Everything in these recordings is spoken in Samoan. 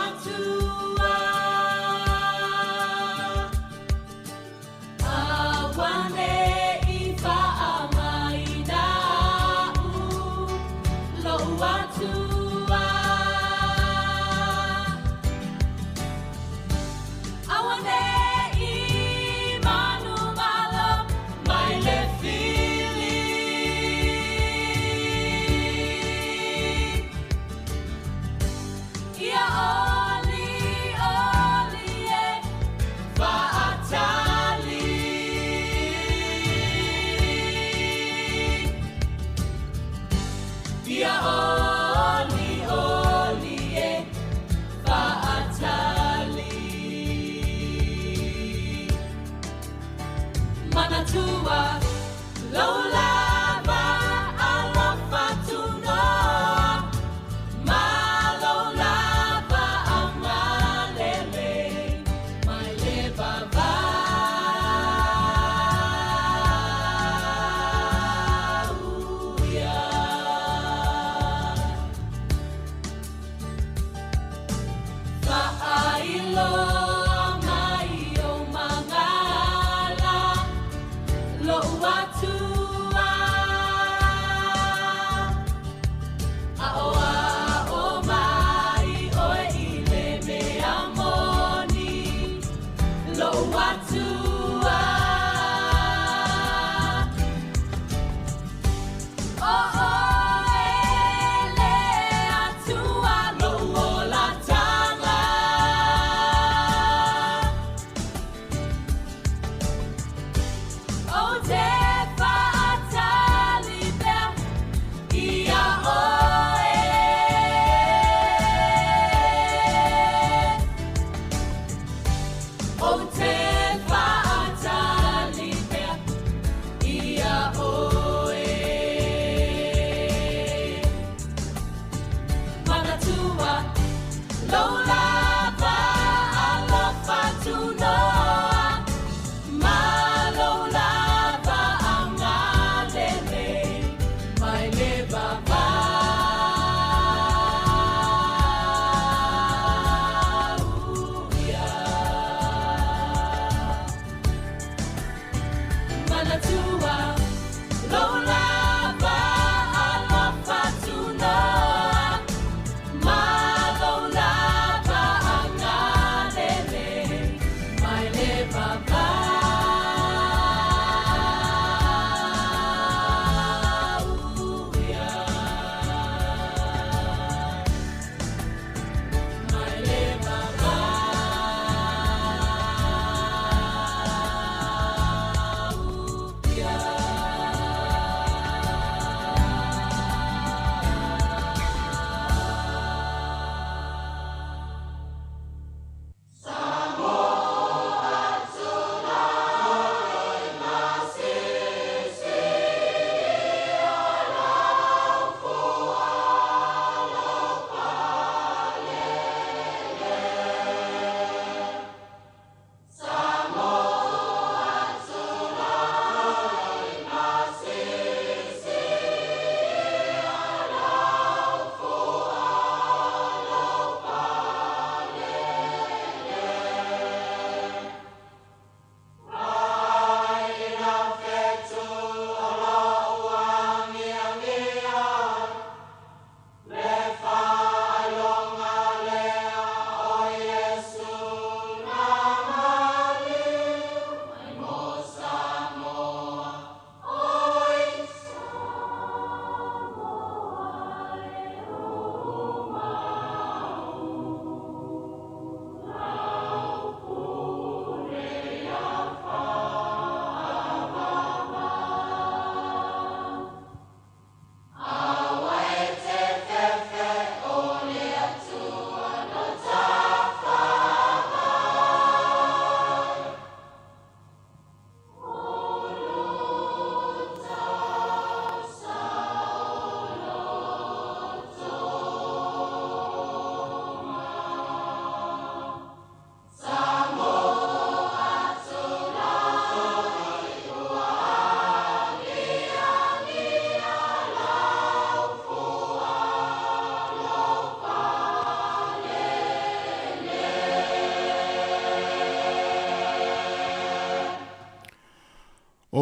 Atua. Aua ne i faamaina a'u lou Atua. Aua ne i manumalo mai le fili. Ia oli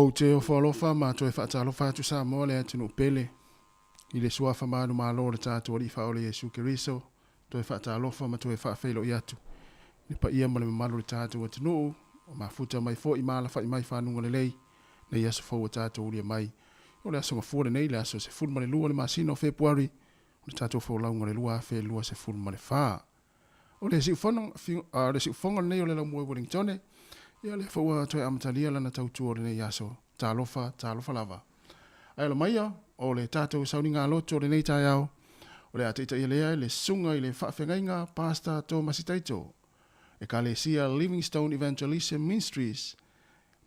Ou te ofo alofa ma toe faatalofa atu Samoa le atunuu pele i le suafa manumalo o le tatou Alii Faaola Iesu Keriso, toe faatalofa ma toe faafeiloai atu i le paia ma le mamalu o le tatou atunuu o mafuta mai foi ma alafai mai fanuga lelei nei aso fou ua tatou ulia mai. O le aso Gafua lenei, le aso 12 o le masina o Fepuari o le tatou folauga o le 2024. O le siufono, o le siufofoga lenei o le Laumua i Wellingtone, ia lea foi ua toe amatalia lana tautua o lenei aso. Talofa, talofa lava. Ae ala maia, o le tatou sauniga loto o lenei taeao, o le a taitaia lea e le Susuga i le Faafeagaiga Pastor Tomasi Taito, Ekalesia Livingstone Evangelism Ministries,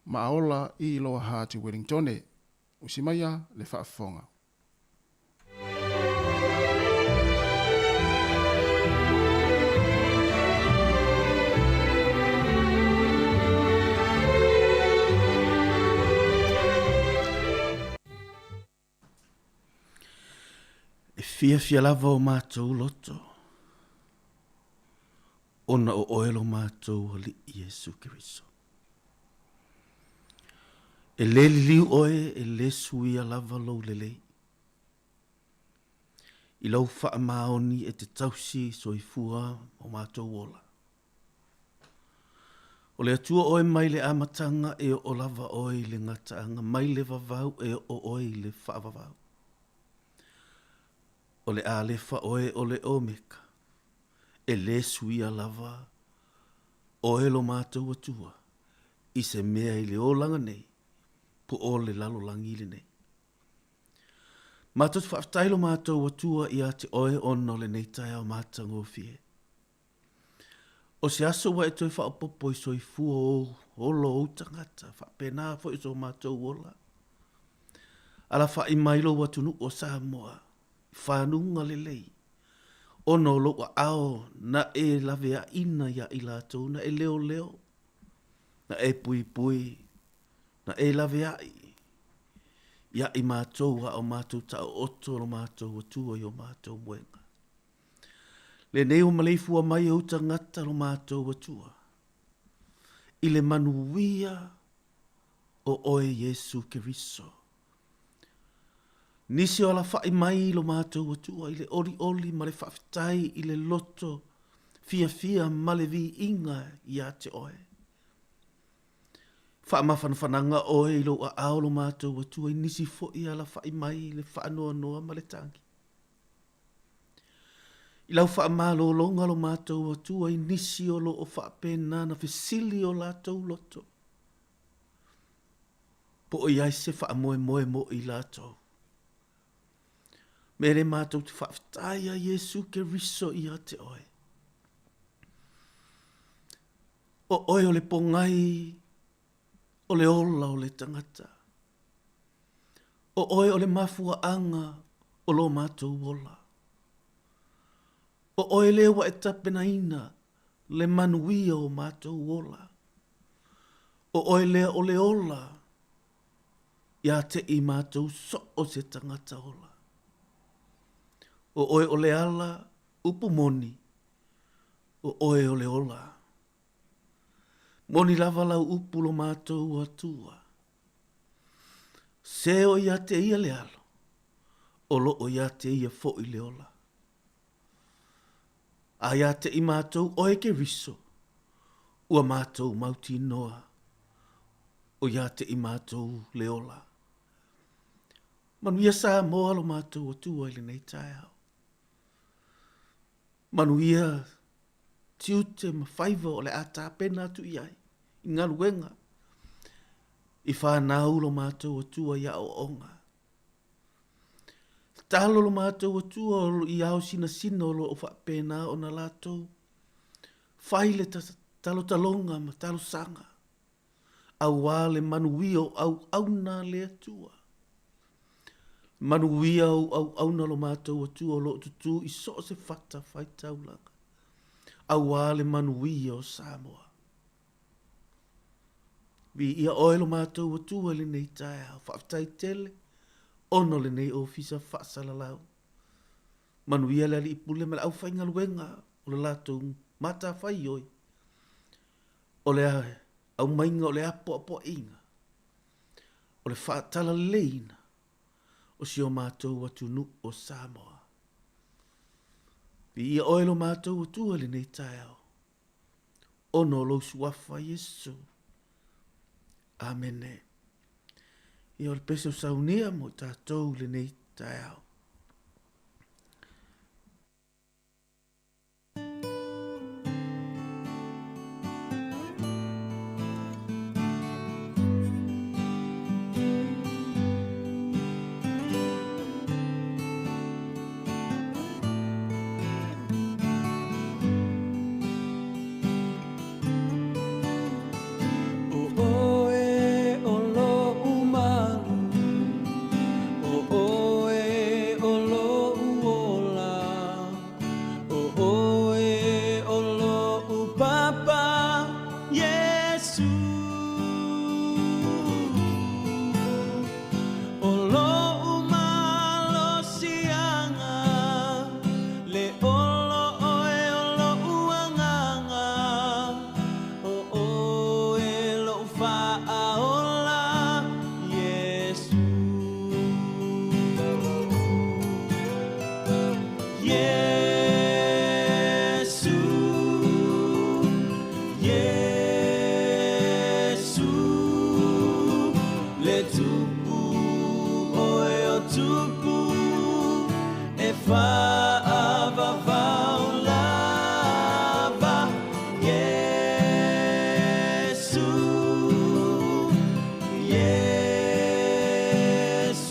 Maaola i Lower Hutt i Wellingtone. Usi maia le faafofoga. E fiafia lava o matou loto, ona o oe lo matou Alii Iesu Keriso. E le liliu oe e le suia lava lou lelei. I lou faamaoni e te tausi soifua o matou ola. O le Atua oe mai le amataga e oo lava oe i le gataaga, mai le vavau e oo oe i le faavavau. O le Alefa oe o le Omeka, e le suia lava oe lo matou Atua i se mea i le olaga nei po o le lalolagi lenei. Matou te faafetai lo matou Atua ia te oe ona o lenei taeao matagofie. O se aso ua e toe faaopoopo i soifua o ola o ou tagata, faapena foi o so matou ola. Alafa'i mai lou atunuu o Samoa i fanuga lelei, ona o lou aao na e laveaina iā i latou, na e leoleo, na e puipui, na e laveai iā i matou a o matou taooto lo matou Atua i o matou moega. Lenei ua maleifua mai ou tagata lo matou Atua i le manuia o oe Iesu Keriso. Nisi o alafaʻi mai lo matou Atua i le olioli ma le faafetai i le loto fiafia ma le viiga ia te oe. Faamafanafanaga oe i lou aao lo matou Atua i nisi foi alafaʻi mai i le faanoanoa ma le tagi. I lau faamalologa lo matou Atua i nisi o lo o faapena na fesili o latou loto, po o i ai se faamoemoe mo i latou. Me le matou te faafetai a Iesu Keriso ia te oe. O oe o le pogai o le ola o le tagata. O oe o le mafuaaga o lo matou ola. O oe lea ua e tapenaina le manuia o matou ola. O oe lea o le ola ia te i matou so o se tagata ola. O oe o le ala upu moni, o oe o le ola. Moni lava lau upu lo matou Atua. Se o ia te ia le alo, o lo o ia te ia foi le ola. A ia te i matou oe Keriso, ua matou mautinoa, o ia te i matou le ola. Manuia Samoa lo matou Atua i lenei taeao. Manuia tiute ma faiva o le a tapena atu i ai i galuega i fanau lo matou Atua i aoaoga. Tatalo lo matou Atua i ao sinasina o lo o faapena ona latou fai le talotaloga ma talosaga auā le manuia o auauna a le Atua. Manuia ou auauna lo matou Atua o lo o tutū i so o se fata faitaulaga, auā le manuia o Samoa. Viia oe lo matou Atua i lenei taeao. Faafetai tele ona o lenei ofisa faasalalau. Manuia le Alii Pule ma le aufaigaluega o le latou matafaioi o le aumaiga o le apoapoaiga. o le faatalaleiina o si o matou atunuu o Samoa. Viia oe lo matou Atua i lenei taeao, ona o lou suafa Iesu. Amene. Ia o le pese o saunia mo i tatou i lenei taeao. ʻO ʻoe ʻo loʻu malu, ʻO ʻoe ʻo loʻu ola, ʻO ʻoe ʻo loʻu papa, Iesū. ʻO loʻu malosiaga, Le olo ʻoe o loʻu agaga, ʻO ʻoe loʻu faaola, Iesū. Iesū, Iesū, le Tupu ʻoe o Tupu e faavavau lava, Iesū,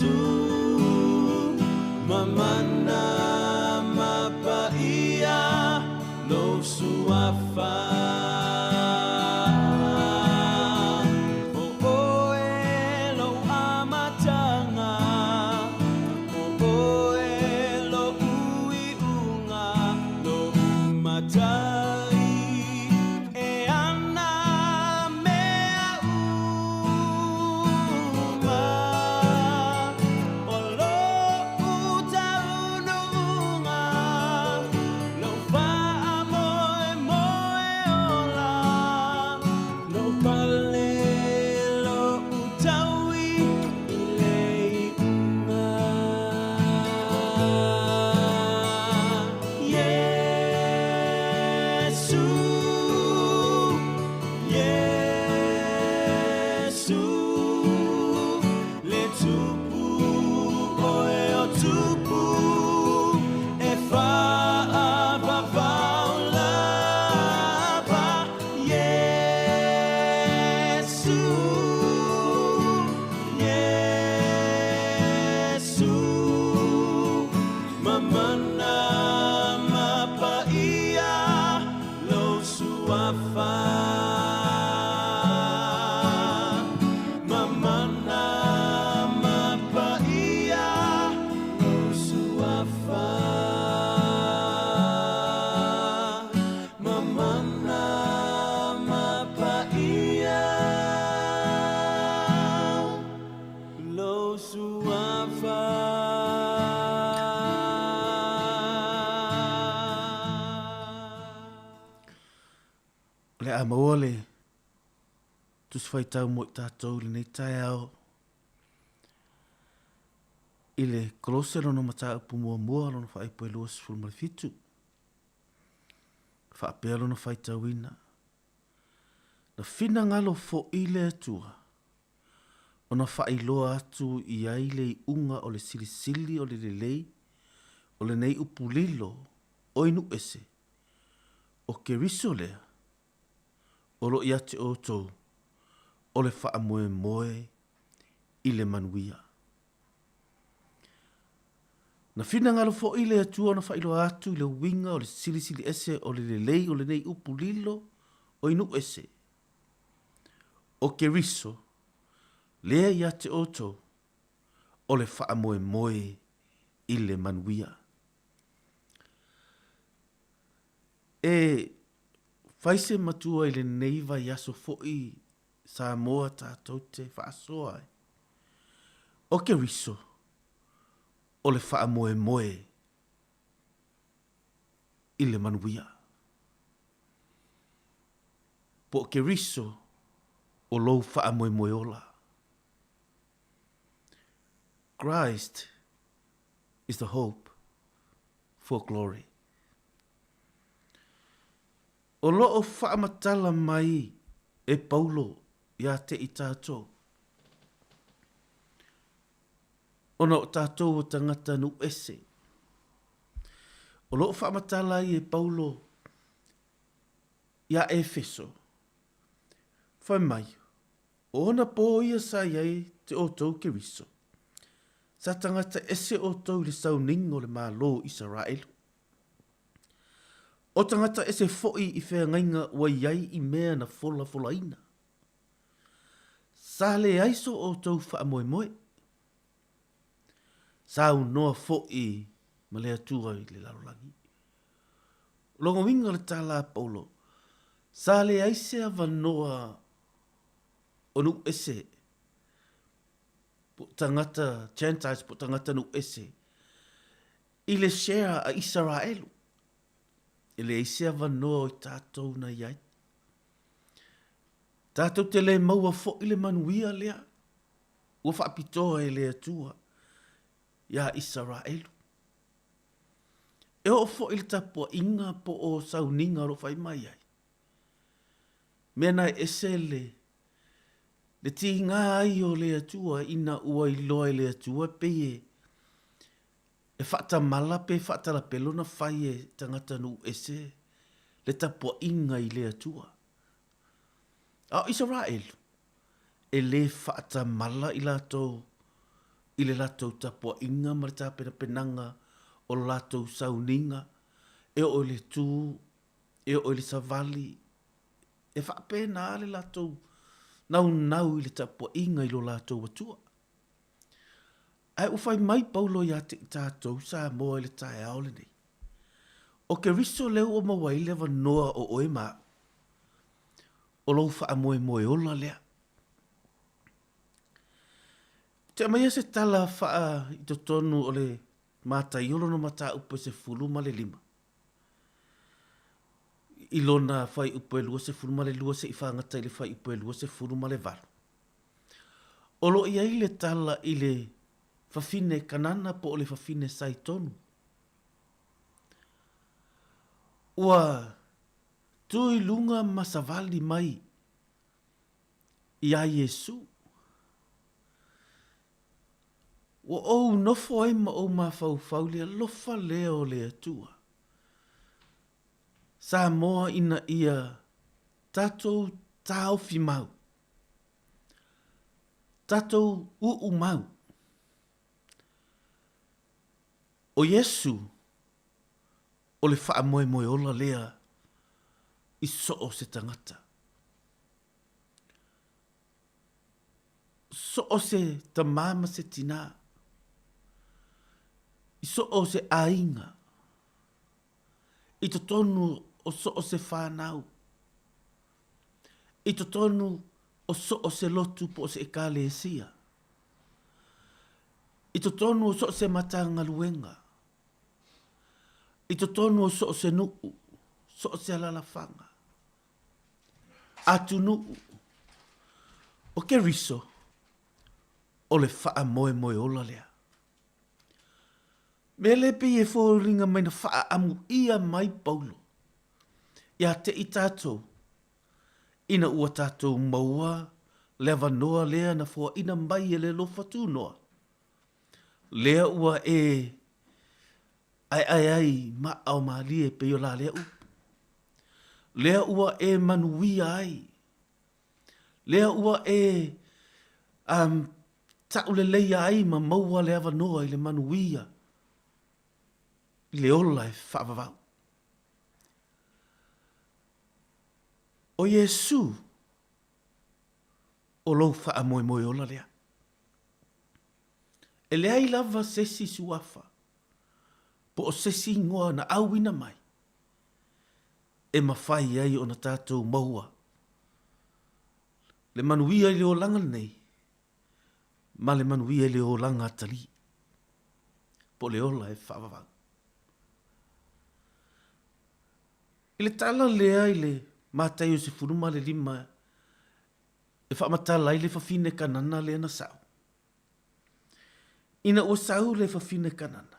Iesū, mamana ma paia lou suafa. ʻO ʻoe loʻu amataga, ʻO ʻoe loʻu iʻuga, loʻu matai e ana mea uma. ʻO loʻu taunuʻuga, loʻu faamoemoe ola, loʻu pale, loʻu taui i le iʻuga. Iesū, Iesū, le Tupu ʻoe o Tupu e faavavau lava, Iesū, Iesū, mamana ma paia lou suafa. Mamana ma paia lou suafa. Mamana ma paia lou suafa. O le a maua le Tusi Faitau mo i tatou i lenei taeao i le Kolose lona mataupu muamua lona faaipu e 27. Faapea lona faitauina, Na finagalo foʻi le Atua, ona faailoa atu i ai le iʻuga o le silisili o le lelei o lenei upu lilo ʻoi nuʻu ese, ʻo Keriso lea, o lo ia te ʻoutou, o le faamoemoe i le manuia. Na finagalo foʻi le Atua ona faailoa atu i le uiga o le silisili ese o le lelei o lenei upu lilo ʻoi nuʻu ese, ʻo Keriso, lea ia te ʻoutou, o le faamoemoe i le manuia. E fai se matua i lenei vaiaso foʻi Samoa tatou te faasoa ai. ʻO Keriso, o le faamoemoe i le manuia. Po o Keriso o lou faamoemoe ola. Christ is the hope for glory. O lo o faamatala mai e Paulo iā te i tātou. Ona o tātou o tangata nu ese. O lo o faamatala ai e Paulo iā Efeso. Fai mai, o ona pō ia sa i ai te outou Keriso. Sa tangata ese outou i le sauniga o le Malo o Isaraelu. O tangata ese foʻi i feagaiga ua i ai i mea na folafolaina. Sa leai so outou faamoemoe. Saunoa foʻi ma le Atua i le lalolagi. O lona uiga o le tala a Paulo, sa leai se avanoa o nuu ese po o tagata Gentiles po o tagata nuu ese i le share a Isaraelu. E leai se avanoa o i tatou na i ai. Tatou te le maua foʻi le manuia lea ua faapitoa e le Atua iā Isaraelu. E oo foʻi le tapuaiga po o sauniga o lo o fai mai ai. Mea na e ese le le tigā ai o le Atua ina ua iloa e le Atua pei e e faatamala pe faatalapelo na fai e tagata nuu ese le tapuaiga i le Atua. A o Isaraelu, e lē faatamala i latou i le latou tapuaiga ma le tapenapenaga o le latou sauniga, e oo i le tū, e oo i le savali, e faapena le latou naunau i le tapuaiga i lo latou Atua. Ae ua fai mai Paulo iā te i tatou Samoa i le taeao lenei, O Keriso lea ua maua ai le avanoa o oe ma aʻu, o lou faamoemoe ola lea. Ou te aumaia se tala faa i totonu o le Mataio lona mataupu e 15. I lona fuaiupu e 22 seʻi fagata i le fuaiupu e 28. O lo o i ai le tala i le fafine Kanana po o le fafine Saitonu. Ua tu i luga ma savali mai iā Iesū. Ua ou nofo ai ma ou mafaufau i le alofa lea o le Atua. Samoa ina ia tatou taofi mau, tatou uu mau. O Iesu o le faamoemoe ola lea i so o se tagata. So o se tamā ma se tinā. I so o se aiga. I totonu o so o se whānau. I totonu o so o se lotu po o se ekalesia. I totonu o so o se Matagaluega. I totonu o so o se nuu, so o se alalafaga. Atunuu. O Keriso, o le faamoemoe ola lea. Mea lea pei e foliga mai na faaamu ʻia mai Paulo iā te i tatou ina ua tatou maua le avanoa lea na foaʻina mai e le alofa tunoa, lea ua e ʻaeʻae ai ma ao mālie pei o la lea upu, lea ua e manuia ai, lea ua e um, taʻuleleia ai ma maua le avanoa i le manuia i le ola e faavavau. ʻO Iesū, ʻo lou faamoemoe ola lea. E leai lava se isi suafa po o se isi igoa na ʻauina mai e mafai ai ona tatou maua le manuia i le olaga lenei ma le manuia i le olaga atalii, po o le ola e faavavau. I le tala lea i le Mataio 15 e faamatala ai le fafine Kanana lea na sao. Ina ua sau le fafine Kanana,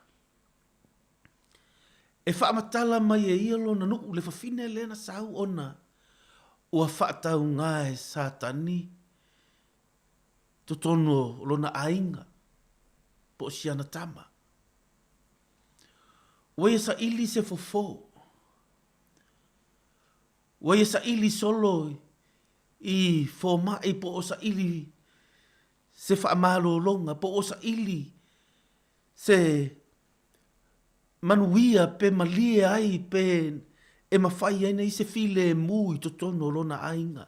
e faamatala mai e ia lona nuu le fafine lea na sau ona ua faatauga e Satani totonu o lona aiga po o siana tama. Ua ia saili se fofo, ua ia saili solo i fomai po o saili se faamalologa po o saili se manuia pe malie ai pe e mafai ai na i se filemu i totonu o lona aiga.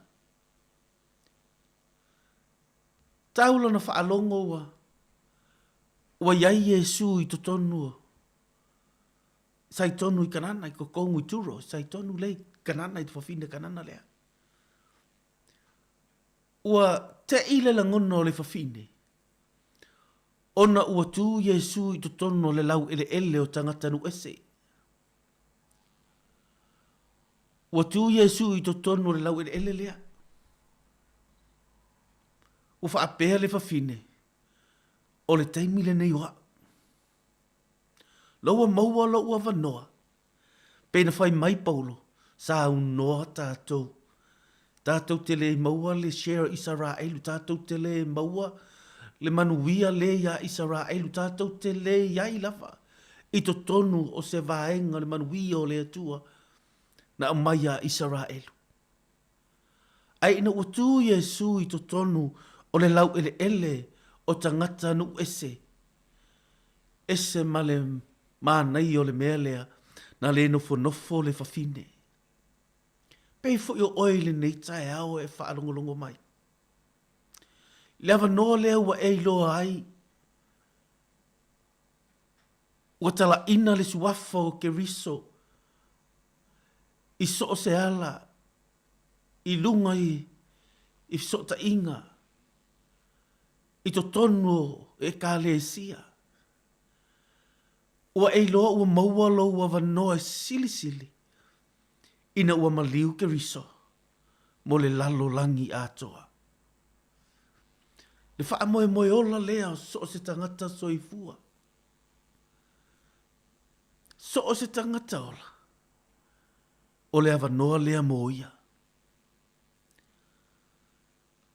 Tau lona faalogo ua ua i ai Iesu i totonu o Saitonu i Kanana, i Kokongu i Turo, Saitonu lea i Kanana i te fafine Kanana lea. Ua te'i le lagona o le fafine, ona ua tū Iesu i totonu o le laueleele o tagata nuu ese. Ua tū Iesu i totonu o le laueleele lea. Ua faapea le fafine, O le taimi lenei o a'u. Lou ua maua lou avanoa, pei na fai mai Paulo, saunoa tatou. Tatou te le maua le share o Isaraelu, tatou te le maua le manuia le iā Isaraelu, tatou te le i ai lava i totonu o se vaega o le manuia o le Atua na aumai iā Isaraelu. Ae ina ua tū Iesū i totonu o le laueleele o tagata nuu ese, ese ma le manaia o le mea lea na le nofonofo le fafine. Pei foi o oe i lenei taeao e faalogologo mai. I le avanoa lea ua e iloa ai, ua talaina le suafa o Keriso i so o se ala i luga i fesootaiga i totonu o Ekalesia. Ua e iloa ua maua lou avanoa e silisili ina ua maliu Keriso mo le lalolagi atoa. Le faamoemoe ola lea o so o se tagata soifua. So o se tagata ola, o le avanoa lea mo ia.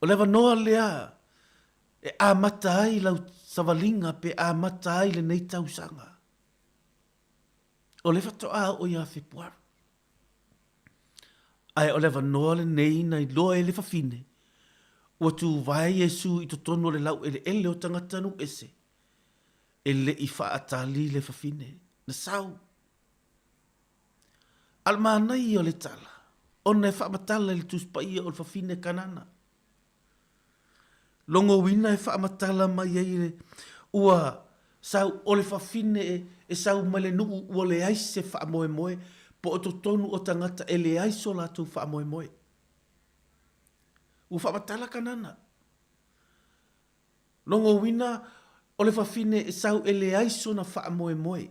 O le avanoa lea e amata ai lau savaliga pe amata ai lenei tausaga. O lea faatoa oo ia Fepuari. Ae o le avanoa lenei na iloa e le fafine, ua tuvae Iesu i totonu o le laueleele o tagata nuu ese, e le i faatali le fafine, na sau. A o le manaia o le tala, ona e faamatala i le Tusi Paia o le fafine Kanana. Logouina e faamatala mai ai le ua sau o le fafine e sau mai le nuu ua leai se faamoemoe po o totonu o tagata e leai so latou faamoemoe. Ua faamatala Kanana. Logouina o le fafine e sau e leai sona faamoemoe.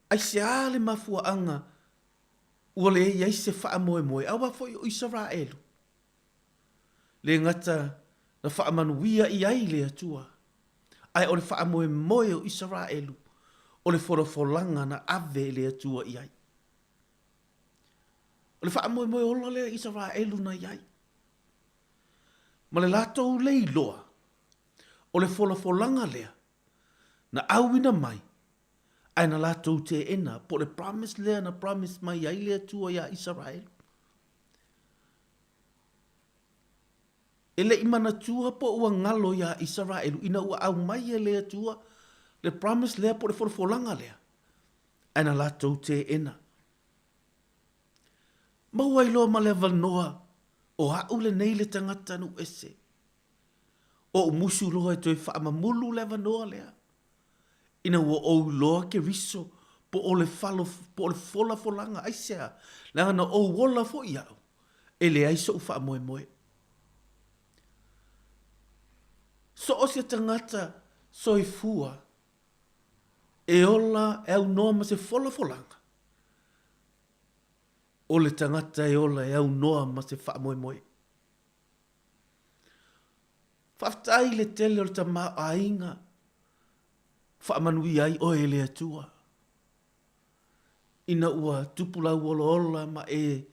Aisea le mafuaaga ua leai ai se faamoemoe, aua foi o Isaraelu, le gata na faamanuia i ai le Atua, ae o le faamoemoe o Isaraelu o le folafolaga na ave e le Atua i ai. O le faamoemoe ola lea Isaraelu na i ai, ma le latou le iloa o le folafolaga lea na auina mai ae na latou teena, po o le promise lea na promise mai ai le Atua iā Isaraelu. E le i manatua po ua galo iā Isaraelu ina ua aumai e le Atua le promise lea po o le folafolaga lea, ae na latou teena. Maua ai loa ma le avanoa o a'u lenei le tagata nuu ese. Ou musu loa e toe faamamulu le avanoa lea, ina ua ou iloa Keriso po o le falo, po o le folafolaga, aisea? Leaga na ou ola foi au, e leai soʻu faamoemoe. So o se tagata soifua e ola e aunoa ma se folafolaga, o le tagata e ola e aunoa ma se faamoemoe. Faafetai i le tele o le tamaoaiga faamanuia ai oe e le Atua. Ina ua tupu lau olaola ma e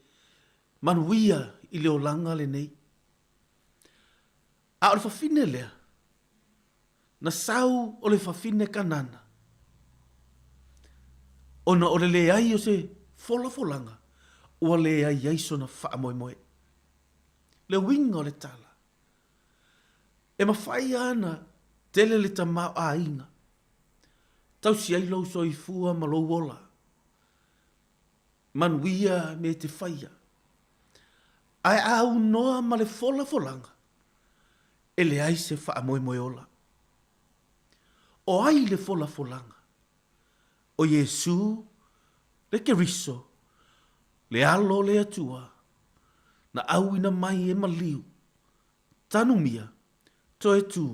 manuia i le olaga lenei. A o le fafine lea, na sau o le fafine Kanana, ona o le leai o se folafolaga ua leai ai sona faamoemoe. Le uiga o le tala, e mafai lava ona tele le tamaoaiga, tausi ai lou soifua ma lou ola, manuia mea e te faia, ae a aunoa ma le folafolaga, e leai se faamoemoe ola. O ai le folafolaga? O Iesū, le Keriso, le Alo o le Atua, na auina mai e maliu, tanumia, toe tū,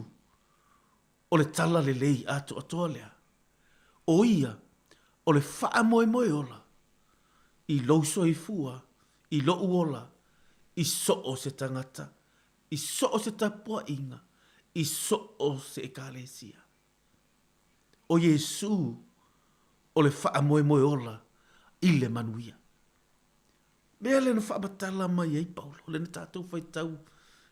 o le tala lelei atoatoa lea, o ia o le faamoemoe ola i lou soifua, i loʻu ola, i so o se tagata, i so o se tapuaiga, i so o se Ekalesia. ʻO Iesū o le faamoemoe ola i le manuia. Mea lea na faamatala mai ai Paulo, lea na tatou faitau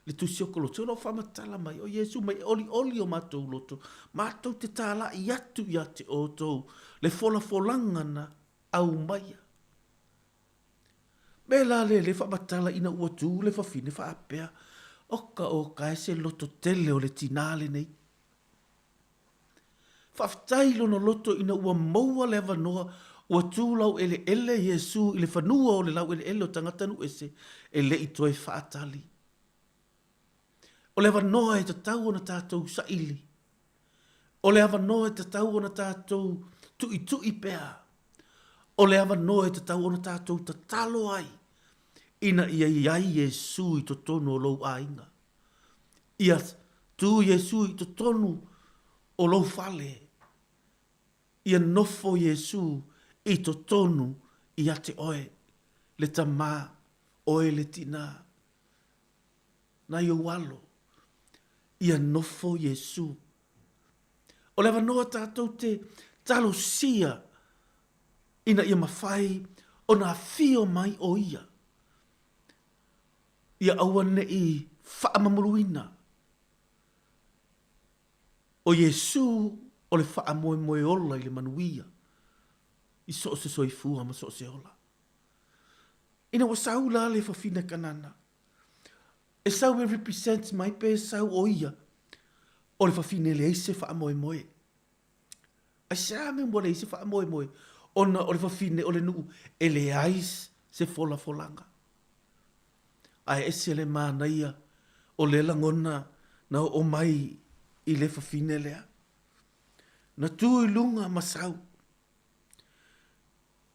le tusi o Kolose, o lo o faamatala mai, o Iesū mai e olioli o matou loto, matou te tālaʻi atu iā te outou le folafolaga na aumaia. Mea la lea le faamatala ina ua tū le fafine faapea, oka oka e se loto tele o le tinā lenei. Faafetai i lona loto ina ua maua le avanoa ua tu laueleele Iesu i le fanua o le laueleele o tagata nuu ese e le i toe faatali. O le avanoa e tatau ona tatou saili. O le avanoa e tatau ona tatou tuitui pea. O le avanoa e tatau ona tatou tatalo ai ina ia i ai Iesu i totonu o lou aiga. Ia tu Iesu i totonu o lou fale. Ia nofo Iesu i totonu ia te oe, le tamā, oe le tinā. Nai ou alo, ia nofo Iesu. O le avanoa tatou te talosia ina ia mafai ona afio mai o Ia. Ia aua ne i faamamuluina ʻo Iesū o le faamoemoe ola i le manuia i so o se soifua ma so o se ola. Ina ua sau la le fafine Kanana, e sau e represent mai pe sau ʻo ia o le fafine leai se faamoemoe. Aisea mea ua leai se faamoemoe? Ona o le fafine o le nuu e leai se folafolaga. Ae ese le manaia o lea lagona na oo mai i le fafine lea. Na tu i luga ma sau.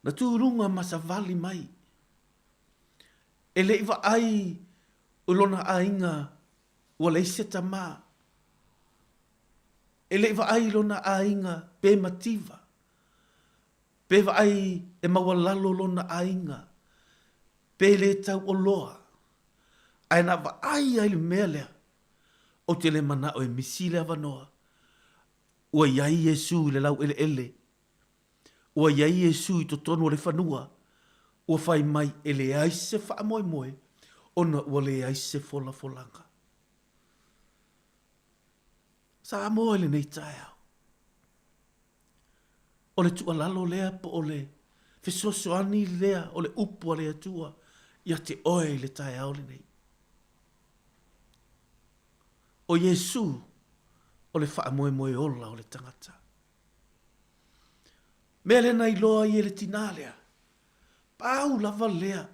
Na tu i luga ma savali mai. E le i vaai i lona aiga ua leai se tama. E le i vaai i lona aiga pe mativa. Pe vaai e maualalo lona aiga, pe le tauoloa, ae na vaai ai le mea lea, ou te le manao e misi le avanoa. Ua i ai Iesū i le laueleele, ua i ai Iesū i totonu o le fanua, ua fai mai e leai se faamoemoe ona ua leai se folafolaga. Samoa i lenei taeao. O le tuualalo lea po o le fesoasoani lea o le upu a le Atua ia te oe i le taeao lenei. O Iesū o le faamoemoe ola o le tagata. Mea lea na iloa ai e le tinā lea, pau lava lea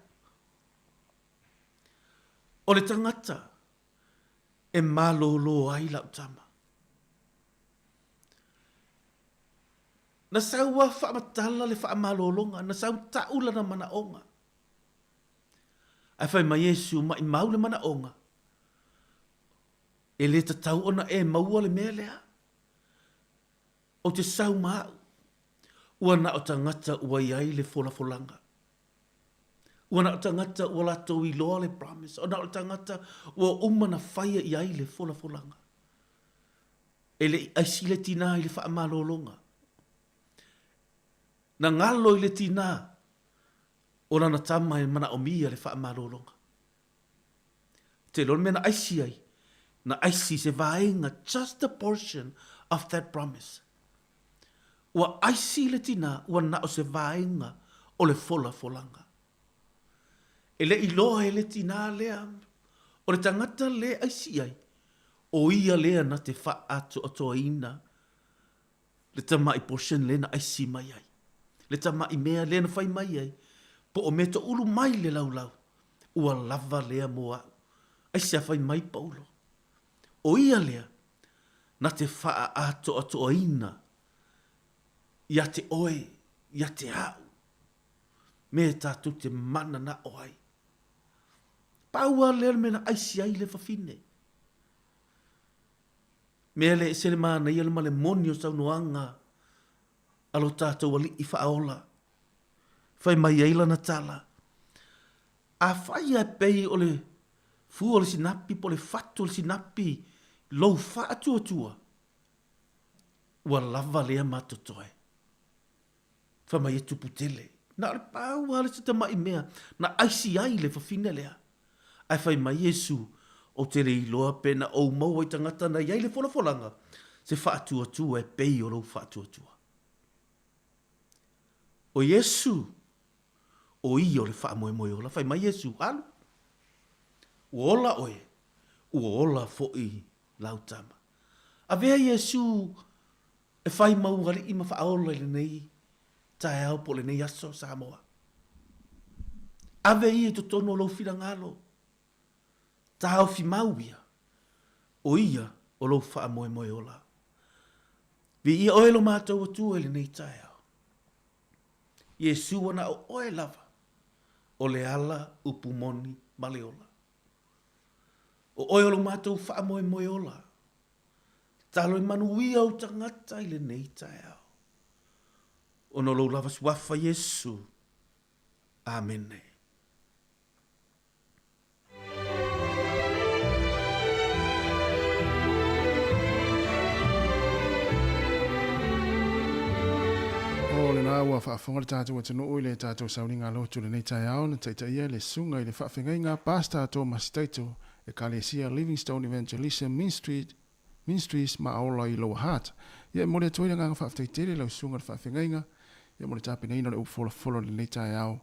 o le tagata e malōlō ai lau tama. Na sau a faamatala le faamalologa, na sau ta'u lana manaoga. Ae fai mai Iesu, Maimau le manaoga, e le tatau ona e maua le mea lea. Ou te sau ma a'u, ua na o tagata ua i ai le folafolaga. Ua na o tagata ua latou iloa le promise, o na o le tagata ua uma na faia i ai le folafolaga. E le i aisi le tinā i le faamalologa. Na galo i le tinā o lana tama e manaomia le faamalologa. Te iloa le mea na aisi ai, na aisi i se vaega, just a portion of that promise. Ua aisi le tinā ua na o se vaega o le folafolaga. E le i loa e le tinā lea, o le tagata lē aisi i ai, o ia lea na te faaatoatoaina le tamai portion lea na aisi mai ai, le tamai mea lea na fai mai ai, po o mea toulu mai le laulau, ua lava lea mo au. Aisea fai mai Paulo? O ia lea na te faaatoatoaina ia te oe, ia te au, me tatou te mananao ai. Pau lava lea o le mea na aisi ai le fafine. Mea lea e ese le manaia ma le moni o saunoaga a lo tatou Alii Faaola. Fai mai ai lana tala, Afai e pei o le fua o le sinapi po o le fatu o le sinapi lou faatuatua, ua lava lea ma totoe. Fai mai e tupu tele. Na o le pau lava le isi tamai mea na aisi ai le fafine lea. Ae fai mai Iesu, Ou te le iloa pe na ou maua i tagata na i ai le folafolaga, se faatuatua e pei o lou faatuatua. O Iesu, o ia o le faamoemoe ola. Fai mai Iesu, Alu, ua ola oe, ua ola foi lau tama. Avea Iesu E fai mau alii ma faaola i lenei taeao po o lenei aso, Samoa. Ave ia i totonu o lou finagalo. Taofi mau ia, o ia o lou faamoemoe ola. Viia oe lo matou Atua i lenei taeao. Iesu ua na o oe lava o le ala upu moni ma le ola. O oe o lo matou faamoemoe ola. Talo e manuia ou tagata i lenei taeao. Ona o lou lava suafa Iesu. Amene. O lena ua faafofoga le tatou atunuu i le tatou sauniga lotu i lenei taeao na taitaia le Susuga i le Faafegaiga Pastor Thomas Taito Ekalesia Livingstone Evangelism Ministry, Ministries ma Ola i Lower Hutt. Ia e momoli atu ai le agaga faafetai tele i lau susuga i le faafeagaiga, ia mo le tapenaina o le upu folafola o lenei taeao,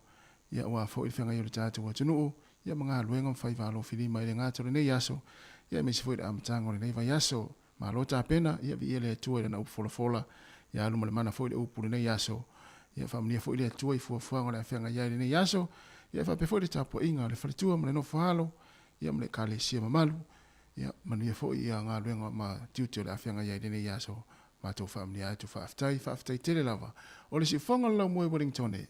ia aua foi le feagai o le tatou atunuu, ia ma galuega ma faiva alofilima i le gata o lenei aso, ia aemaise foi le amataga o lenei vaiaso. Malo tapena, ia viia le Atua i lana upu folafola, ia alu ma le mana foi le upu i lenei aso. Ia faamanuia foi le Atua i fuafuaga o le a feagai ai i lenei aso, ia faapea foi le tapuaiga a le faletua ma le nofo alo, ia ma le Ekalesia mamalu, ia manuia foi ia galuega ma tiute o le a feagai ai i lenei aso. Matou faamanuia atu faafetai, faafetai tele lava. O le siufofoga o le laumua i Wellington e.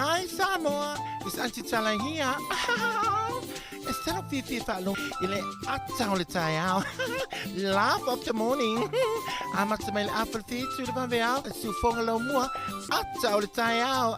Hi Samoa, it's Auntie Tala here. E tino fiafia faalogo i le ata o le taeao. Laugh of the morning. Amata mai le afa le fitu le vaveao, le siufoga laumua, ata o le taeao.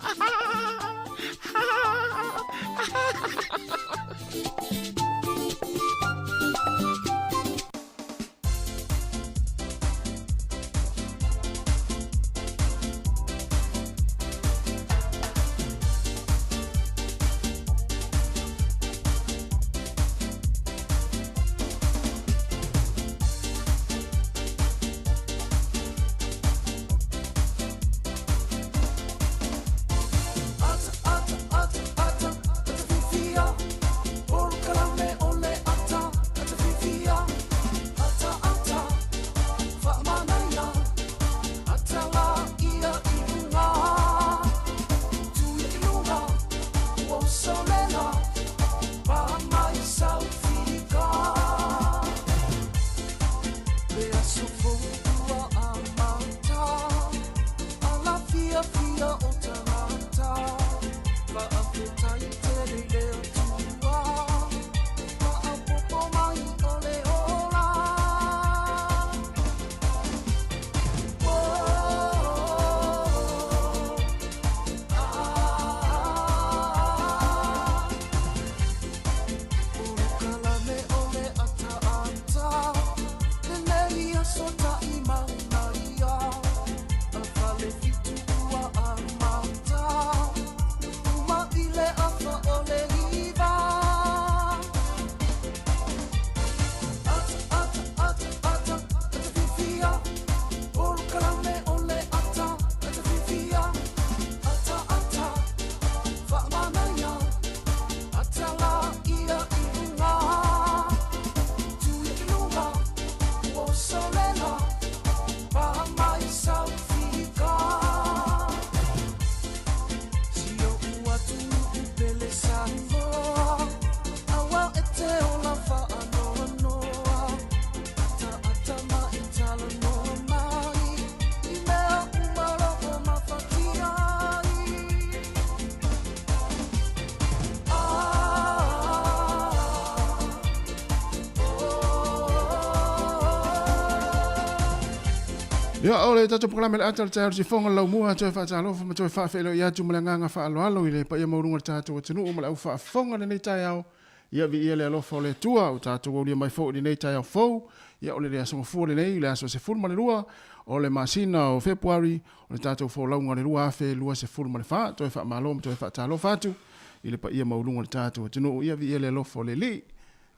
Ia, o le tatou polokalame le ata o le taeao i le sifoga o le laumua, toe faatalofa ma toe faafeiloai atu ma le agaga faaaloalo i le paia maualuga o le tatou atunuu ma le au faafofoga i lenei taeao. Ia, viia le alofa o le Atua ua tatou aulia mai foi i lenei taeao fou. Ia, o le aso Gafua lenei, le aso 12 o le masina o Fepuari, o le tatou folauga o le 2024. Toe faamalo ma toe faatalofa atu i le paia maualuga o le tatou atunuu. Ia, viia le alofa o le Alii.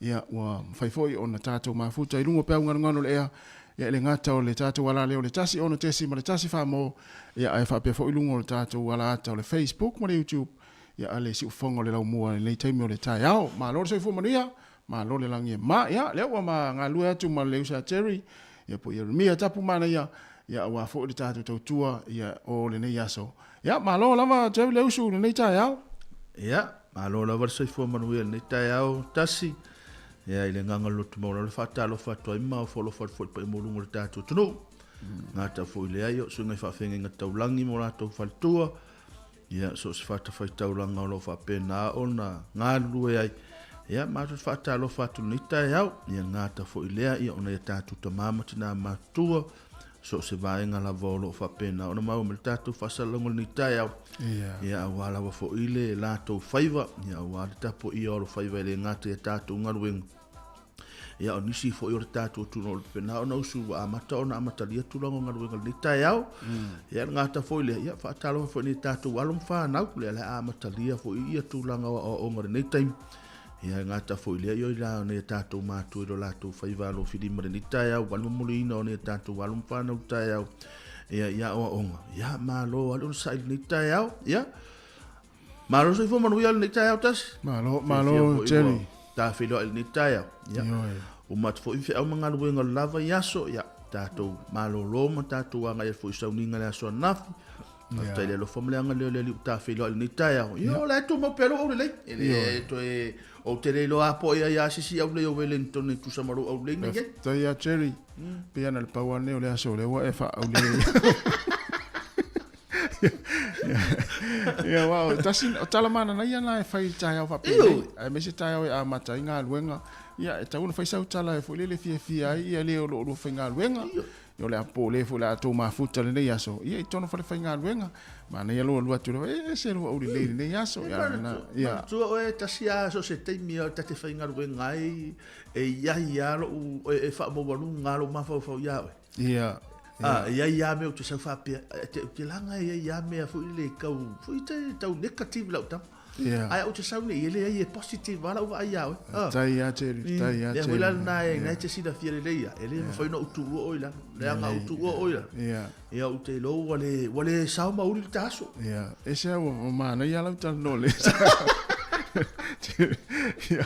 Ia, ua mafai foi ona tatou mafuta i luga o peau ganogano o le ea, ia, e le gata o le tatou alaleo o le 1 6.1 Samoa, ia, ae faapea foi luga o le tatou alaata o le Facebook ma le YouTube, ia, a le siufofoga o le laumua i lenei taimi o le taeao. Malo le soifua manuia, malo le lagi e ma. Ia, lea ua ma galulue atu ma le uso a Jerry, ia, po o Ieremia Tapu Manaia, ia, aua foi le tatou tautua, ia, o lenei aso. Ia, malo lava Jerry le usu i lenei taeao. Ia, Malo lava le soifua manuia i lenei taeao tasi. Ia, i le agaga o le loto maualalo e faatalofa atu ai ma ofoalofa atu foi i le paia maualuga o le tatou atunuu. Gata foi i leai o suiga i faafeagaiga taulagi ma o latou faletua. Ia, so o se fatafaitaulaga o lo o faapena ona galulue ai. Ia, matou te faatalofa atu i lenei taeao. Ia, gata foi i lea, ia, o nai a tatou tama ma tina matutua. So o se vaega lava o lo o faapena ona maua mai le tatou faasalalauga i lenei taeao. Ia, aua lava foi le latou faiva, ia, aua le tapuaia o alofaiva e le gata i a tatou galuega. Ia, o nisi foi o le tatou atunuu o le faapena ona usu ua amata ona amatalia tulaga o galuega i lenei taeao. Ia, le gata foi lea, ia, faatalofa foi i nai tatou alo ma fanau, lea o le a amatalia foi ia tulaga o aoaoga i lenei taimi. Ia e gata foi lea i la o nei tatou matua i lo latou faiva alofilima i lenei taeao ua le momoliina o nei tatou alo ma fanau taeao ia i aoaoga. Ia malo lava le onosai i lenei taeao. Ia malo soifua manuia i lenei taeao tasi. Malo, malo Jerry. Tafeiloai i lenei taeao. Ia uma atu foi feau ma galuega o le la vaiaso. Ia tatou malolo ma tatou agai atu foi i sauniga i le aso ananafi. Faafetai i le alofa ma le agalelei o le Alii ua tafeiloai i lenei taeao. Ia, o la e tumau pea lou aulelei. E le toe, ou te le iloa po o ai a se isi aulelei o Wellington e tusa ma lou aulelei na i ai. Faafetai ia Jerry. Pei ana le pau lava lenei o le aso o lea ua e faaaulelei. Ia, aua o tasi, o tala mananaia na e fai i le taeao faapenei, aemaise taeao e amata ai galuega. Ia, e tatau ona fai sau tala e foi lele fiafia ai ia le o lo o lua faigaluega. Ia, o le a popole foi o le a tou mafuta i lenei aso, ia i totonu o falefaigaluega. Manaia lou alu atu, e ese lou aulelei i lenei aso. Ia, na, ia. Manatua oe, e tasi lava so o se taimi lava ta te faigaluega ai, e i ai lava lou, e faamaualuga lava lou mafaufau ia oe. Ia. A, e i ai lava mea ou te sau faapea, ou te laga e i ai lava mea foi lele tau, foi te tau negative lau tama. Ia. Ae ou te sau nei, e leai e positive lava lau vaai ia oe. Tai lava Jerry, tai lava Jerry. Lea foi la lena e, lena e te silafia lelei ia, e le mafai ona ou tuua oe i lalo. Leaga ou tuua oe i lalo. Ia. Ia ou te iloa ua le, ua le sao ma uli le ta aso. Ia, e se au ua manaia lau talanoa le. Ia,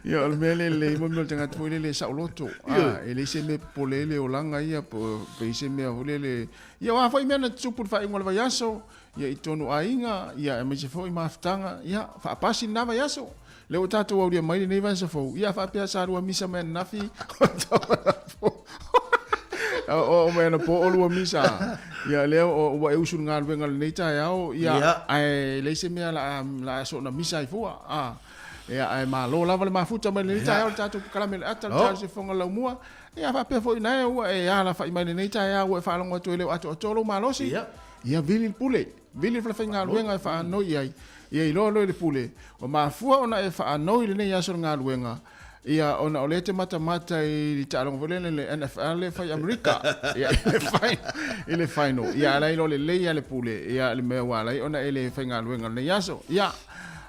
ia o le mea le lelei mo mea o le tagata foi lele e saoloto. Ah, e leai se mea e popole ai le olaga ia po pe i se mea foi lele. Ia o a foi mea na tutupu i le faaiuga o le vaiaso, ia i totonu o aiga, ia aemaise foi mafutaga, ia faapasi lena vaiaso. Lea ua tatou aulia mai lenei vaiaso fou, ia faapea sa lua misa mai ananafi, o mai anapo o lua misa. Ia lea ua e usu i le galuega i lenei taeao, ia ae leai se mea la a soona misa ai fua. Ia ae malo lava le mafuta mai lenei taeao i le tatou polokalame o le ata o le Charles Fofoga Laumua. Ia faapea foi ina e ua e alafai mai lenei taeao ua e faalogo atu e le o atoatoa lou malosi. Ia vili le pule, vili le falefaigaluega e faanoi i ai. Ia iloa loa i le pule, ua mafua ona e faanoi i lenei aso le galuega, ia ona o lea e te matamata i le taaloga foi lele le NFL lea e fai i Amerika, ia i le final, i le final. Ia a la e iloa lelei lava le pule, ia le mea ua ala ai ona e le faigaluega i lenei aso. Ia,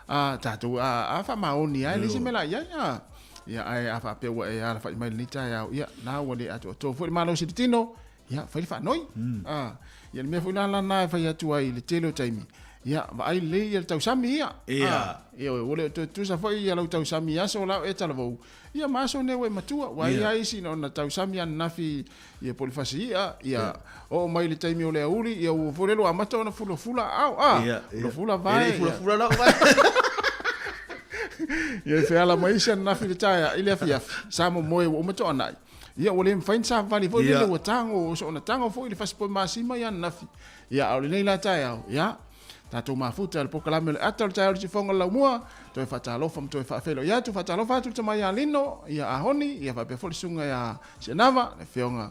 a tatou, a, a faamaoni lava, e leai se mea la i ai, a. Ia, ae a faapea ua e alafai mai i lenei taeao, ia, na ua le atoatoa foi le malosi i le tino, Ia, fai le faanoi. Ah, ia le mea foi la lana e fai atu ai i le tele o taimi, ia, vaai lelei ia le tausami ia. Ia. Ah, ia, ua le o toe tutusa foi ia lau tausami i aso la o e talavou, ia ma aso nei ua e matua. Ua i ai isi na ona tausami ananafi ia po o le fasi i'a, ia, oo mai i le taimi o le aoauli, ia ua foi lele ua amata ona fulafula aao, ah, Ia, ia. fulafula E vae, le i ia. fulafula lau vae. Ia, e feala mai isi ananafi i le taeao, i le afiafi, sa momoe ua uma toanai. Ia ua le mafai ona savavali foi lele ua tago, ua soona tago foi le fasipovi masima ia ananafi. Ia a o lenei la taeao, ia, tatou mafuta i le polokalame o le ata o le taeao i le sifoga o le laumua, toe faatalofa ma toe faafeiloai atu, faatalofa atu i le tama ia Lino, ia Ahoni, ia faapea foi le susuga ia Sianava, le afioga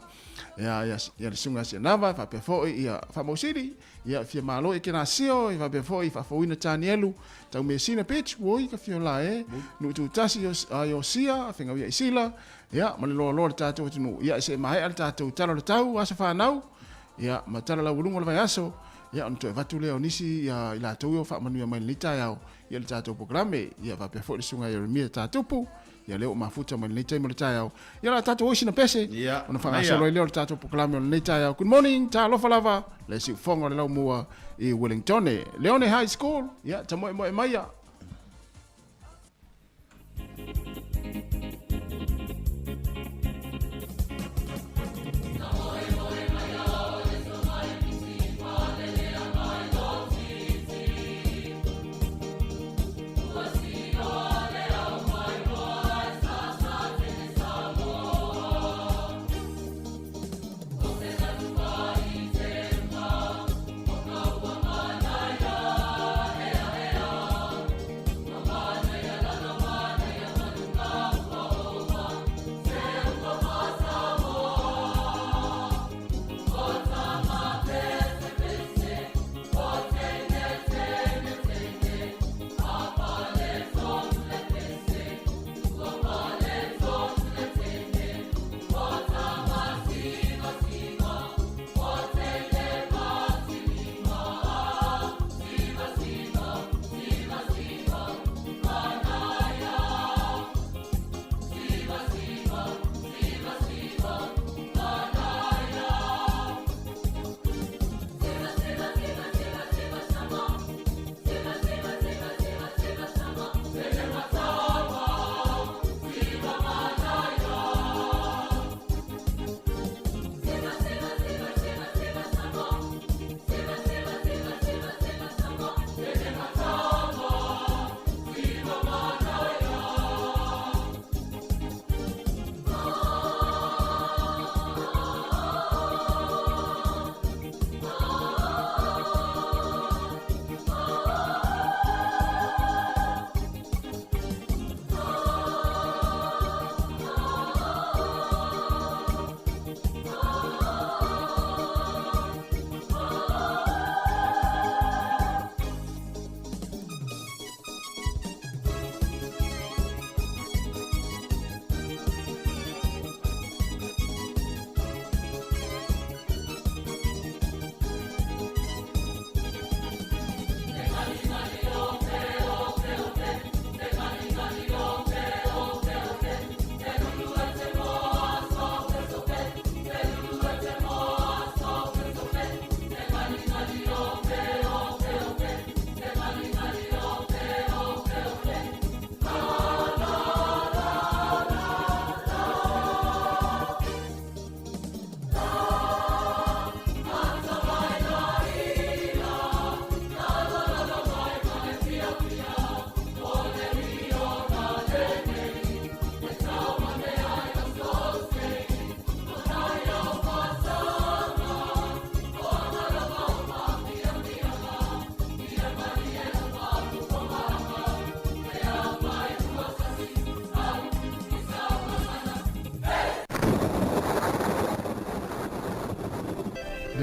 ia, ia, ia le susuga ia Sianava, faapea foi ia Faamausili, ia fia malo i Kenasio, ia faapea foi Faafouina Tanielu, Taumeasina Pitch, oi ka fio la e, Nuututasi Iosia, Fegauia Isila, Ia, ma le loaloa o le tatou atunuu. Ia, se i maea le tatou tala o le tau, aso fanau, ia, ma tala laualuga o le vaiaso, ia, ona toe avatu lea o nisi, ia, i latou ia ua faamanuia mai i lenei taeao, ia, le tatou polokalame. Ia, faapea foi le Susuga ia Ieremia Tatupu, ia, lea ua mafuta mai i lenei taimi o le taeao. Ia, o le a tatou o i sina pese, Ia, ona faagasolo ai lea o le tatou polokalame o lenei taeao. Good morning, talofa lava, le siufofoga o le laumua i Wellingtone. Leone High School, ia, tamoemoe maia.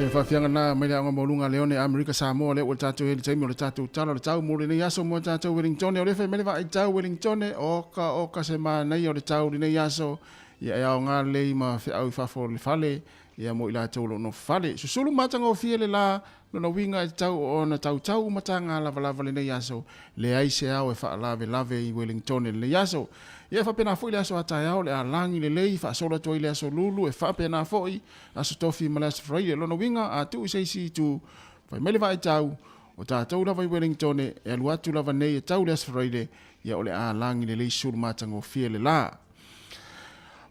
Faafiafiaga lena mai le Aoga Maualuga a Leone Amerika Samoa lea ua tatou i ai i le taimi o le tatou Tala o le Tau mo lenei aso mo tatou Wellingtone. O lea e fai mai le vaai tau Wellingtone, oka oka se manaia o le tau i lenei aso. Ia e aoga lelei ma feau i fafo o le fale, ia mo i latou o lo o nofo fale. Susulu matagofie le la, lona uiga e tatau ona tautau uma taga lavalava lenei aso, leai se ao e faalavelave i Wellingtone lenei aso. Ia e faapena foi le aso a taeao o le a lagi lelei faasolo atu ai le aso Lulu e faapena foi Aso Tofi ma le Aso Faraile. O lona uiga, a tuu i se isi itu, fai mai le vaaitau, o tatou lava i Wellingtone e alu atu lava nei e tau le Aso Faraile, ia o le a lagi lelei sulu matagofie le la.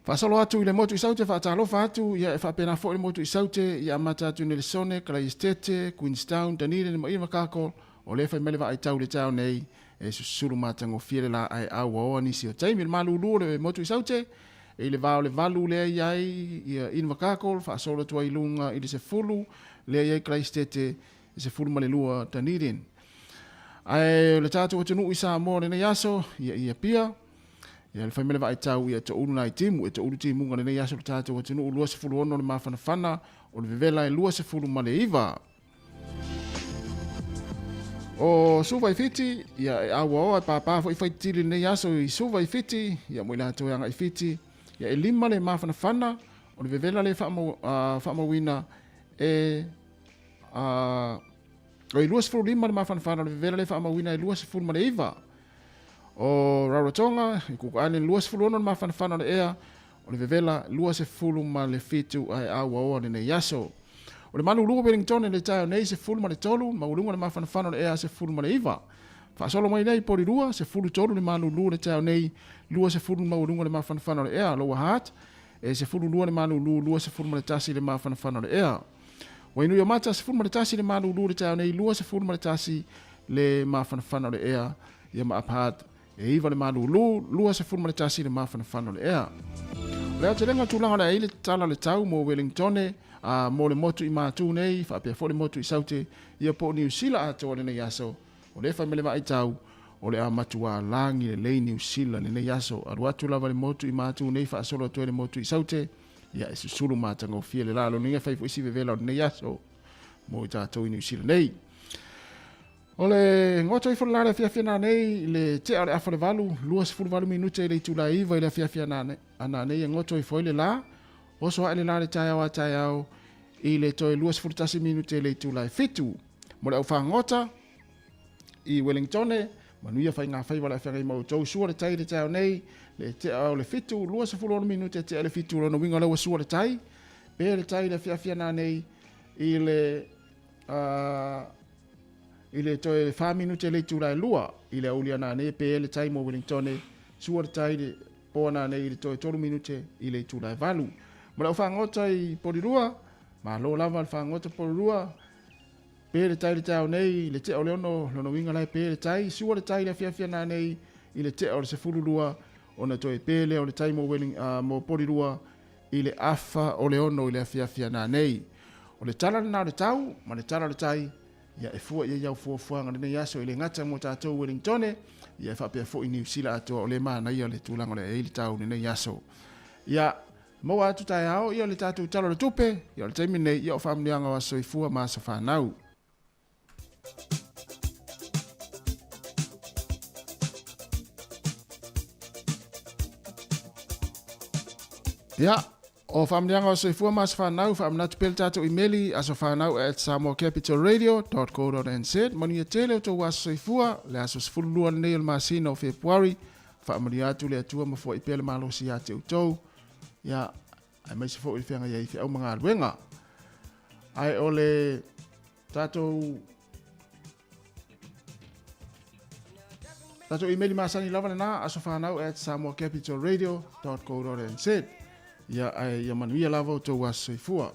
Faasolo atu i le motu i Saute, faatalofa atu, ia e faapena foi le motu i Saute, ia amata atu i Nelesone, Kalaiesetete, Queenstown, Dunedin ma Invercargill, o lea e fai mai le vaaitau i le taeao nei, e susulu matagofie le la ae auaoa nisi o taimi. O le malulu o le motu i Saute, e i le va o le 8 lea i ai ia Invercargill, faasolo atu ai i luga i le 10 lea i ai Kalaiesetete, e 12 Dunedin. Ae o le tatou atunuu i Samoa o lenei aso, ia i Apia, ia le fai mai le vaaitau ia toulu nai timu, e toulu timuga lenei aso le tatou atunuu, 26 le mafanafana, o le vevela e 29. O Suva i Fiti, ia e auaoa e pāpā foi faitili lenei aso i Suva i Fiti, ia mo i latou e agai i Fiti, ia e 5 le mafanafana, o le vevela le faamauina e o e 25 le mafanafana, o le vevela le faamauina e 29. O Rarotonga, i Cook Island, 26 le mafanafana o le ea, o le vevela 27 ae auaoa lenei aso. O le malulu o Wellington i le taeao nei, 13, maualuga le mafanafana o le ea 19. Faasolo mai lea i Porirua, 13 le malulu o le taeao nei, 20 le maualuga le mafanafana o le ea. Lower Hutt, e 12 le malulu, 21 le mafanafana o le ea. Wainuiomata, 11 le malulu o le taeao nei, 21 le mafanafana o le ea. Ia ma Upper Hutt, E 9 le malulu, 21 le mafanafana o le ea. O le aotelega o tulaga o le a i ai le tala o le tau mo Wellingtone, a mo le motu i Matū nei, faapea foi le motu i Saute, ia po o Niu Sila atoa lenei aso. O lea e fai mai le vaai tau, o le a matuā lagi lelei Niu Sila lenei aso. Alu atu lava le motu i Matū nei faasolo atu ai le motu i Saute, ia e susulu matagofie le la. Lona uiga e fai foi si vevela o lenei aso mo i tatou i Niu Sila nei. O le goto ifo le la i le afiafi ana nei i le tea o le afa o le 8, 28 minute i le itula e 9 i le afiafi ana nei e goto ifo ai le la. Oso ae le la i le taeao a taeao i le toe 21 minute i le itula e 7. Mo le au fagota i Wellingtone, manuia faigafaiva le afeagai ma outou. Sua le tai i le taeao nei, le tea o le 7, 26 minute tea le 7, lona uiga o lea ua sua le tai. Pe le tai i le afiafi ana nei i le I le toe 4 minute le itula e 2 i le aoauli a nanei pe le tai mo Wellingtone, sua le tai le po a nanei i le toe 3 minute i le itula e 8. Mo le au fagota i Porirua, malo lava le fagota Porirua, pe le tai le taeao nei i le tea o le 6, lona uiga la e pe le tai, sua le tai le afiafi a nanei i le tea o le 12, ona toe pe lea o le tai mo Welling, mo Porirua i le afa o le 6 i le afiafi a nanei. O le tala lena o le tau ma le tala o le tai, ia e fua i ai au fuafuaga lenei aso e le gata mo tatou Wellingtone, ia e faapea foi Niu Sila atoa o le manaia le tulaga o le ai le tau lenei aso. Ia, maua atu taeao ia le tatou tala o le tupe, ia o le taimi nei, ia o faamanuiaga o aso soifua ma aso fanau. Ia, o faamanuiaga o soifua ma aso fanau, faamanatu pea le tatou imeli, asofanau@samoacapitalradio.co.nz. Manuia tele o tou aso soifua, le aso 12 lenei o le masina o Fepuari, faamanuia atu le Atua ma foai pea le malosi ia te outou. Ia, aemaise foi le feagai ai i feau ma galuega. Ae o le tatou Tatou email masani lava lena asofanau@samoacapitalradio.co.nz. Ia ae ia manuia lava outou aso soifua.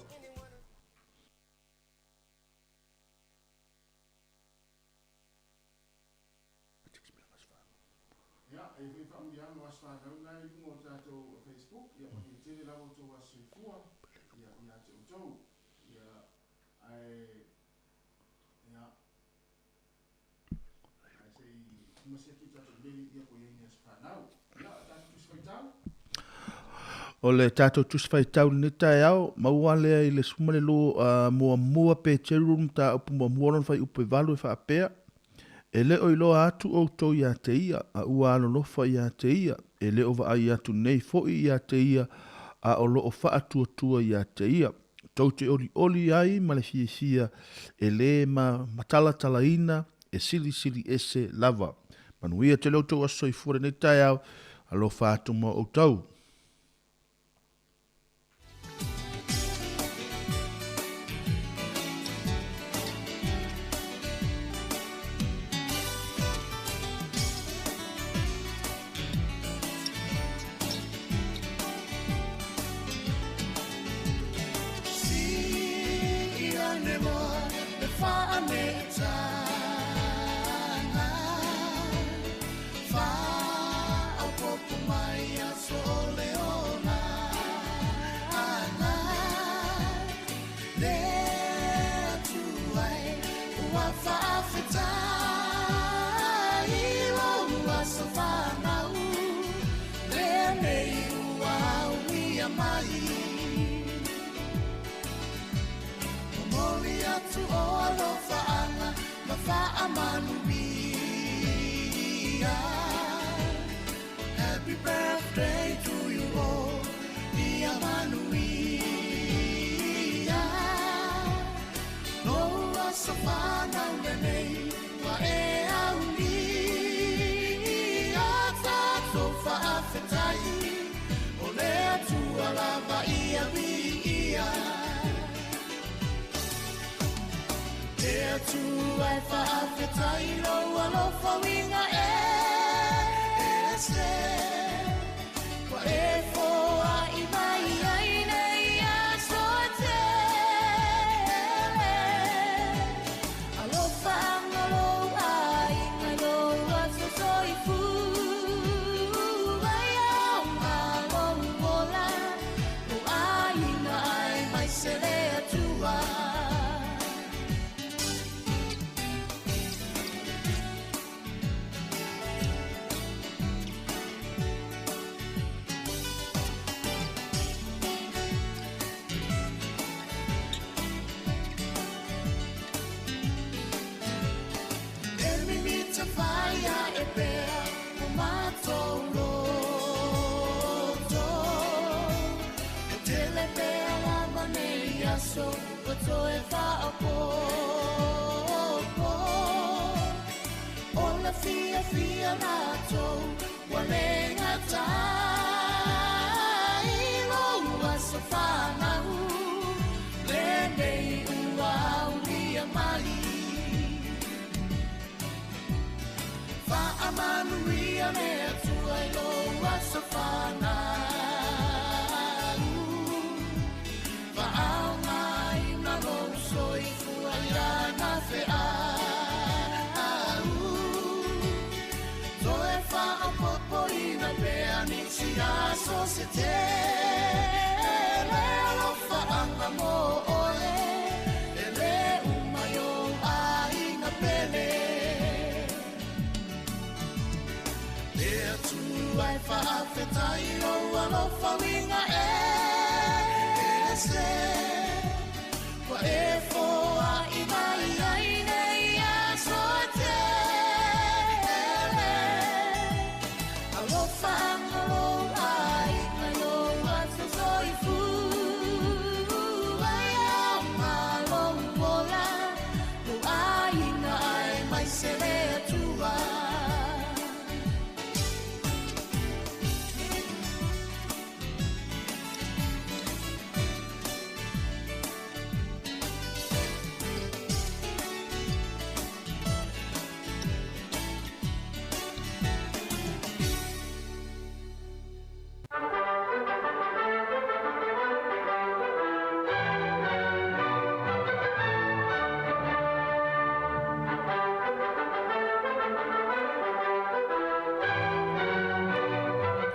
Ia, e i ai foi faamanuiaga o aso fanau na i luga o le tatou Facebook, ia manuia tele lava outou aso soifua, ia ia te outou. Ia, ae, ia, ae se i masi atu i tatou meli, ia ko i ai ni aso fanau. Ia, o tatou Tusi Faitau. O le tatou Tusi Faitau i lenei taeao, maua lea i le 12 muamua Peteru le mataupu muamua lona fuaiupu e 8 e faapea, E le o iloa atu outou ia te ia, a ua alolofa ia te ia, e le o vaai atu nei foi ia te ia, a o lo o faatuatua ia te ia. Tou te olioli ai ma le fiafia e le ma matalatalaina, e silisili ese lava. Manuia tele outou aso soifua lenei taeao, alofa atu mo outou.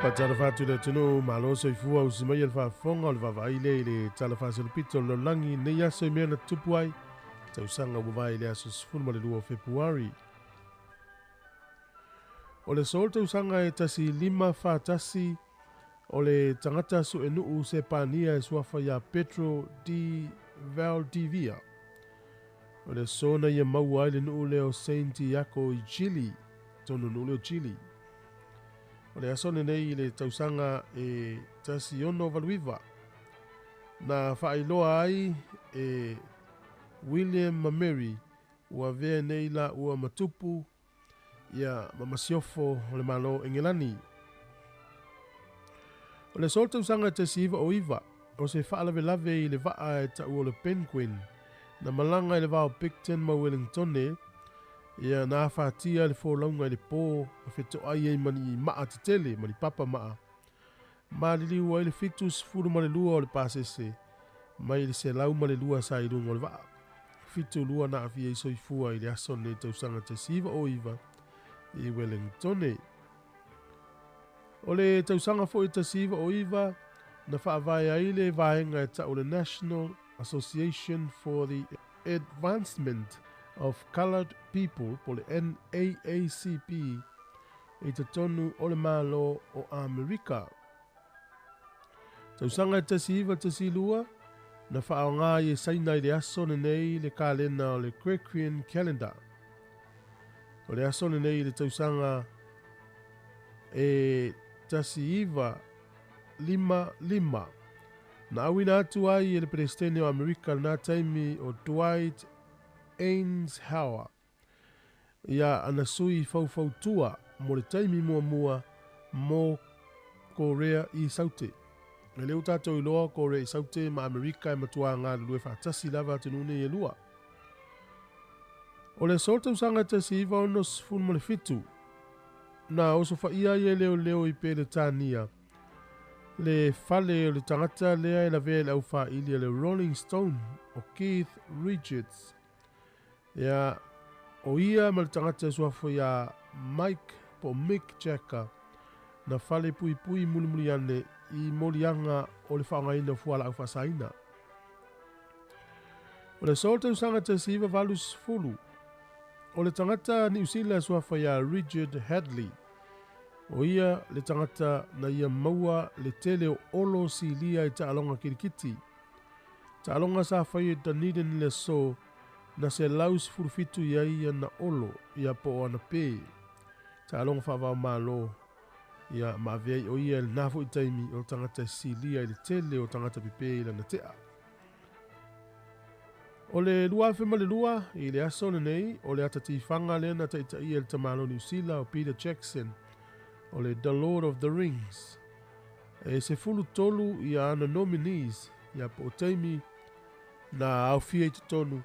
Faatalofa atu i le atunuu, malo soifua usi mai e le faafofoga o le vaavaai lea i le Tala Faasolopito o le Lalolagi i lenei aso i mea na tutupu ai tausaga ua mavae i le aso 12 o Fepuari. O le aso o le tausaga e 1541, O le tagata suenuu Sepania e suafa ia Pedro de Valdivia. O le aso na ia maua ai le nuu lea o Santiago i Chile, tonu nuu lea o Chile. O le aso lenei i le tausaga e 1689, na faailoa ai e William ma Mary ua avea nei laua ma tupu ia ma masiofo o le Malo o Engelani. O le aso tausaga 1909, o se faalavelave i le vaa e taua o le Penguin, na malaga i le va o Picton ma Wellingtone, ia na afatia le folauga i le po ma fetoai ai ma ni maa tetele ma ni papa maa. Maliliu ai le 72 o le pasese mai le 102 sa i luga o le vaa. 72 na aafia ai soifua i le aso lenei tausaga 1909 i Wellingtone. O le tausaga foi 1909 na faavae ai le vaega e tau o le National Association for the Advancement of Coloured People po o le NAACP i totonu o le Malo o Amerika. Tausaga e 1912, na faaaoga ai e Saina i le aso lenei le kalena o le Gregorian Calendar. O le aso lenei i le tausaga e 1955, na auina atu ai e le Peresetene o Amerika i lena taimi o Dwight Eisenhower ia ana sui faufautua mo le taimi muamua mo Korea i Saute. E le o tatou iloa o Korea i Saute ma Amerika e matua galulue faatasi lava atunuu nei e lua. O le aso tausaga 1967, na osofaia ai e leoleo i Peretania le fale o le tagata lea e lavea i le aufaili a le Rolling Stone o Keith Richards. Ia, o ia ma le tagata e suafa iā Mike po o Mick Jagger na fale puipui mulimuli ane i moliaga o le faaaogaina o fualaau faasaina. O le aso o le tausaga 1980, o le tagata Niu Sila e suafa iā Richard Hadley, o ia le tagata na ia maua le tele o olo silia i taaloga kirikiti. Taaloga sa faia i Dunedin i le aso na 117 i ai ana olo ia po o ana pē. Taaloga faava-o-Malo ia ma avea ai o ia i lena foi taimi o le tagata e silia i le tele o tagata pepē i lana tea. O le 2002 i le aso lenei, o le ata tifaga lea na taitaia e le tamalo Niu Sila o Peter Jackson o le The Lord of the Rings. E 13 ia ana nominees ia po o taimi na aofia i totonu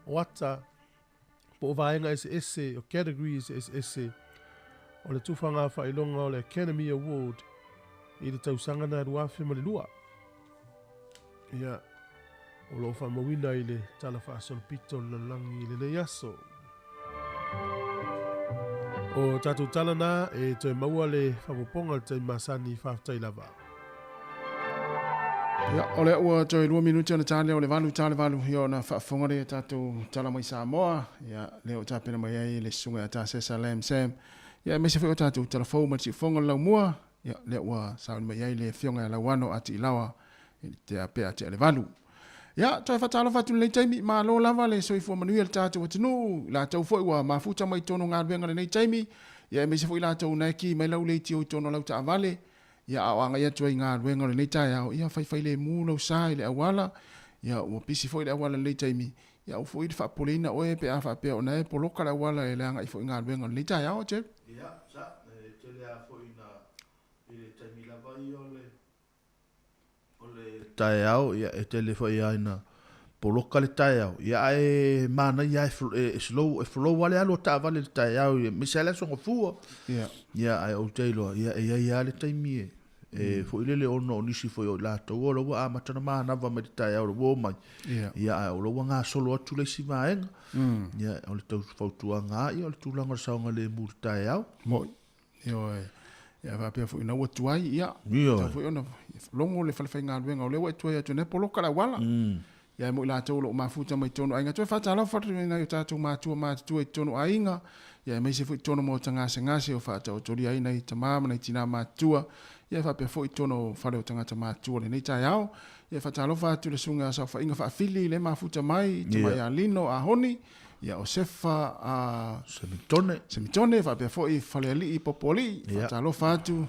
o ata po o vaega eseese, o categories eseese o le tufaga faailoga o le Academy Award i le tausaga na 2002. Ia, o lo o faamauina i le Tala Faasolopito o le Lalolagi i lenei aso. O tatou tala na e toe maua le faaopoopoga i le taimi masani, faafetai lava. Ia, o lea ua toe 2 minute ona ta lea o le 8 ta le 8, ia ona faafofoga lea i tatou tala mai Samoa, ia lea ua tapena mai ai le susuga ia Tasesa Lam Sam, ia aemaise foi o tatou tala fou ma le siufofoga o le laumua, ia lea ua sauni mai ai le afioga ia Lauano Atiilawa i le tea pea tea le 8. Ia, toe faatalofa atu i lenei taimi, malo lava le soifua manuia i le tatou atunuu, i latou foi ua mafuta mai i totonu o galuega i lenei taimi, ia aemaise foi i latou na e ki mai lau leitio i totonu o lau taavale, ia a o agai atu ai i galuega o lenei taeao, ia faifailemu lou sa i le auala, ia ua pisi foi le auala i lenei taimi, ia aua foi le faapopoleina oe pe a faapea o na e poloka le auala e le agai foi i galuega o lenei taeao, Jerry. Ia, sa, e tele lava foi ina, i le taimi lava ia o le O le taeao, ia, e tele foi lava ina poloka le taeao, ia ae manaia lava e slow, e flow lava le alu a taavale i le taeao, aemaise lava le Aso Gafua. Ia, ae ou te iloa, ia, e i ai lava le taimi e, e foi lele ona o nisi foi o i latou o la ua amata ona manava mai le taeao o la ua omai, ia, ae o la ua gasolo atu le isi vaega. Ia, o le tau fautuaga lava, ia, o le tulaga o le saogalemu i le taeao. Moni. Ioe. Ia faapea foi ina ua tuai, ia, Ioe. tatau foi ona logo le falefaigaluega o lea ua e tuai atu nei poloka le auala. Ia, e mo i latou o lo o mafuta mai totonu o aiga. Toe faatalofa atu i nai o tatou matua matutua i totonu o aiga, ia aemaise foi totonu o maota gasegase o faataotolia ai nai tama ma nai tina matutua, ia faapea foi totonu o fale o tagata matutua i lenei taeao. Ia faatalofa atu i le susuga saofaiga faafili le mafuta mai, Tamai Alino Ahoni, ia o Sefa a Semitone, Semitone faapea foi Falealii Popoalii, faatalofa atu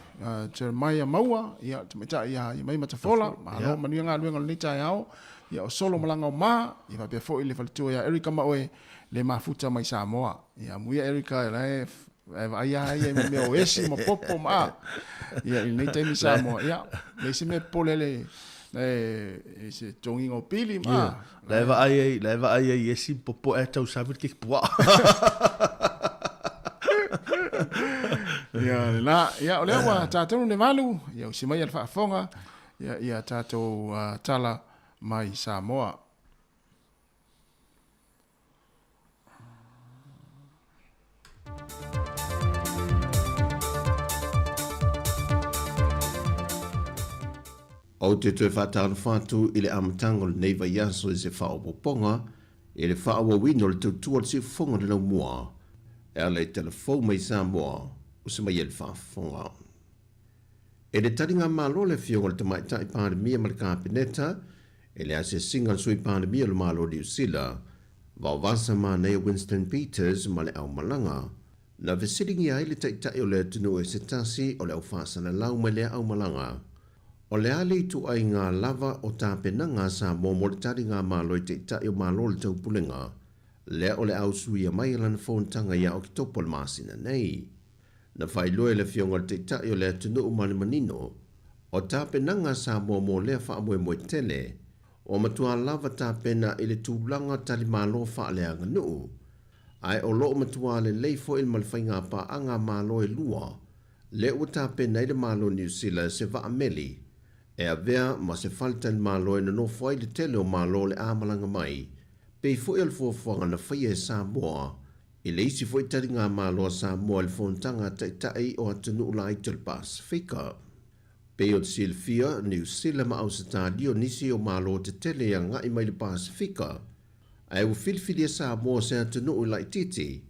Jeremiah Maua, ia tamaitai ia Iamai Matafola, malo manuia galuega o lenei taeao, ia o Solo Malagaoma, ia faapea foi le faletua ia Erica Maoe le mafuta mai Samoa. Ia amuia Erica e la e e vaai lava ia i mea o esi ma popo ma a. Ia i lenei taimi Samoa, ia, leai se mea popole le e se togiga o pili ma a. La e vaai ai, la e vaai ai i esi popo ae tausami le keiki puaa. Ia lena, ia o lea ua tatou le valu, ia usi mai a le faafofoga, ia ia tatou tala mai Samoa. Ou te toe faatalofa atu i le amataga o lenei vaiaso i se faaopoopoga i le faaauauina o le tautua o le siufofoga o le laumua e ala i tala fou mai Samoa o se mai ai le faafofoga. E le taligamalo le Afioga i le Tamaitai Palemia ma le Kapeneta i le asiasiga a le Sui Palemia o le Malo o Niu Sila, Vaovasa Manaia Winston Peters ma le aumalaga. Na fesiligia ai le Taitai o le atunuu e se tasi o le au faasalalau mai lea aumalaga. O le a le ituaiga lava o tapenaga a Samoa mo le taligamalo i Taitai o Malo o le Taupulega, lea o le a usuia mai e lana fonotaga ia Oketopa o le masina nei. Na faailoa e le Afioga i le Taitai o le atunuu ma le manino, o tapenaga a Samoa mo lea faamoemoe tele, ua matua lava tapena i le tulaga talimalo faaleaganuu, ae o lo o matua lelei foi ma le faigapaaga a Malo e lua, lea ua tapena ai le Malo o Niu Sila se vaa meli e avea ma se faletalimalo e nonofo ai le tele o Malo o le a malaga mai, pei foi o le fuafuaga na faia e Samoa I le isi foi taligamalo a Samoa i le Fonotaga a Taitai o atunuu laiti o le Pasefika. Pei o le silafia, Niu Sila ma Ausetalia o nisi o Malo tetele e agai mai le Pasefika, ae ua filifilia Samoa se atunuu laitiiti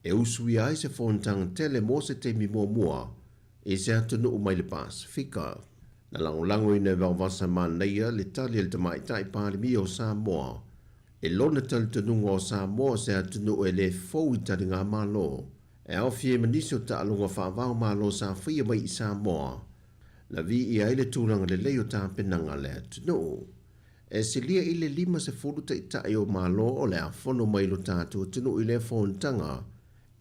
e usuia ai se fonotaga tele mo se taimi muamua i se atunuu mai le Pasefika. Na lagolagoina e Vaovasa Manaia le tali a le Tamaitai Palemia o Samoa E lona talitonuga o Samoa o se atunuu e le fou i taligamalo, e aofia ai ma nisi o taaloga faava-o-Malo sa faia mai i Samoa, na viia ai le tulaga lelei o tapenaga a le atunuu. E silia i le 50 taitai o Malo o le a fono mai i lo tatou atunuu i lea fonotaga,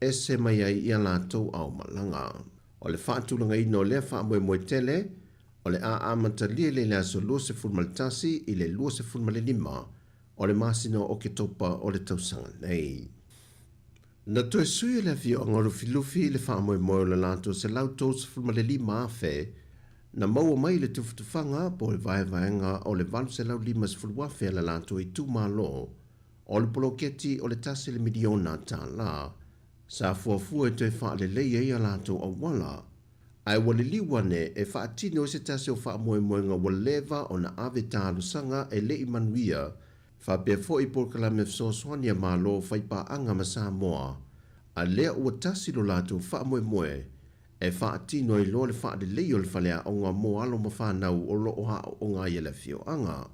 ese mai ai i a latou aomalaga. O le faatulagaina o lea faamoemoe tele, o le a amatalia i le aso 21 i le 25 o le masina o Oketopa o le tausaga nei. Na toe sui e le afioaga o Lufilufi le faamoemoe o le latou 135,000 na maua mai i le tufatufaga po o le vaevaega o le 850,000 a le latou itumalo o le poloketi o le tasi le miliona tala sa fuafua e toe faalelei ai a latou auala Ae ua liliu ane e faatino ai se tasi o faamoemoega ua leva ona ave talosaga e le i manuia, faapea foi polokalame fesoasoani a Malo faipaaga ma Samoa, a lea ua tasi lo latou faamoemoe e faatino ai loa le faalelei o le faleaoga mo alo ma fanau o lo o aooga ai e le afioaga.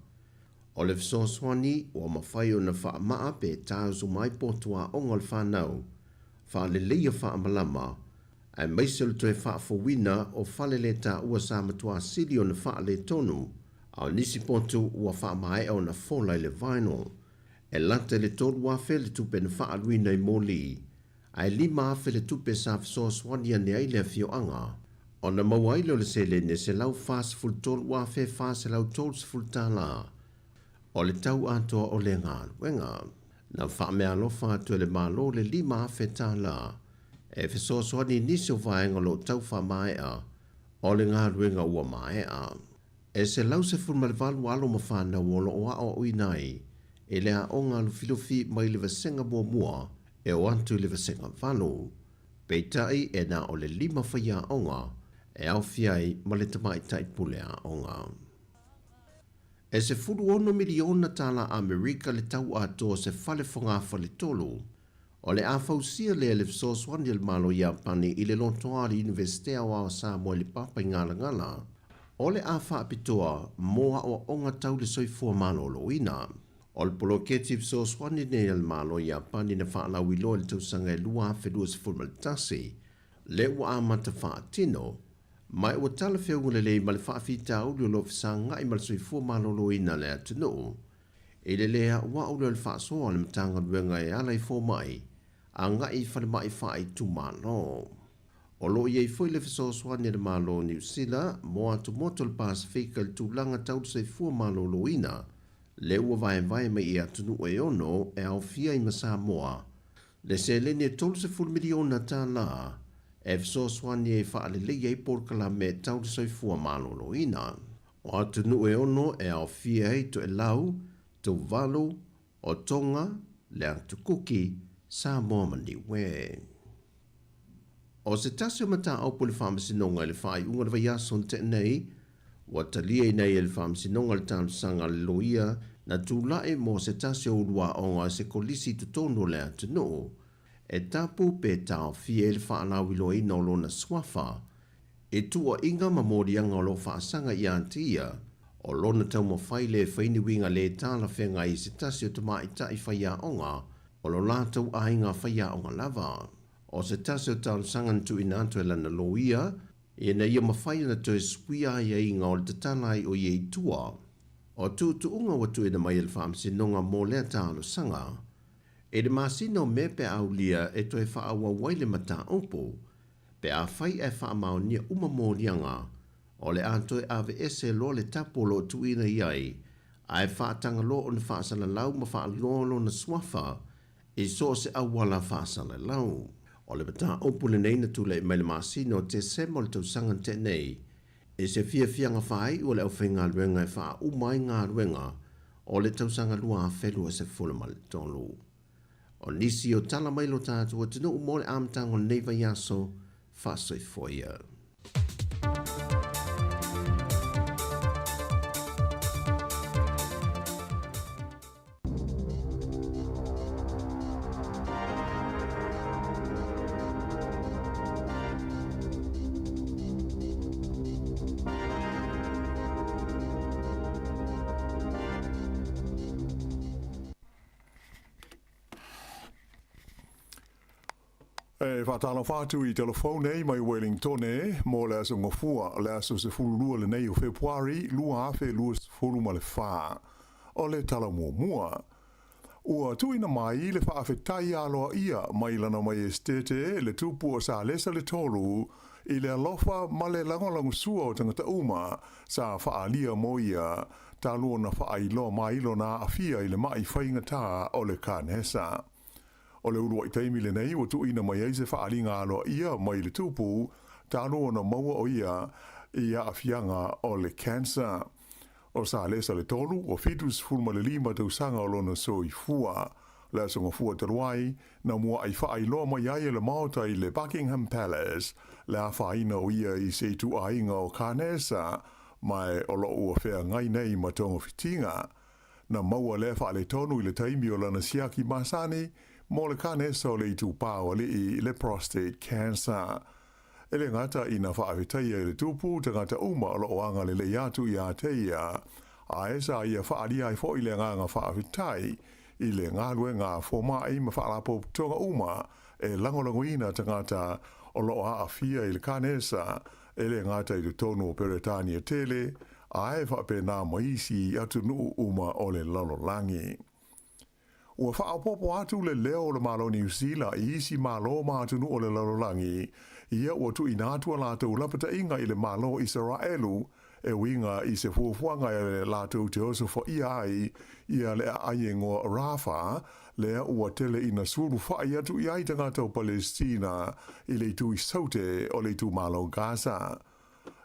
O le fesoasoani ua mafai ona faamaa pe taoso mai potu aoga o le fanau, faaleleia faamalama, aemaise o le toe faafouina o fale le taua sa matua sili ona faaletonu, a o nisi potu ua faamaea ona fola i le vinyl. E lata i le 3,000 le tupe na faaaluina i moli, ae 5,000 le tupe sa fesoasoani ane ai le afioaga ona maua ai lea o le seleni e $143,430 tala o le tau atoa o lea galuega. Na faameaalofa atu e le Malo le $5,000 tala e fesoasoani i nisi o vaega o lo o tau faamaea o le galuega ua maea. E 118 alo ma fanau o lo o aoaoina ai i le aoga lufilufi mai le vasega muamua e o atu i le vasega valu. Peitai e na o le lima faiaoga e aofia ai ma le tamaitai pule aoga. E $16 miliona tālā Amerika le tau atoa o se fale fogāfaletolu. O le a fausia lea i le fesoasoani a le Malo o Iapani i le lotoa o le Iunivesite Aoao o Samoa i le Papaigalagala, o le a faapitoa mo aoaoga tau le soifua maloloina. O le poloketi fesoasoani lenei a le Malo o Iapani na faalauiloa i le tausaga e 2021, lea ua amata faatino, ma ua talafeauga lelei ma le faafitauli o lo o fesagai ma le soifua maloloina o le atunuu. I le lē aʻuaʻu lea o le faasoa a le Matagaluega e ala i fomai agai i falemai faaitumalo. O lo o i ai foi le fesoasoani a le Malo o Niu Sila mo atumotu o le Pasefika i le tulaga tau le soifua maloloina, lea ua vaevae mai i atunuu e ono e aofia ai ma Samoa, le seleni e $30 miliona tālā e fesoasoani ai e faaleleia ai polokalame tau le soifua maloloina. O atunuu e ono e aofia ai Toelau, Tuvalu, o Tonga, le Atu Kuki, Samoa ma Niue. O se tasi o mataupu i le Faamasinoga i le faaiuga o le vaiaso na tea nei, ua taliaina ai e le Faamasinoga le talosaga a le loia na tulai mo se tasi o uluaoga o se kolisi i totonu o le atunuu e tapu pe taofia ai le faalauiloaina o lona suafa i tuuaiga ma moliaga o lo o faasaga ia te ia o lona taumafai lea e fai ni uiga lē talafeagai i se tasi o tamaitai faiaoga o lo latou aiga faiaoga lava. O se tasi o talosaga na tuuina atu e lana loia, ina ia mafai ona toe suia aiaiga o le tatala ai o ia i tua. O tuutuuga ua tuuina mai e le Faamasinoga mo lea talosaga, i le masina o Me pe a aulia e toe faaauau ai le mataupu, pe afai ae faamaonia uma moliaga, o le a toe aveese loa le tapu o lo o tuuina i ai, ae faataga loa ona faasalalau ma faaloa lona suafa i so o se auala faasalalau. O le mataupu lenei na tulai mai le masina o Tesema o le tausaga na tea nei, i se fiafiaga faaiu a le aufaigaluega e faauma ai galuega o le tausaga 2023. O nisi o tala mai lo tatou atunuu mo le amataga o lenei vaiaso, faasoifua ia. E faatalofa atu i telefone nei mai Wellingtone mo le aso Gafua, le aso 12 lenei o Fepuari 2024. O le tala muamua, ua tuuina mai le faafetai aloaia mai Lana Maiestete le Tupu o Salesa le Tolu i le alofa ma le lagolagosua o tagata uma sa faaalia mo ia talu ona faailoa mai lona aafia i le maʻi faigata o le kanesa. O le uluai taimi lenei ua tuuina mai ai se faaaliga aloaia mai le Tupu talu ona maua o ia i aafiaga o le cancer. O Salesa le Tolu, ua 75 tausaga o lona soifua. Le aso Gafua talu ai, na muaʻi faailoa mai ai e le Maota i le Buckingham Palace le afaina o ia i se ituaiga o kanesa, ma o lo o ua feagai nei ma togafitiga. Na maua lea faaletonu i le taimi o lana siaki masani mo le kanesa o le itupā o alii, le prostate cancer. E le gata ina faafetaia i le Tupu tagata uma o lo o agalelei atu ia te ia, ae sa ia faaalia ai foi le agaga faafetai i le galuega a fomai ma faalapotopotoga uma e lagolagoina tagata o lo o aafia i le kanesa, e le gata i totonu o Peretania tele, ae faapena ma isi atunuu uma o le lalolagi. Ua faaopoopo atu le leo o le Malo Niu Sila i isi malo ma atunuu o le lalolagi, ia ua tuuina atu a latou lapataiga i le Malo o Isaraelu e uiga i se fuafuaga e latou te osofaia ai ia le aai egoa Rafa, lea ua tele ina sulufaʻi atu i ai tagata o Palestina i le itu i Saute o le itumalo Gaza.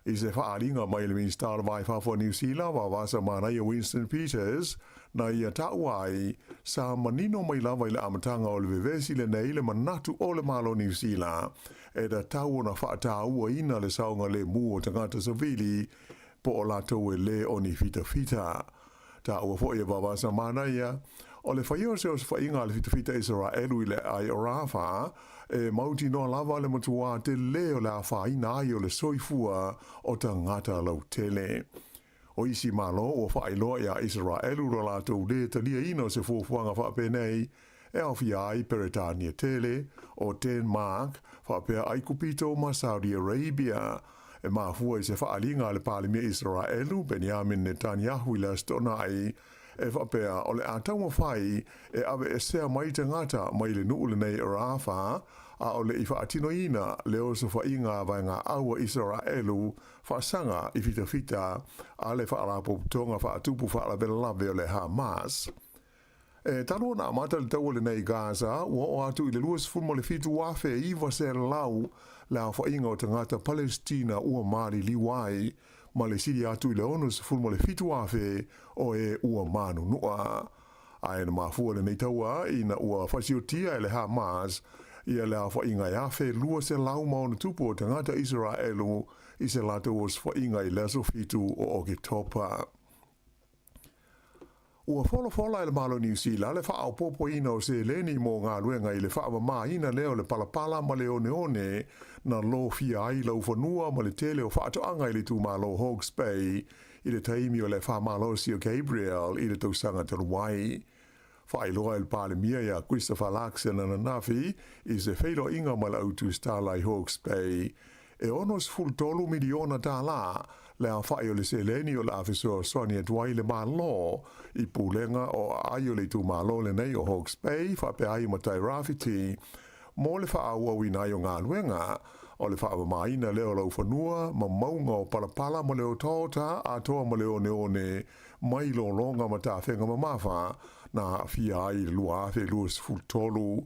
I se faaaliga mai le Minisita o le Va i Fafo o Niu Sila, Vavasa Manaia Winston Peters, na ia taua ai, sa manino mai lava i le amataga o le vevesi lenei le manatu o le Malo Niu Sila e tatau ona faatauaina le saogalemu o tagata savili po o latou e lē o ni fitafita. Taua foi e Vaovasa Manaia, o le faia o se osofaiga a le fitafita Isaraelu i le aai o Rafa, e mautinoa lava le matuā telē o le afaina ai o le soifua o tagata lautele. O isi Malo ua faailoa iā Isaraelu lo latou lē taliaina o se fuafuaga faapenei, e aofia ai Peretania Tele, o Denmark, faapea Aikupito ma Saudi Arabia. E mafua i se faaaliga a le Palemia Isaraelu, Benjamin Netanyahu i le Aso Toonai, e faapea o le a taumafai e aveesea mai tagata mai le nuu lenei o Rafah, a o le i faatinoina le osofaiga a vaegaau a Isaraelu faasaga i fitafita a le Faalapotopotoga Faatupu Faalavelave o le Hamas. E talu ona amata le taua lenei i Gaza, ua oo atu i le 27,900 le aofaiga o tagata Palesitina ua maliliu ai, ma le sili atu i le 67,000 o e ua manunua. Ae na mafua lenei taua ina ua fasiotia e le Hamas ia le aofaiga e 1,200+ o tagata Isaraelu i se latou osofaiga i le aso 7 o Oketopa. Ua folafola e le Malo o Niu Sila le faaopoopoina o seleni mo galuega i le faamamaina lea o le palapala ma le oneone na lofia ai laufanua ma le tele o faatoaga i le itumalo Hawke's Bay i le taimi o le faamalosi o Gabrielle i le tausaga talu ai. Faailoa e le Palemia iā Christopher Luxon ananafi i se feiloaiga ma le au tusitala i Hawke's Bay, e $63 miliona tālā le aofai o le seleni o le a fesoasoani atu ai le Malo i pulega o aai o le itumalo lenei o Hawke's Bay faapea ai ma Tairāwhiti mo le faaauauina ai o galuega o le faamamaina lea o laufanua ma mauga o palapala ma le otaota atoa ma le oneone mai lologa ma tafega mamafa na aafia ai i le 2023.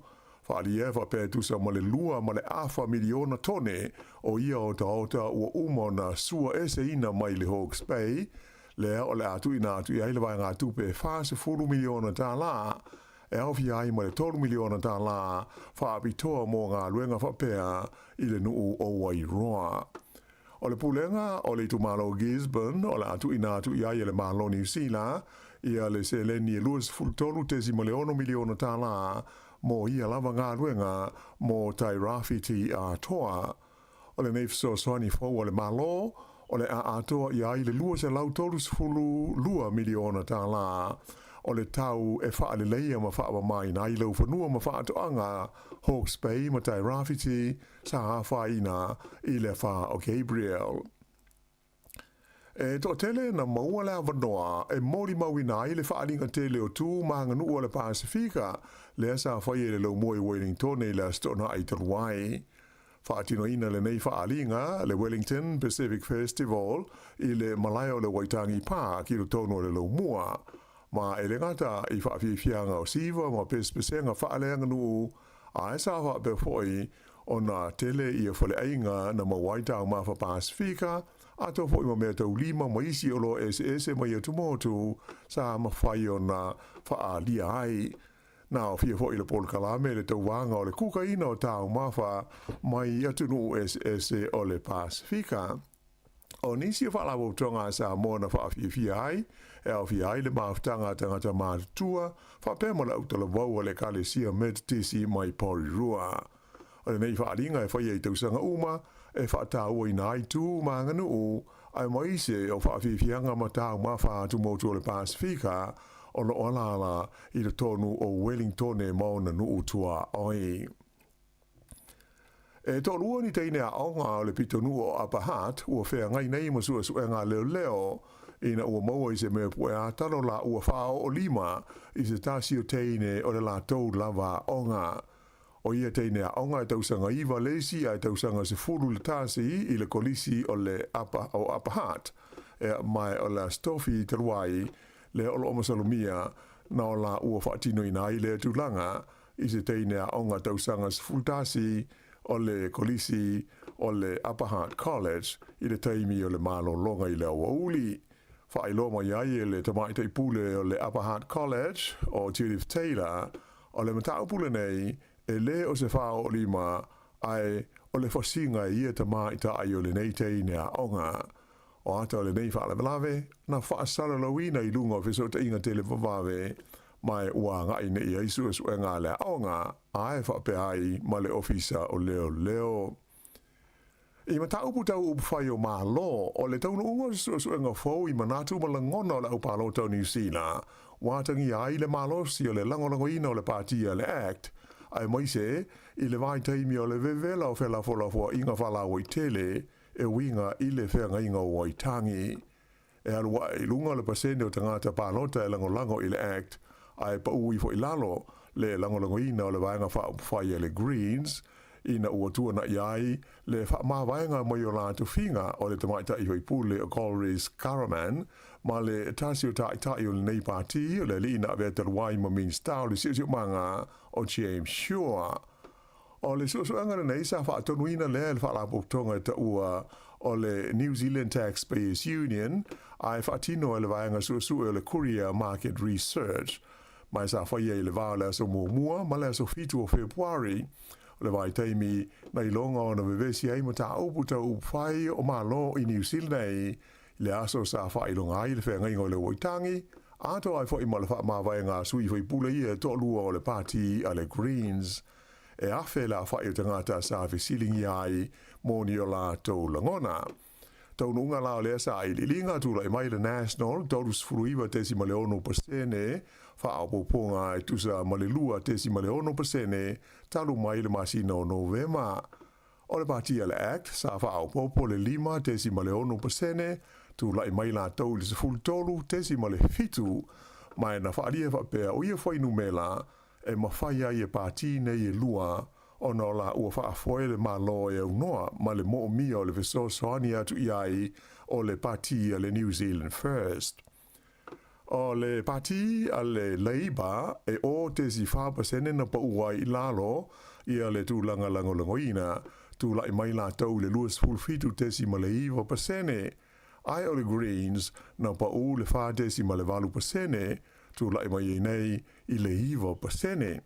Faaalia e faapea e tusa ma le 2.5 miliona tone o ia otaota ua uma ona sua eseina mai le Hawke's Bay, lea o le a tuuina atu i ai le vaegatupe e $40 miliona tālā, e aofia ai ma le $3 miliona tālā faapitoa mo galuega faapea i le nuu o Wairoa. O le pulega o le itumalo Gisborne o le a tuuina atu i ai e le Malo Niu Sila ia le seleni e $23.6 miliona tālā mo ia lava galuega mo Tairāwhiti atoa. O lenei fesoasoani fou a le Malo, o le a atoa i ai le $232 miliona tālā o le tau e faaleleia ma faamamaina ai laufanua ma faatoaga Hawke's Bay ma Tairāwhiti sa afaina i le afa o Gabriel. E toatele na maua le avanoa e molimauina ai le faaaliga tele o tu ma aganuu a le Pasefika lea sa faia i le laumua i Wellingtone i le Aso Toonai talu ai. Faatinoina lenei faaaliga, le Wellington Pacific Festival, i le malae o le Waitangi Park i totonu o le laumua. Ma e le gata i faafiafiaga o siva ma pesepesega faaleaganuu, ae sa faapea foi ona tele ia faleaiga na maua ai taumafa Pasefika, atoa foi ma mea taulima ma isi oloa eseese mai atumotu sa mafai ona faaalia ai. Na aofia foi le polokalame le tauvaga o le kukaina o taumafa mai atunuu eseese o le Pasefika. O nisi o faalapotopotoga a Samoa na faafiafia ai, e aofia ai le mafutaga a tagata matutua, faapea ma le autalavou a le Ekalesia Metotisi mai Porirua. O lenei faaaliga e faia i tausaga uma, e faatauaina ai tu ma aganuu, aemaise o faafiafiaga ma taumafa atumotu o le Pasefika o lo o alaala i totonu o Wellingtone ma ona nuu tuaoi. E toalua ni teine aoga o le pitonuu o Upper Hutt ua feagai nei ma suesuega a leoleo ina ua maua i se mea pue atalo la ua faaoolima i se tasi o teine o le latou lava aoga. O ia teine aoga e tausaga 9 le isi ae tausaga 10 le tasi i le kolisi o le Upper, o Upper Hutt ea mae o le Aso Tofi talu ai lea o loo masalomia na o la ua faatinoina ai lea tulaga i se teine aoga tausaga 11 o le kolisi o le Upper Hutt College i le taimi o le malologa i le aoauli. Faailoa mai ai e le tamaitai pule o le Upper Hutt College o Judith Taylor, o le mataupu lenei e lē o se faaoolima ae o le fasiga e ia tamaitai o lenei teine aoga. O ata o lenei faalavelave, na faasalalauina i luga o fesootaiga televavave, ma e ua agai nei i ai suesuega a le aoga, ae faapea ai ma le Ofisa o Leoleo. I mataupu tau upufai o Malo, o le taunuuga o se suesuega fou i manatu ma lagona o le aupalota o Niu Sila, ua atagia ai le malosi o le lagolagoina o le Pati a le Act, aemaise i le vaitaimi o le vevela o felafolafoaiga faalauaitele e uiga i le feagaiga o Waitangi. E alu ae i luga le pasene o tagata palota e lagolago i le Act, ae paʻu ifo i lalo le lagolagoina o le Vaega Faaupufai a le Greens, ina ua tuanaʻi ai le faamavaega mai o la tofiga o le tamaitai faipule o Golriz Ghahraman ma le tasi o taitai o lenei pati o le alii na avea talu ai ma Minista o le Siosiomaga o James Shaw. O le suesuega lenei sa faatonuina lea e le Faalapotopotoga e taua o le New Zealand Taxpayers Union ae faatino e le vaega suesue o le Courier Market Research ma e sa faia i le va o le aso muamua ma le aso 7 o Fepuari o le vaitaimi na iloga ona vevesi ai mataupu tau upufai o Malo i Niu Sila nei i le aso sa faailoga ai le feagaiga o le Waitangi atoa ai foi ma le faamavaega a sui faipule ia e toalua o le pati a le Greens. E afe le afaʻi o tagata sa fesiligia ai mo ni o latou lagona. Taunuuga la o lea sailiiliga, tulai mai le National 39.6% faaopoopoga e tusa ma le 2.6% talu mai le masina o Novema. O le pati a le Act sa faaopoopo le 5.6%, tulai mai latou i le 13.7, ma e na faaalia faapea o ia fuainumera e mafai ai e pati nei e lua ona o la ua faafoe le Malo e aunoa ma le moomia o le fesoasoani atu i ai o le pati a le New Zealand First. O le pati a le Labour e 0.4% na paʻu ai i lalo ia le tulaga lagolagoina, tulai mai latou i le 27.9%, ae o le Greens na paʻu le 4.8%, tulai mai ai nei i le 9%.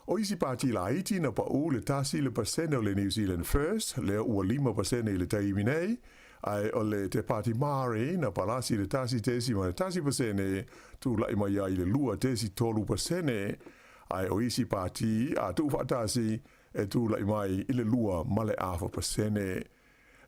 O isi pati laiti na paʻu le 1% o le New Zealand First, lea ua 5% i le taimi nei, ae o le Te Pāti Māori na palasi le 1.1%, tulai mai ai i le 2.3%, ae o isi pati a tuufaatasi e tulai mai i le 2.5%.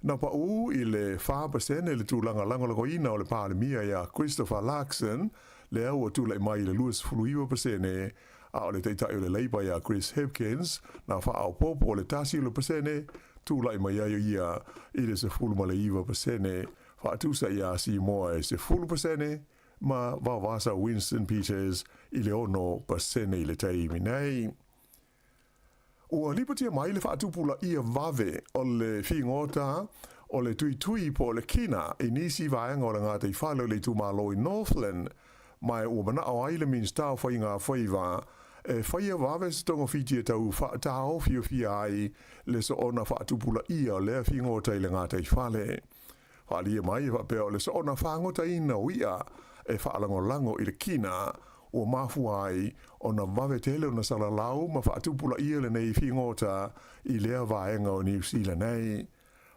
Na paʻu i le 4% le tulaga lagolagoina o le Palemia iā Christopher Luxon, lea ua tulai mai i le 29%, a o le Taitai o le Labour iā Chris Hipkins, na faaopoopo le 1%, tulai mai ai ia i le 19%, faatusa iā Seymour e 10%, ma Vavasa Winston Peters i le 6% i le taimi nei. Ua lipotia mai le faatupulaia vave o le figota o le tuitui po o le kina i nisi vaega o le gataifale o le itumalo i Northland, ma ua manao ai le Minisita o Faiga Faiva e faia vave se togafiti e tau faataofiofia ai le soona faatupulaia o lea figota i le gataifale. Faaalia mai e faapea o le soona fagotaina o i'a e faalagolago i le kina ua mafua ai ona vave tele ona salalau ma faatupulaia lenei figota i lea vaega o Niu Sila nei.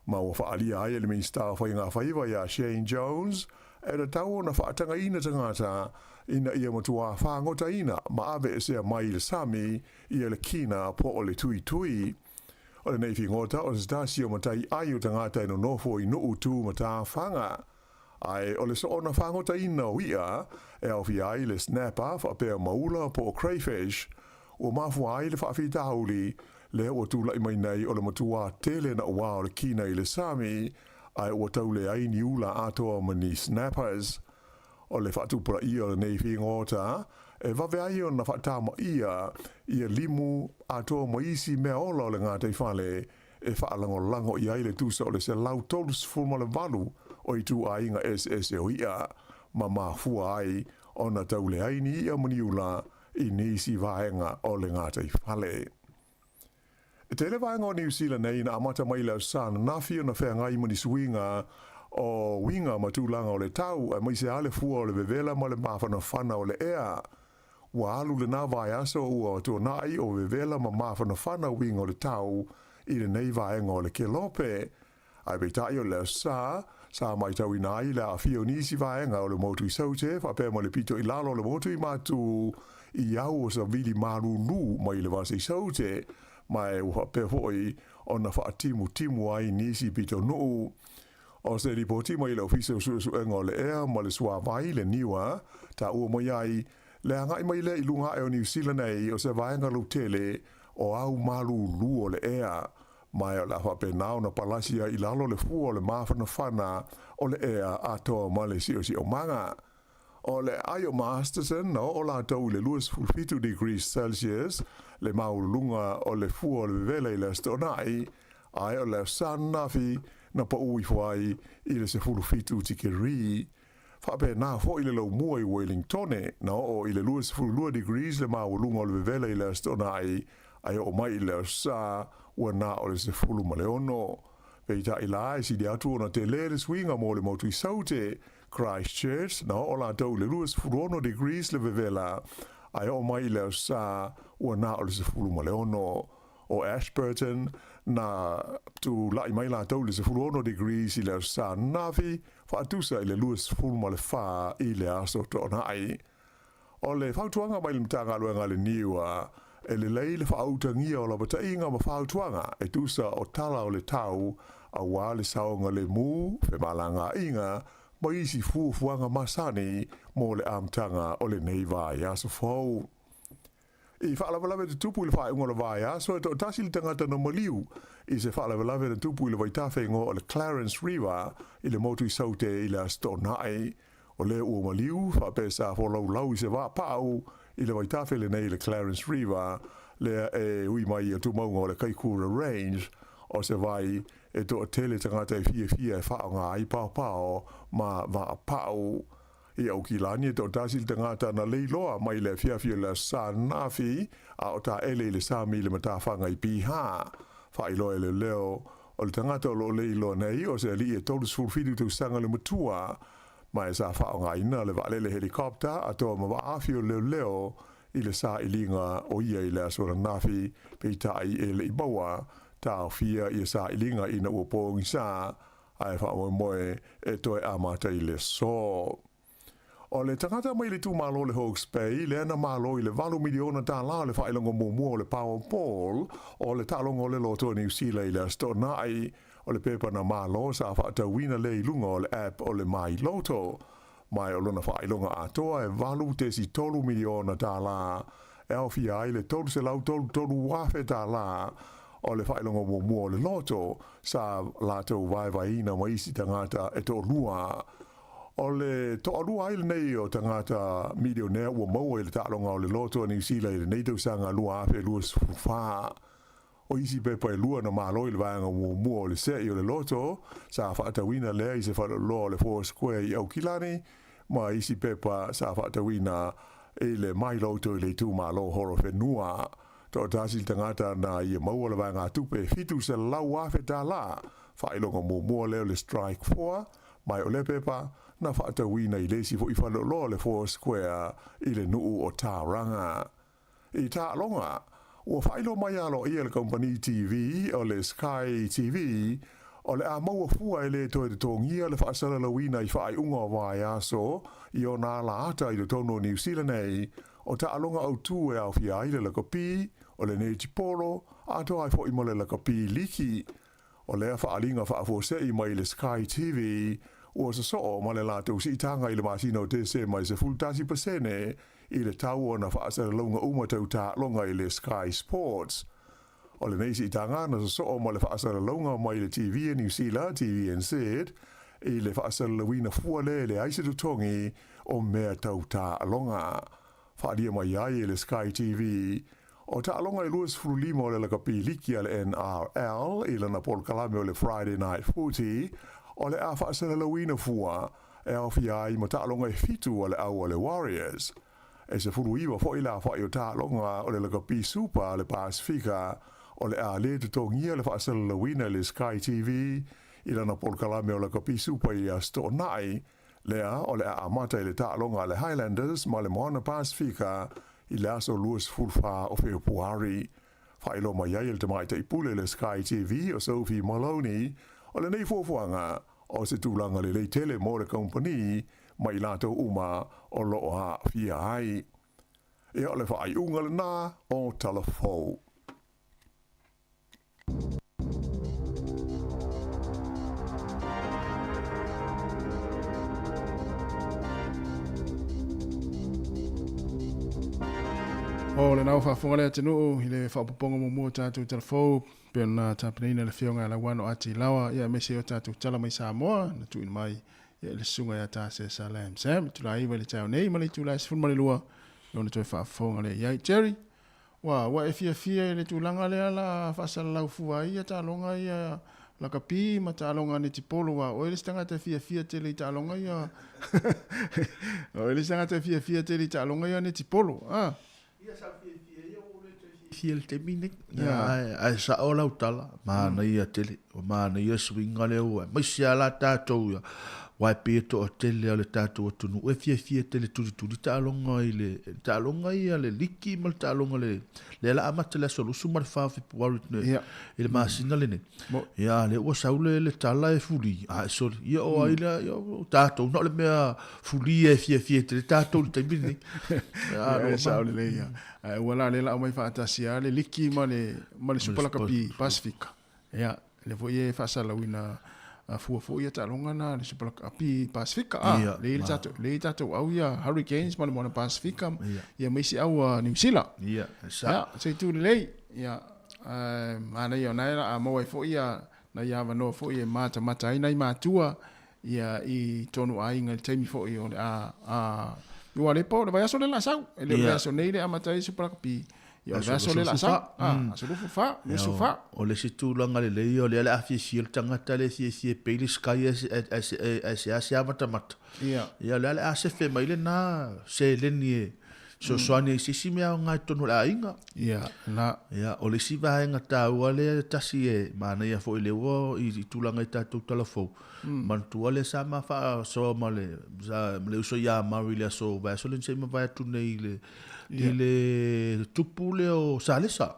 Ma ua faaalia ai e le Minisita o Faiga Faiva iā Shane Jones e tatau ona faatagaina tagata ina ia matuā fagotaina ma aveesea mai i le sami ia le kina po o le tuitui. O lenei figota o se tasi o matai ai o tagata e nonofo i nuu tu matafaga. Ae o le soona fagotaina o i'a e aofia ai le snapper faapea ma ula po o crayfish, ua mafua ai le faafitauli lea ua tulai mai nei o le matuā tele naʻauao o le kina i le sami, ae ua tau leai ni ula atoa ma ni snappers. O le faatupulaia o lenei figota e vave ai ona faatamaia ia limu atoa ma isi mea ola o le gataifale e faalagolago i ai le tusa o le 138 o ituaiga eseese o i'a ma mafua ai ona tau leai ni i'a ma ni ula i nisi vaega o le gataifale. E tele vaega o Niu Sila nei na amata mai i le aso Sa ananafi ona feagai ma ni suiga o uiga ma tulaga o le tau, aemaise lava le fua o le vevela ma le mafanafana o le ea. Ua alu lena vaiaso ua tuanai o vevela ma mafanafana uiga o le tau i lenei vaega o le kelope. Ae peitai o le aso Sa, Sa matauina ai le aafia o nisi vaega o le motu i Saute faapea ma le pito i lalo o le motu i Matu i au o savili malūlū mai le vasa i Saute, ma e ua faapea foi ona faatimutimu ai nisi pitonuu. O se lipoti mai le Ofisa o Suesuega o le Ea ma le Suavai, le NIWA, taua mai ai le agai mai lea i luga ae o Niu Sila nei o se vaega lautele o au malūlū o le ea, ma e o le a faapena ona palasi ai i lalo le fua o le mafanafana o le ea atoa ma le siosiomaga. O le aai o Masterton na oo latou i le 27 degrees Celsius le maualuluga o le fua o le vevela i le Aso Toonai, ae o le Aso Sa ananafi na pau ifo ai i le 17 tikeri. Faapena foi le laumua i Wellingtone, na oo i le 22 degrees le maualuga o le vevela i le Aso Toonai, ae oo mai i le Aso Sa ua na o le 16. Peitai la, e sili atu ona tele le suiga mo le motu i Saute, Christchurch, na oo latou i le 26 degrees le vevela, ae oo mai i le Aso Sa ua na o le 16. O Ashburton, na tula'i mai latou i le 16 degrees i le Aso Sa ananafi, faatusa i le 24 i le Aso Toonai. O le fautuaga mai le Matagaluega a le NIWA, e lelei le faautagia o lapataiga ma fautuaga e tusa o tala o le tau aua le saogalemu, femalagaaiga ma isi fuafuaga masani mo le amataga o lenei vaiaso fou. I faalavelave tutupu i le faaiuga o le vaiaso, e toatasi le tagata na maliu i se faalavelave na tupu i le vaitafe igoa o le Clarence River i le motu i Saute i le Aso Toonai. O lea ua maliu faapea sa folaulau i se vaapaau i le vaitafe lenei i le Clarence River lea e ui mai i tumauga o le Kaikoura Range, o se vai e toatele tagata e fiafia e faaaoga ai paopao ma vaapaau. I Aukilani e toatasi le tagata na leiloa mai le afiafi o le Aso Sa ananafi, a o taele i le sami i le matafaga i Piha. Faailoa e leoleo, o le tagata o lo o leiloa nei o se alii e 37 tausaga le matua, ma e sa faaaogaina le vaalele helicopter atoa ma vaafi o leoleo i le sailiga o ia i le aso ananafi, peitai e le i maua taofia ia sailiga ina ua pogisa ae faamoemoe e toe amata i le aso. O le tagata mai le itumalo o le Hawke's Bay lea na malo i le $8 miliona o le faailoga muamua o le Powerball o le taaloga o le loto a Niu Sila i le Aso Toonai. O le pepa na malo sa faatauina lea i luga o le app o le My Lotto. Ma o lona faailoga atoa e $8.3 miliona e aofia ai le $333,000 o le faailoga muamua o le loto sa latou vaevaeina ma isi tagata e toalua. O le toalua ai lenei o tagata milionea ua maua i le taaloga o le loto a Niu Sila i lenei tausaga 2024. O isi pepa e lua na malo i le vaega muamua o le se'i o le loto sa faatauina lea i se faleoloa o le Four Square i Aukilani, ma isi pepa sa faatauina i le My Lotto i le itumalo Horowhenua. Toatasi le tagata na ia maua le vaegatupe e $700,000, faailoga muamua lea o le Strike 4, ma o lea pepa na faatauina i le isi foi faleoloa o le Four Square i le nuu o Tauranga. I taaloga, ua faailoa mai aloaia e le kamupani TV o le Sky TV, o le a maua fua e le toe totogia le faasalalauina i faaiuga o vaiaso i ona ala ata i totonu o Niu Sila nei, o taaloga autū e aofia ai le lakapi, o le netipolo, atoa ai foi ma le lakapi liki. O lea faaaliga faafuasei mai le Sky TV ua sosoo ma le latou siitaga i le masina o Tesema i 11% i le tau ona faasalalauga uma tau taaloga i le Sky Sports. O lenei siitaga na sosoo ma le faasalalauga mai le TV a Niu Sila, TVNZ, i le faasalalauina fua lea e leai se totogi o mea tau taaloga. Faaalia mai ai e le Sky TV, o taaloga e 25 o le lakapi liki a le NRL i lana polokalame o le Friday Night Footy, o le a faasalalauina fua e aofia ai ma taaloga e 7 a le au a le Warriors. E 19 foi le aofai o taaloga o le lakapi Super a le Pasifika o le a le totogia le faasalalauina i le Sky TV i lana polokalame o lakapi Super i le Aso Toonai, lea o le a amata i le taaloga a le Highlanders ma le Moana Pasifika i le aso 24 o Fepuari. Faailoa mai ai e le tamaitai pule le Sky TV o Sophie Maloney, o lenei fuafuaga. O se tulaga lelei tele mo le kamupani ma i latou uma o lo o aafia ai. Ia o le faaiuga lena o Tala Fou. O lena ua faafofoga le atunuu i le faaopoopoga muamua o tatou tala fou pei ona tapenaina e le Afioga ia Lauano Ati Laoa, ia aemaise ai o tatou tala mai Samoa na tuuina mai ia i le susuga ia Tase Salam Sam i itula 9 i le taeao nei ma le itula 12 ona toe faafofoga lea i ai. Jerry, Ua, ua e fiafia i le tulaga lea la faasalalau fua ai ia taaloga ia lakapi ma taaloga netipolo aua o oe le isi tagata e fiafia tele i taaloga ia o oe le isi tagata e fiafia tele i taaloga ia netipolo a. Ia sa ou fiafia ia ua ou le toe fiafia i le taimi lenei. Ia ae sao lau tala, manaia tele, ua manaia suiga lea ua, aemaise lava la tatou ia, aua e pei e toatele o le tatou atunuu e fiafia tele tulituli taaloga i le taaloga ia le liki ma le taaloga le lea la amata le aso 24 o Fepuari yeah. i le masina lenei. Ia lea ua sau le, le tala e fuli a e soli. Ia o ai la ia o tatou na o le mea fuli e fiafia tele tatou le taimi lenei. Ia e sao lelei ia. Ae ua la lea la aumai faatasi lava le liki ma le ma le Super Lakapi Pasifika. Ia, lea foi e faasalauina fua foi ia taaloga na le Super Lakapi Pasifika. Ah, ia, le i tatou le i tatou au ia Hurricanes ma le Moana Pasifika ia ma isi au a Niu Sila. Ia, sa. Ia, se itu lelei. Ia, manaia o na e a maua ai foi ia nai avanoa foi e matamata ai nai matua ia i tonu aiga i le taimi foi o le a a ua le po le vaiaso le la sau e le o le vaiaso nei le amata ai Super Rugby ia o le vaiaso le la sau a aso lufu fa lusu fa. O le isi tulaga lelei o lea le a fiafia le tagata le fiafia e pei le Sky ae seasea matamata. Ia. Ia o lea le a sefe mai lena seleni e fesoasoani ai i se isi mea aoga i totonu o le aiga. Ia, la. Ia, o le isi vaega taua lea e tasi e manaia foi lea ua i tulaga i tatou tala fou, manatua lea sa ma faasoa ma le, sa, ma le uso ia Murray i le aso vaiaso lea na se i mavae atu nei i le, i le tupu lea o Salesa.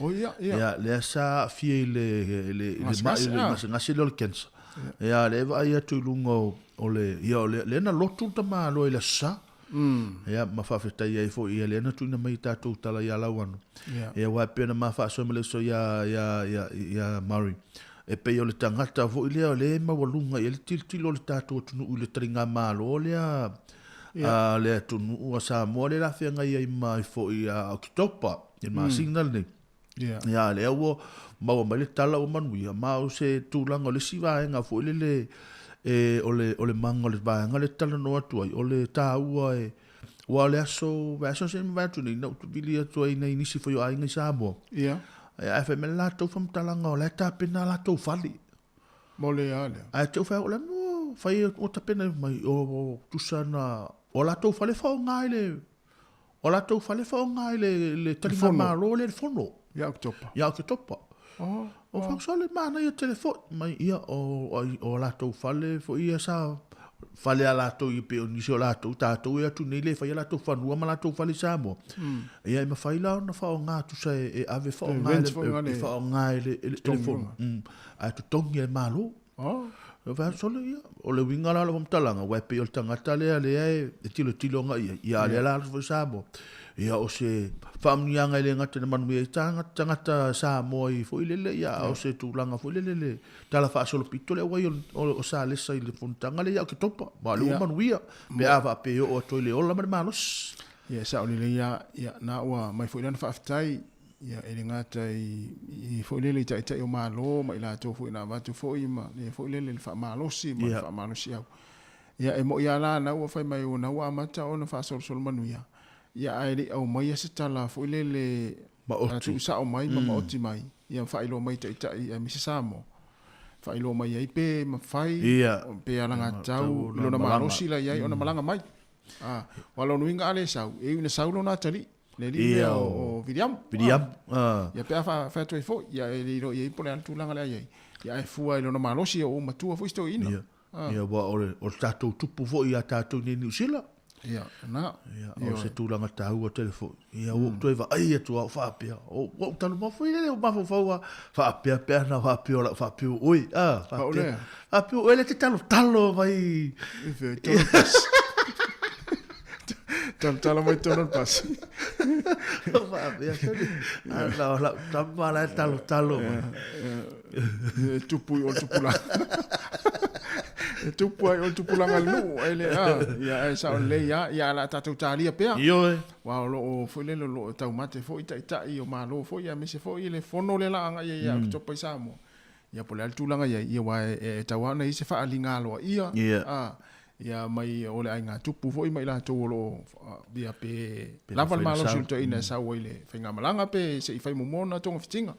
Oh, ia, ia. Ia, lea sa aafia i le, i le, i le mai, i le gasegase lea o le cancer. Ia, lea e vaai atu i luga o, o le, ia, o le, lea na lotu le tamaloa i le Aso Sa. Ia, ma faafetai ai foi, ia, lea na tuuina mai i tatou tala ia Lauano. Ia. Ia, aua e pei ona ma faasoa ma le uso ia, ia, ia, ia Murray. E pei o le tagata foi lea o lea e maualuga i ai le tilotilo o le tatou atunuu i le taligamalo lea a le atunuu a Samoa lea la feagai ai mai foi ia Oketopa i le masina lenei. Ia lea ua maua mai le tala ua manuia, ma o se tulaga o le isi vaega foi lele e, o le, o le maga o le vaega lea e talanoa atu ai, o le taua e, aua o le aso, vaiaso se i mavae atu nei, na ou vili atu ai nai nisi foi o aiga i Samoa. Ae fai mai le latou faamatalaga o la e tapena latou fale. Mo le a lea? Ae te ou fai atu, o le a mo fai ua tapena mai, o tusa na, o latou fale faaaoga i le, o latou fale faaaoga i le, le taligamalo lea i le fono. Ia Oketopa. Ia Oketopa. Oh, O oh. le manaia tele foi mai ia o, o, o latou fale foi ia sa fale a latou i pei o nisi o latou tatou e atu nei le fai a latou fanua ma latou fale i Samoa. Ia e mafai la ona faaaoga tusa e, e ave faaaoga rent foi e, e faaaoga e le, e le, e le fono. Ae totogi e le Malo. Oh. E fai atu sole ia. O le uiga la o le faamatalaga, aua e pei o le tagata lea lea e, e tilotilo agai i ai. Ia, lea la foi Samoa. Ia, o se faamanuiaga e le gata ina manuia ai tagata, tagata Samoa i foi lele, ia, a o se tulaga foi lele le tala faasolopito le auai o, o, o Salesa i le fonotaga lea ia Oketopa. Ma o lea ua manuia, pe a faapea e oo atu ai le ola ma le malosi. Ia, e sao lelei lava. Ia, na ua aumai foi lana faafetai Ia, e le gata i, i foi lele i taitai o Malo ma i latou foi na avatu foi ma le foi lele le faamalosi ma le faamalosiau. Ia, e mo'i lava la na ua fai mai na ua amata ona faasolosolo manuia, ia ae le i aumaia se tala foi lele Maoti. tuusao mai ma maoti mai, ia faailoa mai i taitai aemaise Samoa, faailoa mai ai pe mafai, pe alagatatau i lona malosi la i ai ona malaga mai. A, aua o lona uiga a le sau, e iu ina sau lona atalii. Le alii lea o Viliamu. Viliamu. Ia pe a fai atu ai foi, ia e le iloa i ai po o le a le tulaga lea i ai. Ia ae fua i lona malosi, o ua matua foi si toeaina. Ia, aua o le tatou tupu foi ia tatou i nei Niu Sila. Ia, na. Ia, o se tulaga taua tele foi. Ia, ua ou toe vaai atu lava o faapea, ua ou talanoa foi lele o mafaufau a faapea pe ana faapea o lau faapea o oe, a, faapea, faapea o oe lea e te talotalo mai. E fea, tonu le pasi. Talotalo mai tonu le pasi. O faapea, sole, ana o lau tama la e talotalo mai. E tupu i o le tupulaga. E tupu ai o le tupulaga i le nuu, ai le, a, ia, ae sao lelei lava, ia, ae o le a tatou talia pea. Ioe. Aua o lo o, foi lele, o lo o taumate foi taitai o Malo foi, aemaise foi le fono lea o le a agai ai ia Oketopa i Samoa. Ia po o le a le tulaga i ai, ia aua e tatau lava ona i ai se faaaliga aloaia, a, ia mai o le aiga tupu foi ma i latou o lo o, ia pe lava le malosi o le toeaina e sau ai i le faigamalaga pe se i fai muamua ona togafitiga.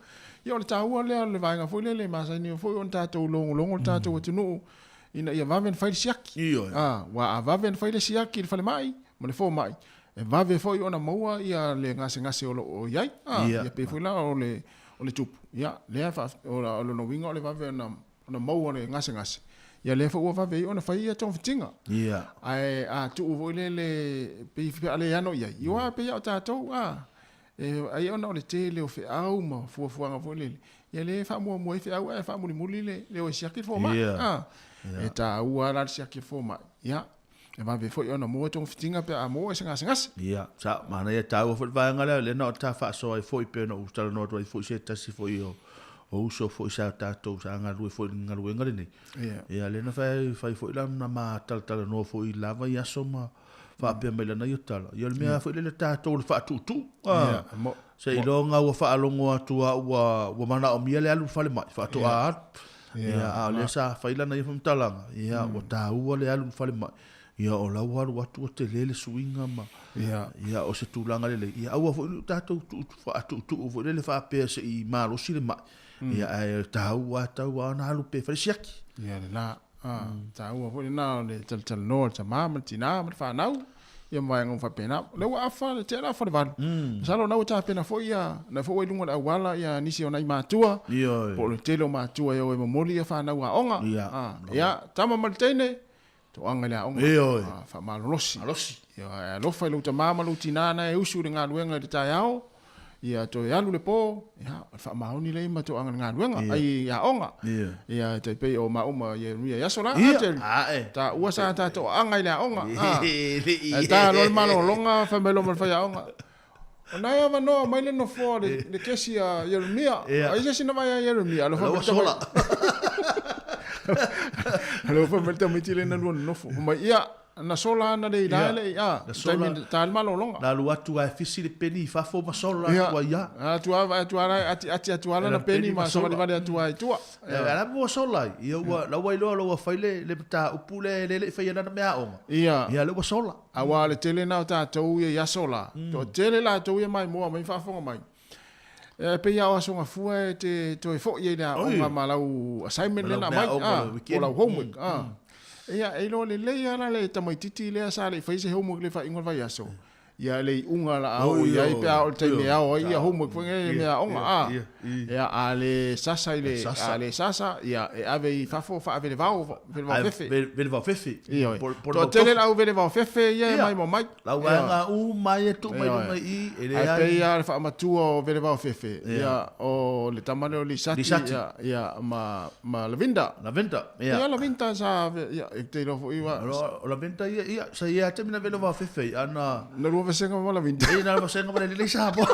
Ia o le taua lea o le vaega foi lele e masani foi ona tatou logologo le tatou atunuu ina ia vave ona fai le siaki. Ioe. A, aua a vave ona fai le siaki i le falemai ma le fomai, e vave foi ona maua ia le gasegase o lo o i ai. A, ia pei foi la o le o le tupu, ia lea fa, o lona uiga o le vave ona ona maua le gasegase, ia lea foi ua vave ai ona fai ia togafitiga. Ia. Ae a tuu foi lele pei pe a le ano i ai, ia pei lava o tatou, a, e ai ona o le tele o feau ma fuafuaga foi lele, ia lea e faamuamua ai feau ae faamulimuli le le o e siaki le fomai. Ia. A, e taua lava la le siaki o le fomai. Ia, e vave foi ona maua togafitiga pe a maua se gasegase. Ia, sa, manaia taua foi le vaega lea, lea na o ta faasoa ai foi pei ona ou talanoa atu ai foi se tasi foi o o uso foi sa tatou sa galue foi i le galuega lenei. Ia. Ia, lea na fai, fai foi la na ma talatalanoa foi i la vaiaso ma faapea mai lana ia tala. Ia o le mea foi lele tatou le faatuutuu. Ia, Seiloga ua faalogo atu a ua, ua manaomia le alu i le falemai, faatoa alu. Ia, a o lea sa fai lana ia faamatalaga, ia, ua taua le alu i le falemai. Ia, o la ua alu atu ua tele le suiga ma, ia, o se tulaga lelei. Ia, aua foi ne i tatou faatuutuu foi lele faapea se i malosi le mai. Ia, ae taua lava, tatau lava ona alu pea e fai le siaki. Ia, lena. Taua foi lena o le talatalanoa o le tama ma le tina ma le fanau, ia ma vaega uma faapena. O lea ua afa, le tea le afa o le 8. Masalo o lena ua tapena foi ia, na foi ua i luga o le auala ia nisi o nai matua, po o le tele o matua e o e momoli ia fanau aoga. Ia, tama ma le teine, toaga i le aoga. Faamalolosi. Ia, e alofa i lou tama ma lou tina na e usu i le galuega i le taeao, ia toe alu le po, ia, o le faamaoni lea ma toaga i le galuega, ai i aoga. Ia, e tai pei o maua ma Ieremia i aso la, a Jerry? Taua sa ta toaaga i le aoga. Ae ta loa le malologa, fai mai loa ma le faiaoga, O nai avanoa mai le nofoa o le kesi a Ieremia. Ai se isi na vaai ia Ieremia, alofa mai le tama. Alofa mai le tamaiti lea na lua nonofo. Fai mai, ia, na sola ana le ila le i a. Taimi ta le malologa. Na alu atu ae fisi le peni i fafo ma sola atu ai ia. Atu a atu a ati ati atu ala na peni ma savalivali atu ai i tua. Ia la ua sola ai. Ia ua la ua iloa ua fai le le mataupu le le le fai ana mea aoga. Ia. Ia le ua sola. Aua o le tele lena o tatou ia i aso la, toatele latou ia maimoa mai faafofoga mai. E pei lava o Aso Gafua e te toe foi ai i le aoga ma lau assignment lea na aumai, po o lau homework. Ia, e iloa lelei lava la le tamaitiiti lea sa le i faia se homework i le faaiuga o le vaiaso, Ia le iuga la a oo i ai pe a oo i le taimi e ao ai ia homework foi nei mea aoga a. Ia a le sasa i le a le sasa ia e ave i fafo faavelevao velevao fefe. Velevao fefe. Ioe. Toatele le au velevao fefe ia e maimoa mai. Lau vaega uma ia tuu mai luga i i e leai. Ae pei lava le faamatua o velevao fefe ia o le tama lea o Lisati ia ma ma Lavinda. Lavinda, ia. Ia Lavinda sa, ia, e te iloa foi wa. O Lavinda ia, ia, sa ia te mina velo va fefe, ana. Na lua vasenga ma Lavinda. Ia, na lua vasenga ma le lelei Samoa.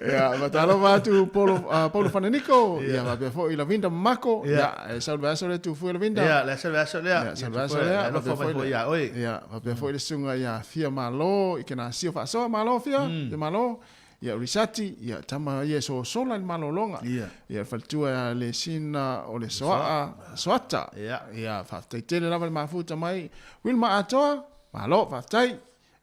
Ia, faatalofa atu Paulo, Paulo Fananiko, ia faapea foi Lavinda Mako, ia, e sau le vaiaso lea Tufue Lavinda. Ia, le sau le vaiaso lea. Ia, sau le vaiaso lea. Alofa mai foi ia oe. Ia, faapea foi le susuga ia Fia Malo i Kenasio Faasoa, malo Fia, Fia Malo. Ia o Risati, ia tama ia e sosola i le malologa. Ia. Ia le faletua ia Lesina o le Soaa, Soata. Ia. Ia faafetai tele lava le mafuta mai. Wilma Atoa, malo, faafetai.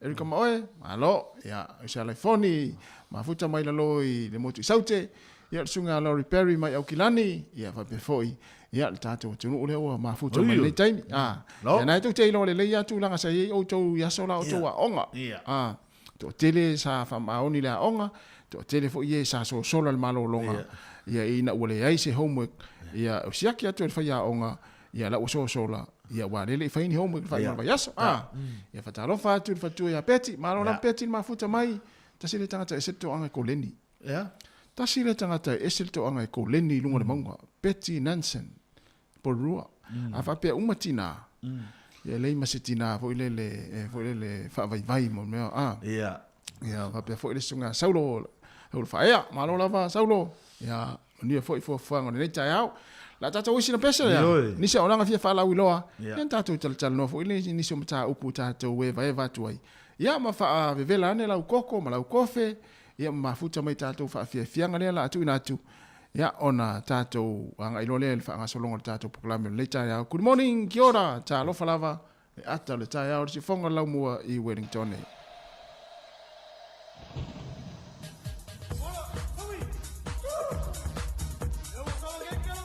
Erika Maoe, malo. Ia, o Salaifoni, mafuta mai lalo i le motu i Saute. Ia le susuga ia Laurie Perry mai Aukilani, ia faapea foi ia le tatou atunuu lea ua mafuta mai lenei taimi. Ah, ia na e tou te iloa lelei lava tulaga sa i ai outou i aso la outou aoga. Ia. Ah, Toatele sa faamaoni i le aoga, toatele foi e sa sosola le malologa, ia ina ua leai se homework, ia o siaki atu e le faiaoga, Ia la ua sosola ia ua lele i fai ni homework fai ma vaiaso. Ah. Ia faatalofa atu i le faletua ia Peti. Malo lava Peti le mafuta mai. Tasi le tagata e ese le toaga e koleni. Ia. Tasi le tagata e ese le toaga e koleni i luga o le mauga. Peti Nansen. Porirua. A faapea uma tinā, ia e leai ma se tinā foi lele, e foi lele faavaivai mo mea, a. Ia. Ia faapea foi le susuga a Saulo, Saulo Faaea. Malo lava Saulo. Ia manuia foi fuafuaga o lenei taeao. O le a tatou isi na pese lea. Ioe. Nisi o auaunaga fia faalauiloa. Ia. Ia na tatou talatalanoa foi i nisi o mataupu tatou evaeva atu ai. Ia ma faavevela ane lau koko ma lau kofe, ia ma mafuta mai tatou faafiafiaga lea o le a tuuina atu. Ia ona tatou agai loa lea i le faagasologa o le tatou polokalame o lenei taeao. Good morning, kia ora, talofa lava, le ata o le taeao o le siufofoga o le laumua i Wellington.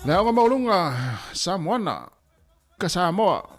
Le Aoga Maualuga Samoana, ka Samoa.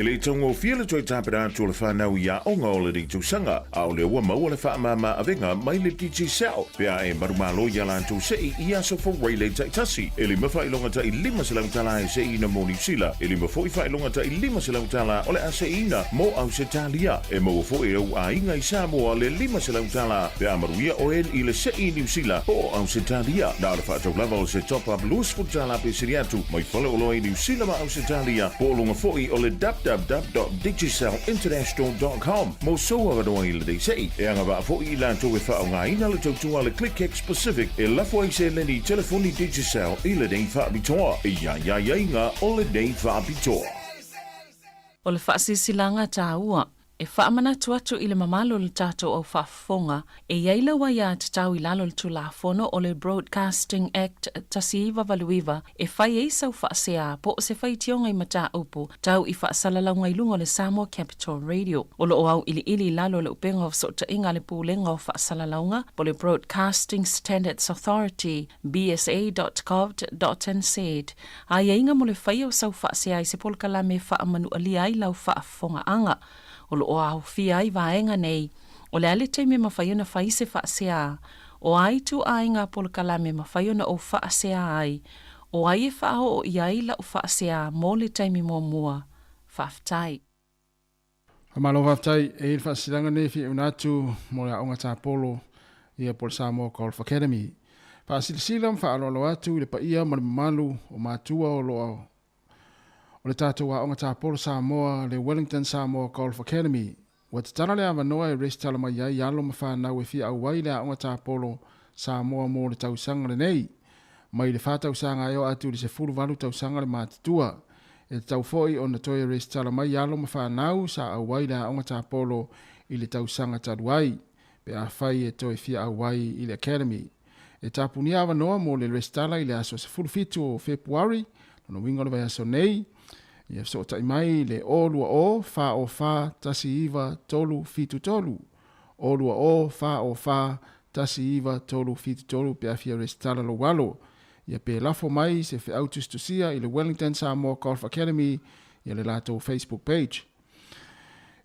E le taugofie le toe tapena atu o le fanau i aoga o lenei tausaga, a o lea ua maua le faamama avega mai le Digicel pe a e manumalo i a latou sei i aso Fuailei taitasi. E lima faailoga tai $500 e seiina mo Niu Sila, e lima foi faailoga tai $500 o le a seiina mo Ausetalia. E maua foi e ou aiga i Samoa le $500 pe a manuia oe i le sei i Niu Sila po o Ausetalia. Na o le faatau lava o se top-up $20 pe sili atu mai faleoloa i Niu Sila ma Ausetalia po o luga foi o le www.digicelinternational.com mo sou avanoa i lenei sei. E agavaa foi i latou e faaaogaina le tautua a le ClickX Pacific e lafo ai seleni i telefoni Digicel i lenei faapitoa. E i ai aiaiga o lenei faapitoa. O le faasilasilaga taua, e faamanatu atu i le mamalu o le tatou au faafofoga, e i ai lau aiatatau i lalo o le Tulafono o le Broadcasting Act 1989 e fai ai sau faasea po o se faitioga i mataupu tau i faasalalauga i luga o le Samoa Capital Radio. O lo o auiliili i lalo o le upega o fesootaiga a le Pulega o Faasalalauga po o le Broadcasting Standards Authority, bsa.govt.nz, aiaiga mo le faia o sau faasea i se polokalame e faamanualia ai lau faafofogaaga. O lo o aofia ai vaega nei, o le a le taimi e mafai ona fai se faasea, o a ituaiga polokalame e mafai ona ou faasea ai, o ai e faaoo i ai lau faasea mo le taimi muamua. Faafetai. Faamalo faafetai. E i ai le faasilasilaga lenei e fia iuna atu mo le aoga tapolo ia po o le Samoa Golf Academy. Faasilasila ma faaaloalo atu i le paia ma le mamalu o matua o lo o o le tatou aoga tapolo Samoa, le Wellington Samoa Golf Academy. Ua tatala le avanoa e resitala mai ai alo ma fanau e fia auai i le aoga tapolo Samoa mo le tausaga lenei. Mai le fa tausaga e oo atu i le 18 tausaga le matutua. E tatau foi ona toe resitala mai alo ma fanau sa auai i le aoga tapolo i le tausaga talu ai, pe afai e toe fia auai i le Academy. E tapunia avanoa mo le resitala i le aso 17 o Fepuari, lona uiga o le vaiaso nei. Ia fesootai mai le 020 404 1973, 020 404 1973 pe a fia resitala lou alo. Ia pe lafo mai se feau tusitusia i le Wellington Samoa Golf Academy ia le latou Facebook page.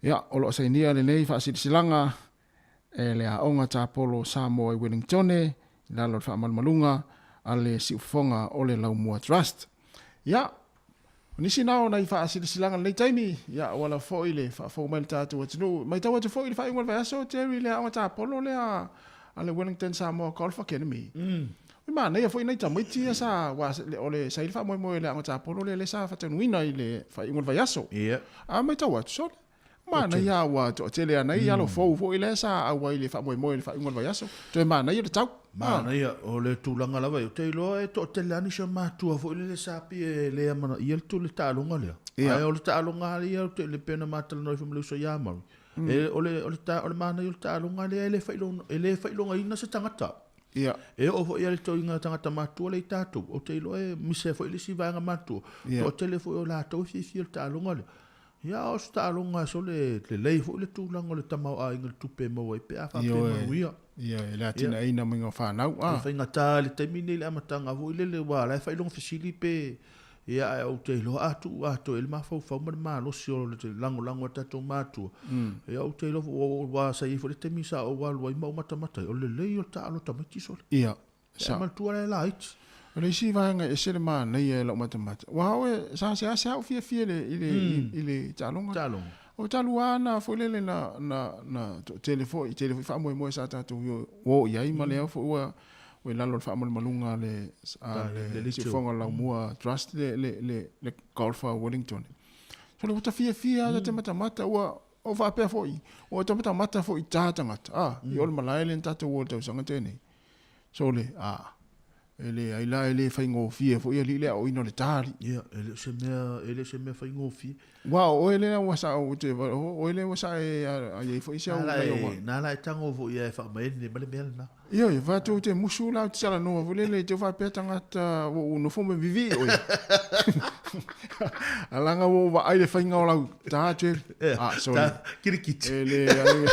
Ia, o lo o sainia lenei faasilasilaga e le Aoga Tapolo o Samoa i Wellingtone i lalo o le faamalumaluga a le Siufofoga o le Laumua Trust. Ia, o nisi na o nai faasilasilaga i lenei taimi, ia, ua lava foi le faafofoga mai a le tatou atunuu. Matau atu foi i le faaiuga o le vaiaso, Jerry, le Aoga Tapolo lea a le Wellington Samoa Golf Academy. E manaia foi nai tamaiti ia sa, aua o le, sa i ai le faamoemoe o le Aoga Tapolo lea lea sa faataunuina i le faaiuga o le vaiaso. A matau atu, sole, Manaia ua toatele ana i alo fou foi lea sa auai i le faamoemoe i le faaiuga o le vaiaso. Toe manaia le tau. Manaia, o le tulaga lava ia, ou te iloa e toatele lava nisi o matua foi lele sa pei e le amanaia le le taaloga lea. Ae o le taaloga lava ia ou te le pei ona ma talanoa ifo ma le uso ia Maui. E o le o le o le manaia o le taaloga lea e le faailoga e le faailogaina se tagata. E oo foi i le toeaina tagata matua lea i tatou, ou te iloa e misi ai foi le isi vaega matua. Toatele foi o latou e fiafia i le taaloga lea. Ia o se taaloga sole lelei foi le tulaga o le tamaoaiga i le tupe e maua ai pe a faapea e manuia. Ioe, le atinaeina mai o fanau. E faigata i le taimi lenei i le amataga foi lele aua o la e faailoga fesili pe ia ae ou te iloa a tuu atoa i ai le mafaufau ma le malosi o le lagolago a tatou matua. Ia ou te iloa foi aua sa i ai foi le taimi sa ou alu ai ma ou matamata ai, o le lelei o le taalo a tamaiti sole. Ia. Sa. Manatua la e laiti. O le isi vaega e ese le manaia e lau matamata, aua o e, sa seasea ou fiafia i le, i le, i le taaloga. Taaloga. O talu lava na foi lele na, na, na toatele foi, tele foi faamoemoe sa tatou o i ai ma lea foi ua, ua i lalo o le faamalumaluga a le, a le le Siufofoga o le Laumua Trust le, le, le, le Golf a Wellington. So le ua ta fiafia lava ta te matamata ua, o faapea foi, ua ta matamata foi i tā tagata, a, i o le malae lea na tatou o i le tausaga tenei. Sole, a, e leai la, e le faigofie foi alii le aoina o le ta alii. Ia, e le o se mea, e le o se mea faigofie. Aua o oe lea ua sa, ou te, o oe lea ua sa e ai ai foi si au nai o. Na la e tago foi ia e faamaene ma le mea lena. Ioe, vaai atu ou te musu la, ou te talanoa foi lele, te faapea tagata ua ou nofo ma vivii oe. Alaga ua ou vaai le faiga o lau ta, Jerry. Ah, sorry. Ta kirikiti. E leai.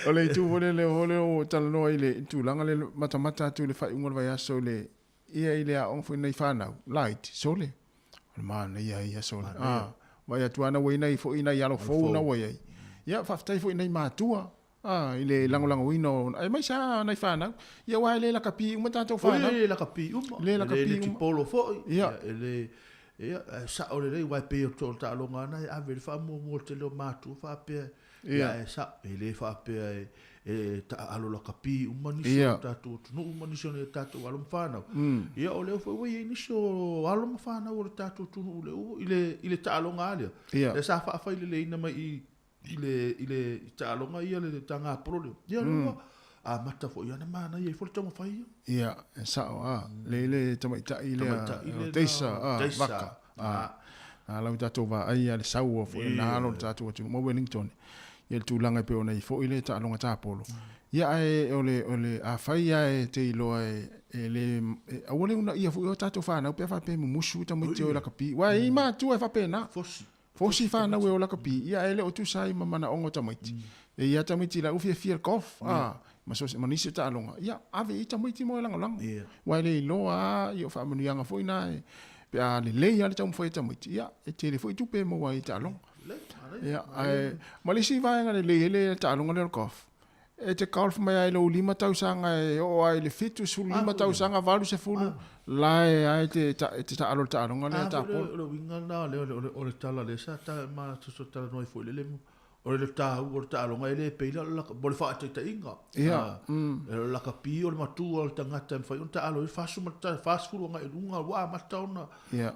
O le itu foi lele, o lea ua talanoa i le tulaga lea matamata atu i le faaiuga o le vaiaso i le, ia i le aoga foi nei fanau, laiti, sole. O le manaia ia sole. A, vaai atu lava na ua i ai nai foi nai alo fou na ua i ai. Ia, faafetai foi i nai matua, a, i le lagolagoina o, aemaise lava nai fanau. Ia aua e le lakapi uma tatou fanau. E le lakapi uma. E le lakapi uma. E le tipolo foi. Ia. E le, ia, ae sao lelei, aua e pei o le taaloga lava na e ave i le faamuamua i le tele o matua faapea, Ia, e sao, e le faapea e, e taaalo lakapi uma nisi o tatou atunuu ma nisi o nai tatou alo ma fanau. Ia, o lea foi ua i ai nisi o alo ma fanau o le tatou atunuu le, i le, i le taaloga lava lea. Lea sa faafaileleina mai i, i le, i le i taaloga ia le tagapolo lea. Ia, lea ua amata foi ia na manaia ai foi le taumafai ia. Ia, e sao, a, le, le tamaitai lea, o Teisa, a, Vaka. A, na lau tatou vaai ia le sau o foi na alo le tatou atunuu ma Wellington. Ia le tulaga e pei ona i foi le taaloga tapolo. Ia ae o le, o le, afai lava e te iloa e, e le, e, aua le uunaia foi o tatou fanau pe a faapea e mumusu tamaiti o e lakapi. Aua e i ai matua e faapena. Fosi. Fosi fanau e o lakapi, ia ae le o tusa ai ma manaoga o tamaiti. E i ai lava tamaiti la ua fiafia i le golf, a, ma so o se, ma nisi o taaloga, ia ave i ai tamaiti mo e lagolago. Aua e le iloa lava ia o faamanuiaga foi na e, pe a lelei lava le taumafai a tamaiti, ia e tele foi tupe e maua ai i taaloga. Ia, ae, ma le isi vaega lelei ai le taaloga lea o le golf, e te golf mai lava i lou 5 tausaga e oo lava i le 75 tausaga, 80, la e lava e te taalo i le taaloga lea tapolo. O le uiga lena o le tala lea sa talanoa ai foi lele O le taua o le taaloga e le pei la mo le faataitaiga. Ia. E le lakapi o le matua o le tagata e mafai ona taalo ai le 40 agai i luga ua amata ona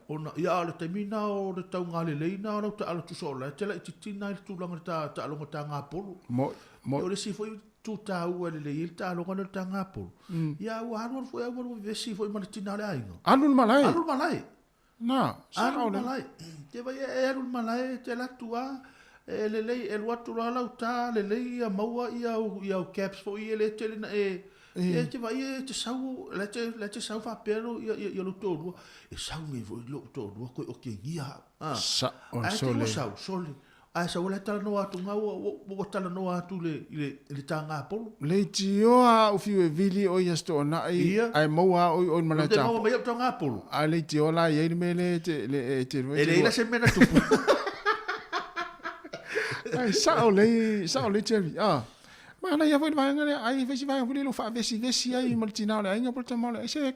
ona ia a o le taimi lena o le taugalelei lena o lau taalo tusa o la e te laitiiti lena i le tulaga o le taaloga tagapolo. Mo'i, mo'i. O le isi foi itu taua e lelei ai le taaloga lea o le tagapolo, ia ua alualu foi a ua vevesi foi ma le tina o le aiga. Alu i le malae. Alu i le malae. Na, Alu i le malae. Te vai e alu i le malae, e te alu atu a, e lelei, e alu atu loa lau ta, lelei ia maua ia au, ia au caps foi e le tele na e, e te vai e te sau, la te, la te sau faapea lo, ia, ia, ia lou toalua, e sau nei foi lou toalua koe okegia au. Ah. Sa, o Ae te ua sau, sole. Ae sau la e talanoa atu nga ua, ua, ua talanoa atu le, i le, i le tagapolo. Leitioa a ou fiu e vili oi ia Stoonai, Ia. ae maua a oi oi malae Te maua mai au tagapolo. A leitioa la e i ai le mea lea e te, le, e te, E leai la se mea na tupu. Ae sao lei, sao lei Jerry. Ah. Manaia foi le vaega lea, ai fai si vaega foi lea lou faavesivesi ai ma le tina o le aiga po o le tama o le aiga. Se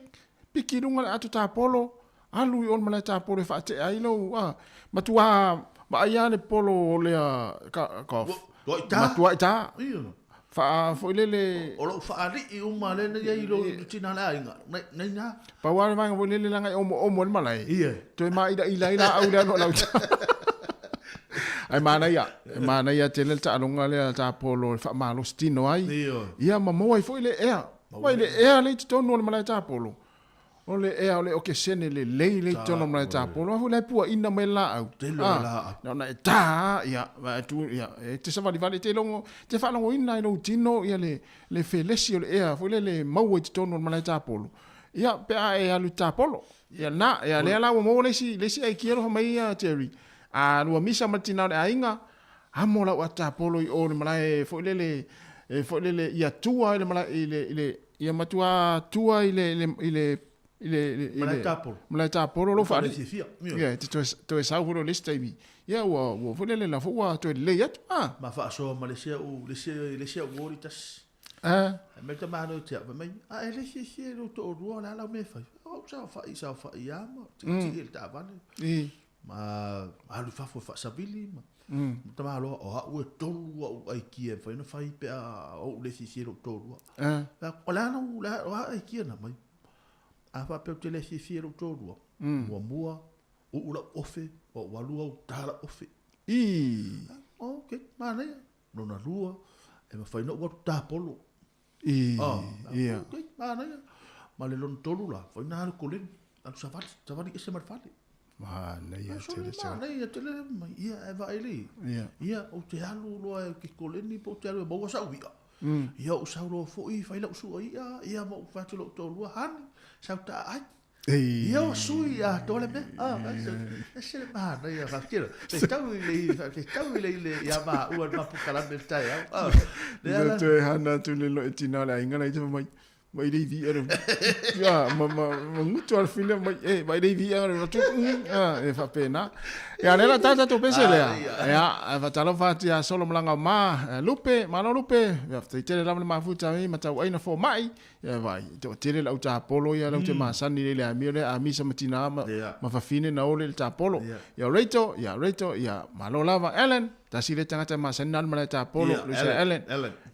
piki i luga le ato tapolo, Alu i o le malae tapolo e faatea ai lou, a, matua vaai lava le polo o lea golf. Matuai ta. Faa foi lele. O lou faalii uma lea na i ai i lou tina o le aiga, na i ina. Pau lava le vaega foi lele leaga e omoomo ai le malae. Ia. Toe maailaila ai laau le alu a lau tama. Ae manaia, e manaia tele le taaloga lea tapolo e faamalosi tino ai. Ia ma maua ai foi le ea. Maua ai le ea lea i totonu o le malae tapolo. O le ea o le okesene lelei lea i totonu o le malae tapolo, a foi la e puaina mai le laau. Tele o le laau. Na ona e ta, ia, vaai atu, ia, e te savalivali, e te logo, e te faalogoina i lou tino ia le, le felesi o le ea foi lele e maua i totonu o le malae tapolo. Ia, pe a e alu i tapolo. Ia na, ia lea la ua maua le isi, le isi aikia alofa mai ia Jerry. A lua misa ma le tina o le aiga, amo lau ata tapolo i o i le malae foi lele, e foi lele ia tua i le malae, i le, i le, Ia matua tua i le, i le, i le, i le, i le, Malae tapolo. Malae tapolo lou faalii. Fiafia. Ia, e te toe, toe sau foi loa i le isi taimi. Ia, ua, ua foi lele la foi ua toe lelei atu. Ah. Ma faasoa ma le isi au, le isi, le isi au uo tasi. Ah. Fai mai le tamāloi ia te au, fai mai, a e le fiafia i lou toalua, o le a lau mea e fai? Au saofai, saofai lava ma tietie i le taavale. I. Ma alu i fafo e faasavili ma tamaloa, o au e tolu au aikia e mafai ona fai pe a ou le fiafia i lou toalua. O le a lau, o a aikia na mai? A faapea ou te le fiafia i lou toalua, muamua, uu lau ofe, ou alu au ta lau ofe. I. Ok, manaia. Lona lua, e mafai ona ou alu tapolo. I, ia. Ok, manaia. Ma le lona tolu la, fai na alu koleni, alu savali, savali ese ma le fale. Manaia tele tele. Manaia tele mai, ia e vaai lei. Ia. Ia, ou te alu loa e ke koleni po ou te alu e maua sau i'a. Ia, ou sau loa foi, fai lau sua i'a, ia ma ou fai atu i lou toalua, hani, sau taai. Ia ua sui atoa le mea. Ah, ese le manaia faatino. Te tau i le te tau i le i le ia maua le mapukalame le taeao. Ah, le ala. Toe hana atu le loe tina o le aiga la i te mai. Mai le vi ana ia ma ma ma ngutu al fina mai e mai le vi ana tu a e fa pena. Ia le la tata to pese lea. Ia a fa talo fa tia solo malanga ma lupe malo lupe ia te tele lava le mafuta mi ma tau aina fo mai ia vai to tele lau tapolo ia lau te masani le le amio le amisa matina ma ma fafine na ole le tapolo. Ia reito ia reito ia malo lava Ellen tasi le tagata masani na le malae tapolo Lucia Ellen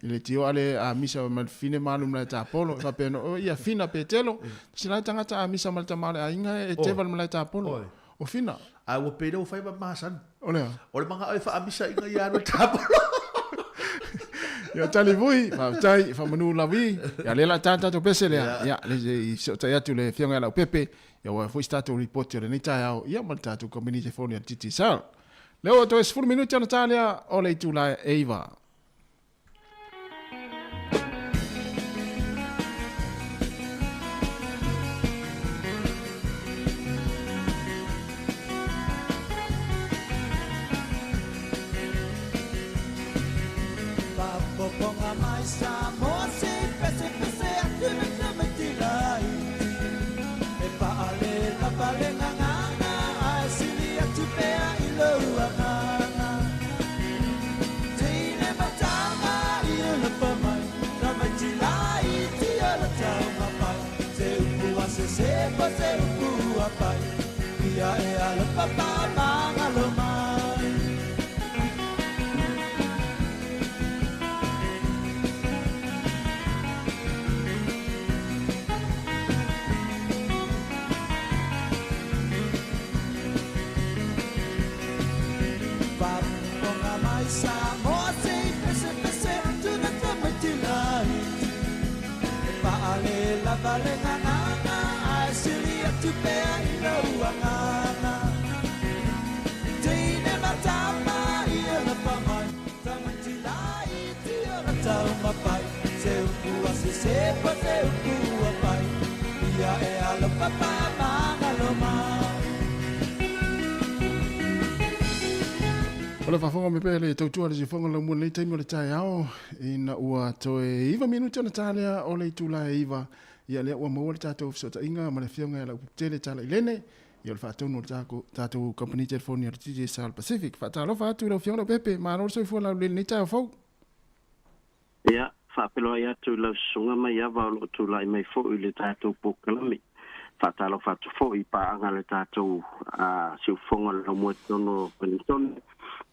i le tio ale a misa ma fine malu malae tapolo e faapea no ia fina petelo tasi la tagata a misa ma le tama o le aiga e teva le malae tapolo o fina. A ua pei lea ua fai ma masani. O le a? O le manga oe faamisa inga ia alu e tapolo. Ia tali vui, faafetai, faamanu lavi. Ia lea la ta tatou pese lea. Ia le i seotai atu le afioga ia Leaupepe. Ia ua foi se tatou ripoti o lenei taeao ia ma le tatou kamupani telefoni a le Digicel. Lea ua toe 10 minute ona ta lea o le itula e 9. Faafofoga mai Samoa se i pesepese atu le tamaiti laiti E paale lava le gagana ae sili atu pea i lou agaga Teine matama i alofa mai Tamaiti laiti o la taumafai Se upu a sese po se upu a pai Ia e alofa faamagalo mai. Faafofoga mai Samoa se i pesepese atu le tamaiti laiti E paale lava le gagana ae sili atu pea i lou agaga Teine ma tama i alofa mai Tamaiti laiti o la taumafai Se upu a sese po se upu a pai Ia e alofa faamagalo mai. O le faafofoga mai pea le tautua le siufofoga laumua i lenei taimi o le taeao, ina ua toe 9 minute ona ta lea o le itula e 9, ia lea ua maua le tatou fesootaiga ma le afioga ia Laupuputele Talailene, ia o le faatonu o le tatou kamupani telefoni a le Digicel Pacific. Faatalofa atu i lau afioga Leaupepe, malo le soifua laulelei i lenei taeao fou. Ia, faafeiloai atu i lau susuga Maiava o lo o tulai mai foi i le tatou polokalame. Faatalofa atu foi i paaga a le tatou siufofoga o le laumua i totonu o Wellington,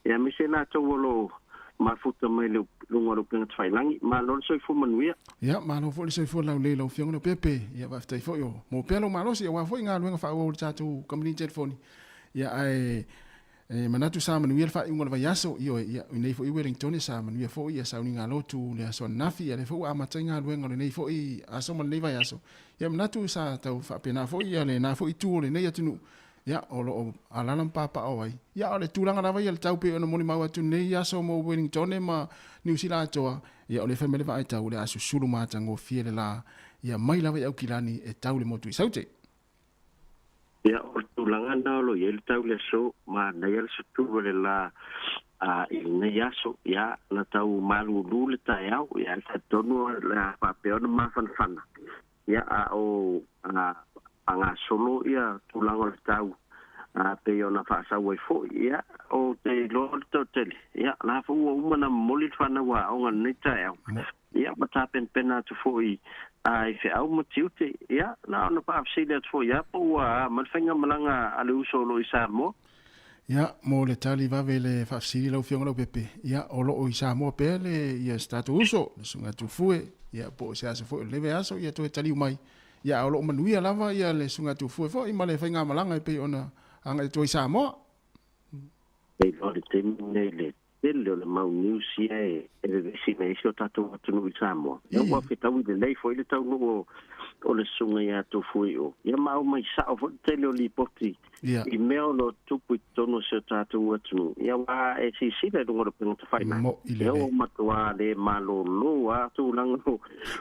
ia aemaise i latou o lo o mafuta mai le luga o le upega tafailagi. Malo le soifua manuia. Ia, malo foi le soifua laulelei i lau Afioga Leaupepe. Ia, faafetai foi o maua pea lou malosi aua foi galuega faaauau a le tatou kamupani telefoni. Ia, ae E manatu sa manuia le faaiuga o le vaiaso, ioe, ia, i nei foi Wellingtone sa manuia foi ia sauniga lotu le aso ananafi, ia lea foi ua amata ai galuega o lenei foi aso ma lenei vaiaso. Ia manatu sa tau faapena foi ia lena foi itu o lenei atunuu, ia, o lo o alala ma papaaao ai. Ia, o le tulaga lava ia le tau pei ona molimau atu lenei aso mo Wellingtone ma Niu Sila atoa, ia o lea fai mai le vaai tau o le a susulu matagofie le la, ia mai lava i Aukilani e tau le motu i Saute. Ia, o le tulaga lena o lo o i ai le tau i le aso, manaia le sutulu o le la i lenei aso, ia, na tau malulu le taeao, ia, e talitonu o le a faapea ona mafanafana, ia, a o faagasolo ia tulaga o le tau pei ona faasau ai foi, ia, ou te iloa le toatele, ia, o la foi ua uma ona momoli le fanau aoga i lenei taeao. Ia, ma tapenapena atu foi i feau ma tiute. Ia, na ona faafesili atu foi lava po ua a mai le faigamalaga a le uso o lo o i Samoa. Ia, mo le tali vave i le faafesili lau Afioga Leaupepe, ia, o lo o i Samoa pea le, ia, se tatou uso, le Susuga Tufue, ia, po o se aso foi o lenei vaiaso, ia, toe taliu mai. Ia, a o lo o manuia lava, ia, le Susuga Tufue foi ma le faigamalaga e pei ona agai atu ai i Samoa. E iloa le taimi lenei le tele o le mau news ia e vevesi mai ai si o tatou atunuu i Samoa. Ia ua fetaui lelei foi le taunuu o le susuga ia Tofui'o. Ia ma aumai sao foi le tele o lipoti i mea o lo o tupu i totonu o si o tatou atunuu. Ia aua e silasila i luga o le upega tafailagi, ia ua matua le malolo lava tulaga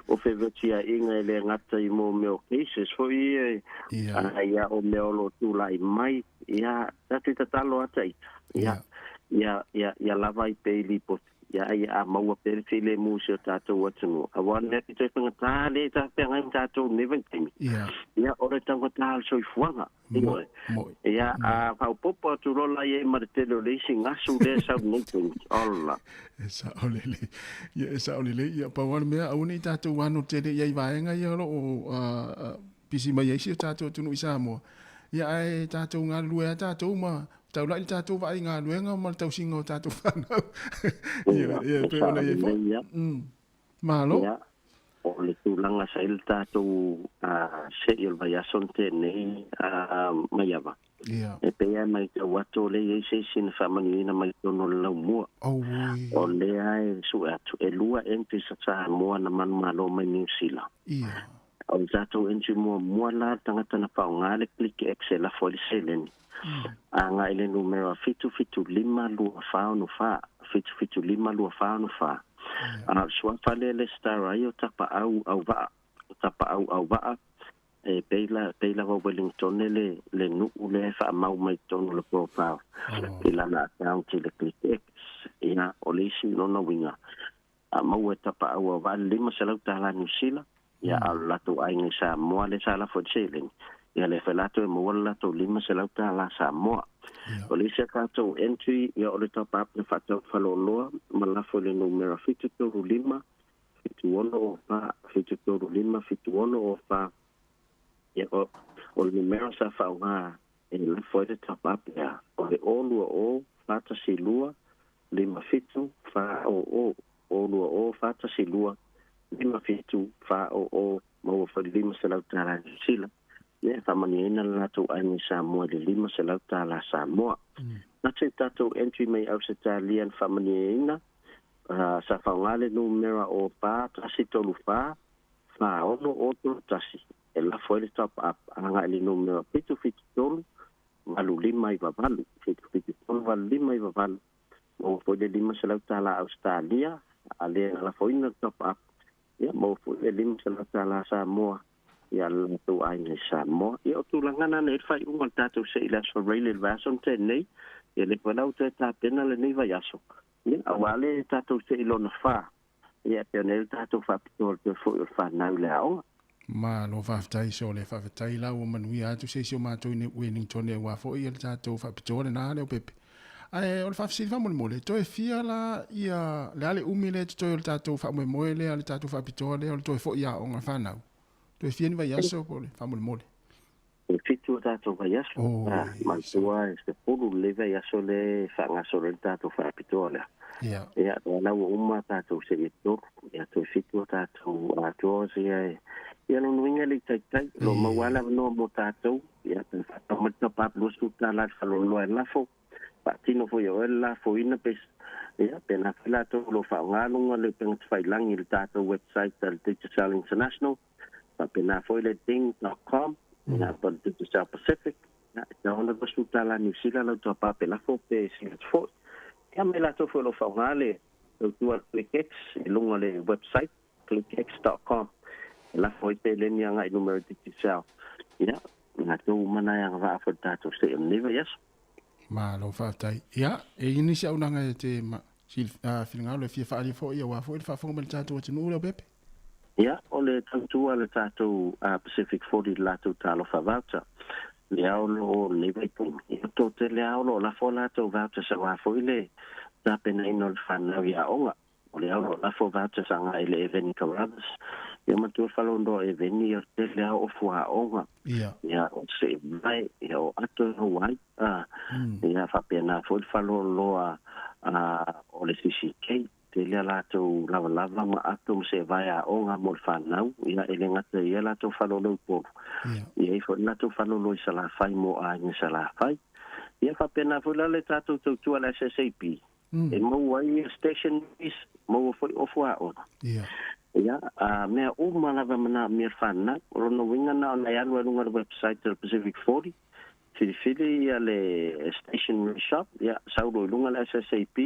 o fevesiaiga e le gata i mo mea o cases foi ia, ia o mea o lo o tulai mai. Ia, tatou tatalo lava ita. Ia, ia, ia, ia lava ai pea i lipoti. Ia ai a maua pea le filemu i si o tatou atunuu. Aua o le mea pito e faigata lea e talafeagai ma tatou i lenei vaitaimi. Ia, o le taugata o le soifuaga. Ioe. Ia, a faaopoopo atu loa la i ai ma le tele o le isi gasu lea e sau i lenei taimi. Ola. E sao lelei. Ia, e sao lelei. Ia, pau lava le mea, aua ne i tatou ano tele i ai vaega ia o lo o pisi mai ai si o tatou atunuu i Samoa. Ia, ae tatou galulue lava tatou ma taulai le tatou vaai i galuega ma le tausiga o tatou fanau. Ia, ia, e pei ona i ai foi. Malo. Ia, o le tulaga sa i le tatou se'i o le vaiaso na tea nei Maiava. Ia. E pei lava e matau atu o lea e i ai se isi na faamanuiaina mai totonu o le laumua. Auoi. O lea e sue atu, e lua entries a Samoa na manumalo mai Niu Sila. Ia. O le tatou entry muamua la, le tagata na faaaoga le click X e lafo ai le seleni. Agai i le numera 7752464, 7752464. A o le suafa lea e lesitala ai o Tapaau Auvaa, o Tapaau Auvaa, e pei la, pei lava o Wellington le, le nuu lea e faamau mai totonu o le profile i lana account i le Click X. Ia, o le isi lona uiga, a maua e Tapaau Auvaa le $500 tala Niu Sila, ia, a o le latou aiga i Samoa lea sa lafo i le seleni, ia lea foi latou e maua le latou $500 Samoa. O le isi a tatou entry, ia o le top up na faatau faleoloa ma lafo i le numera 735 7604, 735 7604. Ia o, o le numera sa faaaoga e lafo ai le top up lea, o le 020 412 57 400, 020 412 57 400. Maua foi le $500 Niu Sila. Ia e faamanuiaina le latou aiga i Samoa i le $500 Samoa. Na se tatou entry mai Ausetalia na faamanuiaina, sa faaaoga le numera o 4134 4631 e lafo ai le top up agai i le numera 773 8598, 773 8598. Maua foi le $500 Ausetalia, a le na lafoina le top up, ia maua foi le $500 Samoa ia le latou aiga i Samoa. Ia o tulaga na na i le faaiuga o le tatou se'i i le Aso Faraile i le vaiaso na tea nei, ia lea foi la ua toe tapena lenei vaiaso, ia aua le tatou se'i lona fa, ia e pei ona i ai le tatou faapitoa o le toe foi o le fanau i le aoga. Malo faafetai Sole, faafetai la ua manuia atu se isi o matou i Wellington aua foi le tatou faapitoa lena Leaupepe. Ae o le faafesili faamolemole, toe fia la ia le a le umi lea e totoe o le tatou faamoemoe lea, le tatou faapitoa lea o le toe foi i aoga a fanau? Toe fia ni vaiaso po o le faamolemole? E fitu o tatou vaiaso. Manatua e 10 lenei vaiaso lea e faagasolo ai le tatou faapitoa lea. Ia. Ia, o la ua uma tatou se'i e tolu. Ia, toe fitu o tatou atoa ia e... Ia, lona uiga e le i taitai. O lo o maua lava le avanoa mo tatou. Ia, pe faatau mai le top up $20 i le faleoloa e lafo. Faatino foi e oe le lafoina pe... Ia, pe na foi latou o lo o faaaoga luga o le upega tafailagi i le tatou website a le Digicel International. Faapena foi le ding.com, ia, po o le Digicel Pacific. Ia, e tatau ona $20 Niu Sila lau top up e lafo pe sili atu foi. Ia, ma i latou foi o lo o faaaoga le tautua a le ClickX i luga o le website, clickx.com, e lafo ai seleni agai i numera Digicel. Ia, latou uma na e agavaa foi i le tatou se'e o lenei vaiaso. Malo faafetai. Ia, e i ai nisi auaunaga e te finagalo e fia faaalia foi aua foi le faafofoga mai le tatou atunuu, Leaupepe? Ia, o le tautua a le tatou Pacific 40 i le latou talofa voucher, le ao lo o lenei vaitaimi. Ia, toatele lava o lo o lafo a latou vouchers aua foi le tapenaina o le fanau i aoga. O le ao lo o lafo vouchers agai i le Eveni Carruthers. Ia matua faleoloa Eveni, o le tele lava o fuaoga. Ia. Ia, o se'e ia o ato e ou ai. Ia, faapena foi le faleoloa o le CCK. Tele a latou lavalava ma ato ma se'evae aoga mo le fanau. Ia, e le gata i ia latou faleoloa i Upolu. Ia. Ia i foi le latou faleoloa i Salafai mo aiga i Salafai. Ia, faapena foi la le tatou tautua a le SSAB. E maua ai ia stationaries, maua foi ofu aoga. Ia. Ia, a mea uma lava e manaomia e le fanau. O lona uiga na ona e alu ai i luga o le website a le Pacific 40, filifili ia le stationery shop, ia, sau loa i luga le SSAB,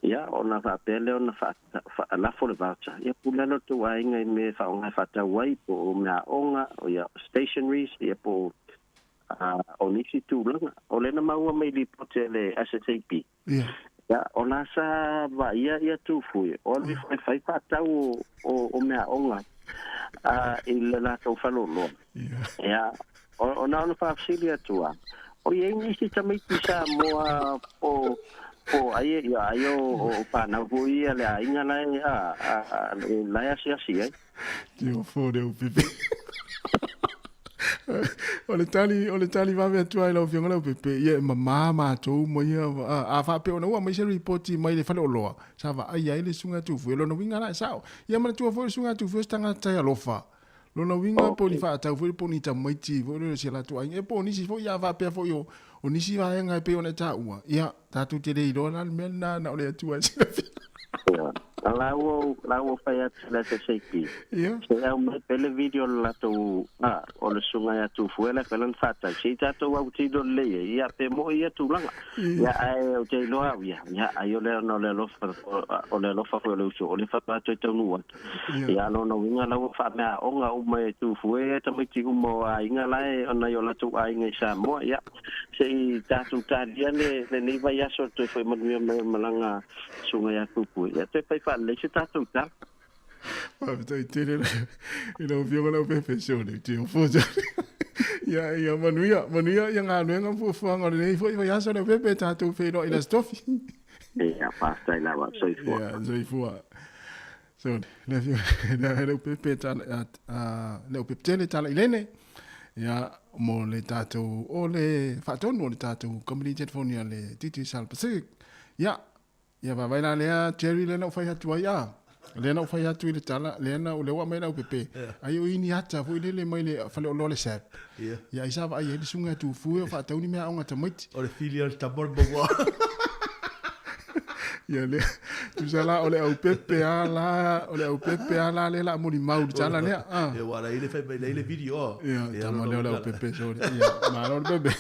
ia, ona faapea lea ona faalafo le voucher. Ia, pule lava lo outou aiga i mea e faaaoga e faatau ai, po o mea aoga, ia, stationaries, ia, po o nisi tulaga. O lea na maua mai lipoti a le SSAB. Ia. Ia, o la sa vaaia ia Tufue, o alu ifo e fai faatau o, o, o meaaoga a, i le latou faleoloa. Ia, o, o na ona faafesili atu lava, o i ai nisi tamaiti Samoa po po ai ia ai o, o fanau foi ia le aiga la e a, a, a, la e asiasi ai. Tio fo le upipi. O le tali, o le tali vave atu ai lau Afioga Leaupepe, ia e mamā matou ma ia, a, a faapea ona ua aumai se ripoti mai le faleoloa, sa vaaia ai le susuga ia Tufue, o lona uiga la e sao. Ia manatua foi o le susuga ia Tufue o se tagata e alofa. Lona uiga po o ni faatau foi po o ni tamaiti foi lele o si a latou aiga, ia po o nisi foi a faapea foi o, o nisi vaega e pei ona e taua, ia, tatou te le iloa la le mea lena na o le Atua e silafia. Ia, la ua la ua fai atu le SSAP. Ia. Se aumai pea le video o le latou a o le susuga ia Tufue la e fai lana faatau. Se i tatou autilo lelei ai, ia pe moi ia tulaga. Ia ae ou te iloa au ia, ia ai o le ona o le alofa o le alofa foi o le uso o le faatoa toe taunuu atu. Ia a lona uiga la ua faameaaoga uma e Tufue ia tamaiti uma o aiga la e ona i o latou aiga i Samoa. Ia se i tatou talia le lenei vaiaso toe foi manuia mai o le malaga susuga ia Tufue. Ia toe fai faalelei se tatou tala. Faafetai tele i lau Afioga Leaupepe, sole te ofo Ia, ia manuia, manuia ia galuega ma fuafuaga o lenei foi vaiaso Leaupepe, tatou feiloai i le Aso Tofi. Ia, faafetai lava, soifua. Ia, soifua. So, le afioga Leaupepe tala, Leaupepe tele tala i lene. Ia, mo le tatou, o le faatonu o le tatou kamupani telefoni a le Digicel Pacific. Ia, ia vaavaai la lea Jerry lea na ou fai atu ai, a. Lea na ou fai atu i le tala, lea na, lea ua aumai le aupepe. Ai o i ni ata foi lele mai le faleoloa le SAP. Ia, ai sa vaai ai le susuga ia Tufue o faatau ni meaaoga a tamaiti. O le fili o le tama o le maua. Ia lea, tusa la o le aupepe a la, o le aupepe a la lea la molimau i le tala lea. Ah. Ia, ua la i le fai mai, la i le video. Ia, tama lea o le aupepe, sorry. Ia, malo le pepe.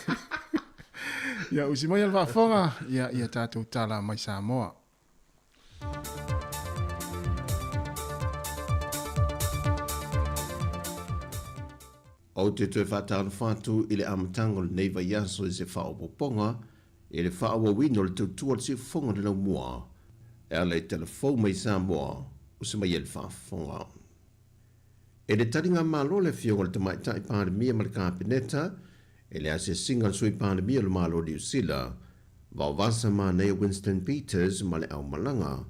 Ia, usi mai a le faafofoga, ia, ia tatou tala mai Samoa. Ou te toe faatalofa atu i le amataga o lenei vaiaso i se faaopoopoga i le faaauauina o le tautua o le siufofoga o le laumua e ala i tala fou mai Samoa o se mai ai le faafofoga. E le taligamalo le Afioga i le Tamaitai Palemia ma le Kapeneta e le asiasiga a le Sui Palemia o le Malo o Niu Sila, Vaovasa Manaia Winston Peters ma le aumalaga.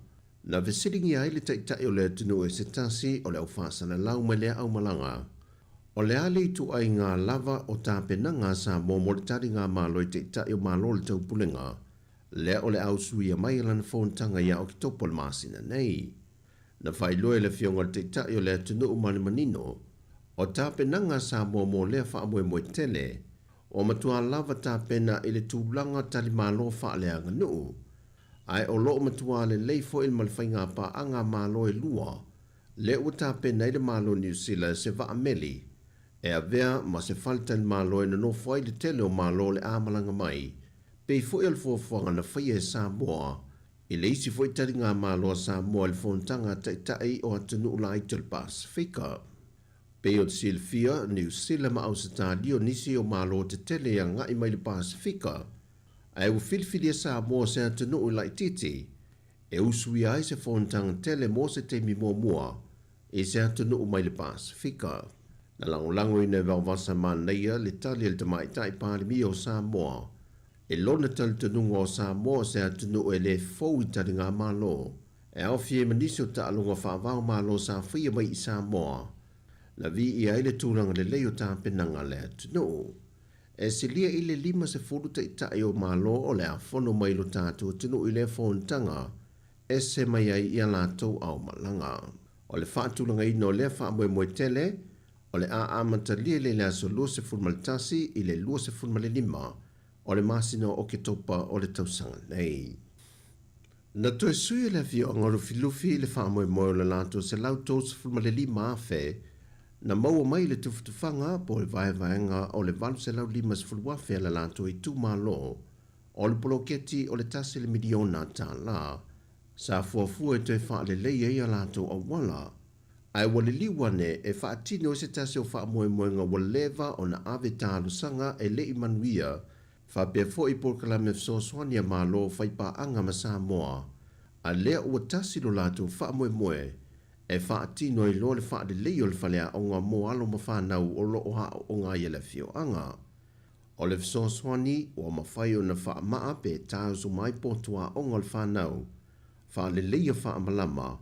Na fesiligia ai le Taitai o le atunuu e se tasi o le au faasalalau mai lea aumalaga. O le a le ituaiga lava o tapenaga a Samoa mo le taligamalo i Taitai o Malo o le Taupulega, lea o le a usuia mai e lana fonotaga ia Oketopa o le masina nei. Na faailoa e le Afioga i le Taitai o le atunuu ma le manino, o tapenaga a Samoa mo lea faamoemoe tele, ua matua lava tapena i le tulaga talimalo faaleaganuu, ae o lo o matua lelei foi ma le faigapaaga a Malo e lua, lea ua tapena ai le Malo o Niu Sila se vaa meli e avea ma se faletalimalo e nonofo ai le tele o Malo o le a malaga mai, pei foi o le fuafuaga na faia e Samoa i le isi foi taligamalo a Samoa i le Fonotaga a Taitai o Atunuu Laiti o le Pasefika. Pei o le silafia, Niu Sila ma Ausetalia o nisi o Malo tetele e agai mai le Pasefika, ae ua filifilia Samoa se atunuu laitiiti e usuia ai se fonotaga tele mo se taimi muamua i se atunuu mai le Pasefika. Na lagolagoina e Vaovasa Manaia le tali a le Tamaitai Palemia o Samoa E lona talitonuga o Samoa o se atunuu e le fou i taligamalo, e aofia ai ma nisi o taaloga faavao Malo sa faia mai i Samoa, na viia ai le tulaga lelei o tapenaga a le atunuu. E silia i le 50 taitai o Malo o le a fono mai lo tatou atunuu i lea fonotaga, ese mai ai i a latou aomalaga. O le faatulagaina o lea faamoemoe tele, O le a amatalia i le aso 21 i le 25 o le masina o Oketopa o le tausaga nei. Na toe sui e le afioaga o Lufilufi i le faamoemoe o le latou 135,000 na maua mai i le tufatufaga po o le vaevaega o le 850,000 a le latou itumalo o le poloketi o le tasi le miliona tala sa fuafua e toe faalelei ai a latou auala. Ae ua liliu ane e faatino i se tasi o faamoemoega ua leva ona ave talosaga e le i manuia. Faapea foi polokalame fesoasoani a Malo faipaaga ma Samoa, a lea ua tasi lo latou faamoemoe e faatino ai loa le faalelei o le faleaoga mo alo ma fanau o lo o aooga ai e le afioaga. O le fesoasoani ua mafai ona faamaa pe tiles uma ai potu aoga o le fanau, faaleleia faamalama,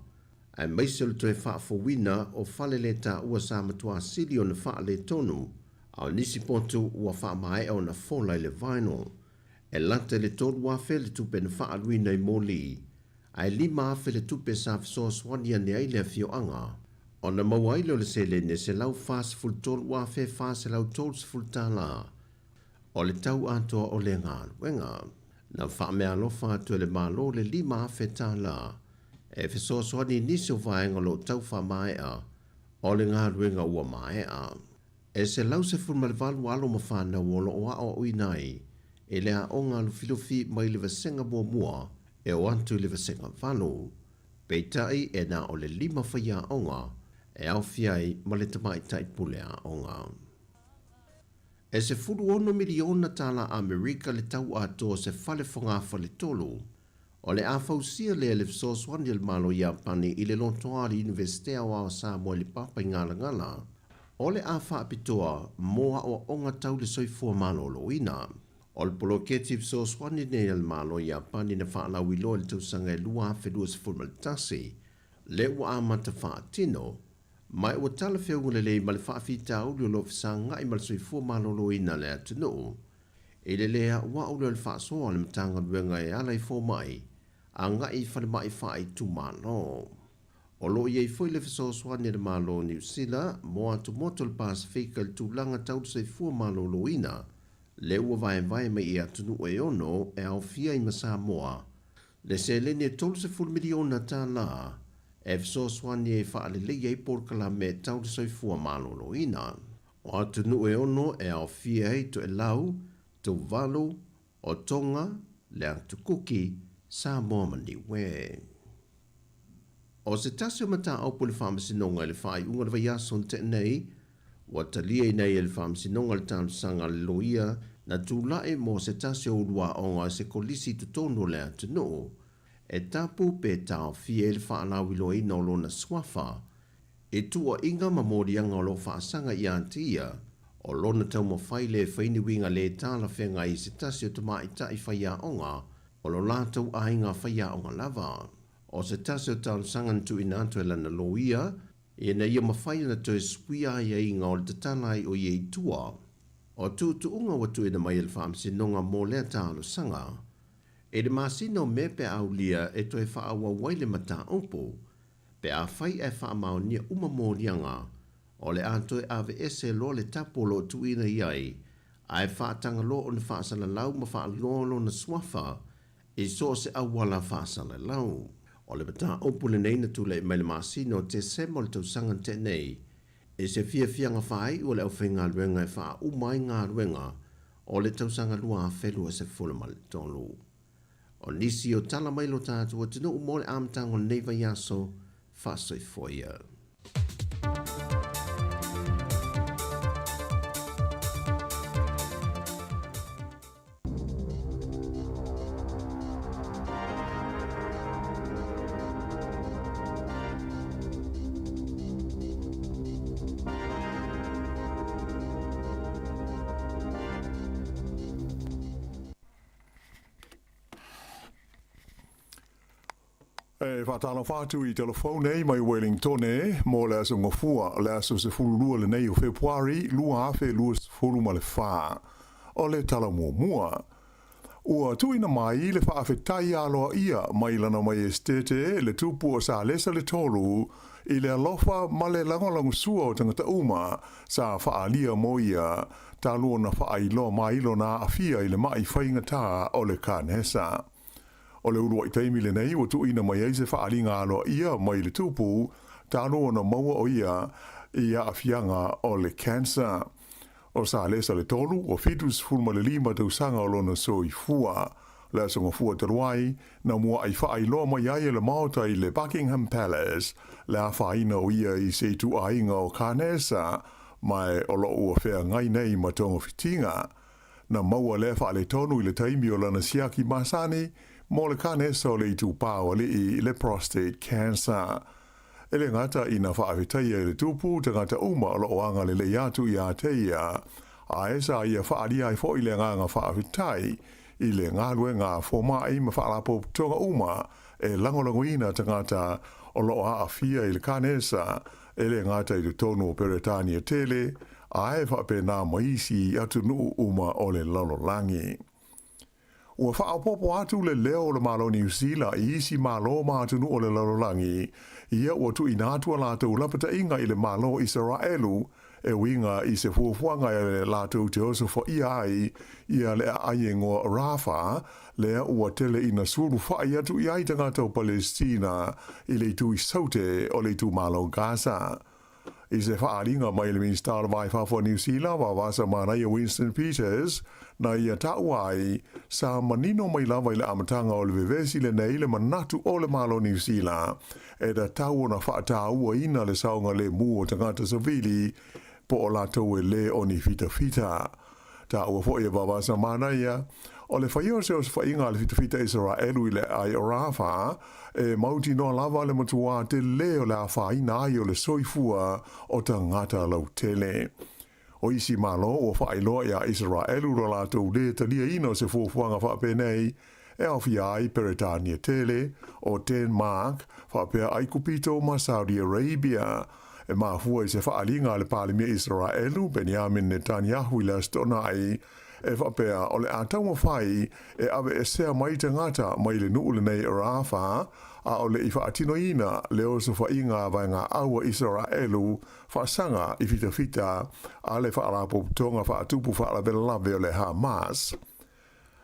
aemaise o le toe faafouina o fale le taua sa matua sili ona faaletonu, a o nisi potu ua faamaea ona fola i le vinyl. E lata i le 3,000 le tupe na faaaluina i moli, ae 5,000 le tupe sa fesoasoani ane ai le afioaga. Ona maua ai lea o le seleni e $143,430 tala. O le tau atoa o lea galuega. Na faameaalofa atu e le Malo le $5,000 tala e fesoasoani i nisi o vaega o lo o tau faamaea o le galuega ua maea. E 118 alo ma fanau o lo o aoaoina ai e le aoga lufilufi mai le vasega muamua e o atu i le vasega valu. Peitai e na o le lima faiaoga e aofia ai ma le tamaitai pule aoga. E $16 miliona tala Amerika le tau atoa o se fale fogafale-tolu. O le a fausia lea e le fesoasoani a le Malo Iapani i le lotoa a le Iunivesite Aoao a Samoa i le Papaigalagala. O le a faapitoa mo aoaoga tau le soifua maloloina. O le poloketi fesoasoani lenei a le Malo Iapani na faalauiloa i le tausaga e 2021, lea ua amata faatino, ma ua talafeauga lelei ma le faafitauli o lo o fesagai ma le soifua maloloina o le atunuu. I le le auau lea o le faasoa a le Matagaluega e ala i fomai agai i falemai faaitumalo. O lo o i ai foi le fesoasoani a le Malo o Niu Sila mo atumotu o le Pasefika i le tulaga tau le soifua maloloina, lea ua vaevae mai i atunuu e ono e aofia ai ma Samoa, le seleni e $30 miliona tala e fesoasoani e faaleleia ai polokalame tau le soifua maloloina. O atunuu e ono e aofia ai Toelau, Tuvalu, o Tonga, le Atu Kuki, Samoa ma Niue. O se tasi o mataupu i le Faamasinoga i le faaiuga o le vaiaso na tea nei, ua taliaina ai e le Faamasinoga le talosaga a le loia na tulai mo se tasi o uluaoga o se kolisi i totonu o le atunuu e tapu pe taofia ai le faalauiloaina o lona suafa i tuuaiga ma moliaga o lo o faasaga ia te ia, o lona taumafai lea e fai ni uiga lē talafeagai i se tasi o tamaitai faiaoga o lo latou aiga faiaoga lava. O se tasi o talosaga na tuuina atu e lana loia, ina ia mafai ona toe suia aiaiga o le tatala ai o ia i tua. O tuutuuga ua tuuina mai e le Faamasinoga mo lea talosaga, i le masina o Me pe aulia e toe faaauau ai le mataupu, Pe afai ae faamaonia uma moliaga, o le a toe aveese loa le tapu o lo o tuuina i ai, ae faatagaloa ona faasalalau ma faaloa lona suafa i so o se auala faasalalau. O le mataupu lenei na tulai mai le masina o Tesema o le tausaga na tea nei, i se fiafiaga faaiu a le aufaigaluega e faauma ai galuega o le tausaga 2023. O nisi o tala mai lo tatou atunuu mo le amataga o lenei vaiaso, faasoifua ia. E faatalofa atu i telefou nei mai Wellingtone mo le aso Gafua, le aso 12 lenei o Fepuari 2024. O le tala muamua, ua tuuina mai le faafetai aloaia mai Lana Maiestete le Tupu o Salesa le Tolu i le alofa ma le lagolagosua o tagata uma sa faaalia mo ia talu ona faailoa mai lona aafia i le maʻi faigata o le kanesa. O le uluai taimi lenei ua tuuina mai ai se faaaliga aloaia mai le Tupu talu ona maua o ia i aafiaga o le cancer. O Salesa le Tolu, ua 75 tausaga o lona soifua. Le aso Gafua talu ai, na muaʻi faailoa mai ai e le Maota i le Buckingham Palace le afaina o ia i se ituaiga o kanesa, ma o lo o ua feagai nei ma togafitiga. Na maua lea faaletonu i le taimi o lana siaki masani mo le kanesa o le itupā o alii, le prostate cancer. E le gata ina faafetaia i le Tupu tagata uma o lo o agalelei atu ia te ia, ae sa ia faaalia ai foi le agaga faafetai i le galuega a fomai ma faalapotopotoga uma e lagolagoina tagata o lo o aafia i le kanesa, e le gata i totonu o Peretania tele, ae faapena ma isi atunuu uma o le lalolagi. Ua faaopoopo atu le leo o le Malo o Niu Sila i isi malo ma atunuu o le lalolagi, ia ua tuuina atu a latou lapataiga i le Malo o Isaraelu e uiga i se fuafuaga e latou te osofaia ai ia le aai igoa Rafah, lea ua tele ina sulufa'i atu i ai tagata o Palesitina i le itu i Saute o le itumalo Gaza. I se faaaliga mai le Minisita o le Va i Fafo a Niu Sila, Vavasa Manaia Winston Peters, na ia taua ai, sa manino mai lava i le amataga o le vevesi lenei le manatu o le Malo Niu Sila e tatau ona faatauaina le saogalemu o tagata savili po o latou e lē o ni fitafita. Taua foi e Vavasa Manaia, o le faia o se osofaiga a le fitafita Isaraelu i le aai o Rafah, e mautinoa lava le matuā telē o le afaina ai o le soifua o tagata lautele. O isi Malo ua faailoa iā Isaraelu lo latou lē taliaina o se fuafuaga faapenei, e aofia ai Peretania tele, o Denmark, faapea Aikupito ma Saudi Arabia. E mafua i se faaaliga a le Palemia Isaraelu, Benjamin Netanyahu i le Aso Toonai, e faapea o le a taumafai e aveesea mai tagata mai le nuu lenei Rafah, a o le i faatinoina le osofaiga a vaegaau a Isaraelu faasaga i fitafita a le Faalapotopotoga Faatupu Faalavelave o le Hamas.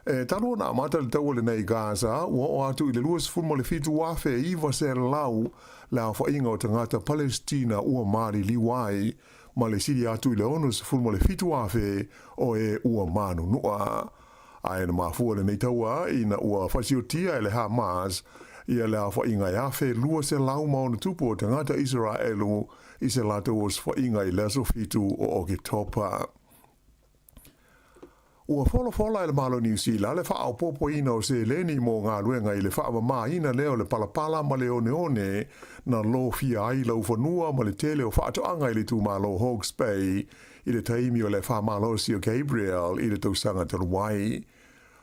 E talu ona amata le taua lenei i Gaza, ua oo atu i le 27,900 le aofaiga o tagata Palesitina ua maliliu ai, ma le sili atu i le 67,000 o e ua manunua. Ae na mafua lenei taua ina ua fasiotia e le Hamas ia le aofaiga e 1,200+ o tagata Isaraelu i se latou osofaiga i le aso 7 o Oketopa. Ua folafola e le Malo o Niu Sila le faaopoopoina o seleni mo galuega i le faamamaina lea o le palapala ma le oneone na lofia ai laufanua ma le tele o faatoaga i le itumalo Hawke's Bay i le taimi o le faamalosi o Gabrielle i le tausaga talu ai.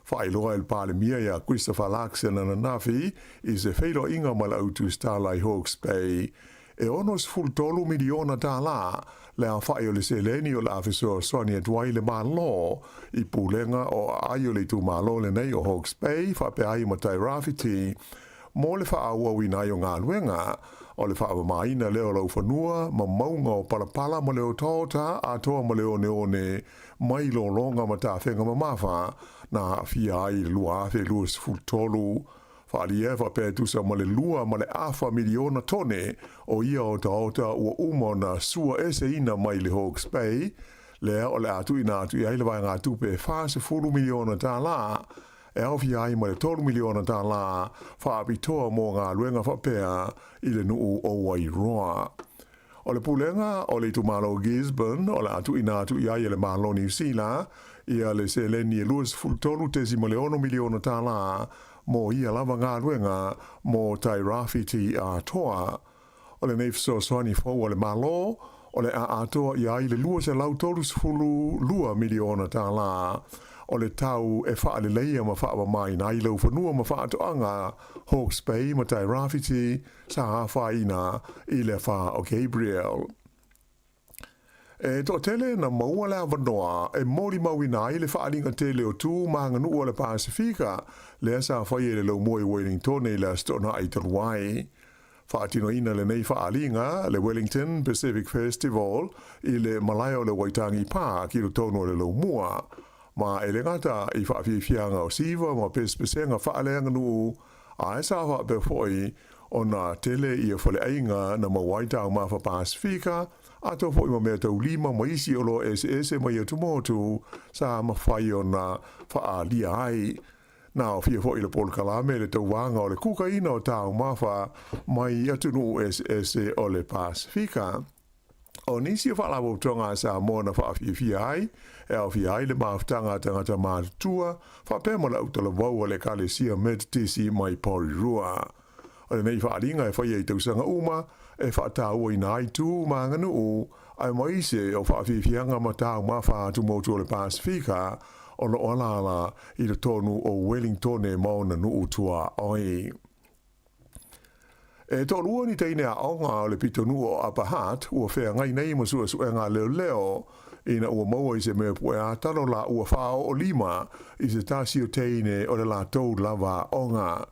Faailoa e le Palemia iā Christopher Luxon ananafi i se feiloaiga ma le au tusitala i Hawke's Bay e $63 miliona tālā le aofai o le seleni o le a fesoasoani atu ai le Malo i pulega o aai o le itumalo lenei o Hawke's Bay faapea ai ma Tairāwhiti mo le faaauauina ai o galuega o le faamamaina lea o laufanua ma mauga o palapala ma le otaota atoa ma le oneone mai lologa ma tafega mamafa na aafia ai i le 2023. Faaalia e faapea e tusa ma le 2.5 miliona tone o ia otaota ua uma ona sua eseina mai le Hawke's Bay, lea o le a tuuina atu i ai le vaegatupe e $40 miliona tālā, e aofia ai ma le $3 miliona tālā faapitoa mo galuega faapea i le nuu o Wairoa. O le pulega o le itumalo o Gisborne o le a tuuina atu i ai e le Malo o Niu Sila ia le seleni e $23.6 miliona tālā mo ia lava galuega mo Tairāwhiti atoa. O lenei fesoasoani fou a le Malo o le a atoa i ai le $232 miliona tālā o le tau e faaleleia ma faamamaina ai laufanua ma faatoaga Hawke's Bay ma Tairāwhiti sa afaina i le afa o Gabriel. E toatele na maua le avanoa e molimauina ai le faaaliga tele o tu ma aganuu a le Pasefika lea sa faia i le laumua i Wellingtone i le Aso Toonai talu ai. Faatinoina lenei faaaliga, le Wellington Pacific Festival, i le malae o le Waitangi Park i totonu o le laumua. Ma e le gata i faafiafiaga o siva ma pesepesega faaleaganuu, Ae sa faapea foi ona tele ia faleaiga na maua ai taumafa Pasefika, atoa foi ma mea taulima ma isi oloa eseese mai atumotu sa mafai ona faaalia ai. Na aofia foi le polokalame le tauvaga o le kukaina o taumafa mai atunuu eseese o le Pasefika. O nisi o faalapotopotoga a Samoa na faafiafia ai, e aofia ai le mafutaga a tagata matutua, faapea ma le autalavou a le Ekalesia Metotisi mai Porirua. O lenei faaaliga e faia i tausaga uma, e faatauaina ai tu ma aganuu, aemaise o faafiafiaga ma taumafa atumotu o le Pasefika o lo o alaala i totonu o Welingtone ma ona nuu tuaoi. E toalua ni teine aoga o le pitonuu o Upper Hutt ua feagai nei ma suesuega a leoleo ina ua maua i se mea pueatalo la ua faaoolima i se tasi o teine o le latou lava aoga.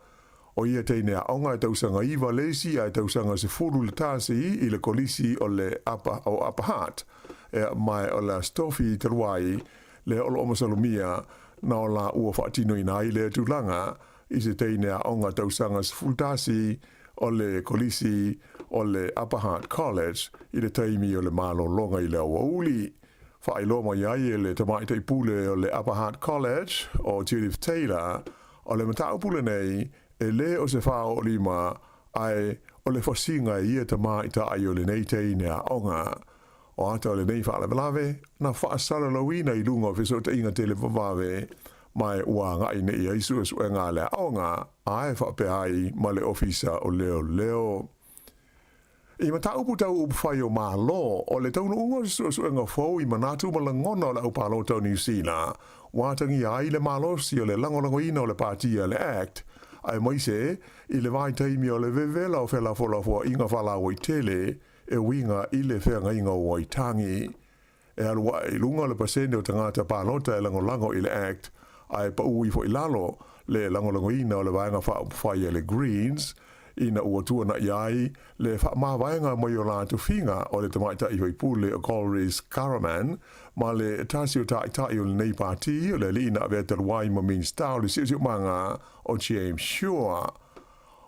O ia teine aoga e tausaga 9 le isi ae tausaga 10 le tasi i le kolisi o le Upper, o Upper Hutt. Ea mae o le Aso Tofi talu ai lea o lo o masalomia na o la ua faatinoina ai lea tulaga i se teine aoga tausaga 11 o le Kolisi o le Upper Hutt College i le taimi o le malologa i le aoauli. Faailoa mai ai e le tamaitai pule o le Upper Hutt College, o Judith Taylor, o le mataupu lenei e lē o se faaoolima ae o le fasiga e ia tamaitai o lenei teine aoga. O ata o lenei faalavelave, na faasalalauina i luga o fesootaiga televavave, ma ua agai nei ai suesuega a le aoga, ae faapea ai ma le Ofisa o Leoleo. I mataupu tau upufai o Malo, o le taunuuga o se suesuega fou i manatu ma lagona o le aupalota o Niu Sila, ua atagia ai le malosi o le lagolagoina o le Pati a le act, aemaise i le vaitaimi o le vevela o felafolafoaiga faalauaitele e uiga i le feagaiga o Waitangi. E alu ae i luga le pasene o tagata palota e lagolago i le Act, ae pau ifo i lalo le lagolagoina o le Vaega Faaupufai a le Greens, ina ua tuana'i ai le faamavaega mai o la tofiga o le tamaitai faipule o Golriz Ghahraman ma le tasi o taitai o lenei pati o le alii na avea talu ai ma Minista o le Siosiomaga o James Shaw.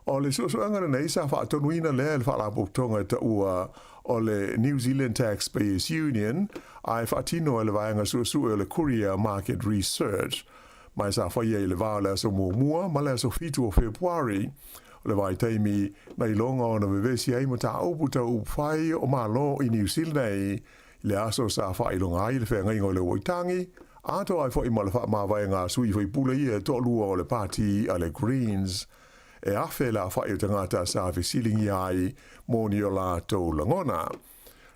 O le suesuega lenei sa faatonuina lea e le faalapotopotoga e taua o le New Zealand Taxpayers Union ae faatino e le vaega suesue o le Courier Market Research ma sa faia i le va o le aso 1 ma le aso 7 o Fepuari. O le vaitaimi na iloga ona vevesi ai mataupu tau upufai o Malo i Niu Sila nei i le aso sa faailoga ai le feagaiga o le Waitangi, atoa ai foi ma le faamavaega a sui faipule ia e toalua o le pati a le Greens. E afe le afa'i o tagata sa fesiligia ai mo ni o latou lagona.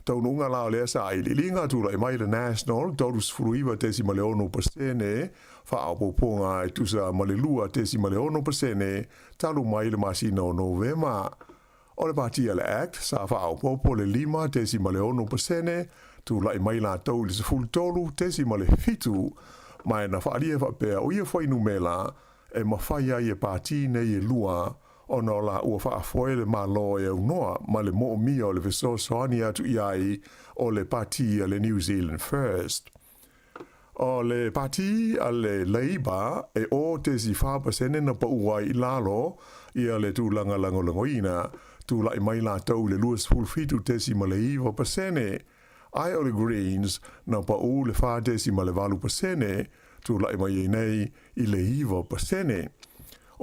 Taunuuga la o lea sailiiliga, tulai mai le National 39.6% faaopoopoga e tusa ma le 2.6% talu mai le masina o Novema. O le pati a le act sa faaopoopo le 5.6%, tulai mai latou i le 13.7, ma e na faaalia faapea o ia fuainumera e mafai ai e pati nei e lua ona o la ua faafoe le Malo e aunoa ma le moomia o le fesoasoani atu i ai o le pati a le New Zealand First. O le pati a le Labour e 0.4% na pau ai i lalo ia le tulaga lagolagoina, tulai mai latou i le 27.9%, ae o le Greens na pau le 4.8%, tulai mai ai nei i le 9%.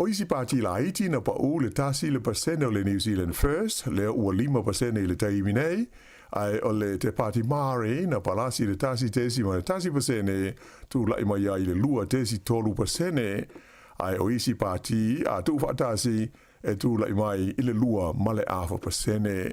O isi pati laiti na pau le 1% o le New Zealand First, lea ua 5% i le taimi nei, ae o le Te Pāti Māori na palasi le 1.1%, tulai mai ai i le 2.3%, ae o isi pati a tuufaatasi e tulai mai i le 2.5%.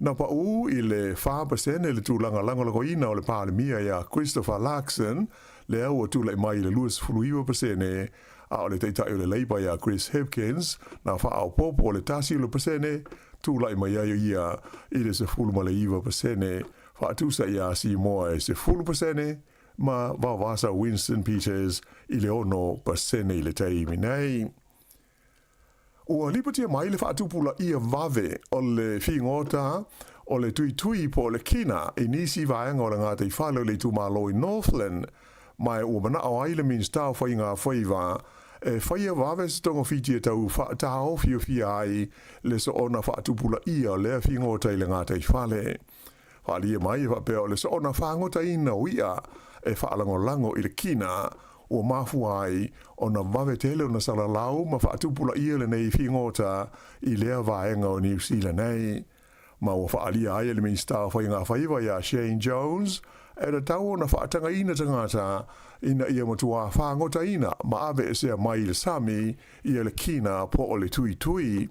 Na pau i le 4% le tulaga lagolagoina o le Palemia ia Christopher Luxon, lea ua tulai mai i le 29%, a o le taitai o le Labour ia Chris Hipkins, na faaopoopo le 1%, tulai mai ai ia i le 19%, faatusa iā Seymour e 10%, ma Vavasa Winston Peters i le 6% i le taimi nei. Ua lipotia mai le faatupulaia vave o le figota o le tuitui po o le kina i nisi vaega o le gataifale o le itumalo i Northland, ma ua manao ai le Minisita o Faiga Faiva e faia vave se togafiti e tau faataofiofia ai le soona faatupulaia o lea figota i le gataifale. Faaalia mai e faapea o le soona fagotaina o i'a e faalagolago i le kina ua mafua ai ona vave tele ona salalau ma faatupulaia lenei figota i lea vaega o Niu Sila nei. Ma ua faaalia ai e le Minisita o Faigafaiva ia Shane Jones, e tatau ona faatagaina tagata ina ia matuā fagotaina ma aveesea mai le sami ia le kina po o le tuitui.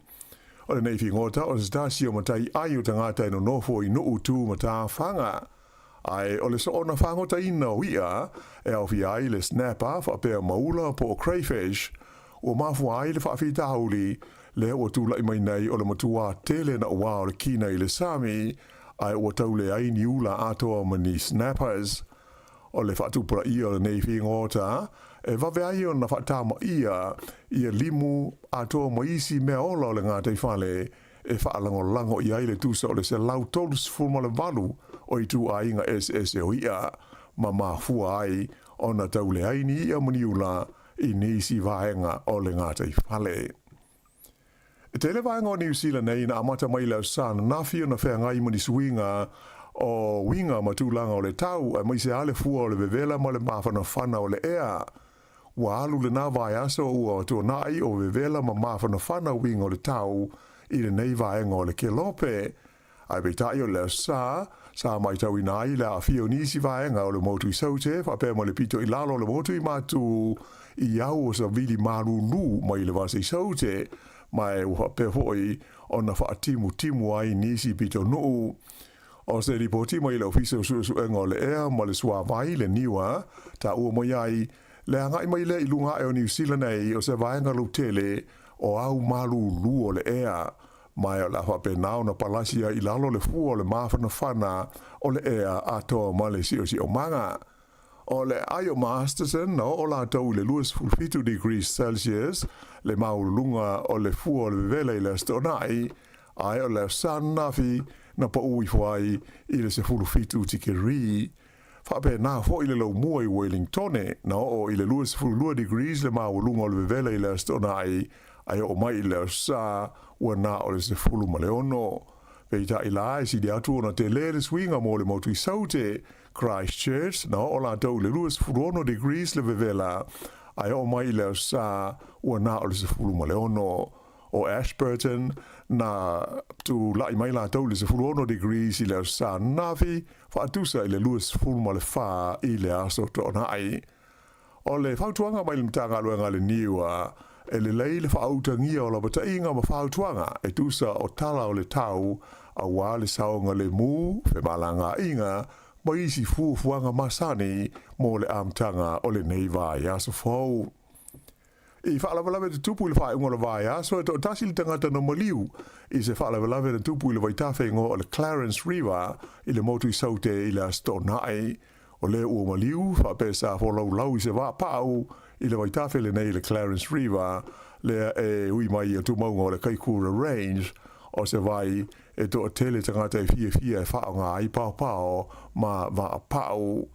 O lenei figota o se tasi o matai ai o tagata e nonofo i nuu tu matafaga. Ae o le soona fagotaina o i'a e aofia ai le snapper faapea ma ula po o crayfish, ua mafua ai le faafitauli lea ua tula'i mai nei o le matuā tele naʻauao o le kina i le sami, ae ua tau leai ni ula atoa ma ni snappers. O le faatupulaia o lenei figota e vave ai ona faatamaia ia limu atoa ma isi meaola o le gataifale e faalagolago i ai le tusa o le 138 o ituaiga eseese o i'a, ma mafua ai ona tau leai ni i'a ma ni ula i nisi vaega o le gataifale. E tele vaega o Niu Sila nei na amata mai i le Aso Sa ananafi ona feagai ma ni suiga o uiga ma tulaga o le tau, aemaise lava le fua o le vevela ma le mafanafana o le ea. Ua alu lena vaiaso ua tuanai o vevela ma mafanafana uiga o le tau i lenei vaega o le kelope. Ae peitai o le Aso Sa, sa matauina ai le aafia o nisi vaega o le motu i Saute faapea ma le pito i lalo o le motu i Matu i au o savili malūlū mai le vasa i Saute, ma e ua faapea foi ona faatimutimu ai nisi pitonuu. O se lipoti mai le Ofisa o Suesuega o le Ea ma le Suavai, le NIWA, taua mai ai le agai mai lea i luga ae o Niu Sila nei o se vaega lautele o au malūlū o le ea, ma e o le a faapena ona palasi ai i lalo le fua o le mafanafana o le ea atoa ma le siosiomaga. O le ai o Masterson na oo latou i le 27 degrees Celsius le maualuluga o le fua o le vevela i le Aso Toonai, ae o le Aso Sa ananafi na pau ifo ai i le 17 tikeri. Faapena foi le laumua i Welingtone, na oo i le 22 degrees le maualuga o le vevela i le Aso Toonai, ae oo mai i le Aso Sa ua na o le 16. Peitai la, e sili atu ona tele le suiga mo le motu i Saute, Christchurch, na oo latou i le 26 degrees le vevela, ae oo mai i le Aso Sa ua na o le 16. O Ashburton, na tula'i mai latou i le 16 degrees i le Aso Sa ananafi, faatusa i le 24 i le Aso Toonai. O le fautuaga mai le Matagaluega a le NIUA, e lelei le faautagia o lapataiga ma fautuaga e tusa o tala o le tau auā le saogalemu, femalagaaiga ma isi fuafuaga masani mo le amataga o lenei vaiaso fou. I faalavelave tutupu i le faaiuga o le vaiaso, e toatasi le tagata na maliu i se faalavelave na tupu i le vaitafe igoa o le Clarence River i le motu i Saute i le Aso Toonai. O lea ua maliu faapea sa folaulau i se vaapaau i le vaitafe lenei i le Clarence River lea e ui mai i atumauga o le Kaikoura Range o se vai e toatele tagata e fiafia e faaaoga ai paopao ma vaapaau.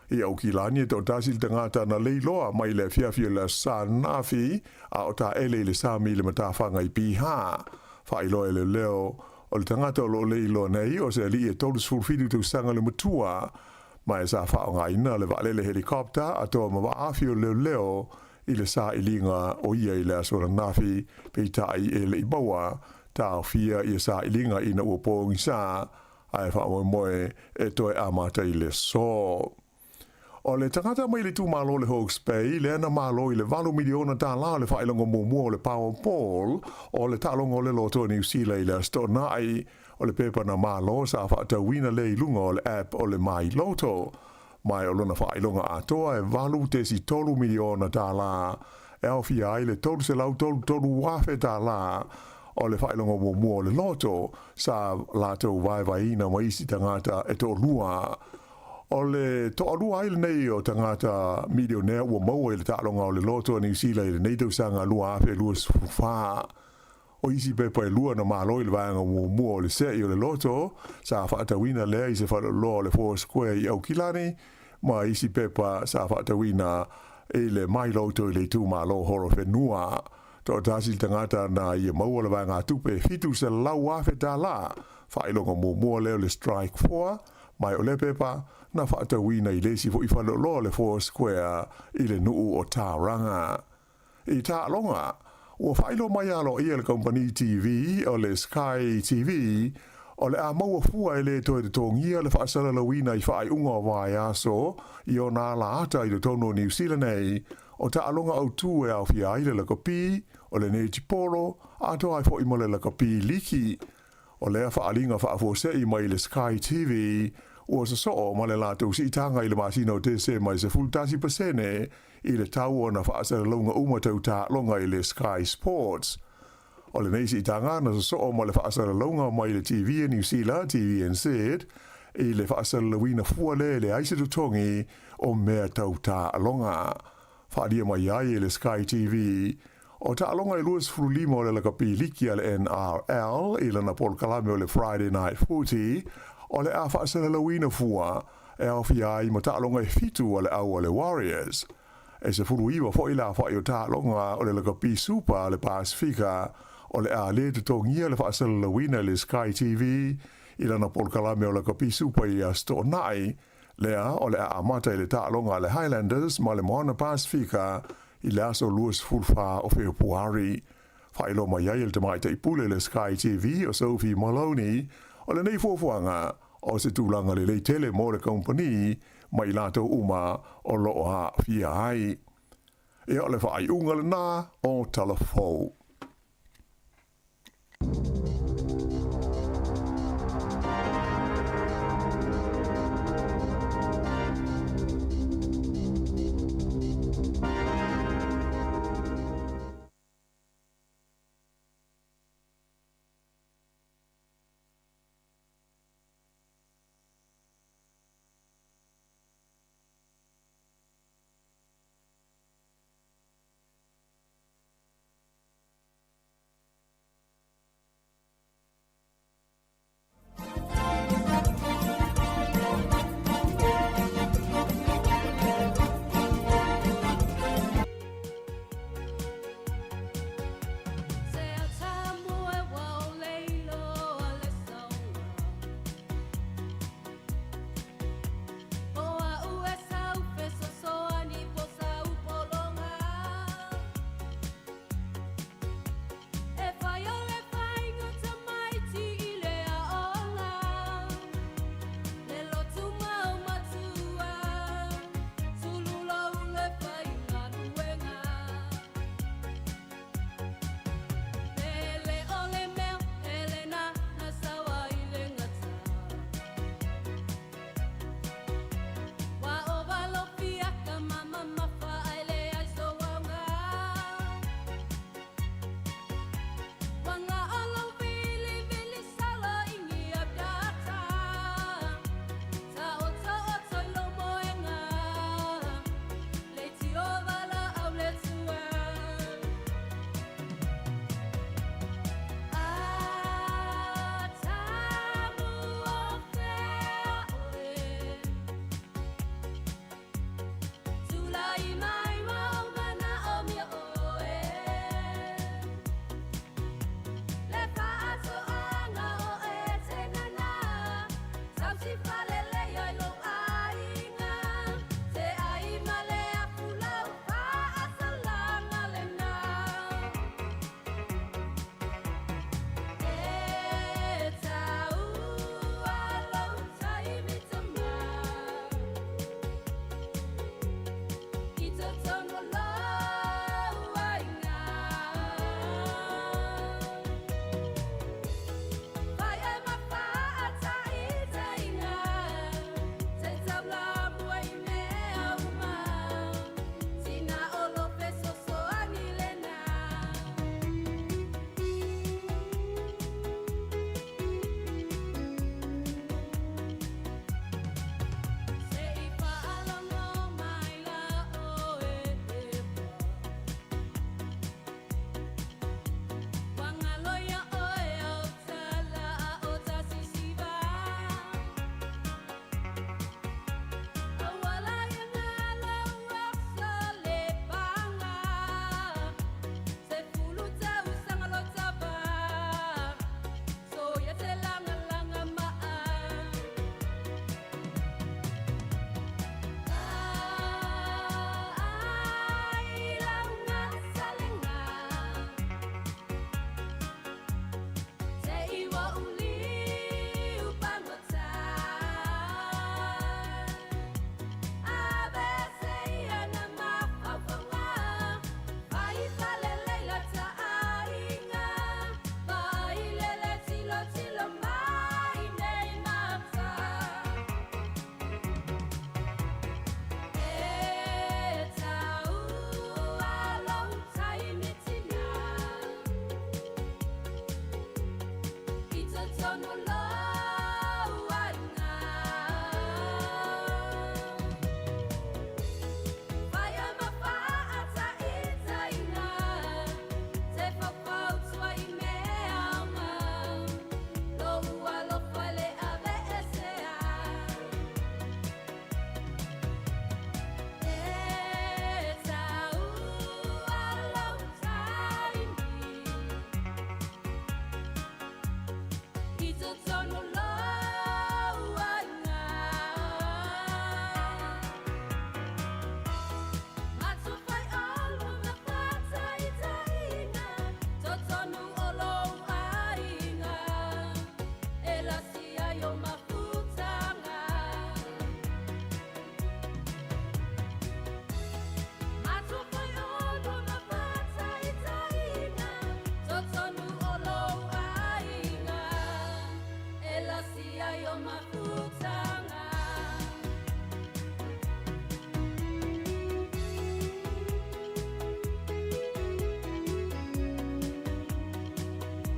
I Aukilani e toatasi le tagata na leiloa mai le afiafi o le Aso Sa ananafi a o taele i le sami i le matafaga i Piha. Faailoa e leoleo o le tagata o lo o leiloa nei o se alii e 37 tausaga le matua ma e sa faaaogaina le vaalele helicopter atoa ma vaaafi o leoleo i le sailiga o ia i le aso ananafi, peitai e le i maua taofia ia sailiga ina ua pogisa ae faamoemoe e toe amata i le aso. O le tagata mai le itumalo o le Hawke's Bay lea na malo i le $8 miliona o le faailoga muamua o le Powerball o le taaloga o le loto a Niu Sila i le Aso Toonai. O le pepa na malo sa faatauina lea i luga o le app o le My Lotto. Ma o lona faailoga atoa e $8.3 miliona e aofia ai le $333,000 o le faailoga muamua o le loto sa latou vaevaeina ma isi tagata e toalua. O le toalua ai lenei o tagata milionea ua maua i le taaloga o le loto a Niu Sila i lenei tausaga 2024. O isi pepa e lua na malo i le vaega muamua o le se'i o le loto sa faatauina lea i se faleoloa o le Four Square i Aukilani, ma isi pepa sa faatauina i le My Lotto i le itumalo Horowhenua. Toatasi le tagata na ia maua le vaegatupe e $700,000, faailoga muamua lea o le Strike 4, ma o lea pepa na faatauina i le isi foi faleoloa o le Four Square i le nuu o Tauranga. I taaloga, ua faailoa mai aloaia e le kamupani TV o le Sky TV O le a maua fua e lē toe totogia le faasalalauina i faaiuga o vaiaso i ona alaata i totonu o Niu Sila nei o taaloga autū e aofia ai le lakapi, o le netipolo, atoa ai foi ma le lakapi liki. O lea faaaliga faafuasei mai le Sky TV ua sosoo ma le latou siitaga i le masina o Tesema e 11% i le tau o ana faasalalauga uma tau taaloga i le Sky Sports. O lenei siitaga na sosoo ma le faasalalauga mai le TV a Niu Sila, TVNZ, i le faasalalauina fua lea e leai se totogi o mea tau taaloga. Faaalia mai ai e le Sky TV, o taaloga e 25 o le lakapi liki a le NRL i lana polokalame o le Friday Night Footy, o le a faasalalauina fua e aofia ai ma taaloga e fitu a le au a le Warriors. E 19 foi le aofai o taaloga o le lakapi Super a le Pasefika o le a lē totogia le faasalalauina e le Sky TV i lana polokalame o lakapi Super i Aso Toonai, lea o le a amata i le taaloga a le Highlanders ma le Moana Pasefika i le aso 24 o Fepuari. Faailoa mai ai e le tamaitai pule o le Sky TV o Sophie Maloney, o lenei fuafuaga o se tulaga lelei tele mo le kamupani ma i latou uma o lo o aafia ai. Ia, o le faaiuga lena o Tala Fou.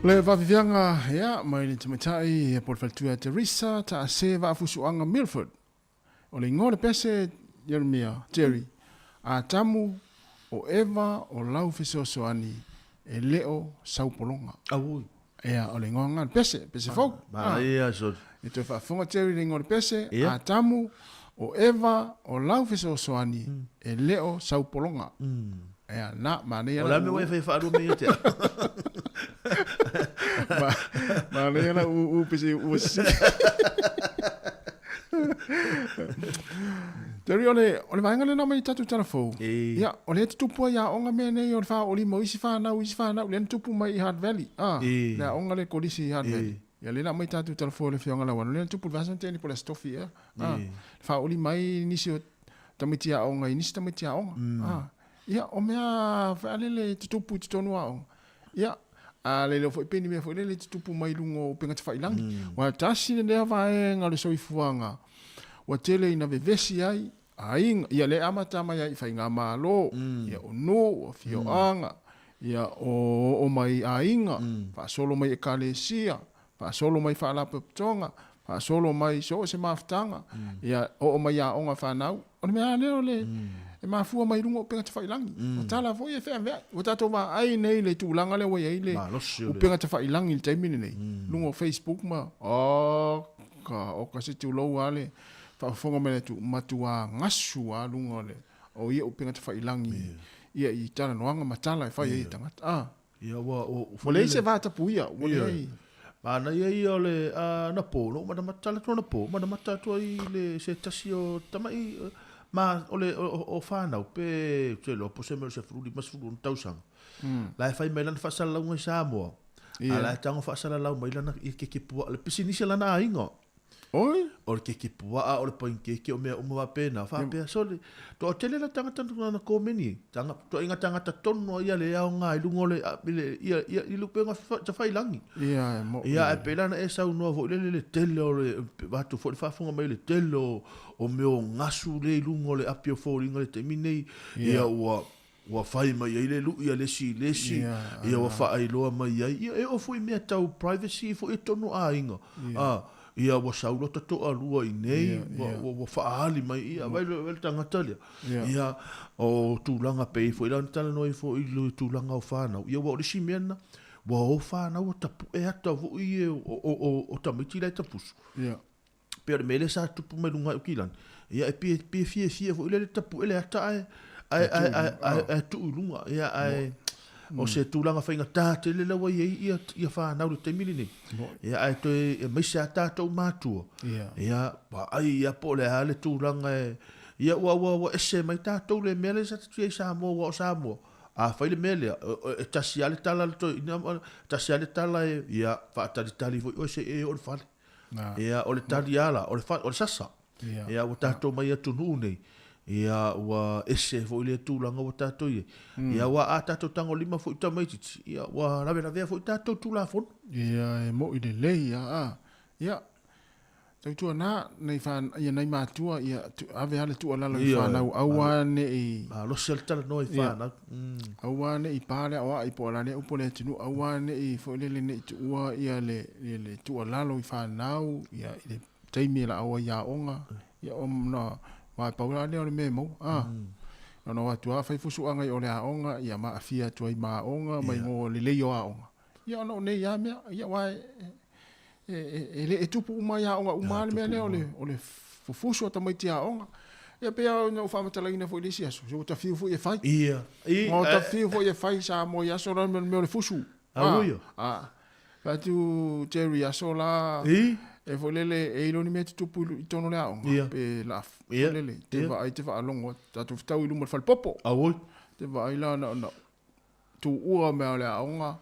Le faafiafiaga ia mai le tamaitai ia po o le faletua ia Teresa Taase Vaafusuaga Milford. O le igoa o le pese Jeremia, Jerry, Atamu o Eva o lau fesoasoani e le o sau pologa. Auoi. Ia, o le igoa lena o le pese, pese fou. Manaia soli. E toe faafofoga Jerry i le igoa o le pese, Atamu o Eva o lau fesoasoani e le o sau pologa. Ia, na, manaia O le a mea ua e faia faalua mai ia te au? Manaia lau uu pese ua sisi. Terry, o le, o le vaega lena mai tatou tala fou. Ia, o lea e tutupu ai aoga mea nei o le 45 o isi fanau, isi fanau, lea na tupu mai i Hutt Valley. Ah, le aoga le kolisi i Hutt Valley. Ia, lea na aumai tatou tala fou e le Afioga Lauano, lea na tupu i le vaiaso na tea nei po o le Aso Tofi ea. Ah, le faaolima ai nisi o tamaiti aoga i nisi tamaiti aoga. Ah, ia, o mea faalele e tutupu i totonu o aoga. Ia, a le iloa foi pe ni mea foi lele e tutupu mai luga o upega tafailangi. Aua tasi lenei vaega o le soifuaga ua tele ina vevesi ai aiga, ia lea e amata mai ai i faigamalo, ia o nuu, o afioaga, ia o oo mai aiga, faasolo mai ekalesia, faasolo mai faalapotopotoga, faasolo mai so o se mafutaga, ia oo mai aoga fanau. O le mea lava lea o le e mafua mai luga o upega tafailangi. O tala foi e feaveai. Ua tatou vaai nei i le tulaga lea ua i ai le upega tafailangi i le taimi lenei, luga o Facebook ma, oka, oka se tulou lava le faafofoga mai le atunuu, matua gasu lava luga o le o ia upega tafailangi ia i talanoaga ma tala e fai ai e tagata. Ah. Ia ua ua leai se vatapuia, ua leai. Manaia ia o le anapo, na ou matamata atu anapo, matamata atu ai i le se tasi o tamai ma o le o fanau pe ou te iloa po o se mea o le 15 16 tausaga. La e fai mai lana faasalalauga i Samoa. A la e tago faasalalau mai lana ia keke puaa, le pisinisi a lana aiga. Oi? O le keke puaa, o le panikeke, o mea uma faapena. Faapea, sole, toatele la tagata na komeni, tanga, toaiga tagata tonu a ia le aoga i luga o le, i le, ia, ia, i lupega tafailangi. Ia, e mo. Ia, ae pei la na e saunoa foi lele le tele o le, vaeatu foi le faafofoga mai le tele o, o mea o gasu le i luga o le api o foliga i le taimi nei. Ia, ua, Ua fai mai ai le luʻi a le isi i le isi, ia ua faailoa mai ai, ia e oo foi i mea tau privacy foi i totonu o aiga, a, ia ua sau loa ta toalua i inei, ua, ua, ua faaali mai, ia vaai le tagata lea, ia, o tulaga pei foi la ona talanoa ifo i le tulaga o fanau, ia aua o le isi mea lena, ua o fanau ua tapue ata foi e o, o, o, o tamaiti la e tapusu. Pei o le mea lea sa tupu mai luga i Ukilani, ia e pei e fiafia foi lele tapue le ata ae ae ae ae ae ae tuu i luga. Ia ae o se tulaga faigata tele la ua i ai ia ia fanau i le taimi lenei. Ia ae toe aemaise lava tatou matua, ia vaai ia po o le a le tulaga e ia ua ua ua ese mai tatou le mea lea sa tatou i ai i Samoa aua o Samoa a fai le mea lea e tasi lava le tala a le toeaina tasi lava le tala e ia faatalitali foi oe se i e oo i le fale. Ia, o le tali lava la, o le, o le sasa. Ia, ua tatou mai atunuu nei, ia, ua ese foi lea tulaga ua tatou i ai. Ia, aua a tatou tagolima foi tamaitiiti, ia, ua lavelavea foi tatou Tulafono. Ia, e moʻi lelei lava. A, ia, tautuana nai fa, ia nai matua, ia, ave lava le tuualalo i fanau, aua ne i. Malosi lava le talanoa i fanau. Aua ne i pa le aoai po o le a lea upu a le atunuu, aua ne i foi lele ne i tuua ia le, le, le tuualalo i fanau ia i le taimi e laau ai i aoga, ia ona aua e pau lava lea o le mea e maua. A, ona o atu lava fai fusuaga i o le aoga, ia ma aafia atu ai ma aoga ma igoa lelei o aoga. Ia ona o nei lava mea, ia aua e, e, e, e le e tupu uma i aoga uma le mea lea o le, o le fufusu o tamaiti aoga. Ia pei lava ona ou faamatalaina foi i le isi aso, se ua tafiu foi e fai. Ia. I, Ua tafiu foi e fai Samoa i aso la le mea o le fusu. Au ia. A, fai atu Jerry aso la, I. e foi lele, e iloa ni mea tutupu i totonu o le aoga. Ia. Pe la, foi lele, te vaai te faalogo, tatou fetau i luma o le falepopo. Auoi. Te vaai la na, na, tuua mea o le aoga,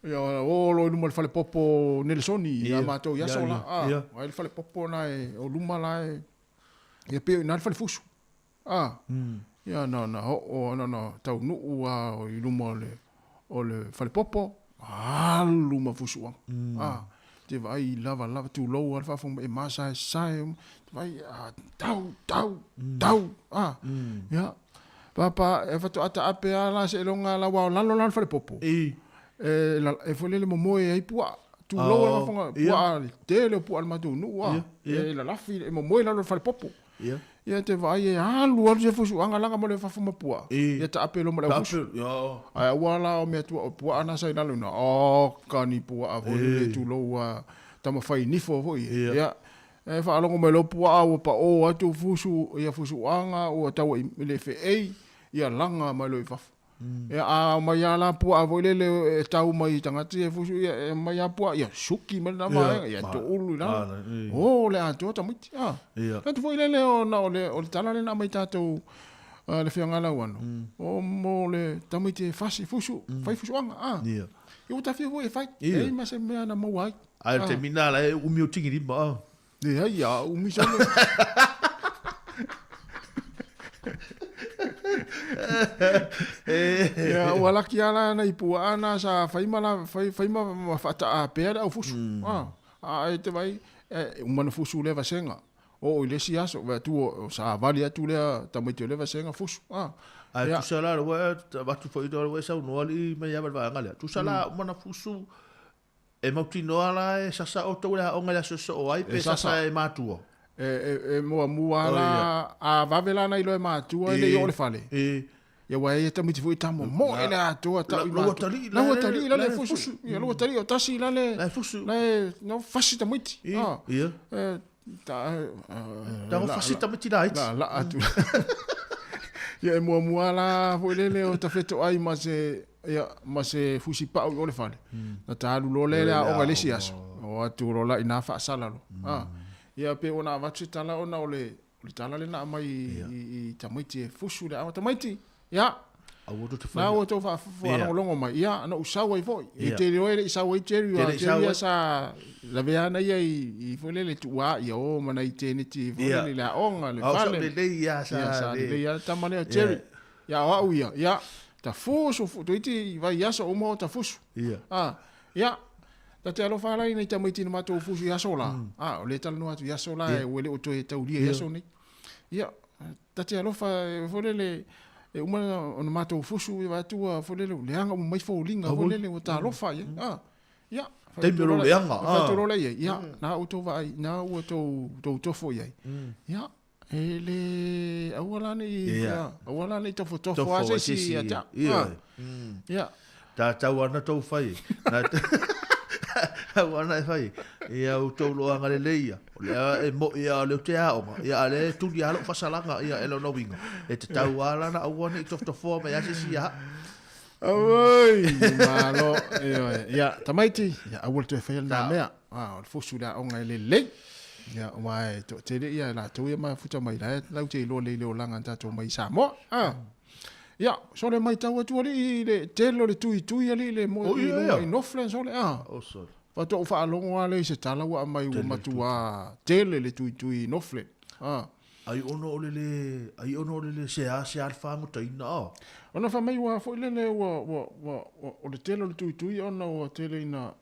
ia o loa i luma o le falepopo o Nelesoni ia matou i aso la, a, ai le falepopo na e o luma la e, ia pei o i ina le falefusu, a, ia na na oo na na taunuu lava i luma o le o le falepopo, alu ma fusuaga, a, te vaai lava lava tulou lava le faafofoga mai e masaesae, te vaai a tau tau tau, a, ia. Papa, e faatoa taape lava la seiloga la ua lalo la le falepopo. I. E, e foi lele momoe ai puaa. Tulou oh, fonga puaa le tele o puaa le matou nuu a. E lalafi e momoe lalo le falepopo. Ia. Ia te vaai e alu alu se fusuaga laga ma le fafo ma puaa. Ia taape lo ma le aufusu. Ae aua la o mea tua o puaa na sa i lalo ina. Oka ni puaa foi lele tulou a tamafai nifo foi. Ia. E faalogo mai loa puaa ua paʻō atu fusu ia fusuaga ua tau i le feʻei ia laga mai loa i fafo. Ia a omai lava la puaa foi lele e tau mai i tagata ia e fusu ia e omai lava puaa ia suki mai lena vaega ia toulu i lalo. O le atoa tamaiti a. Tagata foi lele ona o le o le tala lea na aumai tatou le Afioga Lauano o mo le tamaiti e fasi fusu fai fusuaga a. Ia ua tafia foi e fai e leai ma se mea na maua ai. Ae o le taimi lena la e umi o tigilima a. Leai, a umi solo. Ia, ua laki lava la nai puaa na sa fai ma la, fai, fai ma, ma faataa pea le aufusu. Mm. Ah, a e te vai, e, uma na fusu lea vasega. Oo i le isi aso, vaai atu o savali atu lea tamaiti o lea vasega fusu. Ah. Ae Ia. tusa la, ua avatu foi ua e saunoa alii mai lava i le vaega lea. Tusa la uma na fusu, E mautinoa la e sasa outou i le aoga i le aso e soo ai pe sasa e matua? E muamua la, a vave la na iloa e matua e le i oo i le fale. Ia ua e ia tamaiti foi tamo moe le atoa tau i matua. Lau atalii la le fusu. Ia lau atalii o tasi la le la e no fasi tamaiti. Ia. Tago fasi tamaiti laiti. La la atu. Ia e muamua la foi lele o tafetoai ma se Ia, ma se fusi pau i o le fale. Na ta alu loa lea i le aoga i le isi aso. O atu loa la i ina faasala loa. A, ia pei ona avatu se tala ona o le, o le tala lea na aumai i, i tamaiti e fusu le aoga. Tamaiti, ia, Aua tou te na ua tou faalogologo mai, ia, na ou sau ai foi. E te iloa e le i sau ai Jerry, aua Jerry ia sa lavea ana ia i, i foi lele tuua ia o ma nai teneti foi lele i le aoga, le fale. Lelei ia sa. Ia, sa lelei lava le tama lea o Jerry. Ia o au ia, ia, tafusu, toeitiiti vaiaso uma o tafusu. Ia. A, ia, ta te alofa la i nei tamaiti na matou fusu i aso la. A, o lea e talanoa atu i aso la e ua le o toe taulia i aso nei. Ia, ta te alofa foi lele, e uma ona matou fusu, ia vaai atu ua foi lele, leaga uma mai foliga foi lele, ua talofa i ai. A, ia, Taimi o lou leaga. Fai atu loa lea i ai, ia, na outou vaai, na ua tou tofo i ai. Ia, E le aua la nei ia aua la nei tofotofo a se isi ia te au. Ia. Ia. Tātou ana tou whai. Nā tau ana e whai. Ia u tou loanga le leia. O lea e mo ia o leo te aonga. Ia a le tuli a lou whasalanga ia e lona winga. E te tau ala na aua nei tofotofoa mai a se isi ia. Auoi, malo. Ia, tamaiti, ia aua le toe whaia lena mea. Ah, o le fusu le aonga e lelei. Ia, aua e toatele ia e latou ia mafuta mai la e lau te iloa lelei le olaga na tatou mai i Samoa. Ah. Ia, sole maitau atu alii i le tele o le tuitui alii le moe i luga i Northland sole. Ah. Oh, sole. Faatoa ou faalogo lava lea i se tala ua aumai ua matua tele le tuitui i Northland. Ah. Ai ono o le le, ai ono o le le seasea le fagotaina a. Ona fai mai ua foi lele ua, ua, ua, ua, o le tele o le tuitui ona ua tele ina,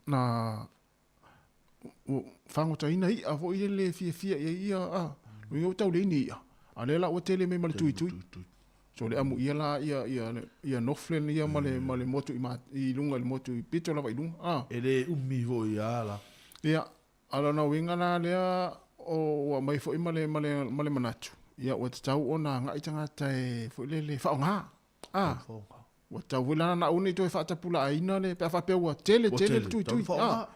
na, ua fagotaina i'a foi lele e fiafia i ai ia, a, lona uiga ua tau leai ni i'a, a lea la ua tele mai ma le tuitui. So le amuia la ia, ia, ia Northland ia ma le, ma le motu i, ma, i luga i le motu i pito lava i luga, a. E le umi foi a la. Ia, A o lona uiga la lea, o, ua aumai foi ma le, ma le, ma le manatu, ia ua tatau ona agai tagata e foi lele faaaoga. A, ua tatau foi la ona aua ne i toe faatapulaaina le, pe a faapea ua tele tele le tuitui. A,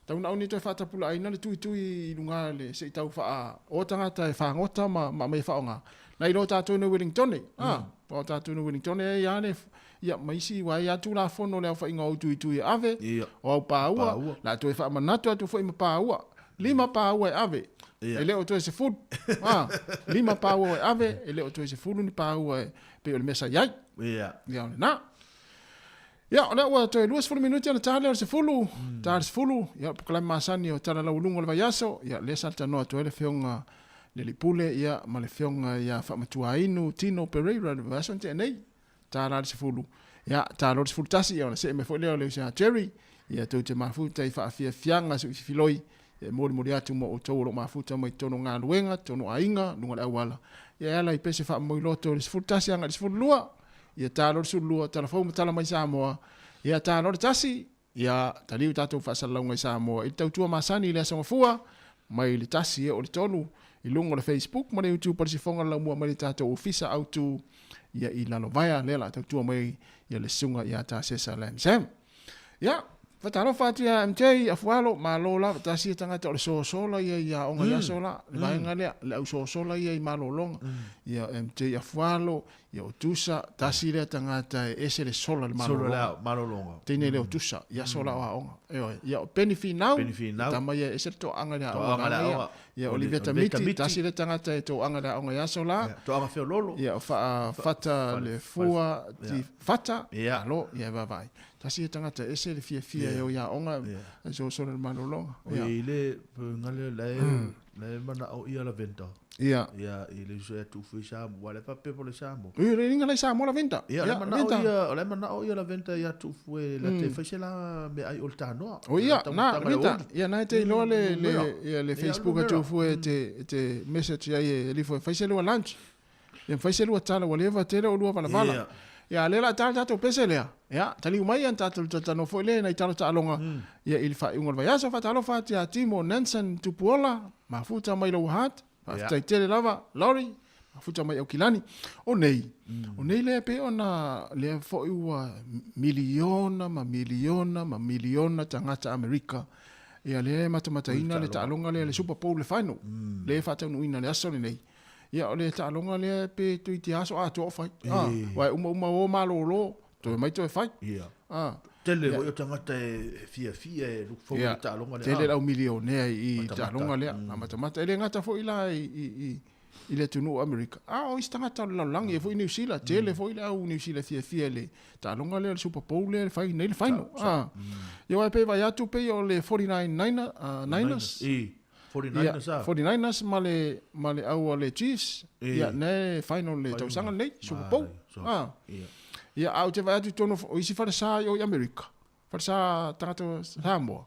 tatau ona aua ne i toe faatapulaaina le tuitui i luga le, se i tau faa, o tagata e fagota ma, ma aumai e faaaoga. Nai lo tatou nei Wellingtone, a, aua o tatou nei Wellingtone e i ai lava le, ia, ma isi, ua i ai lava Tulafono o le aofaiga o au tuitui e ave, o au paua, o le a toe faamanatu atu foi ma paua. Lima paua e ave, e le o toe 10. A, lima paua e ave, e le o toe 10 ni paua e pei o le mea sa i ai. Ia, o lena. Ia, o lea ua toe 20 minute ona ta lea o le 10, ta le 10, ia, o le polokalame masani o Tala Laualuga o le Vaiaso, ia, lea sa talanoa atu ai le Afioga i le Alii Pule, ia, ma le Afioga ia Faamatuainu Tino Pereira i le vaiaso na tea nei, ta la le 10, ia, ta loa le 11, ia, ona see mai foi lea o le uso ia Jerry, ia, tou te mafuta i faafiafiaga suififiloi, ia, e molimoli atu mo outou o lo o mafuta mai totonu o galuega, totonu o aiga, luga o le auala, ia, e ala i pese faamomoiloto i le 11 agai i le 12, Ia ta loa le 12, tala fou ma tala mai Samoa. Ia ta loa le 1, ia taliu tatou faasalalauga i Samoa i le tautua masani i le Aso Gafua, mai le 1 e oo i le 3, i luga o le Facebook ma le YouTube a le Sifoga o le Laumua mai le tatou Ofisa Autu ia i Lalovaea, lea o le a tautua mai ia le Susuga ia Tasesa Lam Sam. Ia, faatalofa atu ia MJ, Afualo, malo lava, tasi ia tagata o le sosola ia i aoga i aso la, le vaega lea, le au sosola ia i malologa. Ia MJ Afualo, ia o Tusa, tasi lea tagata e ese le sola i le malologa. Sola le malologa. Teine lea o Tusa, i aso la o aoga. Ioe, ia o Penny Finau, Penny Finau. tama ia e ese le toaaga i le aoga Toaaga i le nana ia. aoga. Ia Oliveta Miti, tasi lea tagata e toaaga i le aoga i aso la. Ia, toaaga feololo. Ia o Fata le Fua, ti Fata, alo, ia e vaavaai. Tasi ia tagata e ese le fiafia e o i aoga, e sosola i le malologa. Ia. I le puiga lea, la e manao ia Lavender. Ia. Ia, i le uso ia tufu i Samoa, le faapea po o le Samoa. Ui, le inga lai Samoa Lavender. Ia, o le manao ia, o le manao ia Lavender ia tufu e la te fai se la me ai o le tanoa. O ia, na, Lavender. Ia, na e te iloa le, le, ia, le Facebook a tufu e te, te message ia e lifo e fai se lua lunch. Ia, fai se lua tala, ua leva tele o lua valavala. Ia. Ia, le la tala tatou pese lea. Ia, taliu mai ia tatou tatano foi le nai talo taaloga. Ia, i le faaiuga o le vaiaso, faatalofa atu ia Timo Nansen Tupuola, mafuta mai lou hat. Faafetai tele lava, Lori, mafuta mai Aukilani. O nei, o nei lea pe ona lea foi ua miliona ma miliona ma miliona tagata Amerika. Ia, lea e matamataina le taaloga lea, le Super Bowl le final. Le faataunuuina le aso lenei. Ia, o le taaloga lea pe tui te aso atoa o fai. Ah, wa uma uma o malolo, toe mai toe fai. Ia. Ah. Tele foi o tagata e fiafia e look forward Ia, i le taaloga lea. Tele lau milionea i Matamata. taaloga lea. Na matamata. E le gata foi la i le atunuu o Amerika. A o isi tagata o le lalolagi e foi New Zealand. Tele foi le au New Zealand fiafia i le taaloga lea, le Super Bowl lea, le fai nei le final. Ah. Ia, wa pe vai atu pe o le 49 Niners. I, 49ers, Ia, ah. 49ers ma le au a le Chiefs. Ia, ne final le tausaga lenei, Super Bowl. Ah. Ia. Ia, au te vai atu i tonu o isi falesa i o i Amerika. Falesa tagata Samoa.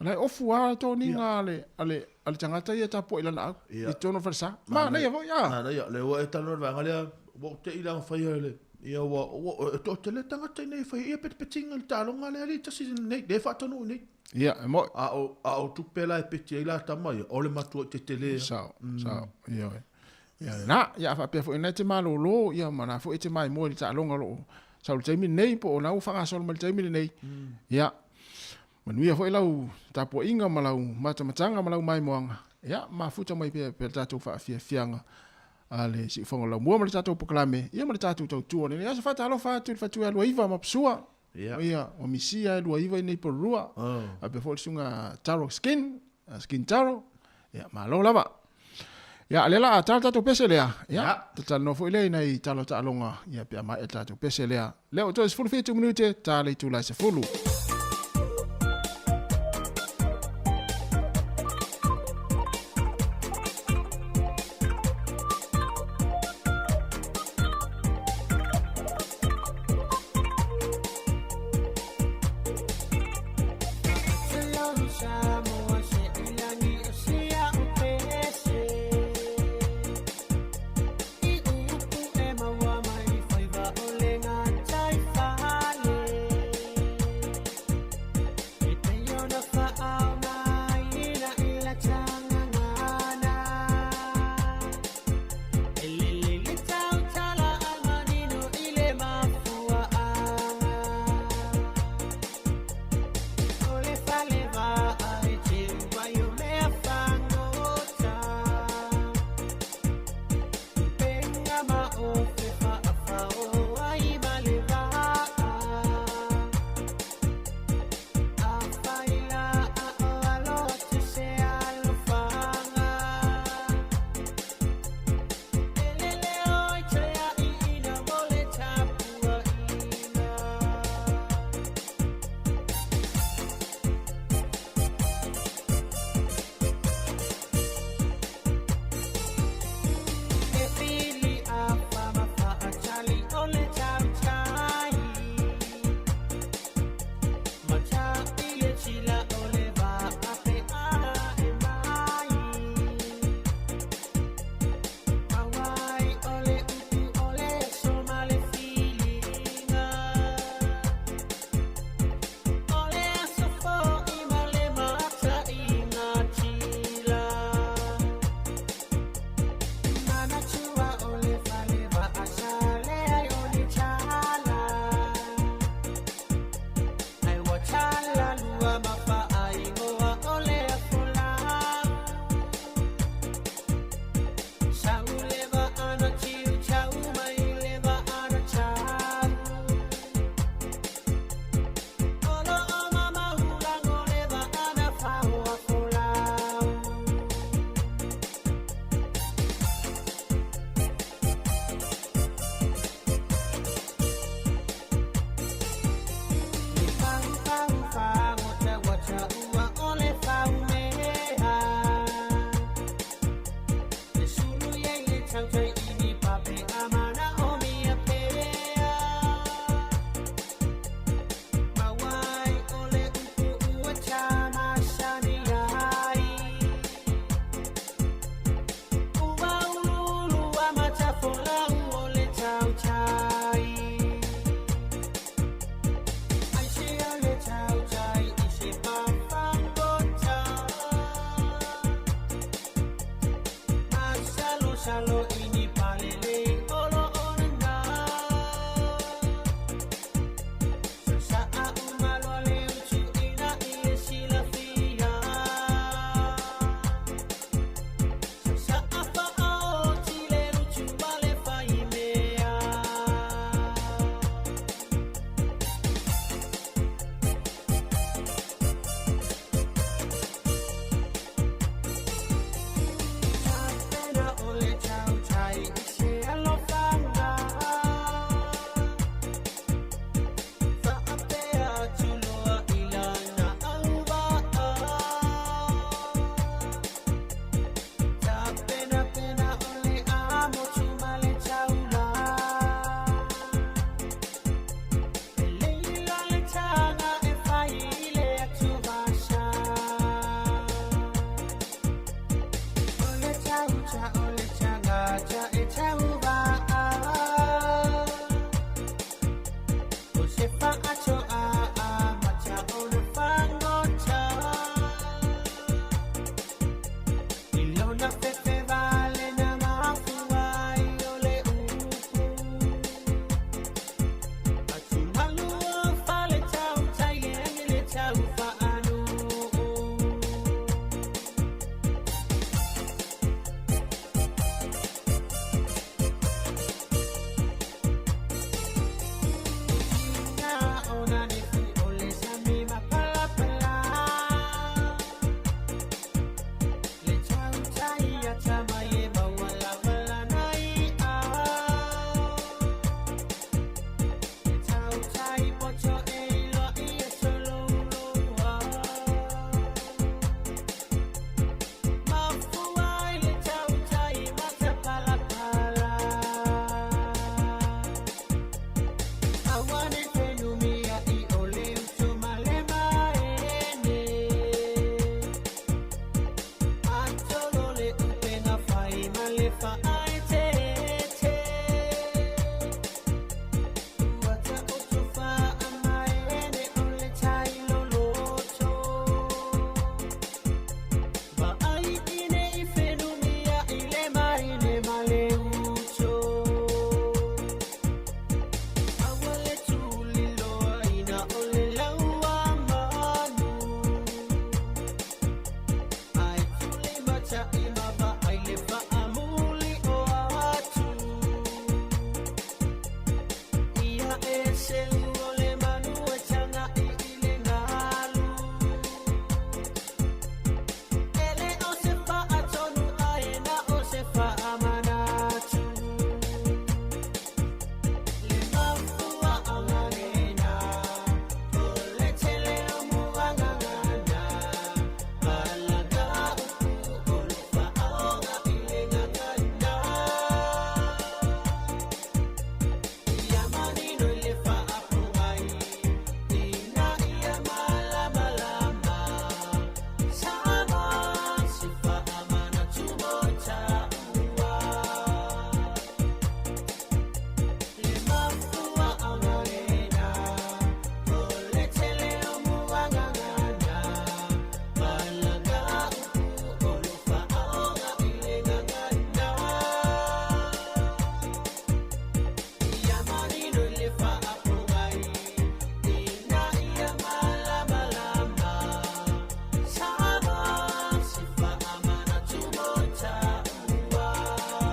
Ana e ofu a tōninga a le tagata ia tapuai lana au. Ia. I tonu falesa. Ma, nei foi, ah. Manaia, le ua e talo le vaega lea, ua ou te i langa whaia le, ia ua, ua, e tō tele tangata i nei whaia, ia petepetinga le taaloga lea li tasi nei, le whaatonu nei. Ia, e moi. A o tupe la e peti ai la tama ia, o le matua i te tele. Sao, sao, ia oe. Ia, na, ia whaapea foi nei te malolo, ia mana foi te mai moe le taaloga loo. Sau le taimi nei, po o nau whangasolo mai le taimi nei. Ia, manuia foi lau tapuaiga ma lau matamatanga ma lau maimoaga. Ia, mafuta mai pea pea le tatou faafiafiaga a le siufoga o laumua ma le tatou polokalame, ia ma le tatou tautua lenei. Aso faatalofa atu i le fatua e 29 ma Pasua. Ia. Ia, o misia e 29 i nei pololua. Faapea foi le susuga Taro Skin, Skin Taro. Ia, malo lava. Ia, lea la a tala tatou pese lea. Ia, tatalanoa foi lea i nai tala taaloga, ia pe a maea tatou pese lea. Lea o toe 17 minute, ta le itula e 10. Samoa se ilani o sia o pese. I upu e maua mai faiva o le ngā tai fale.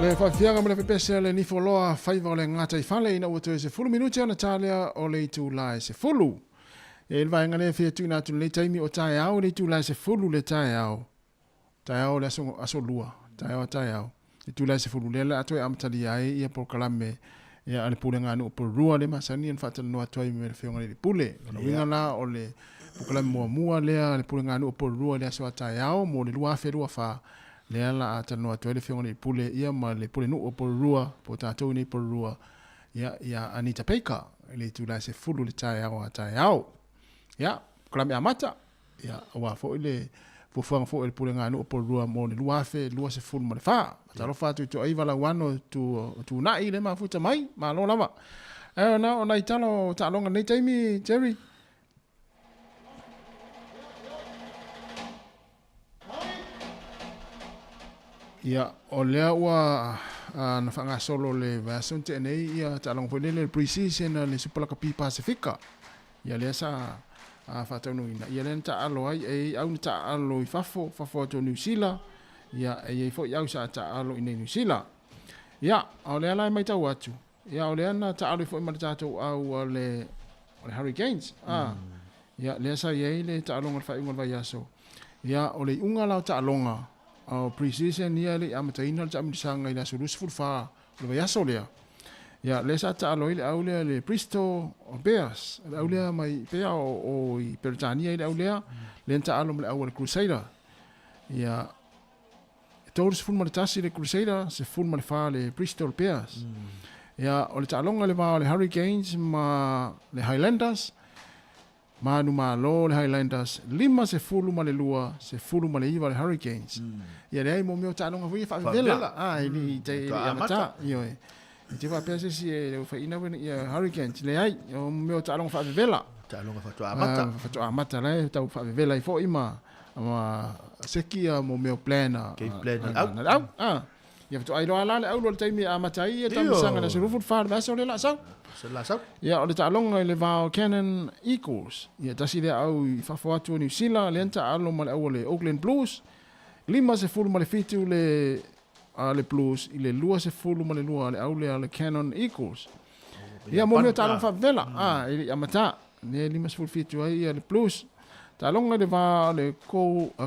Le faafiaga ma le fepese a le nifoloa faiva o le gataifale ina ua toe 10 minute ona ta lea o le itulā e 10. E le vaega lea e fia tuuina atu i lenei taimi o taeao i le itulā e 10 le taeao. Taeao le aso, aso lua, taeao a taeao. Itulā e 10 lea o le a toe amatalia ai ia polokalame ia a le Pulega a Nuu Pulurua lea e masani ona faatalanoa atu ai ma le Afioga i le Alii Pule. O lona uiga la o le polokalame muamua lea a le Pulega a Nuu Pulurua i le aso a taeao mo le 2024 lea la a talanoa atu ai le Afioga i le Alii Pule ia ma le Pulenuu o Pulurua po o tatou nei Pulurua ia ia Anita Baker i le itula e 10 le taeao a taeao. Ia, polokalame amata ia aua foi le fuafuaga foi a le Pulega a Nuu o Pulurua mo le 2024. Faatalofa atu i Toaiva Lauano tu Tunai le mafuta mai, malo lava. Ae ona o nai tala o taaloga nei taimi, Jerry. Ia, o lea ua na faagasolo le vaiaso na tea nei ia taaloga foi lele le pre-season a le Super Lakapi Pasifika. Ia lea sa faataunuuina. Ia lea na taaalo ai, e i ai au na taaalo i fafo, fafo atu o Niu Sila. Ia, e i ai foi au sa taaalo i nei Niu Sila. Ia, o lea la e matau atu, ia o lea na taaalo ai foi ma le tatou au a le, o le Hurricanes. A, ia lea sa i ai le taaloga i le faaiuga o le vaiaso. Ia, o le iuga la o taaloga, o pre-season ia e le i amataina le taamilosaga i le aso 24 o le vaiaso lea. Ia, lea sa taalo ai le au lea le Bristol Bears, le au lea mai pea o i Peretania i le au lea, lea na taalo ma le au a le Crusader. Ia, e 31 le Crusader, 14 le Bristol Bears. Ia, o le taaloga i le va o le Hurricanes ma le Highlanders, Manumalo le Highlanders, 52, 19 le Hurricanes. Ia leai mo mea o taaloga foi ia faavevela. Ah, e le i e le i amata. Ioe. E te faapea se isi e faiina koe ia Hurricanes. Leai, o mea o taaloga faavevela. Taaloga faatoa amata. Ah, faatoa amata la e tau faavevela ai foi ma ma seki ia mo mea o plan a Game plan a le au. Ah. Ia faatoa iloa la le au loa le taimi e amata ai ia taamilosaga i le aso 24 le vaiaso lea o le a sau. Se la sau. Ia o le taaloga i le va o Canon Eagles. Ia tasi lea au i fafo atu o Niu Sila, lea na taalo ma le au o le Auckland Blues. 57 le a le Blues i le 22 a le au lea a le Canon Eagles. Ia mo mea taaloga faavevela, a e le i amata. Lea e 57 ai ia le Blues. Taaloga i le va o le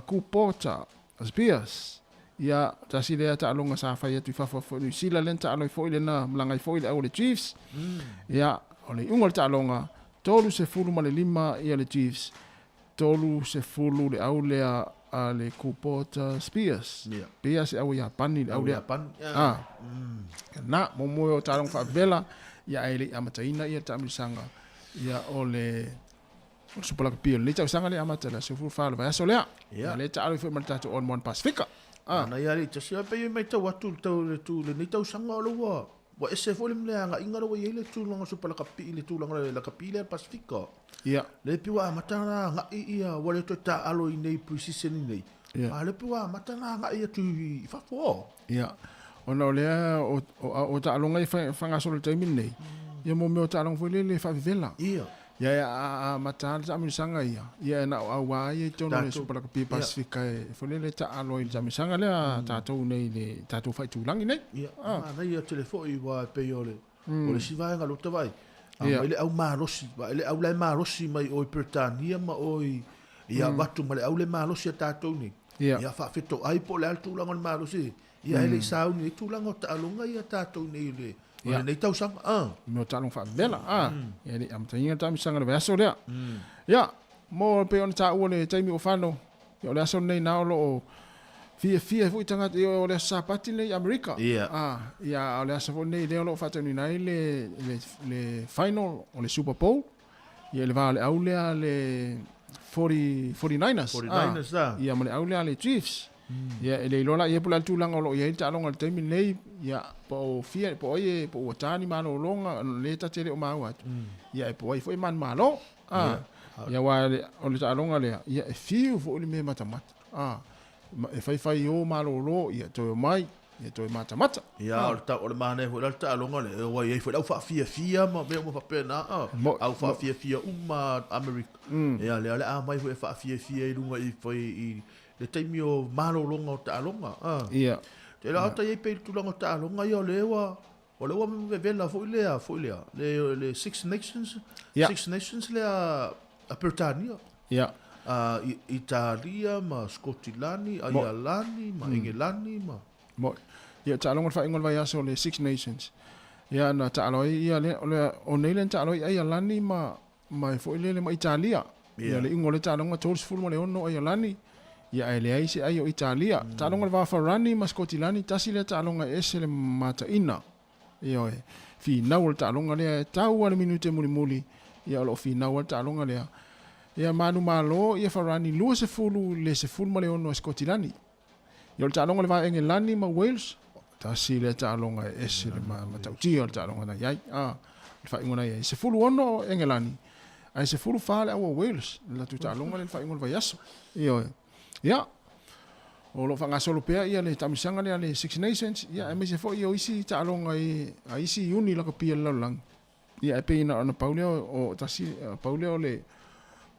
Kuporta Spears, ia, tasi lea taaloga sa fai atu i fafo foi Niu Sila lea na taalo ai foi lena malaga ai foi le au o le Chiefs. Ia, o le iuga o le taaloga, 35 ia le Chiefs, 30 le au lea a le Kubota Spears. Ia. Pea se au o Iapani le au Au lea. Iapani, ia. Ah. Na, mo o taaloga faavevela, ia ae le i amataina ia le taamilosaga, ia o le O le Super Rugby o lenei tausaga lea e amata i le aso 14 o le vaiaso lea. Ia. Ia lea e taalo ai foi ma le tatou All One Pasifika. Ah. Ana ia le tasi a pei e matau atu le tau le tu lenei tausaga o le ua ua ese foi le mea agaiga lea ua i ai le tulaga Super Rugby i le tulaga le lakapi lea Pasifika. Ia. Le pei ua amata ona agai ia ua le toe taalo i nei pre-season i nei. Ia. A le pei ua amata ona agai atu i fafo. Ia. Ona o lea o, o, o taaloga ia faagasolo i le taimi lenei, ia mo mea o taaloga foi lele e faavevela. Ia. Ia e amata le taamilosaga ia, ia e na o auā ia i totonu o le Super Rugby Pasifika e foi lele taalo ai i le taamilosaga lea a tatou nei i le tatou faaitulagi nei. Ia, manaia tele foi aua e pei o le, o le isi vaega lea ou te vaai, aumai le au malosi, vaai le au la e malosi mai o i Peretania ma o i, ia avatu ma le au le malosi a tatou nei. Ia faafetoai po o le a le tulaga o le malosi, ia e le i sauni ai tulaga o taaloga ia a tatou nei i le, O lenei tausaga, a. Mea o taaloga faavevela, a. Ia e le i amataina le taamilosaga i le vaiaso lea. Ia, mo e pei ona taua le taimi ua fano, ia o le aso lenei na o lo o fiafia ai foi tagata, ia o le aso Sapati lenei i Amerika. Ia. A, ia a o le aso foi lenei lea o lo o faataunuuina ai le, le, le final o le Super Bowl. Ia i le va o le au lea a le 40, 49ers. 49ers, a. Ia ma le au lea a le Chiefs. Ia e le iloa la i ai po o le a le tulaga o lo o i ai le taaloga i le taimi lenei, ia po o fia, po o ai e, po o ua ta ni malologa, o lea ta te le o maua atu. Ia e po o ai foi e manumalo. A, ia aua o le taaloga lea, ia e fiu foi le mea e matamata. A, e faifai o malolo, ia toe omai, ia toe matamata. Ia, o le tau, o le manaia foi la le taaloga lea, aua e i ai foi le au faafiafia ma mea uma faapena, a, au faafiafia uma a Amerika. Ia, lea o le a aumai foi e faafiafia i luga i, i le taimi o malologa o taaloga. A. Ia. Te la ota i ai pei le tulaga o taaloga ia o lea ua o lea ua vevela foi lea foi lea le le Six Nations Ia. Six Nations lea a Peretania. Ia. A Italia ma Skotilani, Aialani ma Engelani ma Mo ia taaloga le faaiuga o le vaiaso o le Six Nations. Ia na taalo ai ia le o le o nei lea na taalo ai Aialani ma ma e foi lele ma Italia. Ia le iuga o le taaloga 36 Aialani, ia ae leai se ai o Italia. Taaloga le va Farani ma Skotilani, tasi lea taaloga e ese le mataina. Ioe, finau o le taaloga lea e tau lava le minute mulimuli, ia o lo o finau lava le taaloga lea. Ia manumalo ia Farani 20 le 16 a Skotilani. Ia o le taaloga o le va Engelani ma Wales, tasi lea taaloga e ese le matautia o le taaloga na i ai. A, le faaiuga na i ai, 16 Engelani, ae 14 le au o Wales, le latou taaloga lea le faaiuga o le vaiaso. Ioe. Ia, O lo o faagasolo pea ia le taamilosaga lea a le Six Nations, ia aemaise foi o isi taaloga i a isi iuni lakapi a le lalolagi. Ia ae pei na ona pau lea o tasi pau lea o le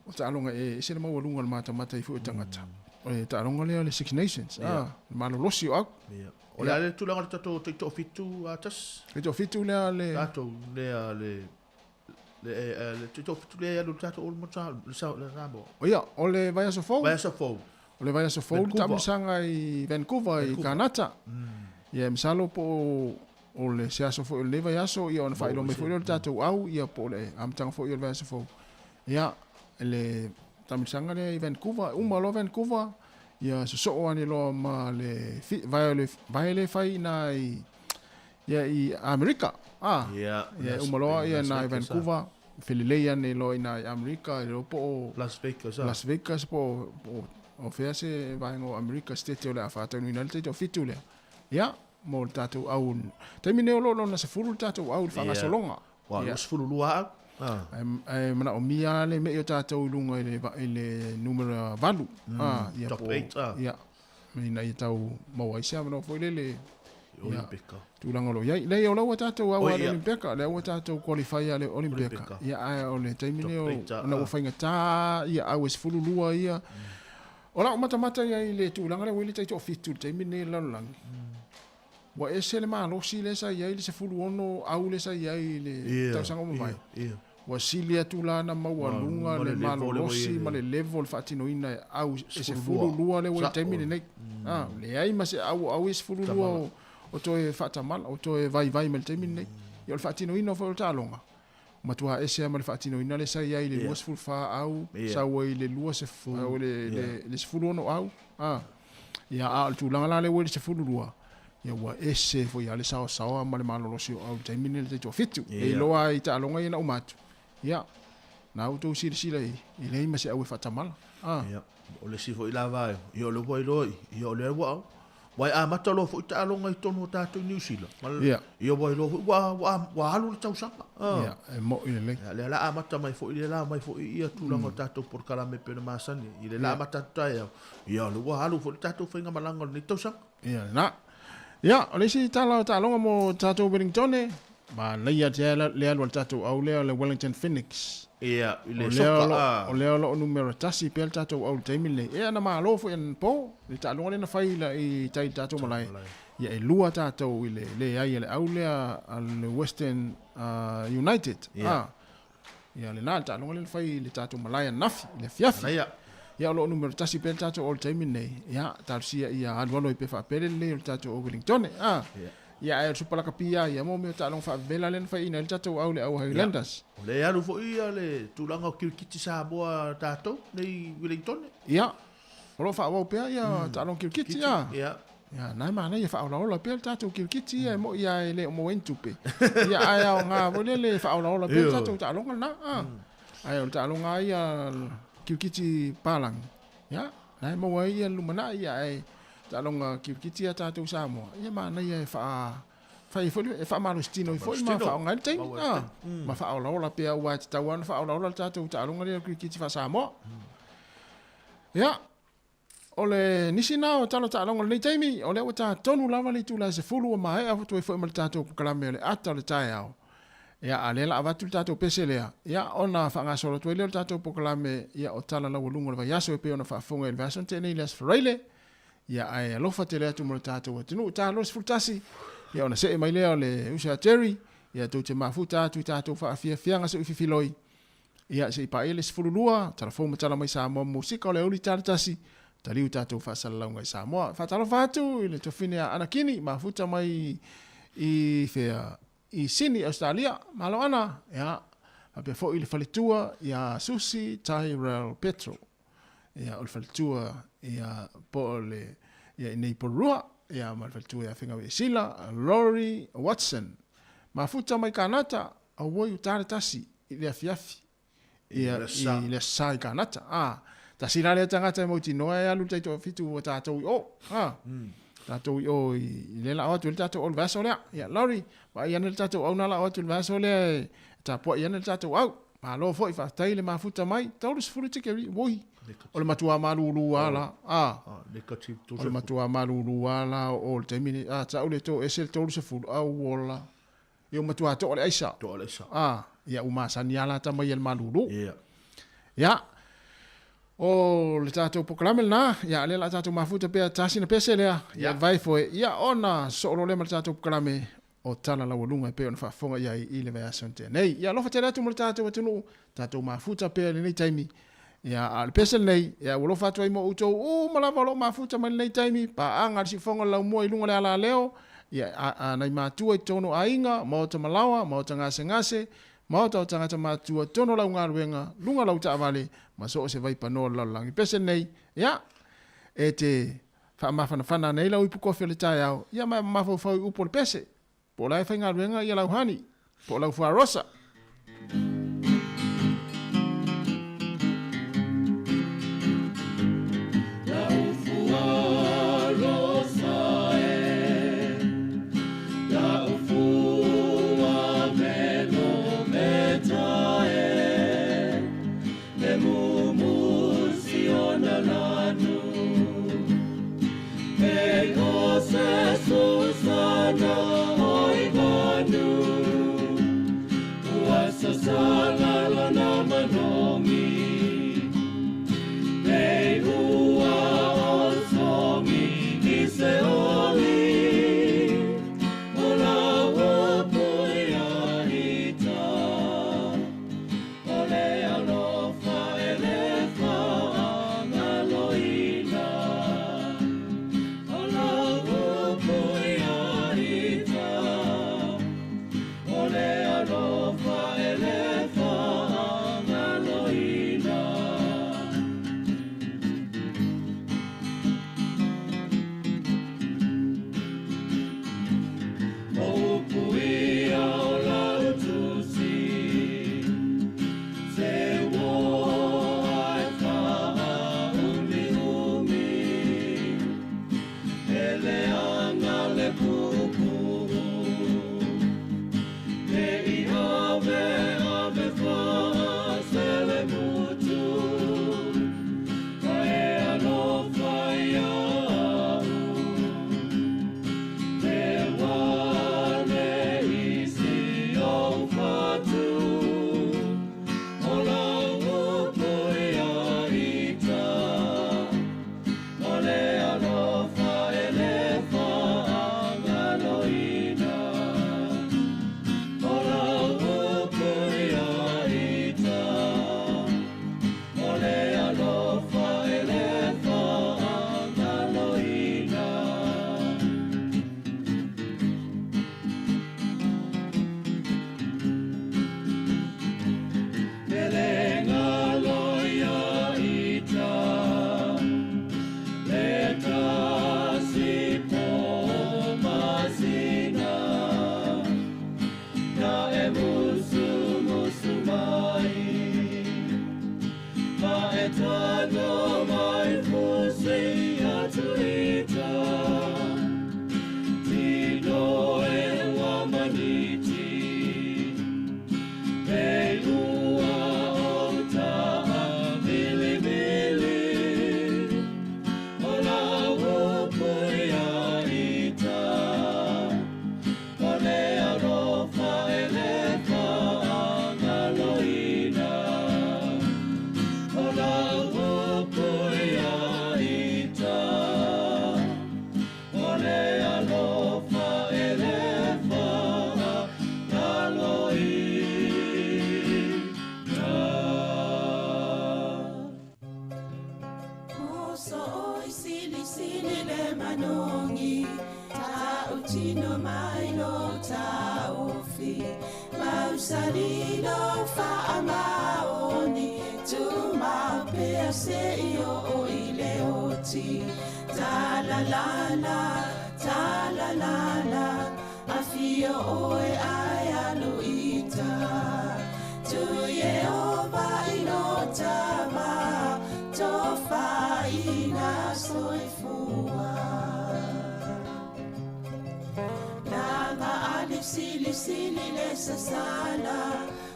o taaloga e ese le maualuga o le matamata ai foi o tagata. O le taaloga lea o le Six Nations, a, le malolosi o au. Ia. O le a le tulaga o le tatou taitoafitu a tasi? Taitoafitu lea le Tatou lea le le le taitoafitu lea e alu i le tatou All le Samoa. Ia, o le vaiaso fou. Vaiaso fou. O le vaiaso fou le taamilosaga i Vancouver i Kanata. Ia, masalo po o le se aso foi o lenei vaiaso, ia ona faailoa mai foi lea o le tatou au, ia po o le amataga foi o le vaiaso fou. Ia, le taamilosaga lea i Vancouver, uma loa Vancouver, ia sosoo ane loa ma le vae le vae le fai ina i ia i Amerika. Ah, ia, ia uma loa ia na i Vancouver, felelei ane loa ina i Amerika, e po o Las Vegas. Las Vegas po o fea se vaega o Amerika State o le a faataunuina ai le taitoafitu lea. Ia, mo le tatou au. Taimi nei o lo o lona 10 le tatou au i le faagasologa. Ua 22 au. Ae manaomia le mei o tatou i luga i le, i le numera 8. Ah, ia top 8. Ah. Ia, ina ia tau maua ai se avanoa foi lele. Olimpika. Tulaga o lo o i ai. Leai, o la ua tatou au a le Olimpika, lea ua tatou qualify a le Olimpika. Ia, ae o le taimi nei o, ona ua faigata ia au e 12 ia. O lau matamata ia i le tulaga lea ua i ai le taitoafitu i le taimi lenei i le lalolagi, ua ese le malosi lea sa i ai le 16 au lea sa i ai i le tausaga ua mavae. Ua sili atu la ona maualuga le malolosi ma le level o le faatinoina e au e 12 lea ua i le taimi lenei. Leai ma se au o au e 12 o toe faatamala, o toe vaivai mai le taimi lenei. Ia o le faatinoina foi o le taaloga, matua ese lava ma le faatinoina lea sa i ai i le 24 au, sau ai i le 16 au, a. Ia, a o le tulaga la lea ua i le 12, ia ua ese foi lava le saosaoa ma le malolosi o au i le taimi lenei i le taitoafitu. E iloa ai i taaloga ia na uma atu, ia, na outou silasila i ai, e leai ma se au e faatamala. A. Ia, o le isi foi la vaega, ia o lea ua iloa i, ia o lea ua Ua e amata loa foi taaloga i totonu o tatou i Niu Sila. Ia. Ia ua iloa foi ua, ua, ua alu le tausaga. Ah. Ia, e mo'i lelei. Ia, lea la amata mai foi, lea la mai foi ia tulaga o tatou polokalame pei ona masani. I le la amata atu taeao, ia o lea ua alu foi le tatou faigamalaga o lenei tausaga. Ia, lena. Ia, o le isi tala o taaloga mo tatou Wellingtone, manaia atu le alu a le tatou au lea o le Wellington Phoenix. Ia, i le soka, a. O lea o lo o numera tasi pea le tatou au i le taimi lenei. Ea na malo foi anapo, le taaloga lea na fai i tai i le tatou malae. Ia e lua tatou i le leai a le au lea a le Western United. Ia. Ia lena le taaloga lea na fai i le tatou malae ananafi, i le afiafi. Ia. Ia o lo o numera tasi pea le tatou au i le taimi lenei. Ia, talosia ia alualu ai pea faapele lelei o le tatou au Wellingtone. Ia, ae o le Supa Lakapi lava ia, mo mea o taaloga faavevela lea na faiina ai le tatou au, le au Highlanders. Ia, o lea e alu foi ia le tulaga o kirikiti Samoa a tatou nei i Wellingtone. Ia, o lo o faaauau pea ia taaloga kirikiti, a. Ia. Ia, na e manaia e faaolaola pea le tatou kirikiti ia, e moi lava e le o maua ai ni tupe. Ia, ae aoga foi lea le faaolaola pea le tatou taaloga lena, a. Ae o le taaloga lava ia kirikiti palagi, ia, na e maua ai ia le lumanai, ia, ae Taaloga kirikiti a tatou Samoa, ia manaia e faa fai foi e faamalositino ai foi ma faaaoga ai le taimi, a, ma faaolaola pea aua e tatau lava ona faaolaola le tatou taaloga lea o le kirikiti faa-Samoa. Ia, o le nisi na o tala taaloga o lenei taimi, o lea ua ta tonu lava le itula e 10 ua maea toe foi ma le tatou polokalame o le ata o le taeao. Ia, a o lea la avatu le tatou pese lea, ia, ona faagasolo atu ai lea o le tatou polokalame, ia, o tala laualuga o le vaiaso e pei ona faafofoga i le vaiaso na tea nei i le Aso Faraile, ia, ae alofa tele atu mo le tatou atunuu. Ta 21, ia, ona see mai lea o le uso ia Jerry, ia, tou te mafuta atu i tatou faafiafiaga se i fifiloi, ia, se i paia le 12, tala fou ma tala mai Samoa Musika o le aoauli ta le tasi, taliu tatou faasalalauga i Samoa. Faatalofa atu i le tofine a Anakini, mafuta mai i fea, i Sini, Ausetalia, malo ana, ia, faapea foi le faletua ia Susi Tyrell Petro, ia, o le faletua ia po o le, ia i nei Porirua, ia, ma le faletua ia Fegaui Esila, Lori Watson, mafuta mai Kanata, auoi o ta le tasi i le afiafi, ia, i le sa i Kanata, a, tasi la lea tagata e mautinoa e alu le taitoafitu ua tatou i o, a, tatou i o i le lao atu i le tatou au i le vaiaso lea. Ia, Lori, vaai ane le tatou au na lao atu i le vaiaso lea e tapuai ane le tatou au. Malo foi faafetai le mafuta mai, 30 tikeri, oi, o le matua malūlū lava la, a, o le matua malūlū lava la o le taimi lenei, a tau le toese le 30, a ua ola, ia ua matua toa le aisa. Toa le aisa. A, ia ua masani lava la tama ia i le malūlū. Ia, o le tatou polokalame lena, ia o lea o le a tatou mafuta pea tasi na pese lea, ia vai foi, ia ona sosoo loa lea ma le tatou polokalame o tala laualuga e pei ona faafofoga i ai i le vaiaso na tea nei. Ia alofa tele atu mo le tatou atunuu, tatou mafuta pea i lenei taimi. Ia, a o le pese lenei, ia ua alofa atu ai mo outou uma lava o lo o mafuta mai lenei taimi, paaga a le siufofoga o le laumua i luga o le alaleo, ia, a, a nai matua i totonu o aiga, maota malaoa, maota gasegase, maota o tagata matutua, totonu o lau galuega, luga o lau taavale, ma so o se vaipanoa o le lalolagi. Pese lenei, ia, e te Faamafanafana nei lau ipu kofi o le taeao, ia ma e mafaufau i upu o le pese. Po o la e faigaluega ia lau honey, po o lau fuarosa.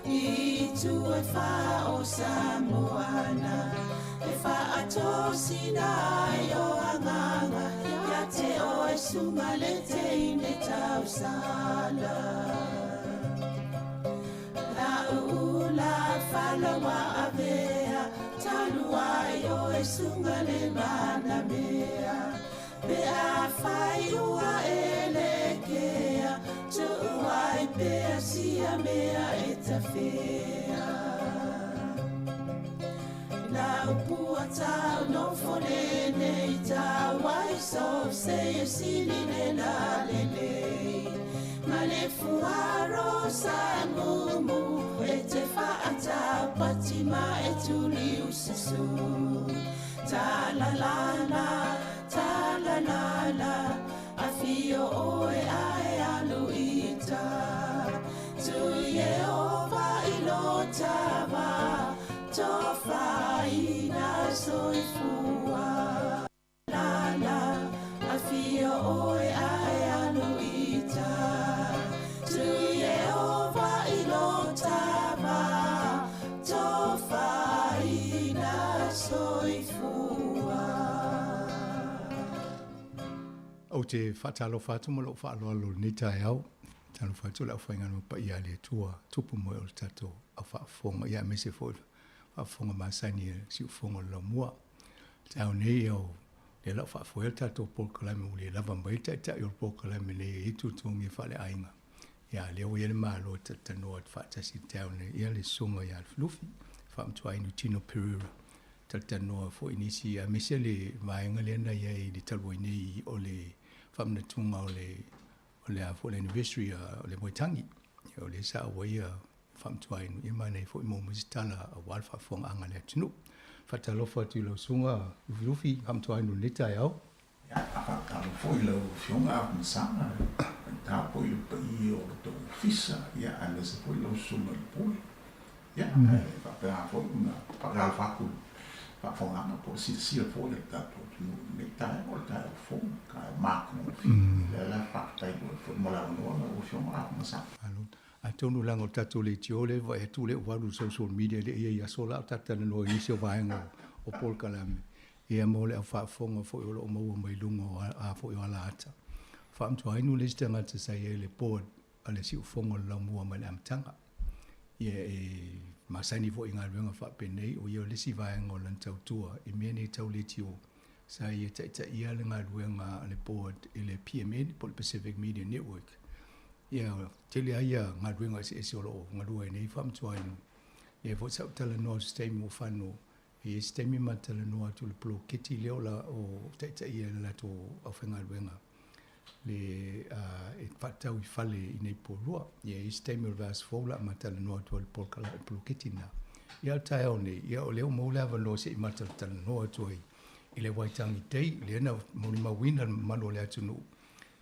I itu e whā o Samoana E whaatosina ai o anganga Ia te oe sunga le teine tausala La ula falawa avea Talu ai oe sunga le mana mea Pe a whai ua e le kea Tu'u ai pea sia mea e tawhea La upua tau no fone nei tau ai so se e sili le la le lei. Ma le fuaro sa mumu e te whaatau pati ma e tuli ususu. Ta la la la, ta la la la, a fio oe ae alu ita. Tu Yehova i lo tava, tofaina soifua. La la, a fio oe ae alu ita. Tu Yehova i lo tava, tofaina soifua. Ou te faatalofa atu ma lou faaaloalo i lenei taeao. Talofa atu le aufaigaluega paia a le Atua, tupu moe o le tatou aufaafofoga, ia aemaise foi le faafofoga masani a le siufofoga o le laumua. Taeao nei, ia o lea la ua faafoea le tatou polokalame ua le lava mai le taitai o le polokalame nei e i ai tuatuagia faaleaiga. Ia a lea ua i ai le Malo e talatalanoa atu faatasi i le taeao nei, ia le Susuga ia Lufilufi, Faamatuainu Tino Pereira, talatalanoa foi i nisi, aemaise le vaega lea na i ai i le talu ai nei o le faamanatuga o le o le a foi le anniversary o le Waitangi. Ia o lea sa auai a Faamatuainu, ia manaia foi maua mai se tala aua le faafofogaaga a le atunuu. Faatalofa atu i lau Susuga Lufilufi Faamatuainu i lenei taeao. Ia, a faatalofa foi i lau Afioga Afamasaga, faigata foi i le paia o le tou Ofisa, ia, aemaise foi lau Susuga i le Pule. Ia, e faapena foi ona faatalofa atu i le faafofogaaga po o le silasila foi a le tatou atunuu i lenei taeao, o le taeao fou, taeao matagofie. O lea la faafetai foi mo le avanoa lau Afioga Afamasaga. Malo. Atonu leaga o le tatou leitio lea e vaai atu lea ua alu i le social media e le i i ai i aso la o tatou talanoa i nisi o vaega o polokalame. Ia mo le au faafofoga foi o lo o maua mai luga o a foi o ala ata. Faamatuainu le isi tagata sa i ai i le board a le siufofoga o le laumua mai le amataga. Ia e masani foi i galuega faapenei, o ia o le isi vaega o lana tautua i mea nei tau leitio, sa ia taitaia le galuega a le board i le PMN po o le Pacific Media Network. Ia tele lava ia galuega eseese o lo o galue ai nei Faamatuainu. Lea foi sa ou talanoa i se taimi ua fano, E i ai se taimi ma talanoa atu i le poloketi lea o la o taitaia e le latou aufaigaluega le e faatatau i fale i nei polua. Ia e i ai se taimi o le vaiaso fou la ma talanoa atu ai i le poloketi lena. Ia a o le taeao nei, ia o lea ua maua le avanoa se i ma talanoa atu ai i le Waitangi Day, lea na molimauina le mamalu o le atunuu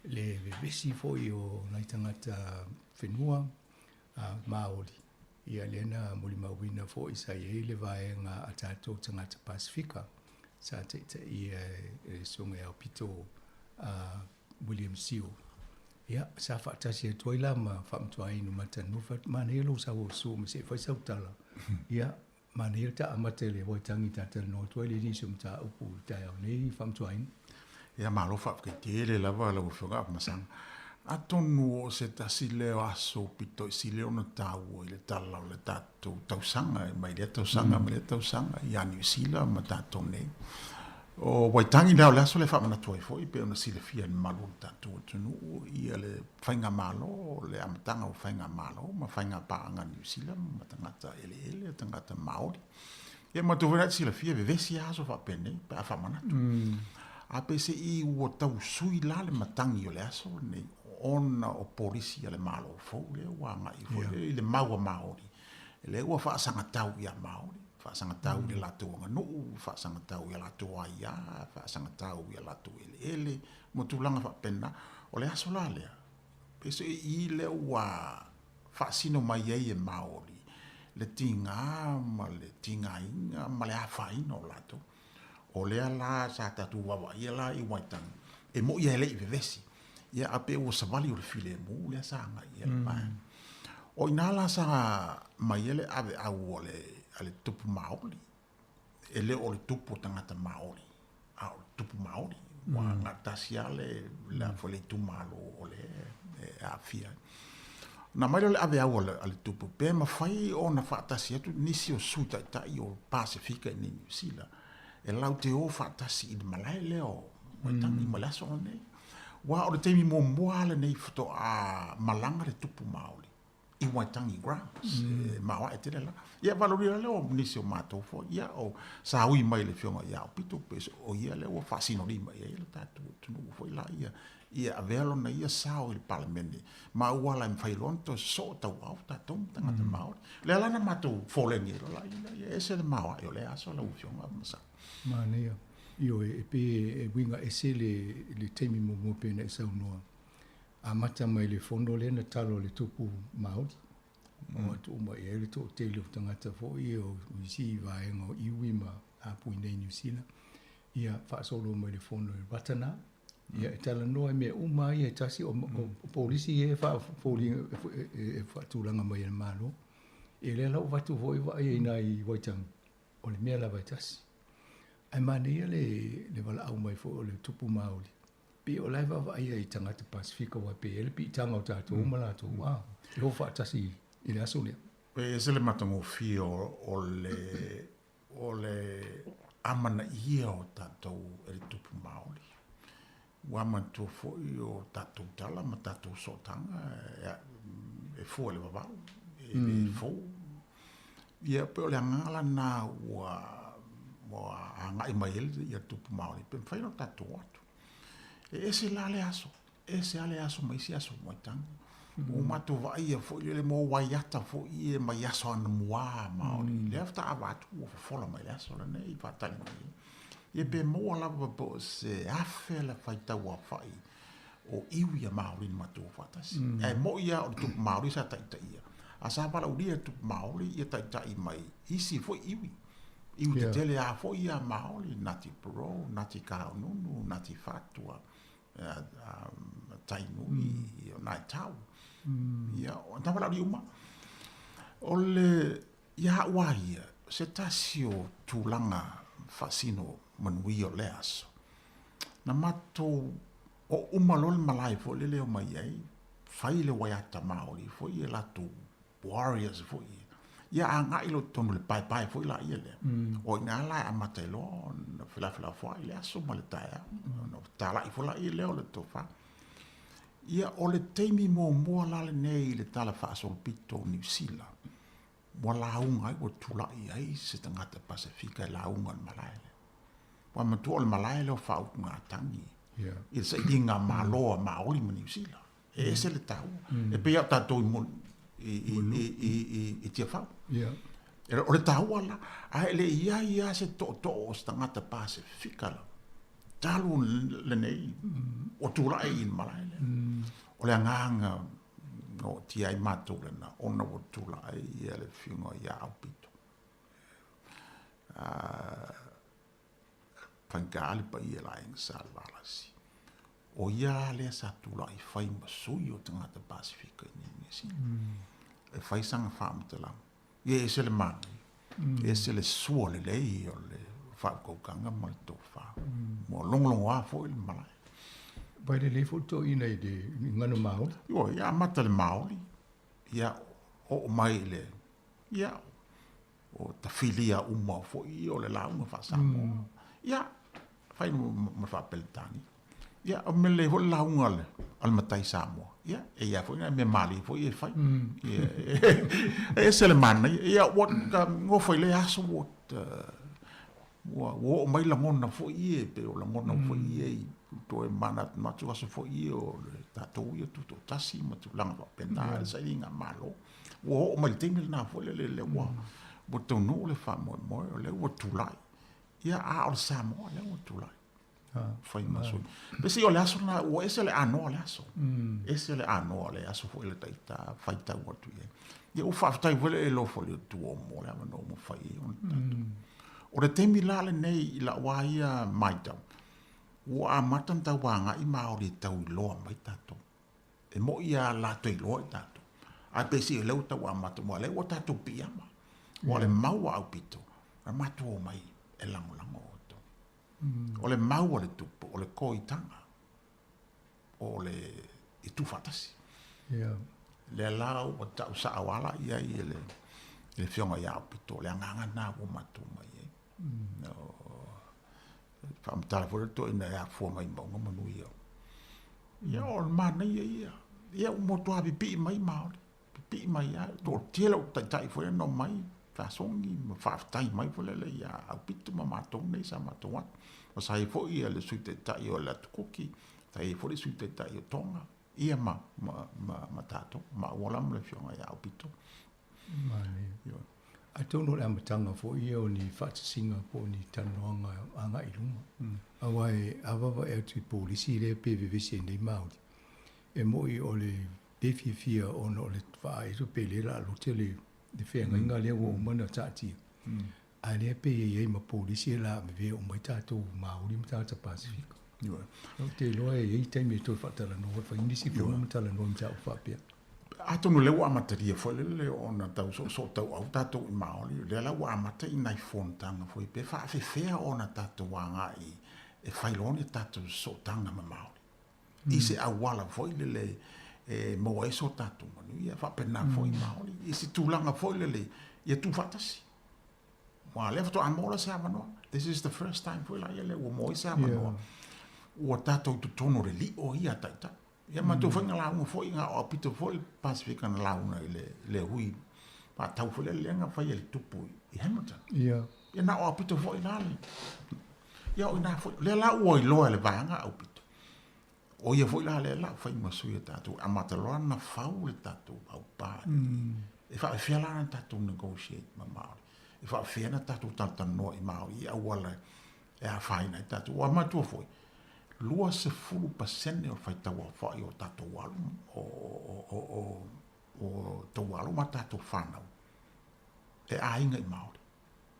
le vevesi foi o nai tagata whenua Māori. Ia lea na molimauina foi sa i ai le vaega a tatou tagata Pasifika sa taitaia e le Susuga ia Aupito William Sio. Ia, sa faatasi atu ai la ma Faamatuainu Matanufa, fai atu, manaia lou sau o Su ma se i fai sau tala. Ia, manaia ta amata i le Waitangi ta talanoa atu ai le nisi o mataupu i le taeao nei Faamatuainu. Ia malo faafetai tele lava lau Afioga Afamasaga. Atonu o se tasi lea o aso pito i sili ona taua i le tala o le tatou tausaga mai lea tausaga mai lea tausaga ia Niu Sila ma tatou nei. O Waitangi lea o le aso lea e faamanatu ai foi pei ona silafia e le mamalu o le tatou atunuu ia le faigamalo, le amataga o faigamalo ma faigapaaga a Niu Sila ma tagata eleele, tagata Maori. Ia matou foi la e silafia e vevesi lava aso faapenei pe a faamanatu. A peiseai ua tau sui la le matagi o le aso lenei ona o polisi a le Malo fou lea ua agai foi lea i le mau a Maori. Lea ua faasagatau ia Maori, faasagatau i le latou aganuu, faasagatau i a latou aia, faasagatau i a latou eleele ma tulaga faapena. O le aso la lea, peiseai i lea ua faasino mai ai e Maori le tiga ma le tigaina ma le afaina o latou. O lea la sa tatou vaavaaia la i Waitangi, e mo'i lava e le i vevesi, ia a pe ua savali o le filemu lea sa agai i ai le vaega. O iina la sa mai ai le aveau a le, a le tupu Maori. E le o le tupu o tagata Maori, a o le tupu Maori. Ua agatasi lava le, le a foi le itumalo o le e aafia ai. Ona aumai lea o le aveau a le, a le tupu, pe mafai ona faatasi atu nisi o sui taitai o Pasefika i inei i Niu Sila, e latou te o faatasi i le malae lea o Waitangi ma le aso lenei. Aua o le taimi muamua lava lenei faatoa malaga le tupu Maori i Waitangi Grounds, e maoae tele la. Ia valaaulia lea o nisi o matou foi, ia o sa ui mai le afioga ia Aupito, pe o ia lea ua faasinolima i ai le tatou atunuu foi la ia, ia avea lona ia sao i le Palemene, ma ua ala e mafai loa ona toe sosoo tauao tatou ma tagata Maori. Lea la na matou foleni ai loa la ia, ia ese le maoae o lea aso lau afioga Masao. Manaia. Ioe, e pei e uiga ese le, le taimi muamua pei ona e saunoa. Amata mai le fono lea na talo e le tupu Māori. O atu uma i ai le toatele o tagata foi o isi vaega o iwi ma apui nei Niu Sila. Ia faasolo mai le fono i Ratana. Ia e talanoa i mea uma ia e tasi o, o polisi ia e faafoliga e faatulaga mai e le Malo. Ia lea la ua avatu foi vaai i nai Waitangi, o le mea lava e tasi. Ae manaia le, le valaau mai foi o le tupu Māori. Pei o la e vaavaai ai i tagata Pasefika aua e pei e i ai le piitaga o tatou ma latou, a, e o faatasi i le aso lea. E ese le matagofie o le o le amanaia o tatou e le tupu Maori. Ua manatua foi o tatou tala ma tatou sootaga e fua i le vavau, e le fou. Ia, pei o le agaga lena ua agai mai ai le tupu Maori, pe mafai ona tatou o atu. E ese la le aso, ese lava le aso ma isi aso o Waitangi. Ua matou vaaia foi lele mo waiata foi ia mai aso anamua Maori. Lea faatoa avatu ua fofola mai le aso lenei faatali mai ai. Ia pe maua lava po o se afe le faitau aofai o iwi a Maori na matou o faatasi. Ae moi lava o le tupu Maori sa taitaia, a sa valaaulia e le tupu Maori ia taitai mai isi foi iwi. Iwi tetele lava foi ia Maori, Ngāti Porou, Ngāti Kahungunu, Ngāti Whātua, Tainui, o Ngāi Tahu. Ia, o na valaaulia uma. O le, ia au lava ia, se tasi o tulaga faasino manuia o lea aso, na matou oo uma loa le malae foi lele e omai ai, fai le waiata Māori foi ia latou warriors foi ia. Ia agai loa i totonu o le paepae foi laia lea. O i ina la e amata ai loa ona felafelafoai le aso ma le taeao. Ona talai foi laia lea o le tofa. Ia, o le taimi muamua la lenei i le Tala Faasolopito o Niu Sila, ua lauga ai, ua tulai ai se tagata Pasefika e lauga i le malae lea. Ua manatua o le malae lea o faautugatagi i le sailiga malo a Maori ma Niu Sila. E ese le taua. E pei lava o tatou i, i, i, i, i, i Tiafau. O le taua la, ae le i ai lava se tootoo o se tagata Pasefika lava talu lenei ua tulai i le malae lea. O le agaga na ootia ai matou lena, ona ua tulai ia le afioga ia Aupito. Faigata le paia o le aiga Sa Levalasi. O ia la lea sa tulai fai ma sui o tagata Pasefika i Niu Sila. E fai sana faamatalaga. Ia e ese le manaia, e ese le sua lelei o le faaukaukaga ma le tofa. Ua logologoa foi le malae. Vaai lelei foi le toeaina i le gagana Māori. Ioe, ia amata i le Māori, ia oo mai i le, ia, o tafilia uma foi o le lauga faa-Samoa. Ia, fai ma faa-Peretania. Ia, o mea lelei foi le lauga a le matai Samoa. Ia, e i ai foi nai mea malie foi e fai. Ia, e ese le manaia. Ia, ua nofo i lea aso ua ua oo mai lagona foi ia, pei o lagona foi ia i toe manatunatu aso foi ia o le tatou ia tutoatasi ma tulaga faapena i le sailiga Malo. Ua oo mai le taimi lena foi lele lea ua ua taunuu le faamoemoe o lea ua tulai. Ia, a o le Samoa lea ua tulai. Fai ma sui. Peiseai o le aso lena, ua ese le anoa o le aso. Ese le anoa o le aso foi le taita faitau atu i ai. Ia ua faafetai foi le alofa o le Atua mo le avanoa ua mafai ai ona tatou. O le taimi la lenei i lau lava ia matau, ua amata ona tau agai Māori e tau iloa mai tatou. E moni lava latou iloa i tatou. Ae peiseai o lea ua tau amata aua o lea ua tatou piiama. Ua o le mau a aupito, na matou omai e lagolago outou. O le mau a le tupu, o le koitaga, o le i tuufaatasi. Lea la ua tau sao ala i ai e le Afioga ia Aupito, o le agaga lena ua matou omai ai. Faamatala foi le toeaina e afua mai mauga manu ia. Ia o le manaia ia. Ia ua matua pipii mai Maori. Pipii mai lava. Toatele o taitai foi na omai faasogi ma faafetai mai foi lele ia Aupito ma matou nei sa matou atu. Ma sa i ai foi ia le Sui Taitai o le Atu Kuki, sa i ai foi le Sui Taitai o Tonga, ia ma, ma, ma, ma tatou, maua la ma le Afioga ia Aupito. Manaia. Atonu o le amataga foi ia o ni faatasiga po o ni talanoaga agai i luma. Aua e avavae atu i polisi lea pe vevesi ai nei Māori, e moi o le le fiafia ona o le vaai atu pe le laalote le le feagaiga lea ua uma ona taatia. A lea pei e i ai ma polisi e lavevea uma ai tatou Māori ma tagata Pasifika. Ou te iloa e i ai taimi e toe faatalanoa, fai nisi fono ma talanoa i mataupu faapea. Atonu o lea ua amatalia foi lele ona tau soosootauau tatou i Maori, o lea la ua amata i nai fonotaga foi pe faafefea ona tatou agai e fai loa ni tatou sootaga ma Maori. I se auala foi lele e maua ai so tatou manuia, faapena foi i Maori, i se tulaga foi lele ia tuufaatasi. Aua o lea faatoa maua la se avanoa. This is the first time foi la ia lea ua maua ai se avanoa. Ua tatou i totonu o le lio ia a Taitai. Ia matou foi na lauga foi, na o aupito foi le Pasifika na lauga i le, le hui faatau foi lea na fai e le tupu i Hamilton. Ia na o aupito foi la le, ia o ina foi, lea la ua iloa e le vaega aupito. O ia foi la lea la fai ma sui o tatou, amata loa na fau le tatou aupā. E faafefea la na tatou negotiate ma Māori. E faafefea na tatou talatalanoa i Māori i auala e afaina ai tatou. Ua manatua foi, 20% o le faitauaofai o tatou alo, o tou alo ma tatou fanau e aiga i Māori.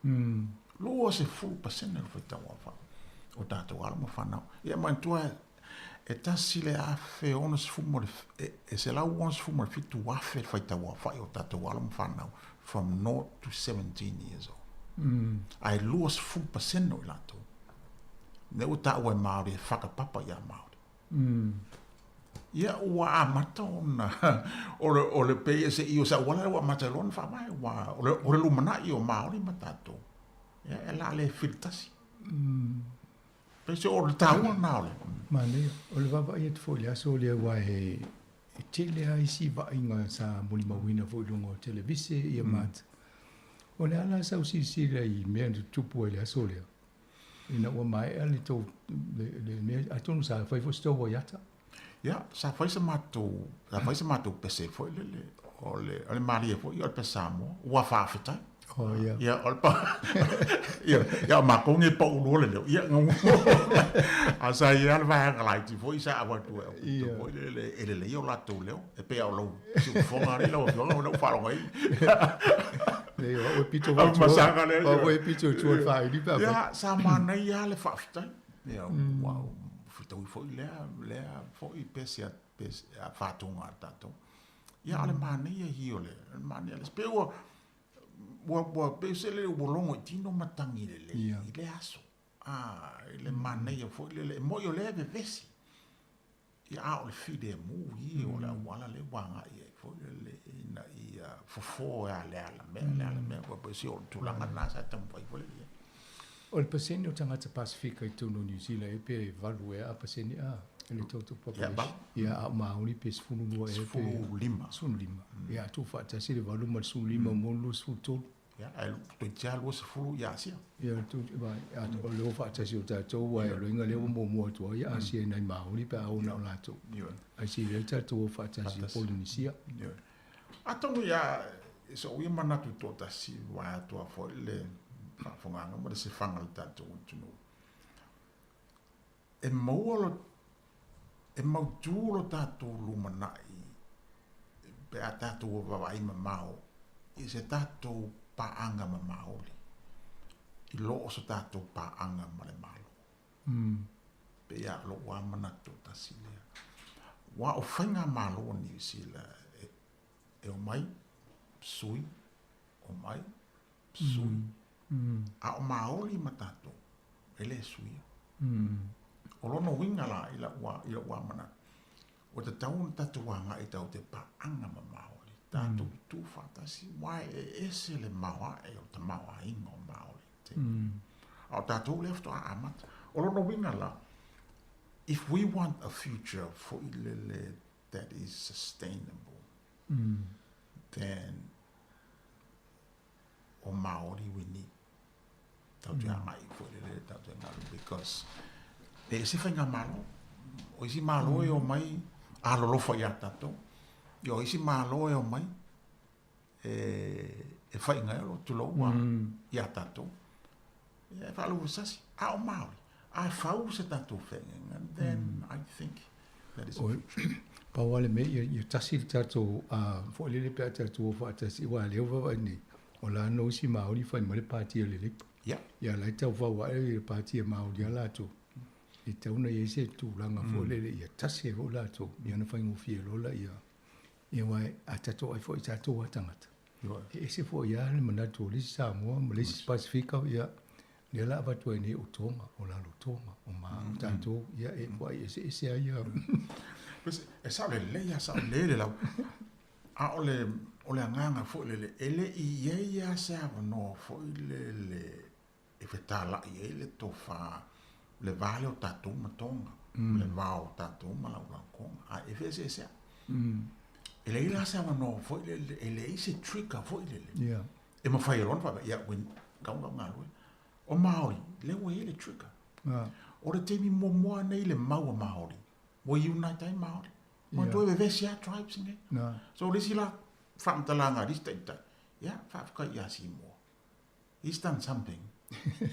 20% o le faitauaofai o tatou alo ma fanau. Ia manatua e tasi le afe onosefulu ma le, e 167,000 le faitauaofai o tatou alo ma fanau from 0 to 17 years old. Ae 20% o i latou lea ua taua e Māori e whakapapa i a Māori. Ia ua amata ona o le, o le pei e se i o se auala ua amata loa ona faavae ua o le, o le lumanai o Māori ma tatou. Ia e la le filitasi. Pei se o le taua na o le. Manaia. O le vaavaai atu foi i le aso lea aua e E tele lava isi vaaiga sa molimauina foi i luga o televise ia ma ata. O le a la sau silasila i mea na tutupu ai i le aso lea, ina ua maea le tou, le, le mea, atonu sa fai foi se tou waiata? Ia, sa fai se matou, sa fai se matou pese foi lele, o le, o le malie foi o le pese Samoa, ua faafetai. Oh, ia. Ia, o le pa... ia, ia, o matou nei pau lua le leo. Ia, ngau. A sa ia le vaega laiti foi sa avatu e au pito foi le, le, e lelei o latou leo. E pei o lou siufofoga ari lau afioga, o lau faalogo ai. Nei, o au e pito Au masaga lea. O au e pito i tua i le faaili pe a fai. Ia, sa manaia lava le faafetai. Ia, ua fetaui foi lea, lea foi pese a, pese a faatoga a tatou. Ia, o le manaia ia o le, o le manaia. Pe ua, Ua, ua pei se lele ua logo i tino matagi lelei i lea aso. A, i le manaia foi lele, e moni o lea e vevesi. Ia, a o le filemu ia o le auala lea ua agai ai foi lele ina ia fofo e a le ala mea, le ala mea, ua pei se o le tulaga lena sa taumafai foi lele i ai. O le pasene o tagata Pasifika i totonu o Niu Sila ea pe 8 ea a pasene a i le total population. Ia, a o Māori pe 12 ea pe... 15. 15. Ia, a tuufaatasi le 8 ma le 15 mo le 23. Ia, ae toeitiiti lava 20 i Asia. Ia, o le o faatasi o tatou, aua o le uiga lea ua muamua atu ai Asia i nai Māori pe a oo na o latou. Ae sili ai le tatou o faatasi i Polenisia. Atonu ia so'u ia manatu toatasi vaeatu a foi le faafofogaaga ma le sefaga o le tatou atunuu, e maua lo, e mautū lo tatou lumanai pe a tatou vaavaai mamao i se tatou paaga ma Maoli i lo o se tatou paaga ma le Malo. Pei a lo'u lava manatu toatasi lea, aua o faigamalo a Niu Sila e. E omai, sui, omai, sui. A o Maoli ma tatou, e lē suia. O lona uiga la i la'u i la'u lava manatu, ua tatau ona tatou aga'i tatou te paaga ma Maoli, tatou tutu faatasi, aua e ese le maoae o le tamaoaiga o Maoli i le taimi. A o tatou lea faatoa amata. O lona uiga la, if we want a future foi lele that is sustainable, then o Māori we need. Tau te agai foi lele tau te ngalu because e ese faigamalo. O isi malo e omai alolofa iā tatou. Ia o isi malo e omai e e faiga ai o lo tulou a iā tatou. Ia e faalufasasi. A o Māori, a fau se tatou feagaiga, then I think that is a future. Pau lava le mea ia, ia tasi le tatou foi lele pe a tatou o faatasi, aua o lea ua vaavaai nei, o la no isi Māori fai mai le pāti a le Labour. Yeah. Ia la e tau fau ae le pāti a Māori a latou. E tatau ona i ai se tulaga foi lele ia tasi ai foi latou, ia ona faigofie loa laia. Ia aua a tatou ai foi i tatou lava tagata. E ese foi lava le manatu o le isi Samoa ma le isi Pasifika, ia, lea la avatu ai nei o Tonga, o Lalo Tonga, o ma o tatou, ia e matua eseese ai ia. E sao lelei lava, sao lelei le lau. A o le, o le agaga foi lele, e le i i ai lava se avanoa foi lele e fetalai ai le tofa, le va lea o tatou ma Tonga, le va o tatou ma Laulau-Tonga, a e feeseeseai. E leai la se avanoa foi lele, e leai se trigger foi lele. E mafai e loa ona faapea, ia, ua tau ona galue. O Māori, lea ua i ai le trigger. O le taimi muamua nei le mau a Māori, ua unite ai Māori. Manatua e vevesi lava tribes nei. So o le isi la faamatalaga a le isi taitai, ia, faafetai ia Seymour. He's done something.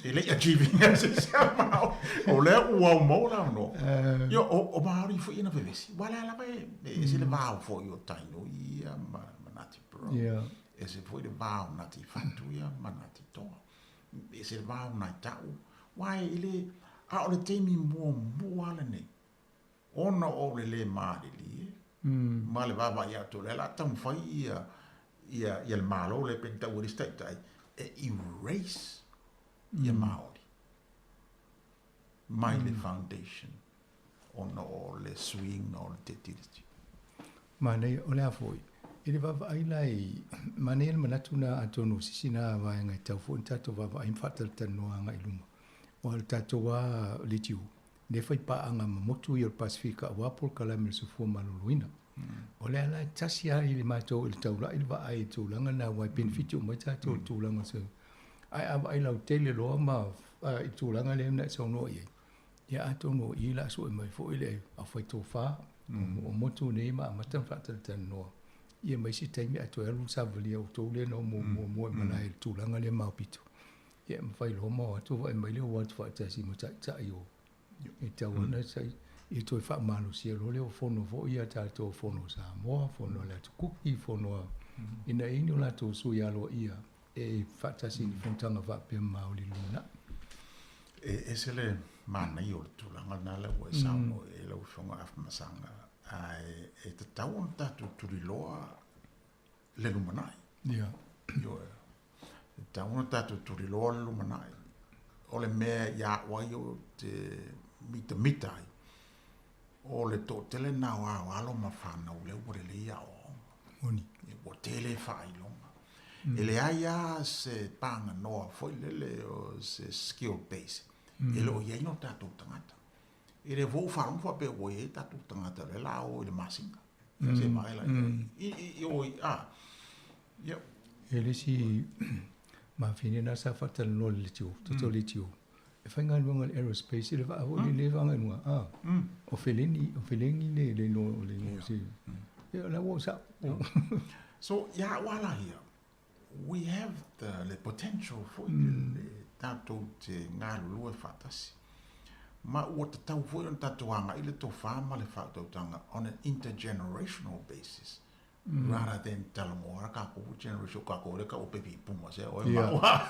E le i achieving as se Māori. O lea ua aumau le avanoa. Ia, o Māori foi ia na vevesi. Aua o lea lava e ese le va foi o Tainui ia ma Ngāti Porou. Ese foi le va o Ngāti Whatu ia ma Ngāti Toa. Ese le va o Ngāi Tahu. Aua e le, a o le taimi muamua lenei, ona o le lē malilie ma le vaavaai atu o lea o le a taumafai ia ia ia le Malo lea pei ona tau e le isi taitai e erase ia Māori mai le foundation ona o le suiga o le tetiliti. Manaia, o le a foi? I le vaavaai la i, manaia le manatu na atonu o se isi na vaega e tatau foi ona tatou vaavaai ma faatalatalanoa agai i luma. Aua o le tatou lava leitio, lea e fai paaga ma motu ia o le Pasefika aua polokalame o le soifua maloloina. O le ala e tasi lava i le matou i le taulai le vaai i le tulaga lena aua e penefiti uma ai tatou i le tulaga o se... Ae a vaai lautele loa ma i le tulaga lea na e saunoa i ai, ia atonu o i o le a sue mai foi le aufaitofa o motu nei ma amata ona faatalatalanoa ia ma isi taimi ae toe alu le savalia o outou lea na o muamua e malae i le tulaga lea maopito. Ia e mafai loa ma o atu vaai mai lea o atu faatasi ma taitai o e tatau ona ia toe faamalosia loa lea o fono foi ia tatou fono a Samoa, fono a le Atu Kuki, fono a ina ia i ai ni o latou sui aloaia e faatasi i ni fonotaga faapea ma Maoli lumanai. E ese le manaia o le tulaga lena lea ua e saunoa i ai lau Afioga Afamasaga, ae e tatau ona tatou tuliloa le lumanai. Ia. Ioe. E tatau ona tatou tuliloa le lumanai. O le mea ia au ai ou te mitamita ai, o le toatele lena o ao alo ma fanau lea ua lelei aoaoga. Moni. Ua tele faailoga. E leai lava se paganoa foi lele o se skill base e le o i ai no tatou tagata. E le foi ua faalogo faapea ua i ai tatou tagata o lea o le a o i le masina. Ia se vaai la i ai. I o i a. Ia. E le isi mafine na sa faatalanoa i le leitio, toto leitio. E faigaluega i le aerospace i le vaa foi lele vaga i luga, a. O Feleni, o Feleni le le igoa o le igoa o se. Ia la ua sao. So ia au lava la ia, we have the le potential foi lele tatou te galulue faatasi. Ma ua tatau foi ona tatou agai le tofa ma le faautautaga on an intergenerational basis rather than talanoa kakou generation kakou le kau baby boomer se oe ma ua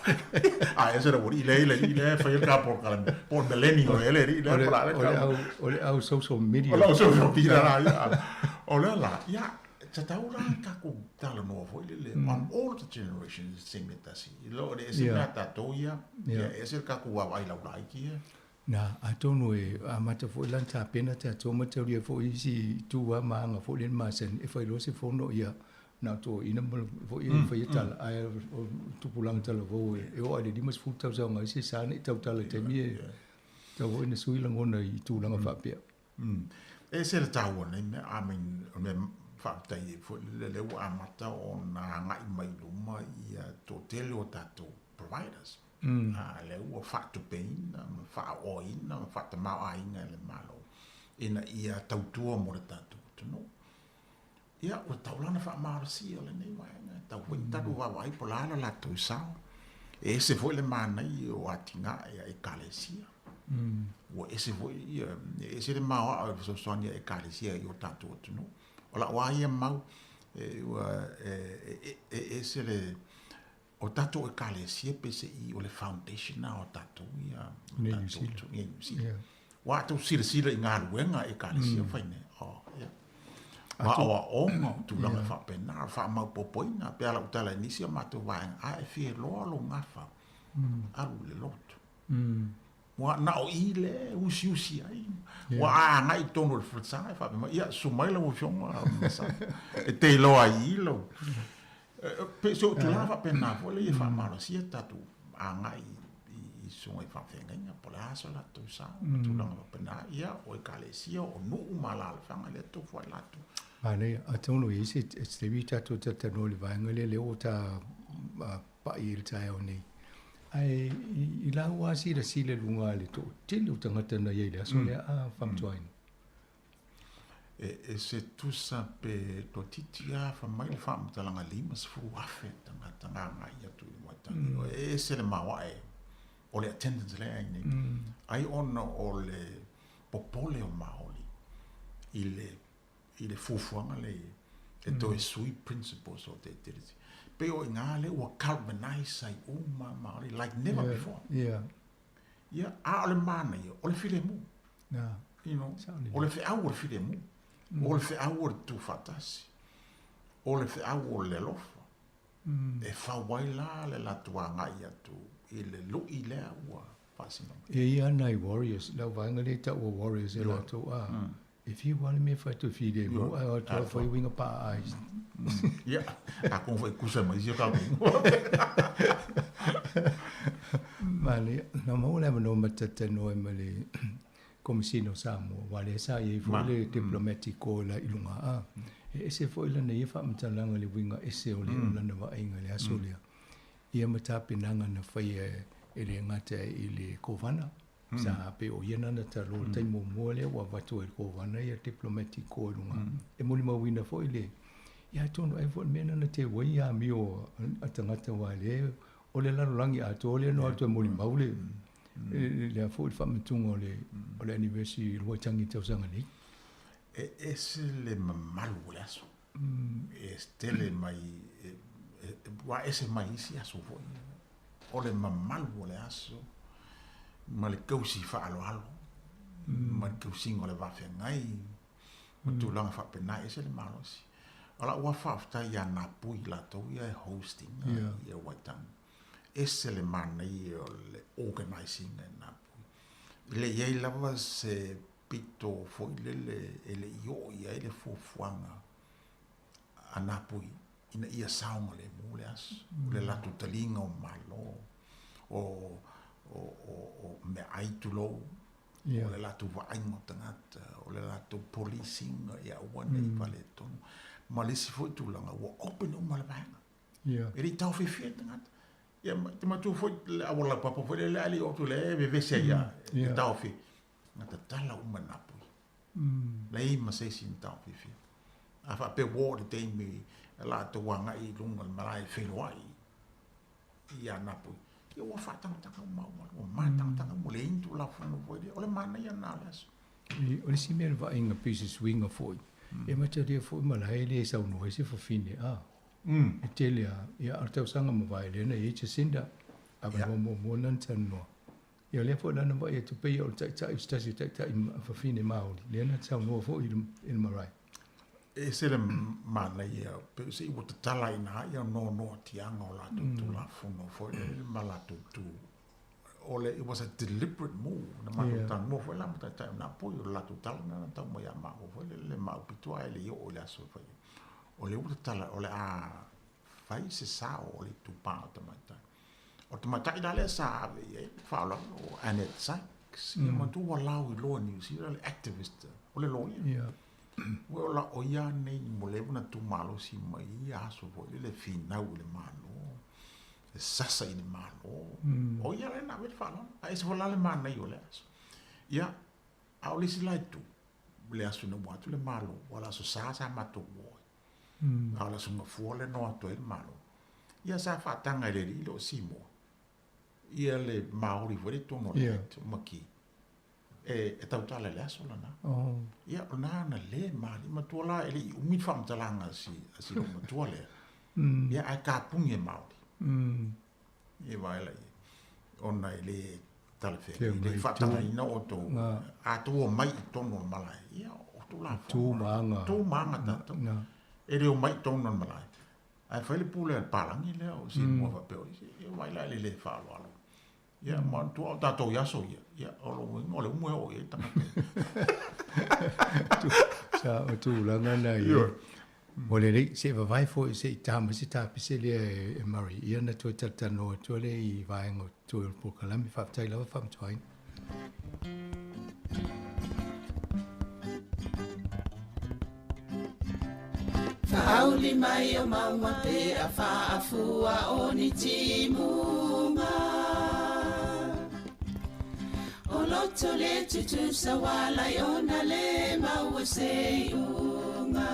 a ese le uri le le le fai ka por kala por millennial le le le o le au o le au social media o le au social media la o le la ya. Tatau la takou talanoa foi lele on all the generations i se taimi e tasi. I lo o le ese mea a tatou ia, ia e ese le takou vaavaai laulaiti ia. Na, atonu e amata foi la ona tapena tatou ma taulia foi isi itu a ma aga foi lea na masani e fai loa se fono ia na o toeaiina ma foi e faia tala ae o tupulaga talavou e oo lava i le 50 tausaga ai se sa nei tautala i taimi e tatau foi ona sui lagona i tulaga faapea. E ese le taua o lenei mea, I mean, o le mea faafetai ai foi lele lea ua amata ona agai mai i luma ia toatele o tatou providers. A lea ua faatupeina ma faaoaina ma faatamaoaiga e le Malo ina ia tautua mo le tatou atunuu. Ia, ua tatau la ona faamalosia lenei vaega, e tatau foi ona tatou vaavaai po o le a le latou sao. E ese foi le manaia o atinae a Ekalesia. Ua ese foi ia, e ese le maoae o le fesoasoani a Ekalesia i o tatou atunuu. O lau lava ia mau, e, ua, e, e ese le, o tatou Ekalesia peiseai o le foundation lena o tatou ia, o tatou i Niu Sila. Ua tatou silasila i galuega a Ekalesia o fai nei, oh, ia. O aoaoga, o tulaga faapena, o le faamaopoopoina, pei lava lau tala i nisi o matou vaega, a e fia iloa lou gafa, alu i le lotu. Ua na o i lea e usiusi ai. Ua agai i totonu o le falesa e faapea mai, ia, susu mai lau Afioga Masai, e te iloa ai i lou. Pei se tulaga faapena foi lea ia faamalosia tatou agai i susuga i faafeagaiga po o le a so latou sao ma tulaga faapena. Ia, o ekalesia, o nuu ma alaalafaga lea e tofu ai latou. Manaia, atonu e i ai se taimi tatou talatalanoa i le vaega lea, lea ua ta pa'i i le taeao nei. Ae i lau lava silasila i luga i le toatele o tagata na i ai i le aso lea a faamantuaina. E se tusa pe toeitiiti lava fai mai le faamatalaga 50,000 tagata na agai atu i le Waitangi. E ese le maoae o le attendance lea e i ai nei. Ai ona o le popole o Maori i le i le fuafuaga lea e toe sui principles o te Tiriti. Pei o i ina lea ua galvanize ai uma Maori like never before. Ia, a o le manaia, o le filemu. You know, o le feau o le filemu. O le feau o le tuufaatasi. O le feau o le alofa. E fau ai la le latou agai atu i le lui lea ua faasino mai. E i ai nai warriors, lau vaega lea e taua warriors e latou a, e fiu lava le mea e fai atu e filemu ae o atu lava fai uiga paa ai. Ia, atonu foi e tusa ma isi o tatou ingoa. Manaia, na maua le avanoa ma te talatalanoa ai ma le Komesina o Samoa, aua lea sa i ai foi le Diplomatic Corps la i luga, a, e ese foi lana ia faamatalaga i le uiga ese o le lana vaaiga i le aso lea, ia ma tapenaga na faia e le gata i le Kovana, sa pei o ia nana talo i le taimi muamua lea ua avatu ai i le Kovana ia Diplomatic Corps i luga, e molimauina foi le, ia atonu ai foi le mea lena na teu ai amio a tagata aua lea o le lalolagi atoa lea na o atu e molimau le lea foi le faamanatuga o le o le anniversary i le Waitangi i le tausaga nei. E ese le mamalu o le aso. E tele mai, ua ese mai isi aso foi. O le mamalu o le aso ma le tausi faaaloalo, ma le tausiga o le vafeagai, ma tulaga faapena, e ese le malosi. O lau lava faafetai ia Napui latou ia e host ina ia Waitangi. Ese le manaia o le organize ina e Napui. E le i ai lava se pito foi lele e le i oo i ai le fuafuaga a Napui ina ia saogalemu le aso, o le latou taliga o Malo, o, o, o, o meaai tulou, o le latou vaaiga o tagata, o le latou policing ia aua ne i faaletonu. Ma le isi foi tulaga, ua open uma le vaega. E le i taofiofia ni tagata. Ia, te manatua foi le auala laupapa foi lele a le i oo atu lea e vevesi ai lava, e taofi. Na tatala uma e Napui. Leai ma se isi na taofiofia. A faapea ua oo i le taimi latou agai i luga o le malae e feiloai ia Napui, ia ua faatagataga uma auala, ua matagataga uma, ua leai ni Tulafono foi lea. O le manaia lena o le aso. O le isi mea o le vaaiga pei o se suiga foi, e mataulia foi malae e le saunoa ai se fafine, a. E tele lava, ia a o le tausaga mavae lea na i ai Jacinda, avanoa muamua lena na talanoa. Ia lea foi la na vaai atu pei o le taitai o se tasi o taitai fafine Māori, lea na saunoa foi i le marae. E ese le manaia, pe se i ua tatala i ina ia noanoatiaga o latou Tulafono foi lele ma latou tu. O le, it was a deliberate move, na matou talanoa foi la ma taitai o Napoi, o le latou tala lena na tau mai ia maua foi lele, le mau pito ae le i oo i le aso e fai ai. O lea ua tatala, o le a fai se sao o le itupa o tamaitai. O le tamaitai la lea sa ave i ai le faaaloalo o Annette Sykes, ia manatua ua lauiloa i Niu Sila le activist, o le loia. Ua ola o ia nei mo leva na tumalosi mai ia aso foi lele finau i le Malo, e sasa i le Malo. O ia lea na ave le faaaloalo. Ae ese foi la le manaia o le aso. Ia, a o le isi la itu, le aso na ua atu le Malo, ua le aso Sa sa matou o ai. A o le aso Gafua lea na o atu ai le Malo. Ia sa faataga e le alii le o Simoa. Ia le Maori foi le tonu o le Act o Maki. E tautala i le aso lena. Ia, o lena na le malilie matua la, e le i umi le faamatalaga a si lou matua lea. Ia, ae kapuni e Māori. Ia vaai la i ai. Ona e le talafeagai, e le faatagaina outou. A outou omai i totonu o le malae, ia, o Tulafono. Tu ma aga. Tu ma aga tatou. E le omai i totonu o le malae. Ae fai le pule a le palagi lea o Simoa faapea o isi, ia vaai la i le le faaaloalo. Ia, manatua o tatou i aso ia, ia, o lou uiga o le umu e oo i ai tagata. Sa o tulaga na ia. Ua lelei, se i vavae foi, se i ta mai se tapese lea e Murray, ia na toe talatalanoa atu ai lea i vaega o totoe o le polokalame. Faafetai lava faamantuaina. Faauli mai o mauga pe a faafua o ni timuga. O loto le tutusa walai ona le maua se iuga.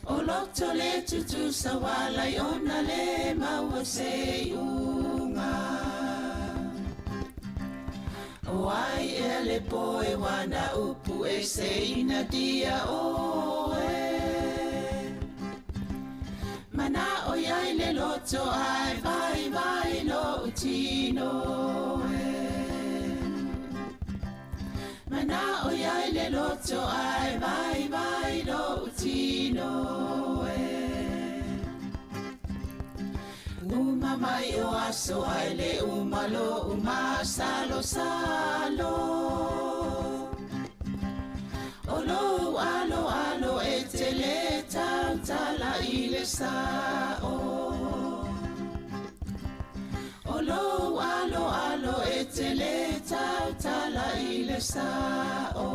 O loto le tutusa walai ona le maua se iuga. O ai ea le poe wana upu e se ina dia oe. Mana o iai le loto ai vai vai lo utino e. Mana o iai le loto ai vai vai lo utino e. Uma mai o aso ai le uma lo uma salo salo. O lo alo alo e te le tau tala i le sa o. O lo alo alo e te le tau tala i le sa o.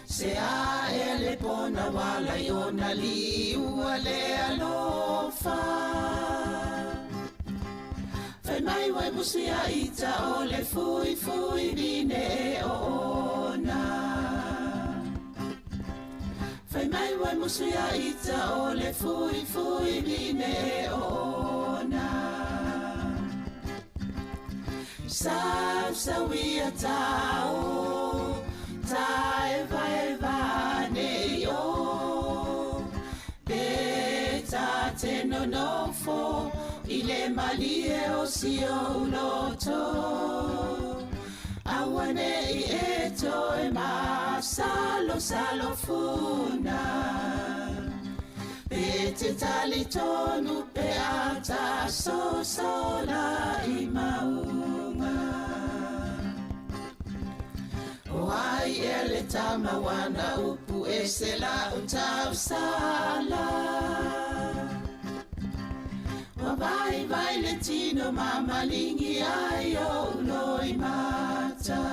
Se a e le pona wala i ona li ua le alofa. Fai mai wai musi a ita o le fui fui vine e o ona. Fai mai wai musi a ita o le fui fui vine e o ona. Sau sau ia tau, tai vai vai ne o. Pe ta te no no fo, i le malie o si o loto. Aua ne i e toe ma salo salo funa. Pe te tali tonu pe ata so sola i maunga. O ai e le tama wana upu e se la o tau sala. Wa vai vai le tino mamalingi ai o uloi mata.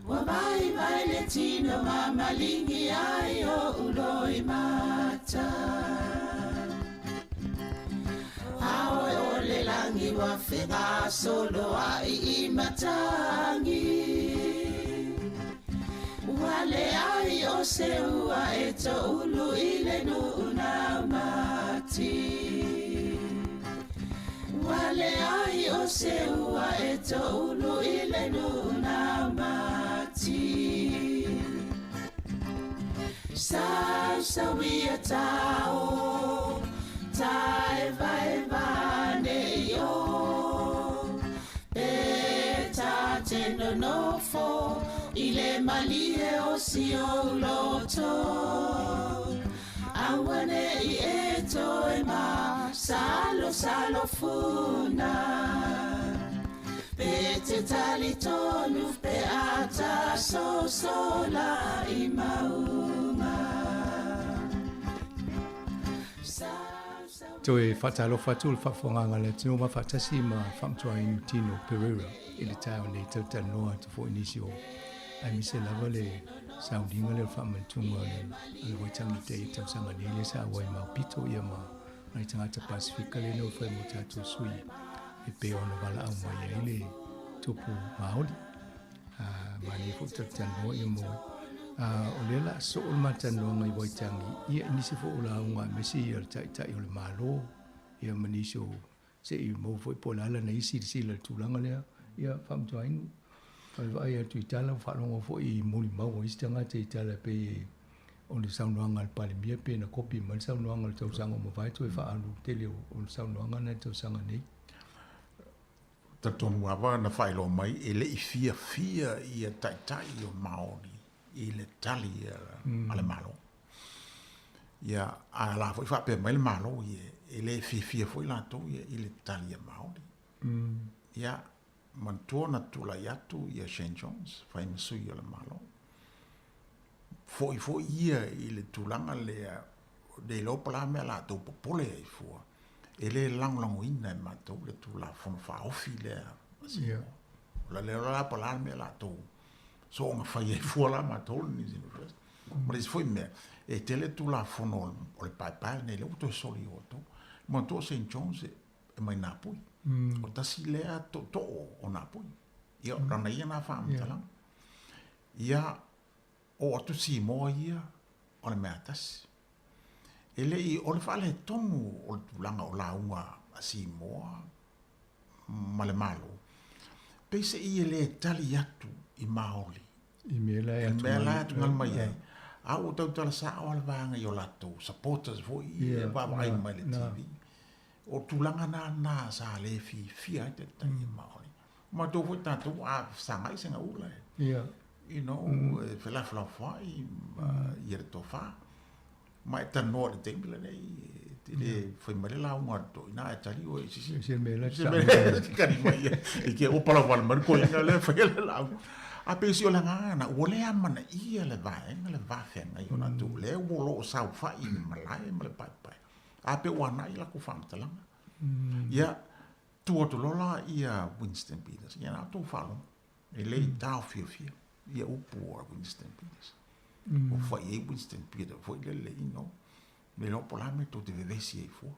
Wa vai vai le tino mamalingi ai o uloi mata. Aoe o le langi wa whenga solo ai i matangi. Ua le ai o se ua e to ulu i le nuu mati. Ua le ai o se ua e to ulu i le nuu mati. Sau sau ia tau, tai vai vai ne o. Pe ta te no no le malie o si ou loto Aua neʻi e toe masalosalo funa Pe te talitonu pe a tasosola i mauga Toe faatalofa atu le faafofogaaga a le atunuu ma faatasi ma Faamatuainu Tino Pereira i le taeao nei talatalanoa atu foi i nisi o aemaise lava le sauniga lea o le faamanatuga o le Waitangi Day i le tausaga nei lea sa auai maopito ia ma nai tagata Pasifika lea na ua fai mo tatou sui e pei ona valaau mai ai le tupu Maoli. Manaia foi talatalanoa ia mo o lea la soo le matalanoaga i Waitangi ia i nisi foi o lauga aemaise ia le taitai o le Malo ia ma nisi o se i maua foi po o le a lana ia silasila i le tulaga lea ia Faamatuainu o le vaai atu i tala ua faalogo foi i molimau a isi tagata i tala e pei o le saunoaga a le Palemia pe na kopi mai le saunoaga o le tausaga ua mavae toe faaalu tele o le saunoaga na i le tausaga nei. Talitonu lava na faailoa mai e le i fiafia ia taitai o Māori i le tali a le Malo. Ia, a la foi faapea mai le Malo ia, e le fiafia foi latou ia i le tali a Māori. Ia, manatua na tulai atu ia Shane Jones, fai ma sui o le Malo. Foi foi ia i le tulaga lea, le iloa po o le a mea latou popole ai fua, e le lagolagoina e matou le Tulafono Faaofi lea a Samoa. O le le la po o le a le mea latou soona fai ai fua la matou le New Zealand First. Ma le isi foi mea, e tele Tulafono o le paepae lenei lea ua toe soli o outou. Manatua o St Jones e mai Napui. O tasi lea tootoo o Napui. Ia, o lana ia na faamatalaga. Ia, o atu Simoa ia o le mea tasi. E le i, o le faaletonu o le tulaga o lauga a Simoa ma le Malo, peiseai e le tali atu i Maoli. I mea la e atugalu mai ai. A ua tautala sao lava le vaega i o latou supporters foi e vaavaai mai i le TV. O tulaga na na sa le fiafia ai taitai e Maoli. Matou foi tatou a fesagai se gaula e. You know, e felafolafoai ia le tofa. Ma e talanoa i le taimi lenei, e le fai mai le lauga a le toeaina ae tali oe i se isi. Se mea la te tali mai ia. I ke o pala wale mai ko inga le fai le lauga. A pe si o le agaga na, ua le amanaia le vaega le vafeagai o latou, lea ua lo o saofai i le malae ma le paepae. A pe ua agai lakou faamatalaga. Ia, tu atu loa la ia Winston Peters, ia na outou faalogo, e le i taofiofia ia upu a Winston Peters. Ua fai ai Winston Peters foi lele, you know, le iloa po o le a le mea tou te vevesi ai fua.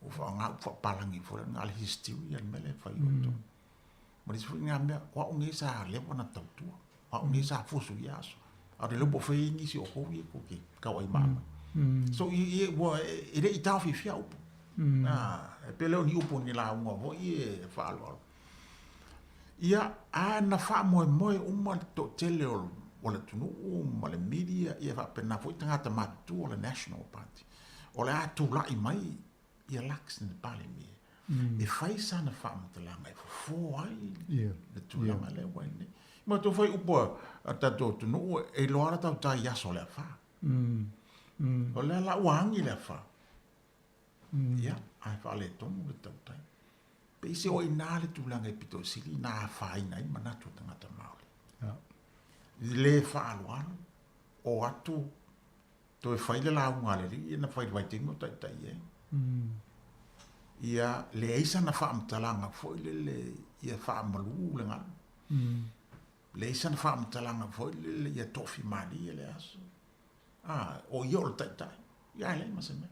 Ua faaaoga upu faapalagi foi lea, na o le hysteria le mea lea e fai outou. Ma le isi foi na mea, o au nei sa leva ona tautua, o au nei sa fusu i ia aso. A o le iloa po o fea e i ai nisi o outou ia tou te tauai maamai. So, i, ua, e le i taofiofia upu. E pei lea o ni upu o ni lauga foi e faaaloalo. Ia, a na faamoemoe uma le toatele o, o le atunuu ma le media, ia faapena foi tagata matutua o le National Party. O le a tulai mai ia Luxon le Palemia e fai sana faamatalaga e fofo ai le tulaga lea ua i ai nei. Ma tou fai upu a tatou atunuu e iloa la tautai i aso o le afa. O lea la ua agi le afa. Ia, ae faaletonu le tautai. Pei se o i ina le tulaga e pito sili na afaina ai manatu o tagata Māori. Le faaaloalo, o atu Toe fai le lauga a le alii ia na fai i le vaitaimi o taitai ai. Ia leai sana faamatalaga foi lele ia faamalu le galu. Leai sana faamatalaga foi lele ia tofi malie le aso. A, o ia o le taitai. Ia ae leai ma se mea.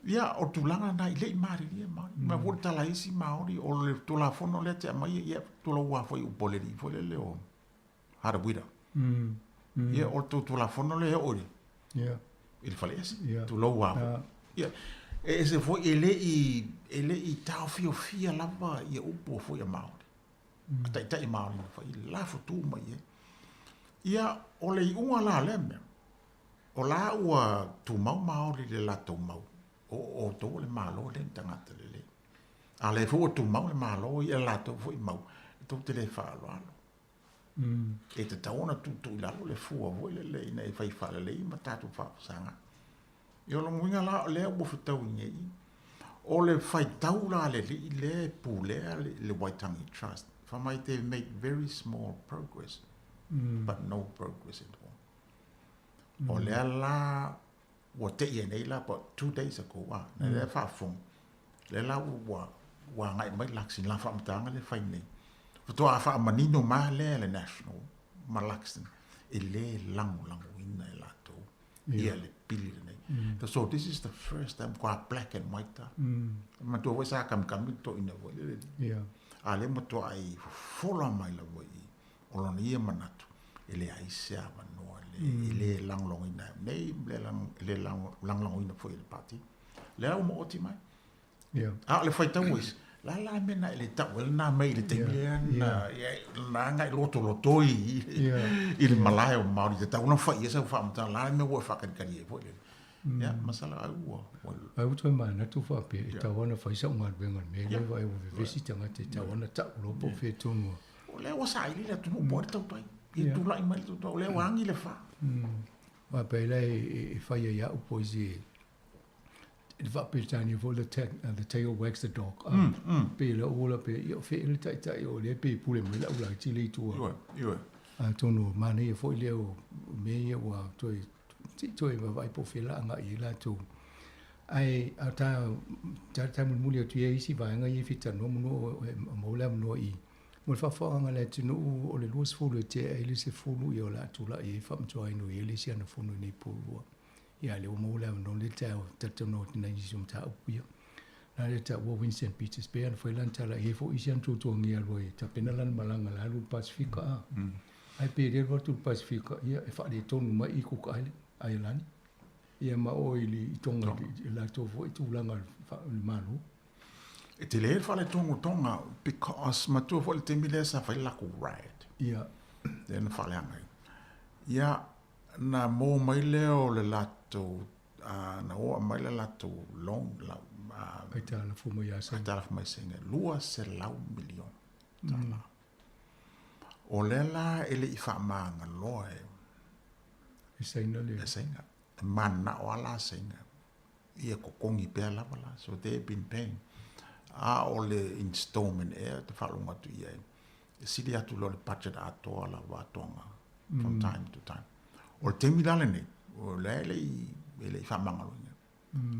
Ia, o le tulaga lena i le i malilie Māori. Ma foi le tala a isi Māori, o le Tulafono lea te aumai, ia tulou lava foi i upu a le alii foi lele o Harawira. Ia, o le tou Tulafono lea e oo i le, i le faleese. Tulou lava. Ia, e ese foi, e le i, e le i taofiofia lava ia upu foi a Māori. A taitai Māori na fai, lafo tu mai ai. Ia, o le iuga la o lea mea, o la ua tumau Māori i le latou mau, o outou o le Malo e le o ni tagata lelei. A o lea foi ua tumau le Malo i le latou foi mau, e tou te le faaaloalo. E tatau ona tuutuu i lalo le fua foi lele ina ia fai faalelei ma tatou faafesagai. Ia o lona uiga la o lea ua fetaui nei, o le faitau la a le alii lea e pulea le Waitangi Trust, fai mai they make very small progress but no progress at all. O lea la ua tei ai nei la about 2 days ago a, na lea faafofoga, lea la ua agai mai Luxton i lana faamatalaga lea e fai nei. Faatoa faamanino ma lea le National ma Luxton e lē lagolagoina e latou ia le pili lenei. So this is the first time kua black and white a. Manatua foi sa kamikami le toeaina foi lele. A lea matuai fofola mai lava i o lona ia manatu e leai se avanoa e lē lagolagoina ai nei e lē lagolagoina foi e le Pati. Lea ua maoti mai. A o le faitau a isi, la la mea na e le tau ai lena mea i le taimi lea na na agai lotolotoi i le malae o Māori tatau ona fai i ai sau faamatalaga la le mea ua e faakalikali ai foi lele. Ia, masalo ai ua Ai ua toe manatu faapea e tatau ona fai sau galuega i le mea lea vaai ua vevesi tagata e tatau ona tau loa po o fea tonu. O lea ua saili le atunuu po o ai le tautai. Ia tulai mai le tautai, o lea ua agi le fa. Faapea la e fai ai au po isi e le faa-Peretania foi le the tail wags the dog. Pe le o la pe ia o fea le taitai o lea pe pule mai lau laiti le i tua. Ioe, ioe. Atonu manaia foi lea o mea ia ua toe se i toe vaavaai po o fea la agai i ai latou. Ae a ta ta mulimuli atu ia i isi vaega ia e fia talanoa manu e maua le avanoa i mo le faafofogaaga a le atunuu o le 20 e tea ai le 10 ia o le a tulai ai faamatuaina o i ai le isi ana fono i nei po lua. Ia lea ua maua le avanoa lenei taeao e talatalanoa atu nai nisi o mataupu ia. Na lea taua Winston Peters pei ona fai lana tala e i ai foi isi ana tuatuagia e alu ai e tapena lana malaga la alu i le Pasefika a. Ae pe le alu atu i le Pasefika ia e faaletonu mai i Cook Island, Ailani. Ia ma oo i i Tonga i latou foi tulaga o le Malo. E tele le faaletonu o Tonga because matua foi le taimi lea sa fai le latou riot. Ia. Lea na faaleaga ai. Ia na maua mai lea o le latou na oa mai le latou loan aitalafu mai ia Saina. Aitalafu mai Saina $200 miliona tala. O lea la e le i faamagaloa e e Saina le e Saina. E mananao lava la Saina ia totogi pea lava la. So they've been paying. A o le installment ea te faalogo atu i ai. E sili atu loa le budget atoa lava a Tonga from time to time. O le taimi la lenei, o lea e le i, e le i faamagaloina.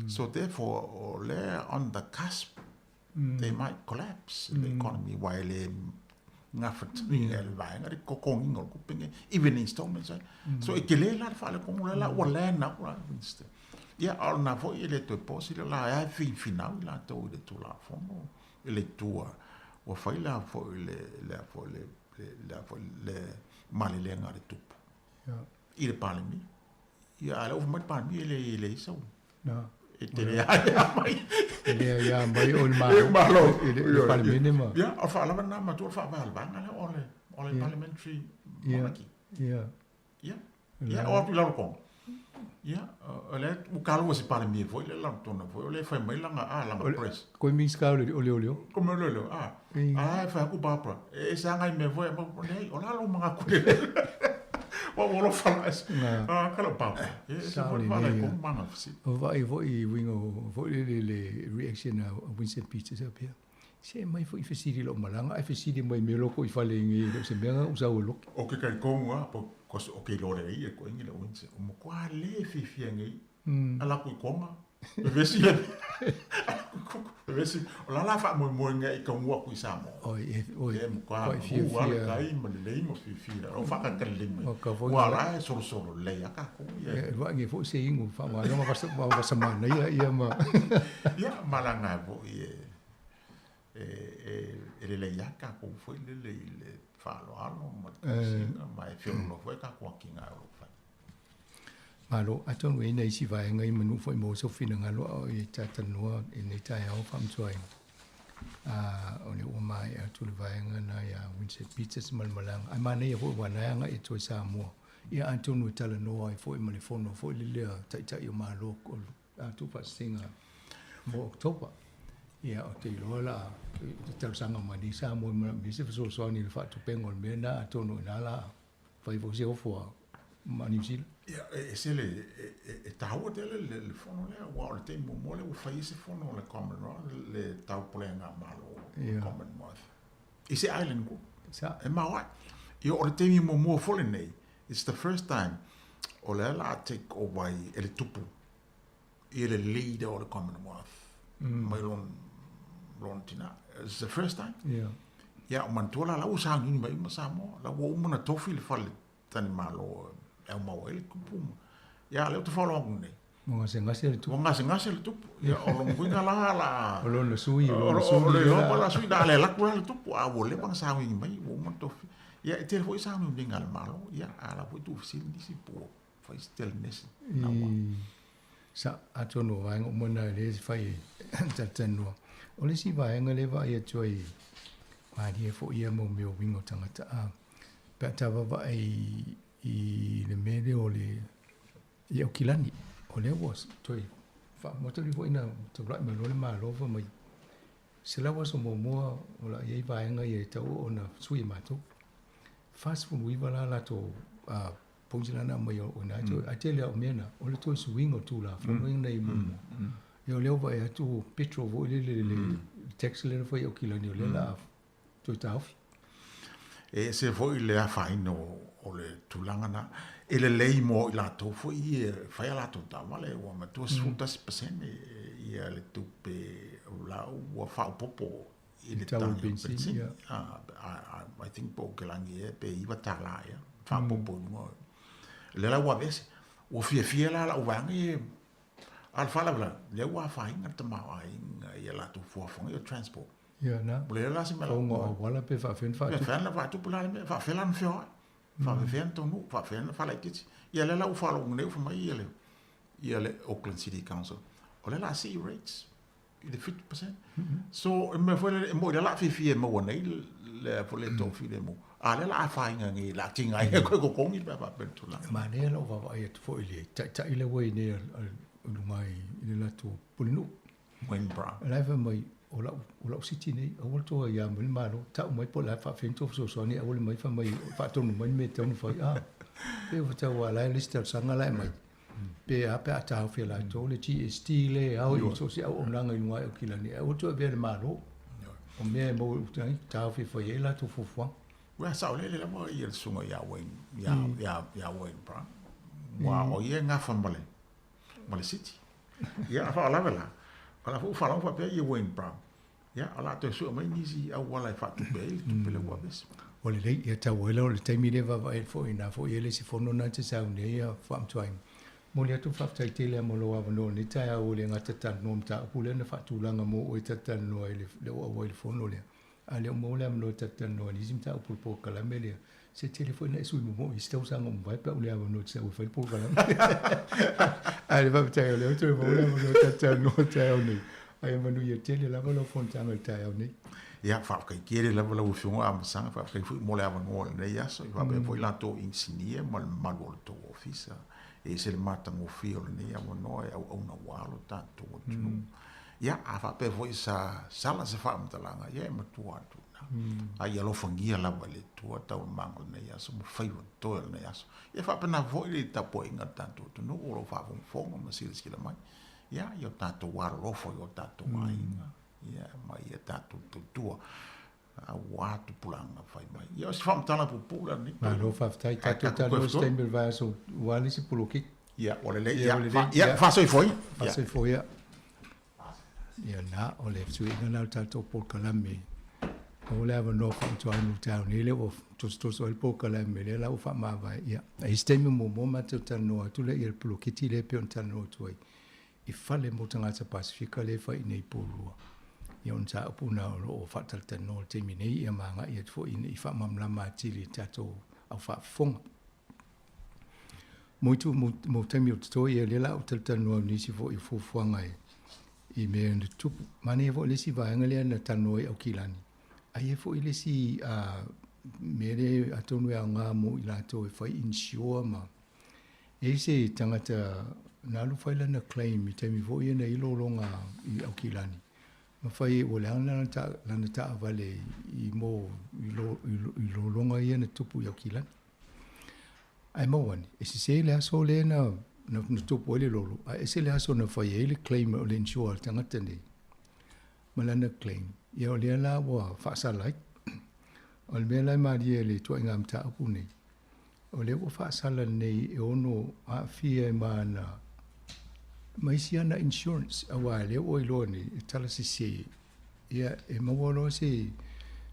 So therefore, o lea on the cusp, they might collapse the economy aua e le gafatauina e le vaega le totogiina o le tupe lenei, even installments ai. So e tele la le faaletonu lea la ua land out la Winston. Ia, a o lena foi e le toe po sila la e finfinau i latou i le Tulafono i le tua ua fai la foi le le foi le le foi le malelega a le tupu i le Palemia. Ia, a o lea ua fai mai le Palemia e le e leai sau. E te le aia mai. E le aia mai o le Malo. Malo. I le Palemene ma. Ia, o le faalava lena matua o le faavaevaega lea o le Parliamentary Monarchy. Ia. Ia. Ia, o atu i lalo Tonga. Ia, o lea ua kalua se Palemia foi lea lana tona foi, o lea e fai mai lana, a, lana press. Koe Minista o le Leoleo. Ko mea o leoleo, a. A e fai atu Barbara, e ese lava nai mea foi, leai, o le a lou manatu i le Ua ua alofa la ese. A, ka lou Barbara. E ese foi le faalaetomu ma ana fesili. O vaai foi i uiga o foi lele le reaction a Winston Peters faapea, se aumai foi fesili i lou malaga ae fesili mai mea loko i fale i e le o se mea na ou sau e loke. O ke talitonu lava, because o ke iloa lelei e koe le Winston, o matua le fiafia nei ala atu i Tonga, vevesi le vevesi, o la la faamoemoega i taunuu atu i Samoa. Oi, e, oi, e matua malu lava le tai ma lelei ma fiafia, o faatalitali mai. Ua la e solosolo lelei lava tatou. E vaai foi se inu faamalo ma vasa manaia ia ma. Ia, malaga ai foi e e lelei lava tatou foi lele i le faaaloalo ma le tausiga ma e feoloolo foi tatou atinae o lo o fai. Malo, atonu e i ai nai isi vaega ia manu foi mo sou finagalo a o e talatalanoa i lenei taeao faamantuaina. O lea ua maea atu le vaega na ia Winston Peters ma le malaga. Ae manaia foi aua na e agai atu ai Samoa. Ia atonu e talanoa ai foi ma le fono foi lelea Taitai o Malo o le tuufaatasiga mo October. Ia, ou te iloa la i talosaga mai nei Samoa e manaomia se fesoasoani i le faatupega o le mea lena, atonu o i ina la fai foi se ofo a ma Niu Sila. Ia, e ese le, e taua tele le fono lea, aua o le taimi muamua lea ua fai ai se fono a le Commonwealth, le Taupulega a Malo o le Commonwealth, i se island group. E maoae. Ia, o le taimi muamua foi lenei, it's the first time o lea la a take over ai e le tupu ia le leader o le Commonwealth mai lona tina. It's the first time. Ia, o manatua la, la ua sauniuni mai uma Samoa, la ua uma ona tofi le fale tanimalo e aumau ai le tupu. Ia, lea ou te faalogo atu nei. Ua gasegase le tupu. Ua gasegase le tupu. Ia, o lona uiga la, la... O lona sui, o lona sui. O lona sui, na le alu atu la le tupu, a ua leva ona sauniuni mai, ua uma ona tofi. Ia, e tele foi sauniuniga a le Malo, ia, a la foi tuufesili nisi po ua fai se telenesi. Sa, atonu o vaega uma na e le fai e talatalanoa. O le isi vaega lea e vaai atu ai, malie foi ia mau mea o uiga o tagata a pe a ta vaavaai i le mea lea o le i Aukilani, o lea ua toe faamotu foi na taulai mai loa le Malo fai mai 100 aso muamua o le a i ai vaega ia e tatau ona sui e matou. 49 la latou points la na aumai o ina ae tele lava o mea na, o le toe suiga o Tulafono ia na i ai muamua. Ia o lea ua vaai atu petrol foi lele le tax lea na fai i Aukilani o lea o le a toe taofi. E ese foi le afaina o le tulaga na. E lelei mo i latou foi ia e fai a latou taavale, ua matua 11% ia le tupe la ua faaopoopo i le tau o le penisini. I think po o Kelani ea pe $9 ea faaopoopo i luga. Lea la ua aveese. Ua fiafia la lau vaega ia, a o le faalavelave, lea ua afaina le tamaoaiga i a latou fuafuaga ia o transport. Ia na. Ua leai la se mea. Faauga o auala pe faafefea ona faatupu. Faafefea ona faatupu la le mea, faafefea la ona feoai, faafefea ona taunuu, faafefea ona faalaitiiti. Ia lea la ua faalogo nei ua fai mai ia le, ia le Auckland City Council, o lea o le a sii rates i le 7%. So, e mea foi lele, e moni la o le a fiafia e maua nei le foi le toafilemu, a o lea o le a afaina nei, o le a tigaina koe totogi pe a faapea le tulaga. E manaia lou vaavaai atu foi i le taitai lea ua i ai nei i luga i le latou pulenuu. Wayne Brown. O la e fai mai, o lau, o lau city nei, aua le tou aia mai le Malo, tau mai po o le a faafefea ni tou fesoasoani, aua le mai fai mai, faatonu mai le mea e tatau ona fai. Ah, pei ua tau aua la e le isi talosaga la e aumai, pe a pe a taofi e latou le GST le ao i so o se auaunaga i luga ae o Kilani, ae aua le toe avea i le Malo. O mea e maua i uta ai, taofi e fai ai latou fuafuaga. Ua saolele lava ia le susuga ia Wayne, ia, ia, ia Wayne Brown. Ua o ia e gafa ma le, ma le city. Ia, a faalavelave la, o la foi ua faalogo faapea ia Wayne Brown, ia, o le a toe sue mai nisi auala e faatupe ai le tupe lea ua aveese. Ua lelei, ia tau ai la o le taimi lea e vaavaai ai foi ina foi e le isi fono lena e te sau nei ia faamantuaina. Momoli atu le faafetai tele lava mo lou avanoa i lenei taeao ua le gata talanoa mataupu lea na faatulaga mo oe talatalanoa ai le ua auai i le fono lea. A le o maua le avanoa e talatalanoa i nisi mataupu o le polokalame lea, se tele foi na e sui momoʻi i isi tausaga ua mavae pe a ua le avanoa e te sau e fai le polokalame. Ae le faafetai o lea ua toe maua le avanoa e talatalanoa i le taeao nei. Ae manuia tele lava lau fonotaga i le taeao nei. Ia, faafetai tele lava lau Afioga Amasaga, faafetai foi mo le avanoa i lenei aso, i faapea foi latou inisinia ma le mamalu o le tou ofisa. E ese le matagofie o lenei avanoa e auauna aua lo tatou atunuu. Ia, a faapea foi sa sala se faamatalaga, ia e matua atu i ina. A ia alofagia lava e le Atua taualumaga o lenei aso ma faiva totoe o lenei aso. Ia faapena foi le tapuaiga a le tatou atunuu o lo o faafogafoga ma silasila mai, ia, i o tatou alolofa i o tatou aiga, ia, ma ia tatou tautua aua tupulaga fai mai. Ia, o se faamatalaga puupuu la lenei. Malo faafetai. Tatou talanoa i se taimi o le vaiaso aua le isi poloketi. Ia, ua lelei. Ia, ia, faasoifuaina. Faasoifuaina. Ia na, o le fesuiaiga lena o le tatou polokalame. Maua le avanoa faamantuaina i le taeao nei lea ua tosotoso ai le polokalame lea la ua faamavae. Ia, a i ai se taimi muamua matou talanoa atu lea i le poloketi lea e pei ona talanoa atu ai i fale mo tagata Pasefika lea e fai i inei i Porirua. Ia o le mataupu lena o lo o faatalatalanoa i le taimi nei ia ma agai atu foi ina ia faamalamalama atili i le tatou au faafofoga. Mo itu, mo, mo taimi o totoe, ia lea la ou talatalanoa i nisi foi o fuafuaga e, i mea na tutupu. Manaia foi le isi vaega lea na talanoa ai Aukilani, a i ai foi le isi mea lea atonu e aoga mo i latou e fai insure ma e i ai se tagata na alu fai lana claim i taimi foi ia na i ai lologa i Aukilani. Mafai ua leaga lana ta, lana taavale i mo i, lo, i, i lologa ia na tupu i Aukilani. Ae maua ane, e sesē le aso lea na, na, na tupu ai le lolo, ae ese le aso na fai ai le claim o le insure a le tagata nei ma lana claim. Ia o lea la ua faasala ai. O le mea la e malie i le ituaiga mataupu nei, o lea ua faasala nei e ono aafia ai ma ana ma isi ana insurance, auā lea ua iloa nei e tala sesē, ia e maua loa se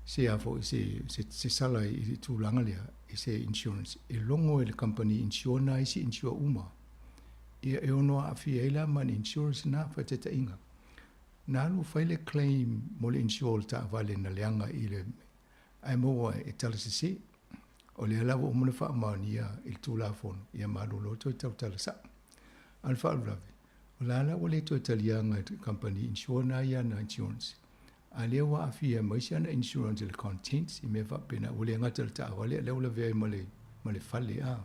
se a foi se se se sala i le tulaga lea i se insurance e logo e le company insure na isi insure uma. Ia e ono aafia ai la ma ni insurance na faataitaiga. Na alu fai le claim mo le insure o le taavale na leaga i le ae maua e tala sesē. O lea la ua uma ona faamaonia i le Tulafono, ia malolo toe tautala sa'o. A o le faalavelave, o la la ua le toe taliaga e le kamupani insure na ia ana insurance, a lea ua aafia ai ma isi ana insurance i le contents i mea faapena, ua le gata i le taavale a o lea ua lavea ai ma le, ma le fale. A.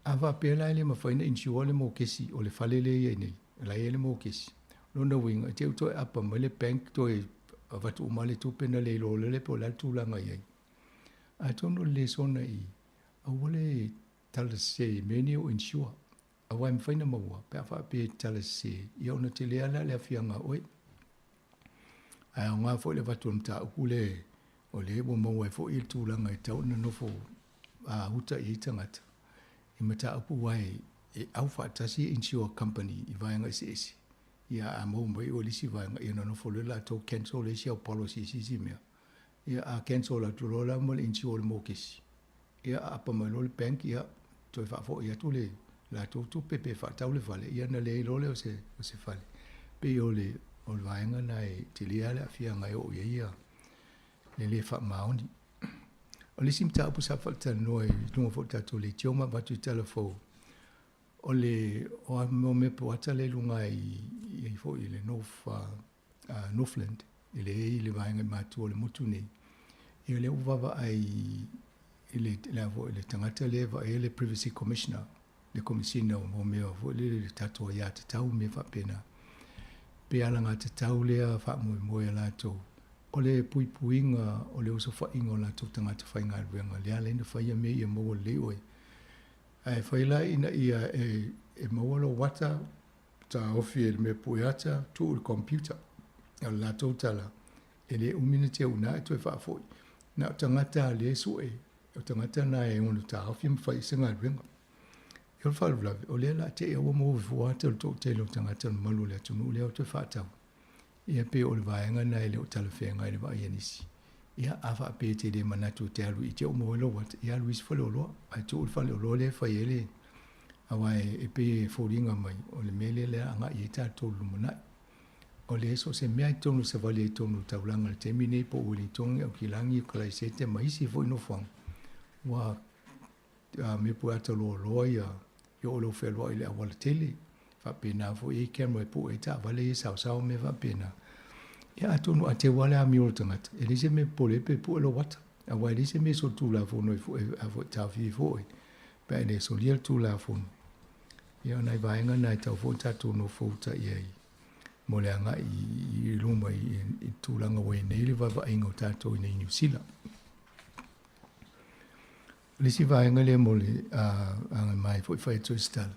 A faapea la e le mafai ona insure le mokesi o le fale lea e i ai nei, o la e i ai le mokesi. O lona uiga, e te i ua toe apa mai le bank toe avatu uma le tupe na le iloa lea po o le a le tulaga e i ai. Atonu o le lesona i, aua le tala sese i mea nei o insure, aua e mafai ona maua pe a faapea e tala sese, ia ona tele lava lea o le aafiaga a oe. Ae aoga foi le avatu o le mataupu lea o lea ua maua ai foi le tulaga e tatau ona nofo uta i ai tagata i mataupu aua e au faatasi insure company i vaega eseese. Ia a maua mai oe i le isi vaega, ia ona nofo loa latou cancel le isi au policy i se isi mea. Ia a cancel atu loa la ma le insure o le mokesi, ia aapa mai loa le bank, ia toe faafoi atu le latou tupe pe faatau le fale, ia ona leai loa lea o se, o se fale. Pei o le, o le vaega lena e tele lava le aafiaga e oo i ai ia le le faamaoni. O le isi mataupu sa faatalanoa i luga foi o le tatou leitio ma avatu i tala fou, o le o a mea po ata lea i luga i, i foi i le North, Northland, e leai i le vaega i matua o le motu nei. Ia lea ua vaavaai i le, le, a foi, le tagata lea e vaaia le Privacy Commissioner, le Komesina o mea foi lele le tatou aiatatau ma mea faapena. Pe alagatatau lea faamoemoe a latou, o le puipuiga o le osofaiga o latou tagata faigaluega, lea ala ai ona faia mea ia maua lelei oe. Ae fai la ina ia e, e maua lou ata, taofi e le mea pue ata, tuu i le computer. O le latou tala, e le umi ona teu i ina e toe faafoi. Na o tagata a lea e sue, o tagata na e ono taofi ma fai i se galuega. O le faalavelave, o lea o le a te i ua maua fua ata o le toatele o tagata o le mamalu o le atunuu lea o toe faatau. Ia pei o le vaega lena e le o talafeagai i le vaai a nisi. Ia, a faapea e te le manatu e te alu i te oo maua ai lou ata, ia alu i isi faleoloa, ae tuu le faleoloa lea e fai ai le, aua e pei e foliga mai o le mea lea o le a agai i ai tatou i le lumanai. O le so o se mea i totonu o le savali ai i totonu o le taulaga i le taimi nei po o Uelintone, Aukilagi, Kalaisete ma isi foi nofoaga, ua mea pue ata loaloa ia i oo i lou fealuai i le auala tele. Faapena foi e i ai camera e pue ai taavale ia e saosao ma mea faapena. Ia atonu a teu lava le amio o le tagata, e leai se mea e popole ai pe pue lou ata, aua e leai se mea e solitulafono e taofia ai foi pe a e le solia le Tulafono. Ia o nai vaega na e tatau foi ona tatou nofo uta i ai mo le agai i luma i le tulaga ua i ai nei le vaavaaiga o tatou i nei Niu Sila. O le isi vaega lea mo le agai mai foi fai atu ai se tala,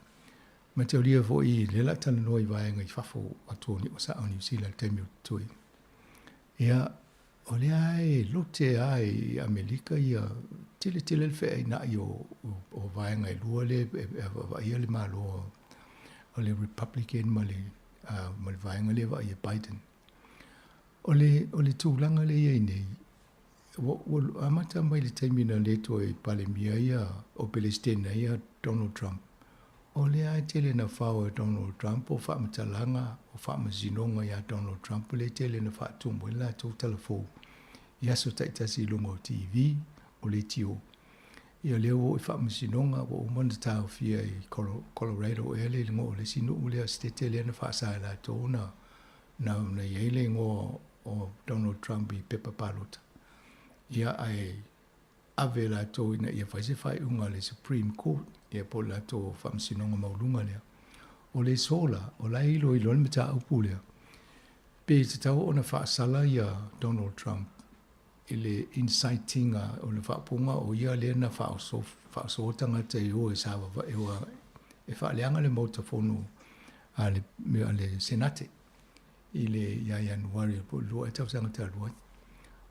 mataulia foi lea o le a talanoa i vaega i fafo atu o sao o Niu Sila i le taimi o totoe. Ia, o lea e lote lava i Amerika ia tele tele le feainai o, o, o vaega e lua lea e vaaia le Malo o le Republican ma le, ma le vaega lea e vaaia Biden. O le, o le tulaga lea e i ai nei, ua, ua amata mai le taimi na le toe Palemia ia o Pelesitene ai ia Donald Trump. O lea e tele na fao e Donald Trump o faamatalaga o faamasinoga ia Donald Trump lea e tele na faatumu ai le latou talafou i aso taitasi i luga o TV, o leitio. Ia lea ua oo i faamasinoga ua uma ona taofia i Colorado ea le igoa o le isi nuu lea, setete lea na faasa e latou ona na i ai le igoa o Donald Trump i pepa palota. Ia ae ave latou ina ia fai se faaiuga a le Supreme Court, ia po o le latou faamasinoga maualuga lea. O le sola, o la e iloilo ai le mataupu lea. Pe tatau ona faasala ia Donald Trump i le inciting o le faapuga o ia lea na faaoso faasoa tagata e o e savava e o e faaleaga le Maota Fono a le a le Senate i le ia Ianuari po o le 2 ea tausaga talu ai.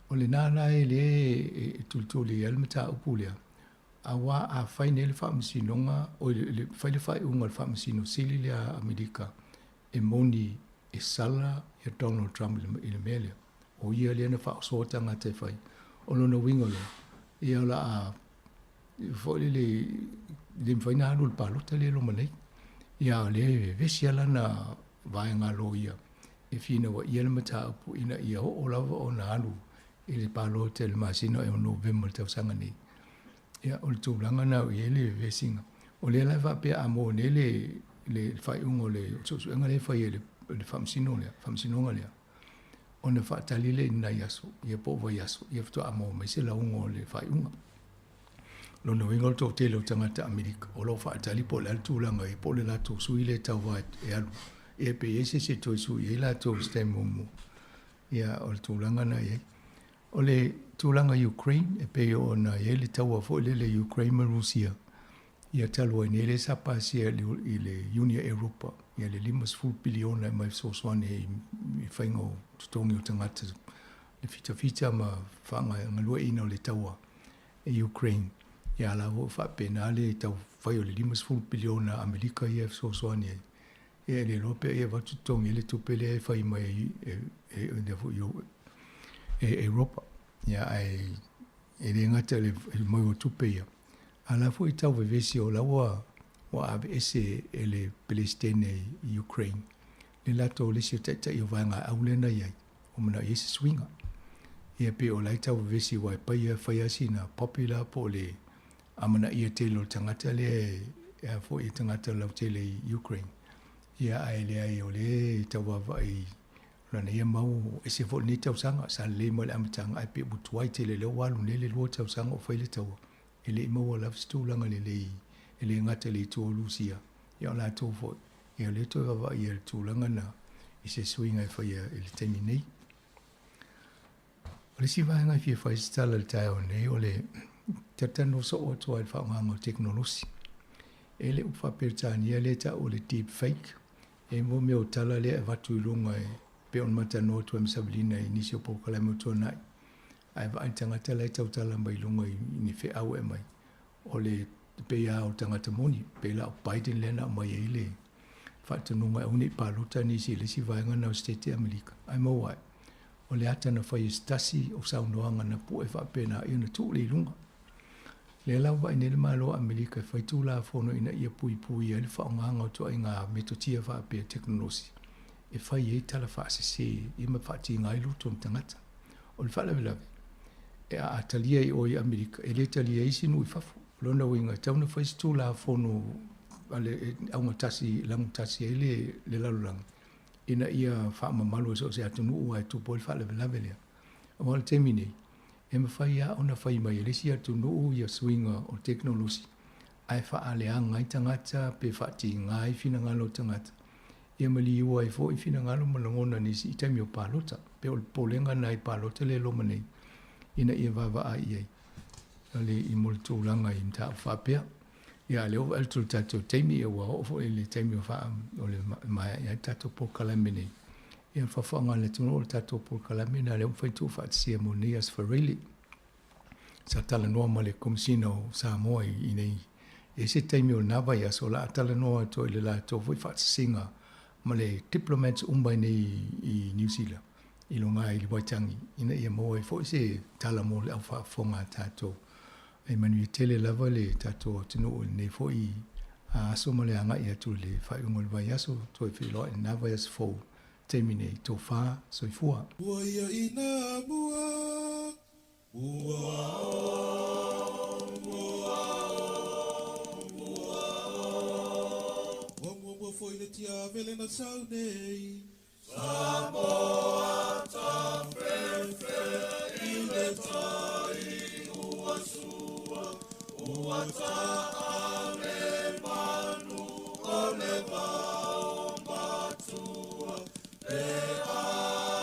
O lena la e lē e tulituli ai le mataupu lea, auā afai nei le Faamasinoga oi le fai le faaiuga a le Faamasino Sili lea a Amerika e moni e sala ia Donald Trump i le mea lea, o ia lea na faaosoa tagata e fai. O lona uiga loa, ia o le a foi lele le mafai ona alu i le palota lea e loma nei. Ia a o lea e vevesi lava lana vaega loia e finauaia le mataupu ina ia oo lava ona alu i le palota i le masina o Novema i le tausaga nei. Ia, o le tulaga lena o i ai le vevesiga. O lea la e faapea a maua nei le le faaiuga o le suesuega lea e fai e le Faamasino lea, Faamasinoga lea, ona faatali lea i ni nai aso, ia po o vaiaso, ia faatoa maua mai se lauga o le faaiuga. Lona uiga o le toatele o tagata Amerika o lo o faatali po o le a le tulaga i ai, po o le latou sui lea e tauva e alu, ia pe i ai se isi e toe sui ai latou i se taimi muamua. Ia, o le tulaga lena e i ai. O le tulaga i Ukraine, e pei ona i ai le taua foi lele i Ukraine ma Rusia, ia talu ai nei lea sa pasia i le Iuni a Europa, ia le 50 piliona e aumai fesoasoani ai i faiga o totogi o tagata, le fitafita ma faagalueaiina o le taua i Ukraine. Ia a la foi faapena le tau fai o le 50 piliona Amerika ia e fesoasoani ai. Ia e le iloa pe ai e avatu totogi ai le tupe lea e fai mai ai e lea foi e Europa. Ia ae e le gata i le mau o tupe ia, a la foi tau vevesi o la ua ua aveese e le Peresetene i Ukraine le latou le isi o taitai o vaegaau lea na i ai, ua manao i ai se suiga. Ia pei o la e tau vevesi aua e pai fai lava sina popular po o le amanaia tele o le tagata lea e a foi e tagata lautele i Ukraine. Ia ae leai o lea e tau vaavaai lana ia mau ese foi lenei tausaga sa lelei mai le amataga ae pei ua tuai tele lea ua alu nei le 2 tausaga o fai le taua e le i maua lava se tulaga lelei e le gata i le itu o Rusia ia o latou foi ia o lea toe vaavaai i le tulaga na i se suiga e faia i le taimi nei. O le isi vaega e fia fai se tala i le taeao nei o le talatalanoa soo atu ai i le faaaogaina o tekonolosi. E le upu faa-Peretania lea e tau o le deep fake, e mo mea o tala lea e avatu i luga e pei ona matalanoa atu ai ma Savelina i nisi o polokalame o tuanai. Ae vaai le tagata la e tautala mai i luga i ni feau e aumai, o le pei lava o le tagata moni, pei la o Biden lea na aumai ai le faatonuga e aua ne i palota nisi i le isi vaega lena o Setete Amerika. Ae maua ai, o le ata na fai e se tasi o saunoaga na pue faapena ia ona tuu lea i luga. Lea la ua vaai nei le Malo o Amerika e fai tulafono ina ia puipuia ai le faaaogaga o ituaiga metotia faapea tekonolosi e fai ai tala faasese ia ma faatiga ai loto o ni tagata. O le faalavelave, e a talia i o i Amerika, e le talia ai isi nuu i fafo. O lona uiga, e tatau ona fai se tulafono a le augatasi, lagotasi ai le lalolagi ina ia faamamalu e so o se atunuu aua e tupu ai le faalavelave lea. Aua o le taimi nei, e mafai lava ona fai mai e le isi atunuu ia suiga o tekonolosi ae faaleaga ai tagata pe faatiga ai finagalo o tagata, ia ma liua ai foi finagalo ma lagona o nisi i taimi o palota. Pei o le popolega lena i palota lea e loma nei ina ia vaavaai i ai le i mo le tulaga i mataupu faapea. Ia, a o lea ua vaai atu i le tatou taimi, ia ua oo foi i le taimi o faa, o le maea ai le tatou polokalame nei. Ia, o le faafaaoga a le atunuu o le tatou polokalame lena lea ua mafai ona tuufaatasia mo lenei Aso Faraile. Sa talanoa ma le Komesina o Samoa i nei, e i ai se taimi o lena vaiaso o le a talanoa atu ai i le latou foi faatasiga ma le diplomats uma i nei i Niu Sila i luga i le Waitangi ina ia maua ai foi se tala mo le au faafofoga a tatou. E manuia tele lava le tatou atunuu i lenei foi aso ma le agai atu i le faaiuga o le vaiaso, toe feiloai i lena vaiaso fou taimi nei, tofa, soifua. Ua ia ina mua, ua o, ua o, ua o. Ua muamua foi le tiavele na sau nei. Samoa tafefe i le tai ua sua, ua taa le manu o le vao matua, pe a.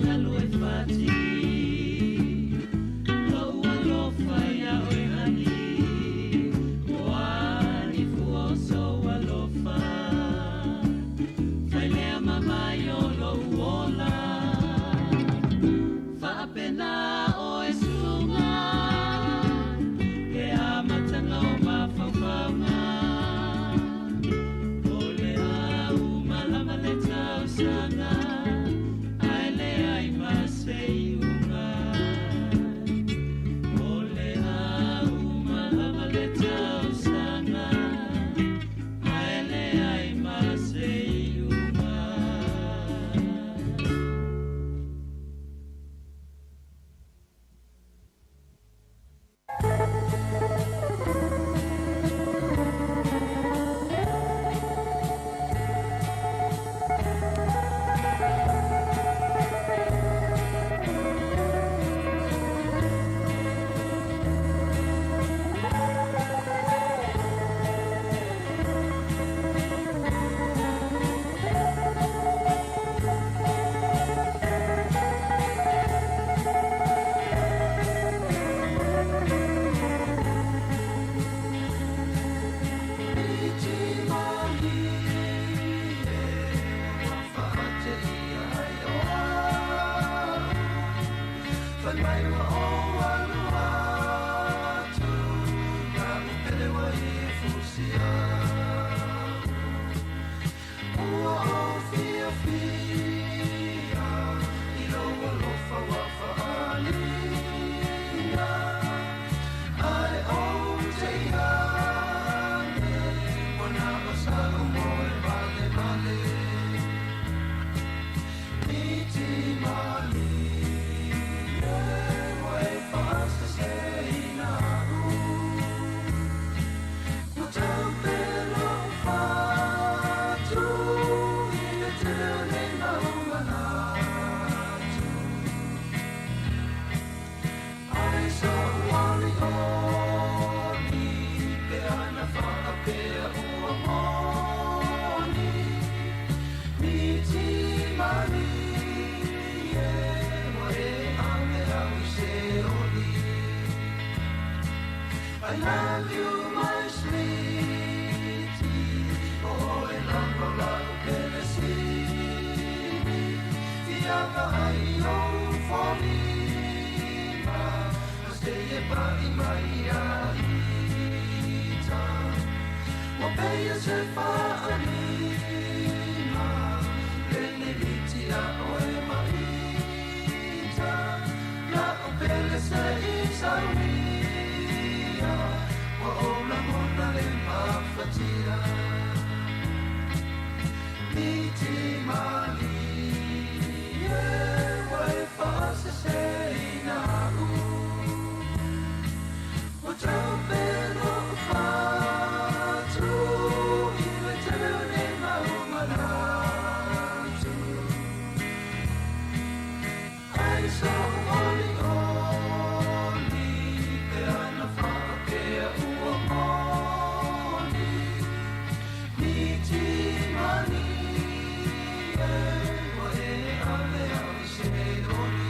galue fati. Lou alofa ia oe hani, o ani fua o sou alofa. Failea mamai o lou ola, faapena oe suga, ke amataga o mafaufauga. O le au malama le tausaga, ae leai ma se iuga. O le au malama le tausaga, ae leai ma se iuga. I love you, my sweetie. Oh, e lava la o pele sini. Tiaga ai o folima. Se e pai mai a ita. O peia se fa anima. Lene viti a oe maita. La o pele se i sauia. Wa o la mona le mafatia. Miti mali, e wa e fase se ina u. O tau pelo fatu, i le tele o nei mau manatu. Ai so oli oli, pe ana whakapea ua moni. Miti mani, e wa e ave au i se oli.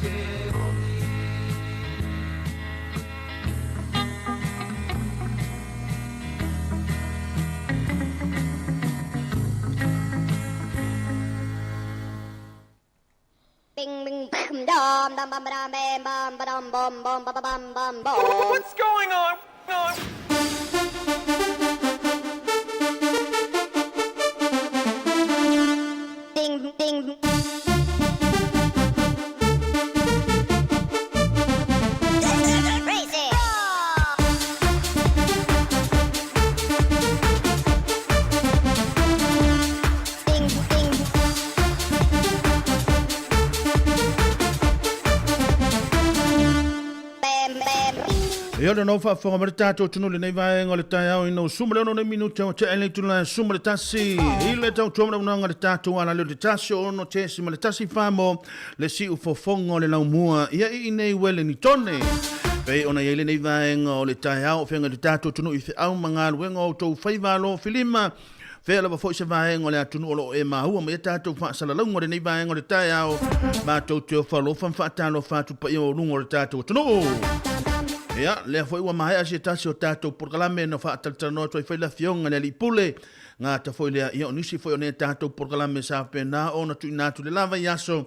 se ogi. Bing bing bam dum dum bam ba dum bam bam ba dum bum bum ba ba bam bam bum. What's going on? On? Ding ding. Crazy. Ding ding. Bam bam. Ia le nau faafofoga mai le tatou atunuu i lenei vaega o le taeao ina ua suma le ono nei minute ua tea i le itula e suma le tasi i le tautua ma le auaunaga a le tatou alaleo le tasi o ono tesi ma le tasi fa mo le siufofoga o le laumua ia i inei Uelenitone. Pei ona i ai lenei vaega o le taeao o feagai le tatou atunuu i feau ma galuega o outou faiva alofilima. Fea lava foi se vaega o le atunuu o lo o e maua mai ai tatou faasalalauga o lenei vaega o le taeao, matou te ofo alofa ma faatalofa atu paia maualuga o le tatou atunuu. Ia, lea foi ua maea se tasi o tatou polokalame na faatalatalanoa atu ai foi le Afioga i le Alii Pule, gata foi lea, ia o nisi foi o nei tatou polokalame sa faapena ona tuuina atu i le la vaiaso,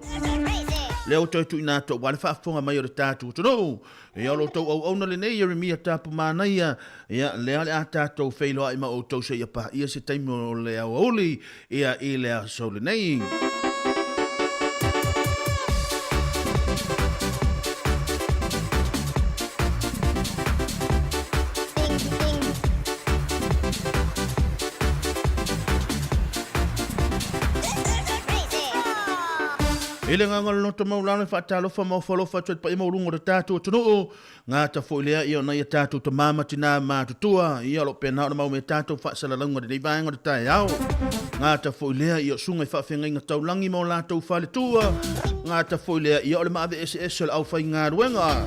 lea ua toe tuuina atu aua le faafofoga mai o le tatou atunuu. Ia o lo outou auauna lenei Ieremia Tapu Manaia, ia lea o le a tatou feiloai ma outou seia paia se taimi o le aoauli ia i le aso lenei. I le agaga o le loto maulalo e faatalofa ma ofo alofa atu ai le paia maualuga o le tatou atunuu, gata foi lea ia o nai a tatou tama ma tinā matutua, ia o lo o pena ona mau me tatou faasalalauga i lenei vaega o le taeao. Gata foi lea ia o susuga i faafeagaiga taulagi ma o latou faletua, gata foi lea ia o le maave eseese o le aufaigaluega.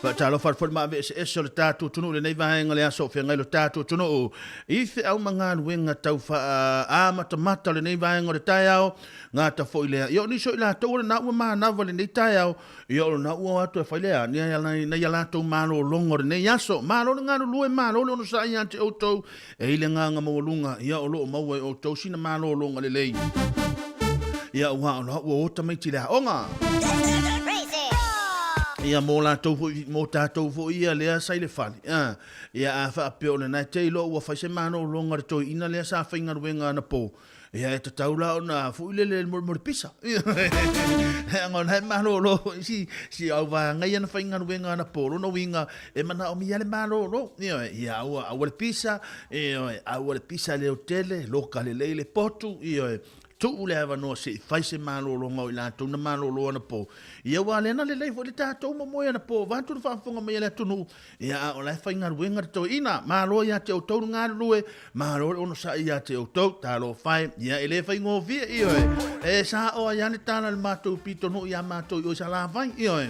Faatalofa atu foi le maaveeseese o le tatou atunuu i lenei vaega o le aso o feagai lo tatou atunuu i feau ma galuega tau faaamatamata o lenei vaega o le taeao, gata foi lea. Ia o nisi o i latou o lena ua manava i lenei taeao, ia o lena ua o atu e fai le a, nai a latou malologa o lenei aso. Malo le galulue, malo le onosai ia te outou, e i le agaga maualuga, ia o lo o maua e outou sina malologa lelei. Ia aua o la ua o tamaiti i le aoga. Ia mo latou foi, mo tatou foi ia lea sa i le fale. Ia a faapea o lena e te iloa ua fai se malologa a le toeaina lea sa faigaluega anapo, ia e tatau la ona foi lele mo le pisa. Leaga o la e malolo foi si, si auvaega ia na faigaluega anapo, lona uiga e manaomia le malolo. Ioe, ia aua, aua le pisa, ioe, aua le pisa e leotele, loka lelei le potu, ioe, Tuu le avanoa se i fai se malologa o i latou na malolo anapo. Ia ua lena lelei foi le tatou momoe anapo vaeatu le faafofoga mai a le atunuu, ia a o la e faigaluega le toeaina. Malo ia te outou le galulue, malo le onosai ia te outou. Talofa e, ia e le faigofie, ioe. E sao ai lava le tala a le matou pitonuu ia matou i o i Salafai, ioe.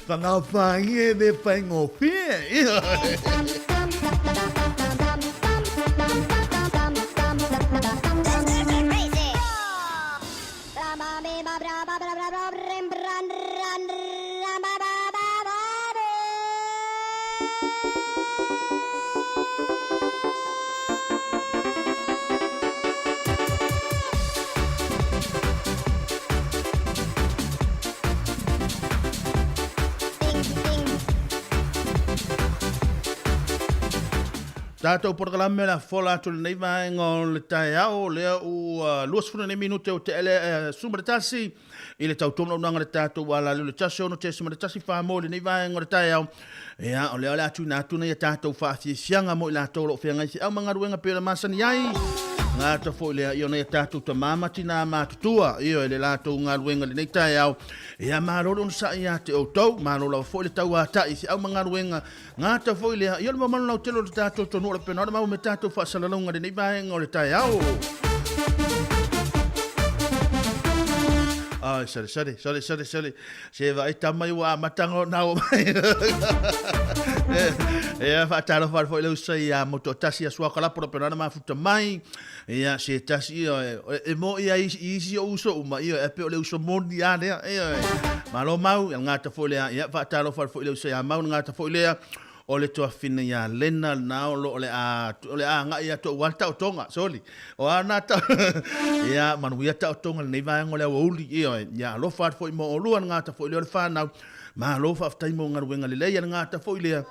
Whakawhangia e le faigofie, ioe. Tatou polokalame o le a fola atu i lenei vaega o le taeao, lea ua 26 minute o tea le 11 i le tautoga le tatou alaleo le 16.14 mo lenei vaega o le taeao. Ia, o lea o le a tuuina atu nei a tatou faafiafiaga mo i latou o lo o feagai feau ma galuega pei ona masani ai. Gata foi lea i ona ia tatou tama ma tinā matutua, ioe, le latou galuega i lenei taeao. Ia, malo le onosai ia te outou, malo lava foi le tauatai i feau ma galuega. Gata foi lea i o le mamalu lautele o le tatou atunuu o le pena o le mau me tatou faasalalauga i lenei vaega o le taeao. Ai, sare, sare, sare, sare, sare. Se vaai tama i ua amata ona o mai. Ia, faatalofa atu foi le uso ia Motoatasi ia Suakalapo na pena na mafuta mai. Ia, se tasi, ia, e mo ia i isi o uso uma, ia, e pe o le uso moni a lea, ia, malo mau, ia ngata foi lea, ia, faatalofa atu foi le uso ia mau, ngata foi lea, o le tuafafine ia Lena lena o lo o le a o le a agai atu aua le taotoga soli o a na ta ia manuia taotoga lenei vaega o le aoauli ioe ia alofa atu foi mo oulua le gata foi lea o le fanau malo faafetai mo galuega lelei le gata foi lea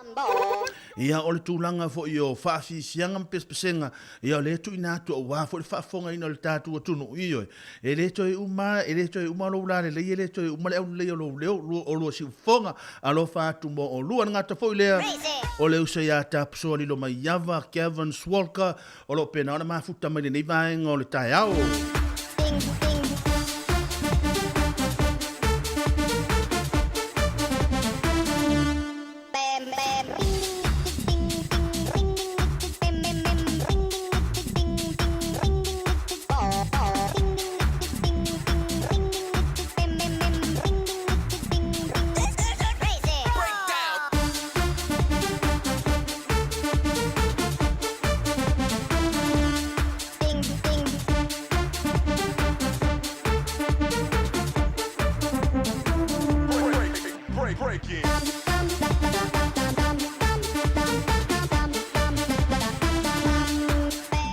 ia o le tulaga foi o faafiafiaga ma pesepesega ia o lea e tuuina atu aua foi le faafofogaina o le tatou atunuu ioe E le toe uma, e le toe uma lou lalelei, e le toe uma le aulelei o lou leo, o lua siufofoga. Alofa atu mo olua. Le gata foi lea o le uso ia Tapusoa Lilomaiava, Gavin Swalker, o lo o pena ona mafuta mai lenei vaega o le taeao.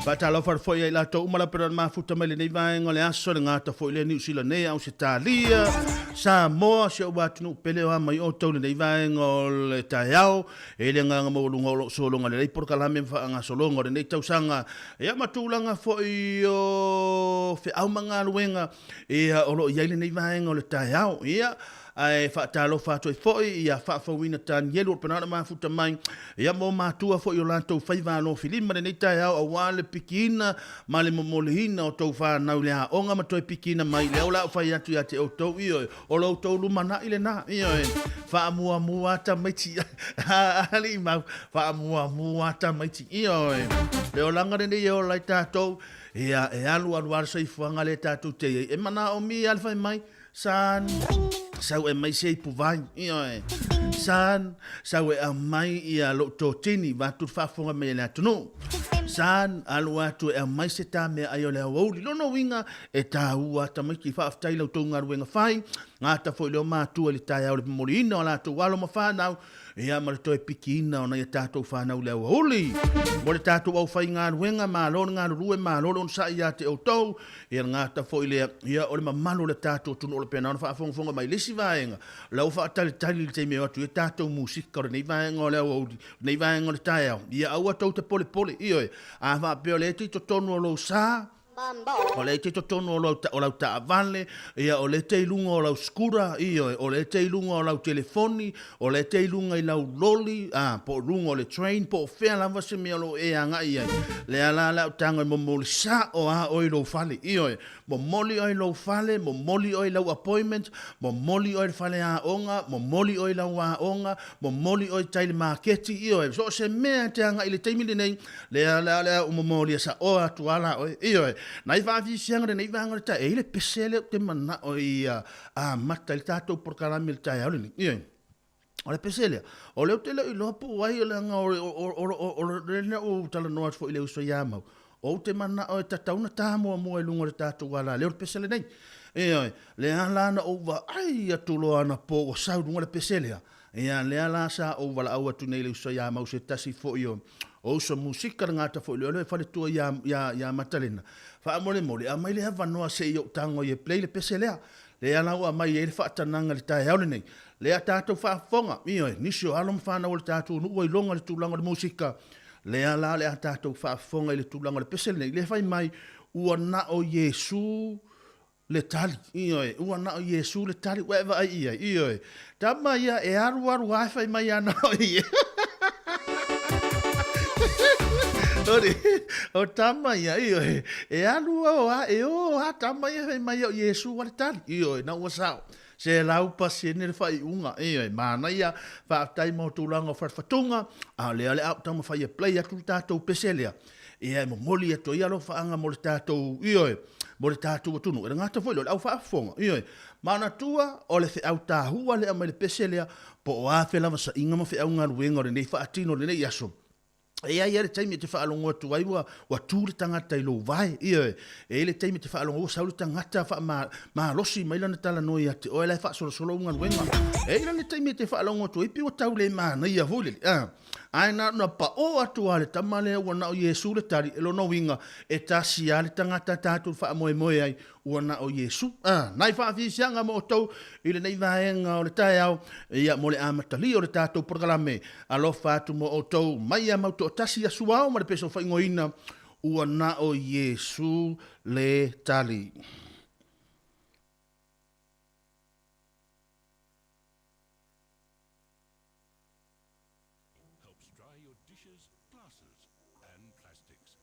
Faatalofa atu foi ia i latou uma la pena mafuta mai lenei vaega o le aso le gata foi lea Niu Sila nei Ausetalia Samoa si ou atunuu pele o a mai outou lenei vaega o le taeao e le agaga maualuga o loo sologa lelei polokalame ma faagasologa o lenei tausaga ia ma tulaga foi o feau ma galuega ia o loo i ai lenei vaega o le taeao ia Ae faatalofa atu ai foi ia Faafouina Tanielu o le penana mafuta mai, ia mo matua foi o latou faiva alofilima lenei taeao aua le pikiina ma le momoliina o tou fanau i le aoga ma toe pikiina mai lea o le a ou fai atu ia te outou, ioe, o lo outou lumanai lena, ioe, faamuamua tamaiti, alii mau, faamuamua tamaiti, ioe, le olaga lenei e ola ai tatou, ia, e alu alu lava le soifuaga lea tatou te i ai, e manaomia lava le fai mai, Son, sau e mai se ipu vai, ioe. Son, sau e aumai ia lou totini, vaeatu le faafofoga mai a le atunuu. Son, alu atu e aumai se ta meaai o le aoauli. Lona uiga, e taua tamaiti. Faafetai i la outou galuega fai, gata foi lea o matua i le taeao i le momoliina o latou alo ma fanau, ia ma le toe pikiina o nai a tatou fanau i le aoauli. Mo le tatou aufaigaluega, malo le galulue, malo le onosai ia te outou. Ia le gata foi lea, ia o le mamalu o le tatou atunuu o le pena ona faafogafoga mai le isi vaega, o la ua faatalitali i le taimi e o atu ai tatou musika o lenei vaega o le aoauli, lenei vaega o le taeao. Ia aua tou te polepole, ioe, a faapea o lea e te i totonu o lou sa, o lea e te i totonu o lau, o lau taavale, ia o lea e te i luga o lau scooter, ioe, o lea e te i luga o lau telefoni, o lea e te i luga i lau loli, a, po o luga o le train, po o fea lava se mea o lo o e agai i ai. Lea la le autaga e momoli sao a oe i lou fale. Ioe, momoli oe i lou fale, momoli oe i lau appointment, momoli oe i le faleaoga, momoli oe i lau aoga, momoli oe i tai i le maketi, ioe, so o se mea e te agai i le taimi lenei, lea la lea ua momolia saoa atu a la oe. Ioe, nai faafiafiaga o lenei vaega o le taeao, e i ai le pese lea ou te manao ia amata ai le tatou polokalame i le taeao lenei. Ioe. O le pese lea, o lea ou te le o iloa po o ai, leaga o lea ua talanoa atu foi i le uso ia Mau, ou te manao e tatau ona ta muamua i luga o le tatou alaleo le pese lenei. Ioe, lea la na ou vaai atu loa anapo ua sau i luga le pese lea, ia lea la sa ou valaau atu nei i le uso ia Mau se tasi foi o uso musika le gata foi lea e faletua ia Matalena, faamolemole aumai le avanoa se i ou tago ai e play le pese lea. Lea la ua aumai ai le faatanaga i le taeao lenei, lea tatou faafofoga, ioe, nisi o alo ma fanau o le tatou nuu ua iloga i le tulaga o le musika. Lea la o le a tatou faafofoga i le tulaga o le pese lenei, lea fai mai, ua na o Iesu le tali, ioe, ua na o Iesu le tali, ua e vaai i ai, ioe. Tama ia e alu alu lava e fai mai ia na o Iesu. O tama ia, ioe, e alu a, e o a tama ia fai mai o Iesu a le tali, ioe, na ua sao. 100% le faaiuga, ioe, manaia, faafetai mo tulaga o fatufatuga, a o lea o le a ou taumafai e play atu le tatou pese lea, ia e momoli atu ai alofaaga mo le tatou, ioe, mo le tatou atunuu. E le gata foi lea, o le au faafofoga, ioe, manatua o le feau tahua lea mai le pese lea, po o a felavasaiga ma feau galuega o lenei faatino i lenei aso, E i ai lava le taimi e te faalogo atu ai ua, ua tu le tagata i lou vae. Ioe. E i ai le taimi e te faalogo ua sau le tagata faamalosi mai lana talanoa ia te oe la e faasolosolo au galuega. E i ai la le taimi e te faalogo atu ai pei ua tau le manaia foi lele. A, ae na ona pao atu lava le tama lea ua na o Iesu le tali, e lona uiga e tasi lava le tagata tatou te faamoemoe ai ua na o Iesu. A, nai faafiafiaga mo outou i lenei vaega o le taeao, ia, mo le amatalia o le tatou polokalame. Alofa atu mo outou, mai ia mau toatasi ia suao ma le peso faaigoaina, ua na o Iesu le tali. Helps dry your dishes, glasses and plastics.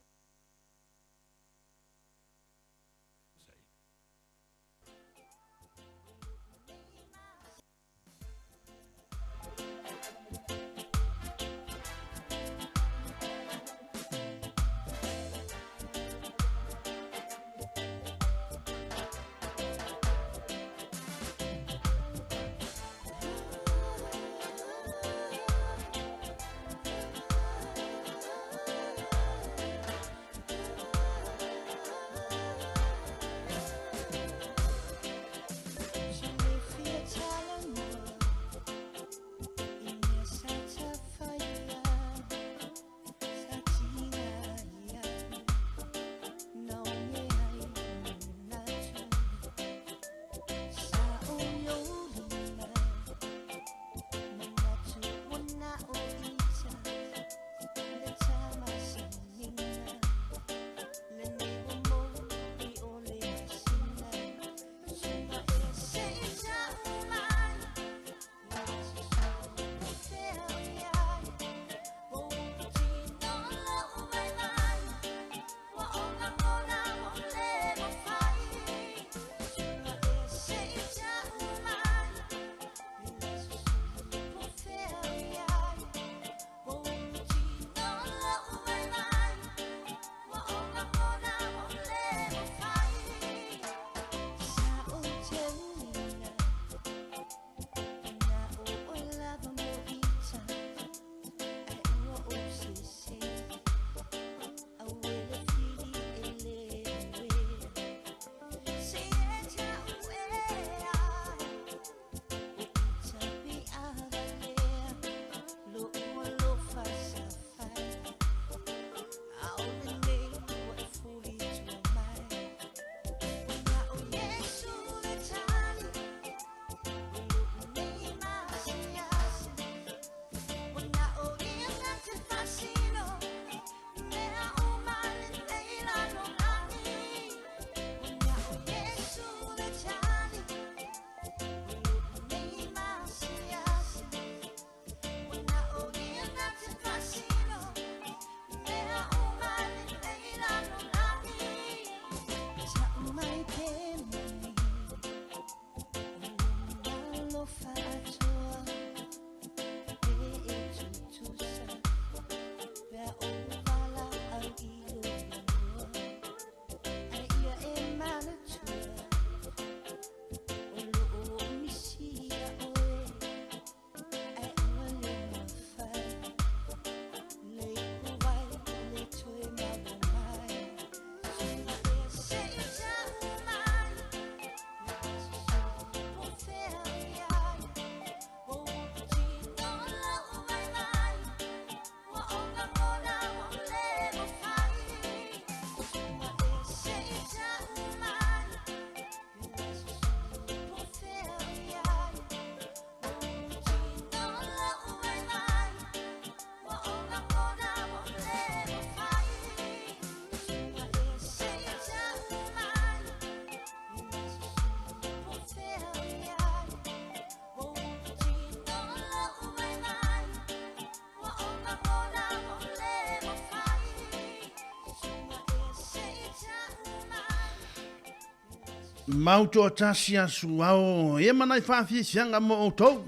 Mautoatasi asu ao ia ma nai faafiafiaga mo outou.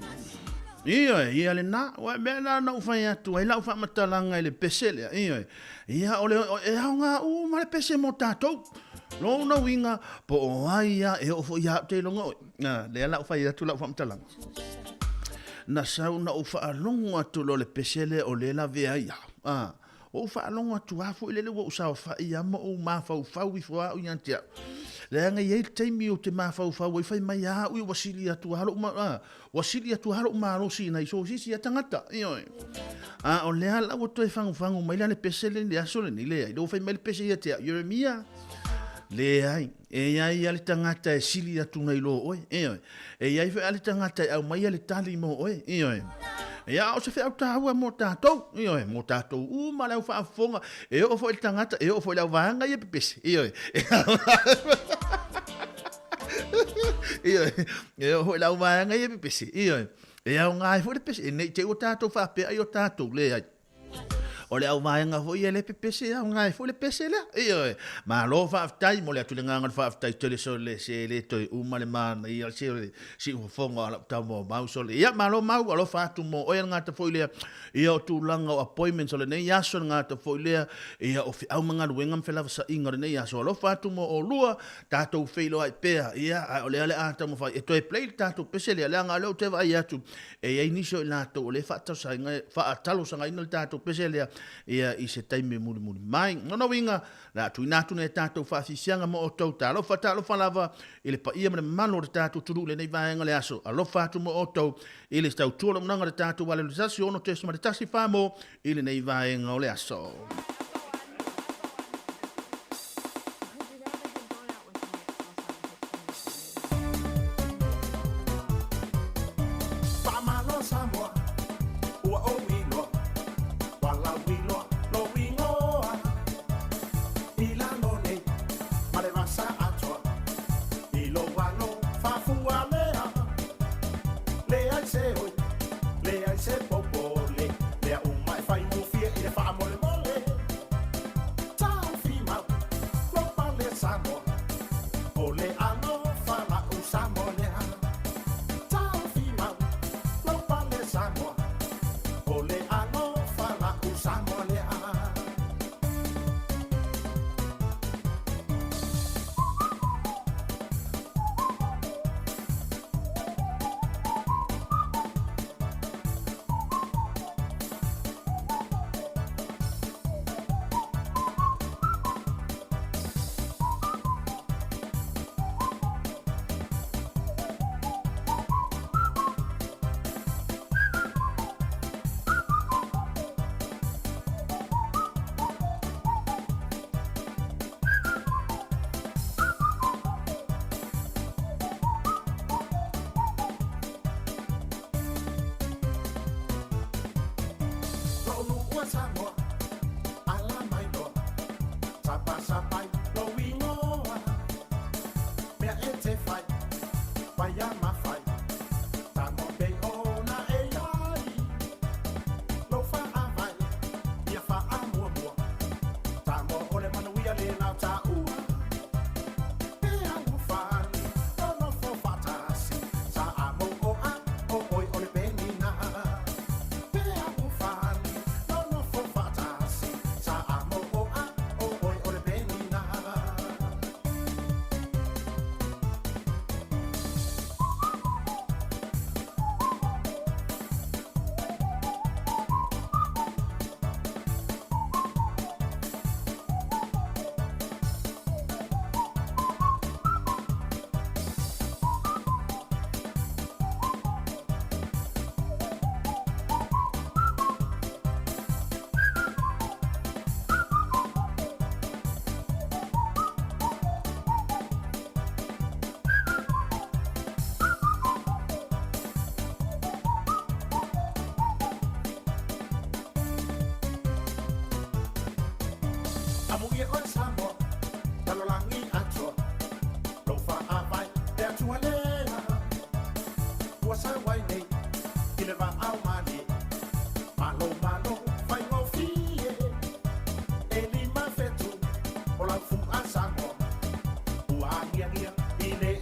Ioe, ia lena, ua mea la na ou fai atu ai lau faamatalaga i le pese lea, ioe, ia o le, e aoga uma le pese mo tatou. Lona uiga, po o ai a, e oo foi ia au te iloga oe. A, lea la ou fai atu lau faamatalaga. Na sau na ou faalogo atu loa le pese lea o lea lavea ai au. A, Ua ou faalogo atu lava foi lele ua ou saofai lava ma ou mafaufau ifo lava au ia te au. Leaga e i ai le taimi ou te mafaufau ai fai mai lava au ia ua sili atu lava lou ua sili atu lava lou malosi nai so se isi lava tagata. Ioe. A o lea la ua toe fagufagu mai la le pese le le aso lenei, leai, lea ua fai mai le pese ia te au, Ieremia, leai, e i ai lava le tagata e sili atu nai lo oe, ioe. E i ai foi lava le tagata e aumaia le tali mo oe, ioe. Ia, a o se feau taua mo tatou, ioe, mo tatou uma le au faafofoga, e oo foi i le tagata, e oo foi i le auvaega ia pepese, ioe. Ioe, e oo foi i le auvaega ia pepese, ioe. E aoga ai foi le pese, ne i te i ua tatou faapea ai o tatou, leai. O le auvaega foi ia le pepese e aoga ai foi le pese lea. Ioe. Malo faafetai mo le atu le agaga o le faafetai tele sole se le toe uma le manaia se o le siufofoga o lau tama o Mau sole. Ia malo Mau alofa atu mo oe le gata foi lea. Ia o tulaga o appointments o lenei aso le gata foi lea. Ia o feau ma galuega ma felavasaiga o lenei aso. Alofa atu mo olua tatou feiloai pea. Ia ae o lea le a taumafai e toe play le tatou pese lea leaga o lea ou te vaai atu E i ai nisi o i latou o lea e faatalosagaina le tatou pese lea ia, i se taimi mulimuli mai. Lona uiga, o le a tuuina atu nei tatou faasiasiaga mo outou. Talofa, talofa lava i le paia ma le mamalu o le tatou atunuu i lenei vaega o le aso. Alofa atu mo outou i le tautua o le auaunaga a le tatou 8 6.1 mo i lenei vaega o le aso. Faamalo Samoa, ua ou iloa, ua lauiloa lou igoa. I lalo nei ma le vasa atoa, i lou alofa fualea. Leai se oi, leai se popole, mea uma e faigofie i le faamolemole. Taofi mau, lou pale Samoa, o le alofa la'u Samoa lea. Taofi mau, lou pale Samoa, o le alofa la'u Samoa lea. Lou nuu o Samoa, ala mai loa, sapasapai lou igoa. Mea e te fai, paia ma fai, Samoa pei ona e i ai. Lou faavae, ia faamuamua, Samoa o le manuia le lau taua. E alofani, nonofo faatasi, Samoa, o oe o le penina. E alofani, nonofo faatasi, Samoa, o oe o le penina. Amuia oe Samoa, lalolagi atoa, lou faavae le Atua lea. Ua sau ai nei i le vaao malie, malo malo faigofie. E 5 fetu o lau fua Samoa, ua agiagia i le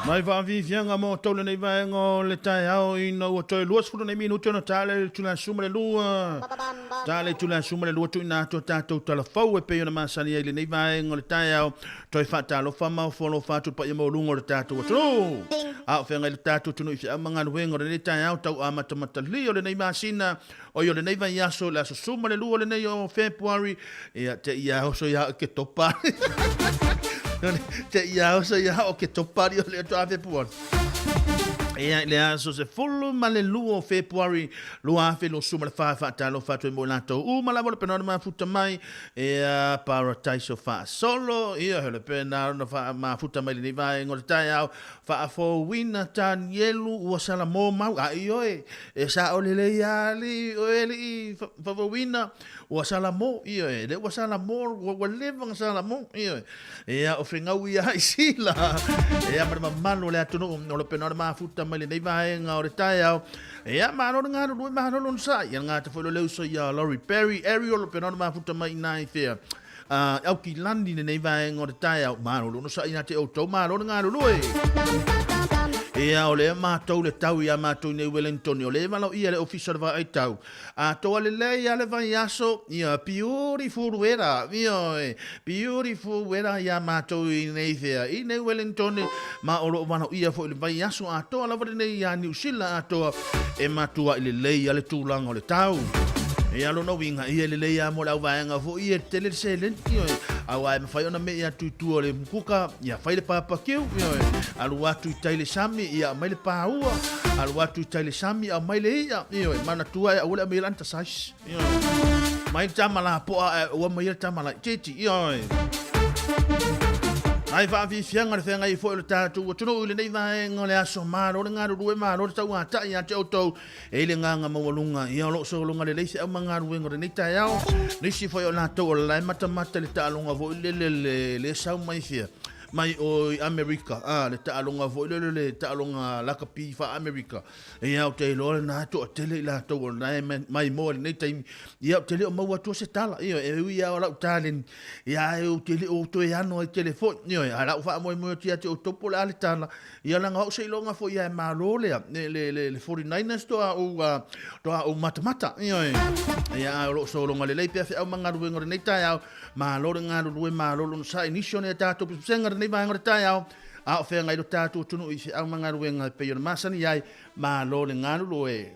Mai faafiafiaga mo outou lenei vaega o le taeao ina ua toe 20 nei minute ona ta le itula 12. Ta le itula 12 tuuina atu a tatou tala fou e pei ona masani ai lenei vaega o le taeao. Toe faatalofa ma ofo alofa atu i le paia maualuga o le tatou atunuu. A o feagai le tatou atunuu i feau ma galuega o lenei taeao tau amatamatalia o lenei masina, oi o lenei vaiaso, le aso 12 lenei o Fepuari, ia te ia oso ia o Ketopa. Te ia oso ia o Ketopa o le atoa Fepuari. Ia, i le aso 12 o Fepuari 2024, faatalofa atu ai mo i latou uma lava o le pena o le mafuta mai, ia Parataiso faasolo, ia he le pena ona mafuta mai lenei vaega o le taeao, faafouina Tanielu ua salamo mau, a ioe, e sao lelei lava alii, oe alii faafouina, ua salamo, ioe, lea ua salamo, ua leva ona salamo, ioe. Ia, o fegau ia i sila, ia ma le mamalu o le atunuu, o le pena o le mafuta mai lenei vaega o le taeao. Ia, malo le galulue, malo lona sa'i. Ia, le gata foi o le uso ia Laurie Perry, Ariel, o le pena o le mafuta mai i ina i fea. Aukilani lenei vaega o le taeao, malo lona sa'i ia te outou, malo le galulue. Ia, o lea matou le tau ia matou i nei Wellington, o lea e valaauia le Ofisa o le Vaai Tau, Atoa lelei a le vaiaso, ia beautiful weather, ioe, beautiful weather ia matou i nei fea, i nei Wellington, ma o lo o valaauia foi le vaiaso atoa lava lenei ia Niu Sila atoa, e matuai lelei a le tulaga o le tau. Ia lona uiga, ia e lelei lava mo le auvaega foi ia e tele le seleni, ioe, aua e mafai ona me'i atu i tua o le mukuka, ia fai le papakiu, ioe, alu atu i tai le sami, ia aumai le paua, alu atu i tai le sami, aumai le i'a, ioe, manatua e aua le aumaia le undersize, ioe, mai le tama lapoa ae ua aumaia le tama laitiiti, ioe. Nai faafiafiaga le feagai foi o le tatou atunuu i lenei vaega o le aso, malo le galulue, malo le tauatai ia te outou, e i le agaga maualuga, ia o lo o sologa lelei feau ma galuega o lenei taeao. Nisi foi o latou o la e matamata i le taaloga foi lele le, le sau mai fea, mai o i Amerika, a, le taaloga foi lele, le taaloga lakapi faa-Amerika. Ia, ou te iloa lena e toatele i latou o lena e maimoa i lenei taimi. Ia, ou te le o maua atua se tala. Ioe, e ui lava o lau taleni, ia, ae ou te le o toe ano ai tele foi. Ioe, ae o lau faamoemoe atu ia te outou po o le a le tala. Ia, leaga o au seiloga foi ia e malo lea, le 49ers toa ou, toa ou matamata. Ioe, ia, ae o lo o sologa lelei pea feau ma galuega o lenei taeao. Malo le galulue, malo lona sa'i nisi o nai a tatou pesepesega i lenei vaega o le taeao, a o feagai lo tatou atunuu i feau ma galuega e pei ona masani ai. Malo le galulue.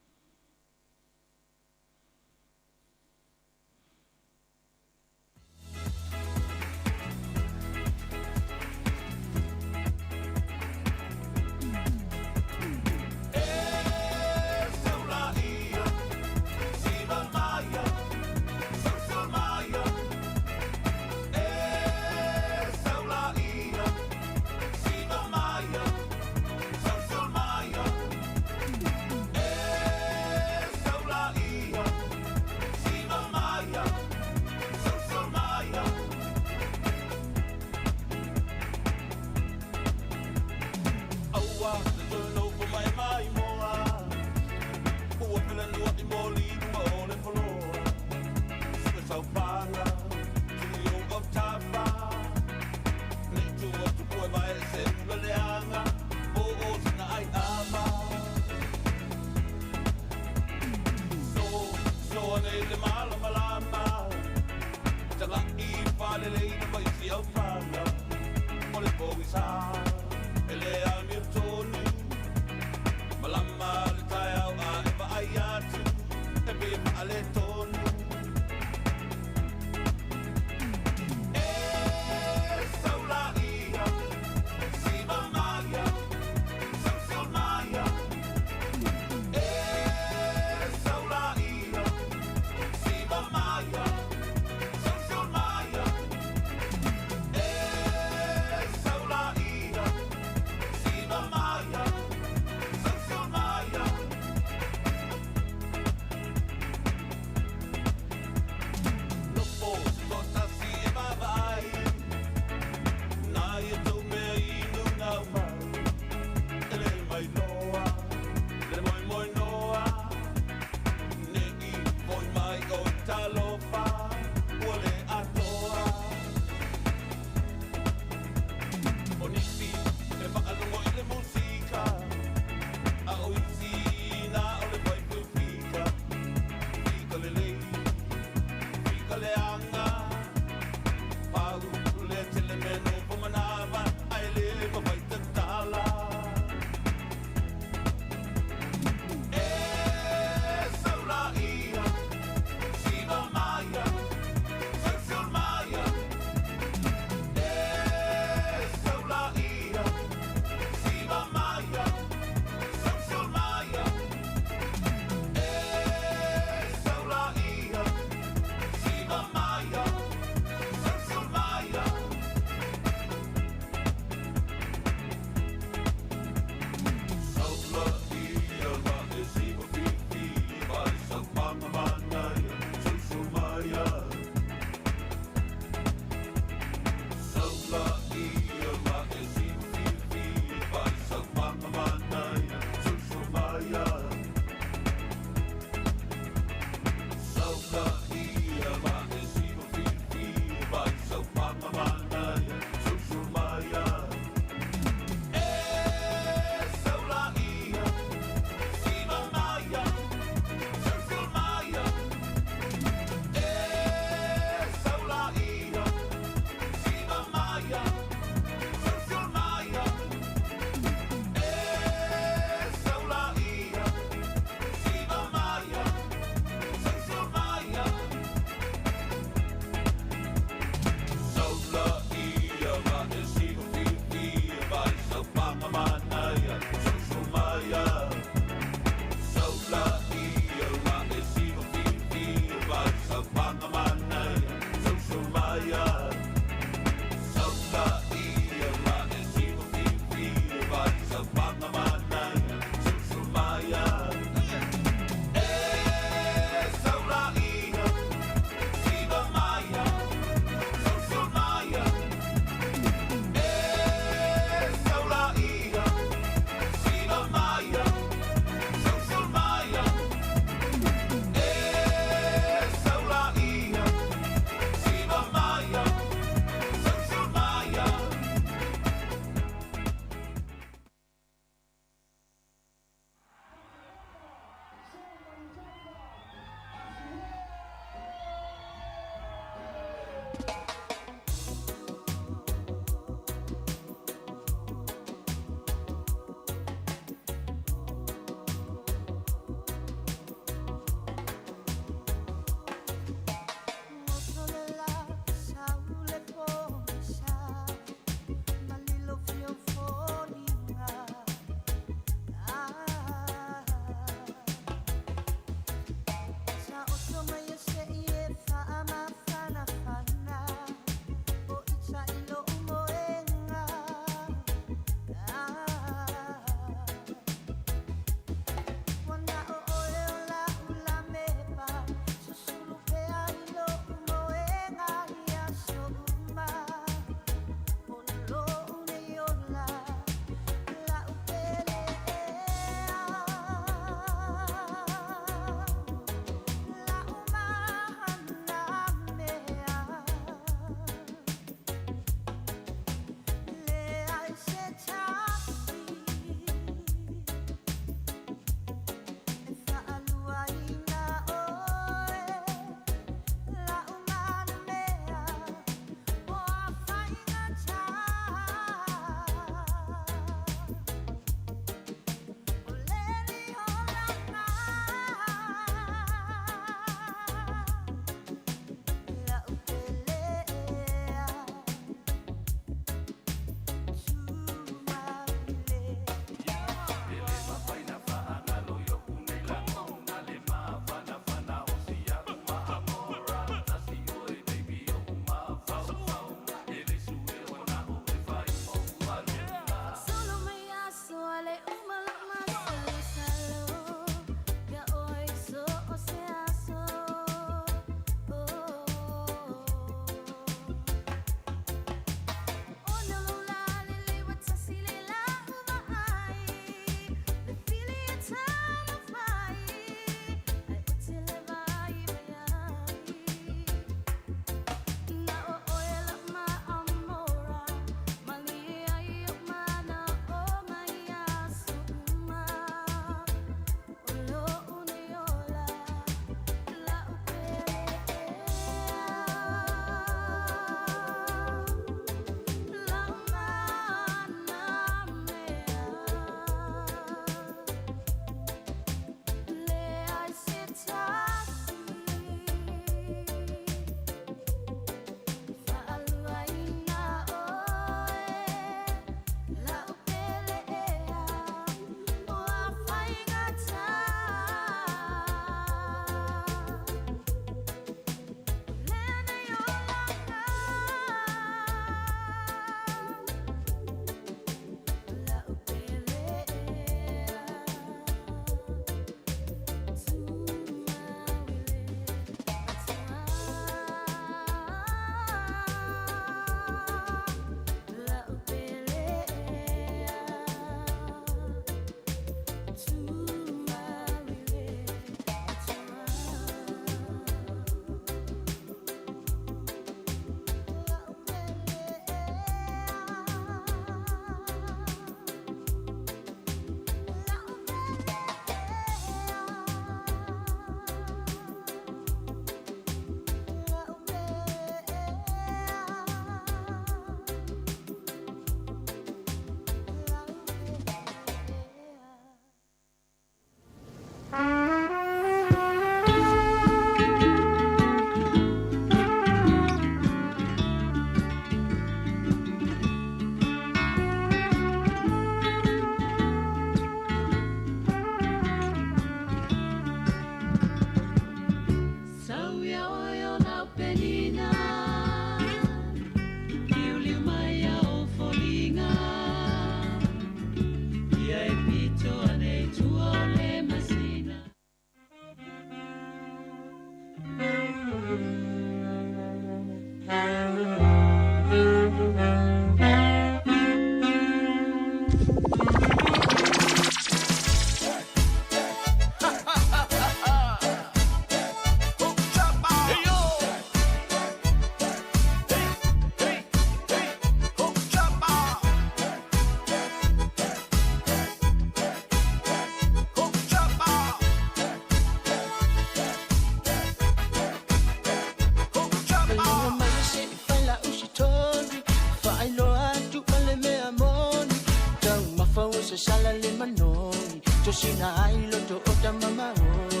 Tosina ai loto o tamamaoli.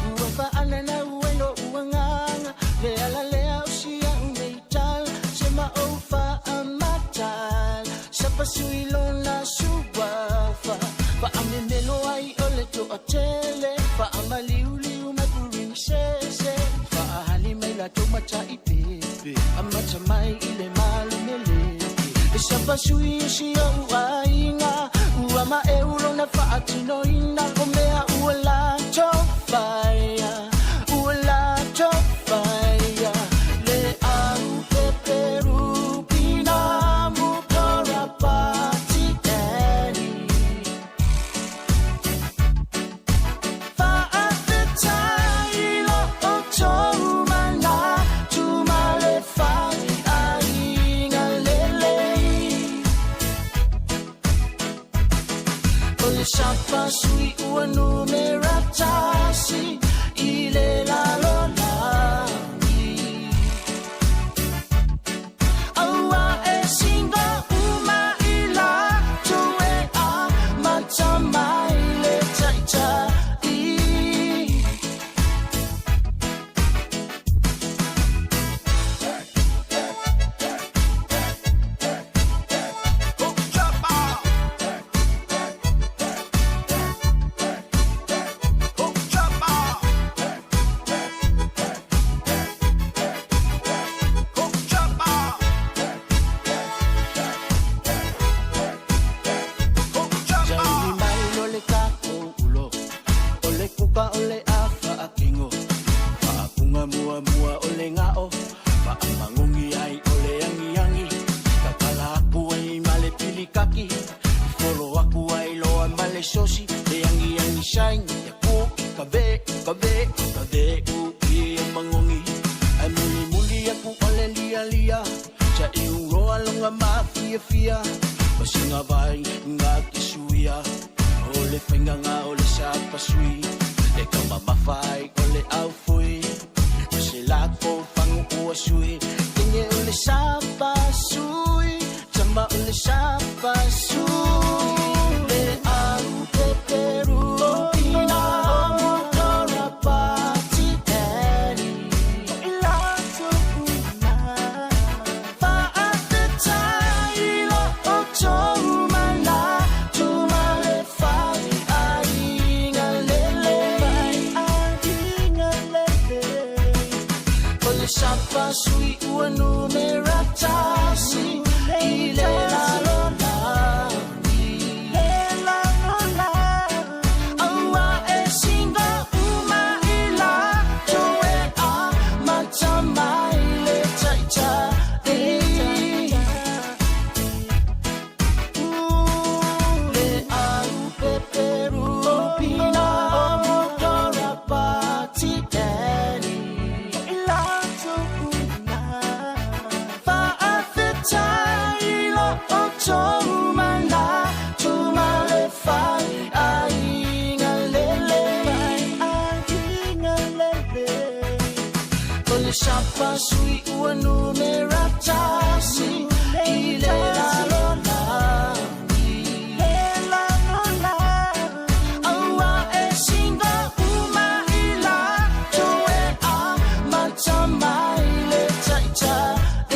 Ua faalanau ai lo'u agaga, le ala lea o sia'u nei tala, se ma ou faamatala. Sapasui lona suafa, faamemelo ai o le toatele, faamaliuliu mai purimisese, faahali mai latou mataipepe, amata mai i le malumeleke. E sapasui o si o'u aiga, ua maeu lona faatinoina, o mea ua latou faia, ua latou faia. Le au peperupina mukorapati eni. Faafetai lo outou manatu ma le faiaiga lelei. O le sapasui ua numera tasi i le lalolagi. Aua e singa uma i latou e amata mai le taitai. Saili mai lo le tatou ulo, o le kuka o le afaakino, faapuga muamua o le gao, faamagogi ai o le agiagi, tatala aku ai ma le pilikaki, folo aku ai loa ma le sosi, le agiagi saini aku i ka ve, ka ve, ka ve u i e magogi. Ae mulimuli aku o le lialia, saʻiuloa loga mafiafia, masiga vai ga kesuia, o le faigaga o le sapasui, e taumamafa ai o le aufui, o se lako faguʻua sui, tege o le sapasui, tama o le sapasui. Le au peperupina mukorapati eni. Faafetai lo outou manatu ma le faiaiga lelei. O le sapasui ua numera tasi i le lalolagi. Aua e singa uma i latou e amata mai le taitai. Le au peperupina mukorapati eni. Faafetai lo outou manatu ma le faiaiga lelei. O le sapasui ua numera tasi i le lalolagi. Aua e singa uma i latou e amata mai le taitai.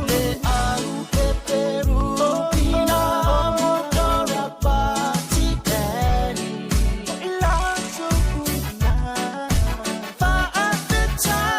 Le au peperupina mukorapati eni. Faafetai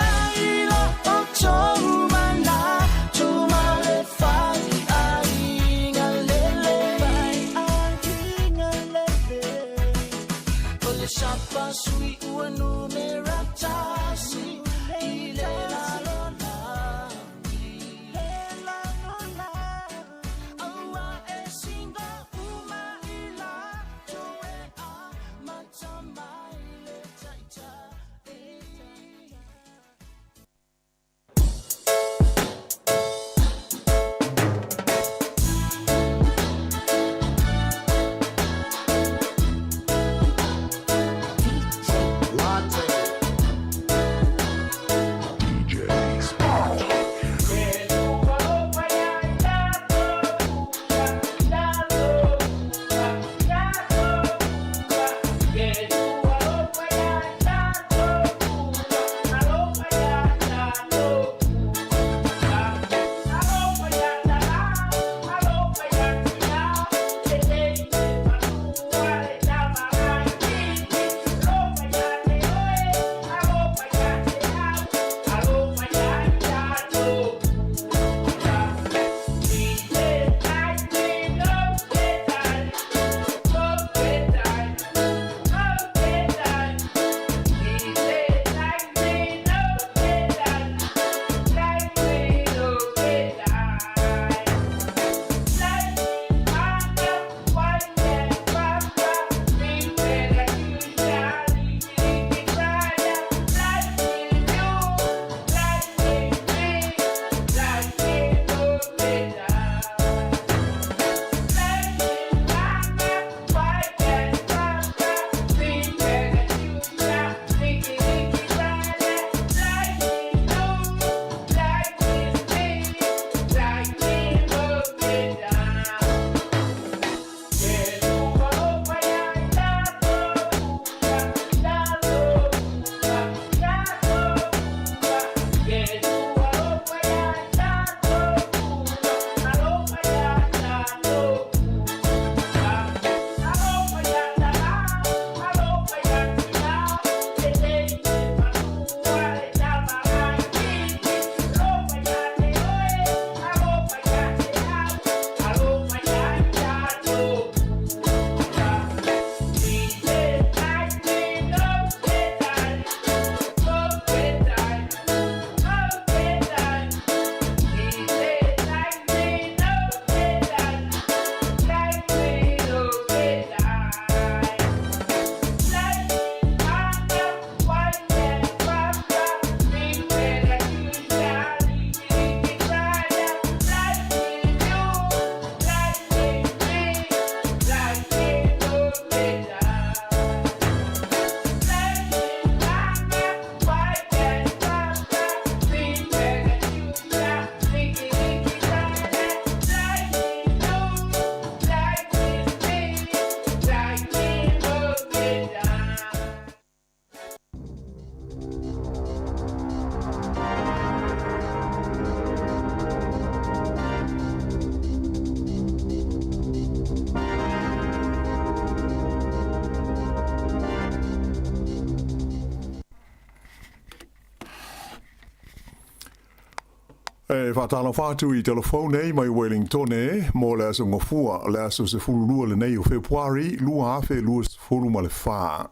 E faatalofa atu i telefone nei mai Wellingtone mo le aso Gafua, le aso 12 lenei o Fepuari 2024.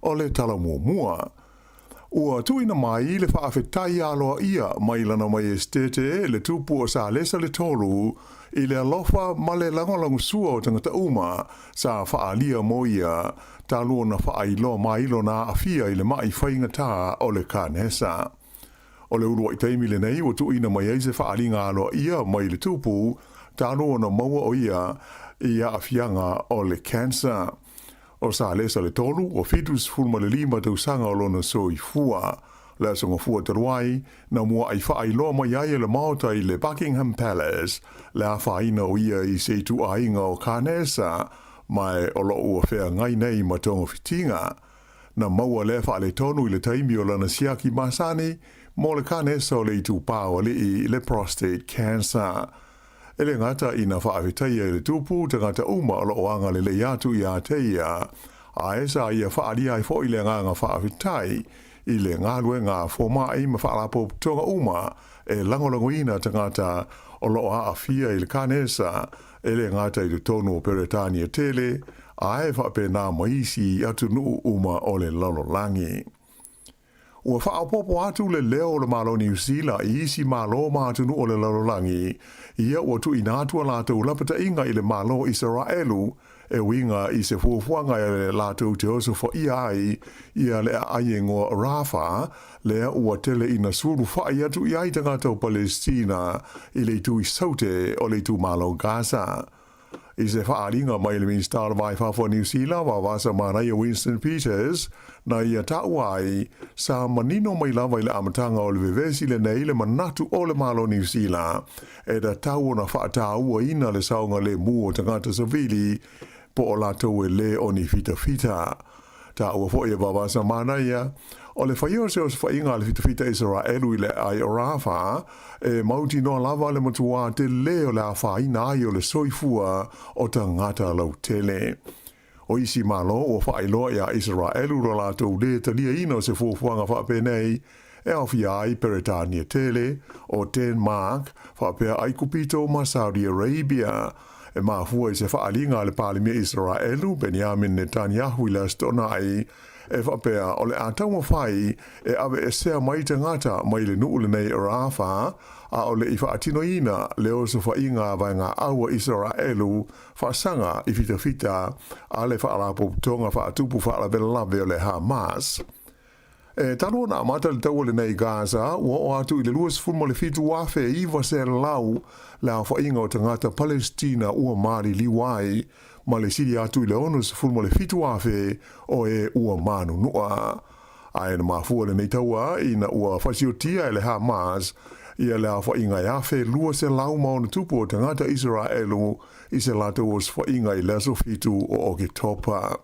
O le tala muamua. Ua tuuina mai le faafetai aloaia mai Lana Maiestete le Tupu o Salesa le Tolu i le alofa ma le lagolagosua o tagata uma sa faaalia mo ia talu ona faailoa mai lona aafia i le ma'i faigata o le kanesa. O le uluai taimi lenei ua tuuina mai ai se faaaliga aloaia mai le Tupu talu ona maua o ia i aafiaga o le cancer. O Salesa le Tolu, ua 75 tausaga o lona soifua. Le aso Gafua talu ai, na mua'i faailoa mai ai e le Maota i le Buckingham Palace le afaina o ia i se ituaiga o kanesa, ma o lo o ua feagai nei ma togafitiga. Na maua lea faaletonu i le taimi o lana siaki masani mo le kanesa o le itupā o alii, le prostate cancer. E le gata ina faafetaia e le Tupu tagata uma o lo o agalelei atu iā te ia, ae sa ia faaalia ai foi le agaga faafetai i le galuega a fomai ma faalapotopotoga uma e lagolagoina tagata o lo o aafia i le kanesa, e le gata i totonu o Peretania tele, ae faapena ma isi atunuu uma o le lalolagi. Ua faaopoopo atu le leo o le Malo Niu Sila i isi malo ma atunuu o le lalolagi, ia ua tuuina atu a latou lapataiga i le Malo o Isaraelu e uiga i se fuafuaga e latou te osofaia ai ia le aai e igoa Rafah, lea ua tele ina sulufa'i atu i ai tagata o Palesitina i le itu i saute o le itumalo Gaza. I se faaaliga mai le Minisita o le Va i Fafo a Niu Sila, Vavasa Manaia Winston Peters, na ia taua ai, sa manino mai lava i le amataga o le vevesi lenei le manatu o le Malo Niu Sila e tatau ona faatauaina le saogalemu o tagata savili po o latou e lē o ni fitafita. Taua foi e Vavasa Manaia, o le faia o se osofaiga a le fitafita Isaraelu i le aai o Rafah, e mautinoa lava le matuā telē o le afaina ai o le soifua o tagata lautele. O isi Malo ua faailoa iā Isaraelu lo latou lē taliaina o se fuafuaga faapenei, e aofia ai Peretania tele, o Denmark, faapea Aikupito ma Saudi Arabia. E mafua i se faaaliga a le Palemia Isaraelu, Benjamin Netanyahu i le Aso Toonai, e faapea o le a taumafai e aveesea mai tagata mai le nuu lenei Rafah, a o le i faatinoina le osofaiga a vaegaau a Isaraelu faasaga i fitafita a le Faalapotopotoga Faatupu Faalavelave o le Hamas. E talu ona amata le taua lenei i Gaza, ua oo atu i le 27,900 le aofaiga o tagata Palesitina ua maliliu ai, ma le sili atu i le 67,000 o e ua manunua. Ae na mafua lenei taua ina ua fasiotia e le Hamas ia le aofaiga e 1,200+ o tagata Isaraelu i se latou osofaiga i le aso 7 o Oketopa.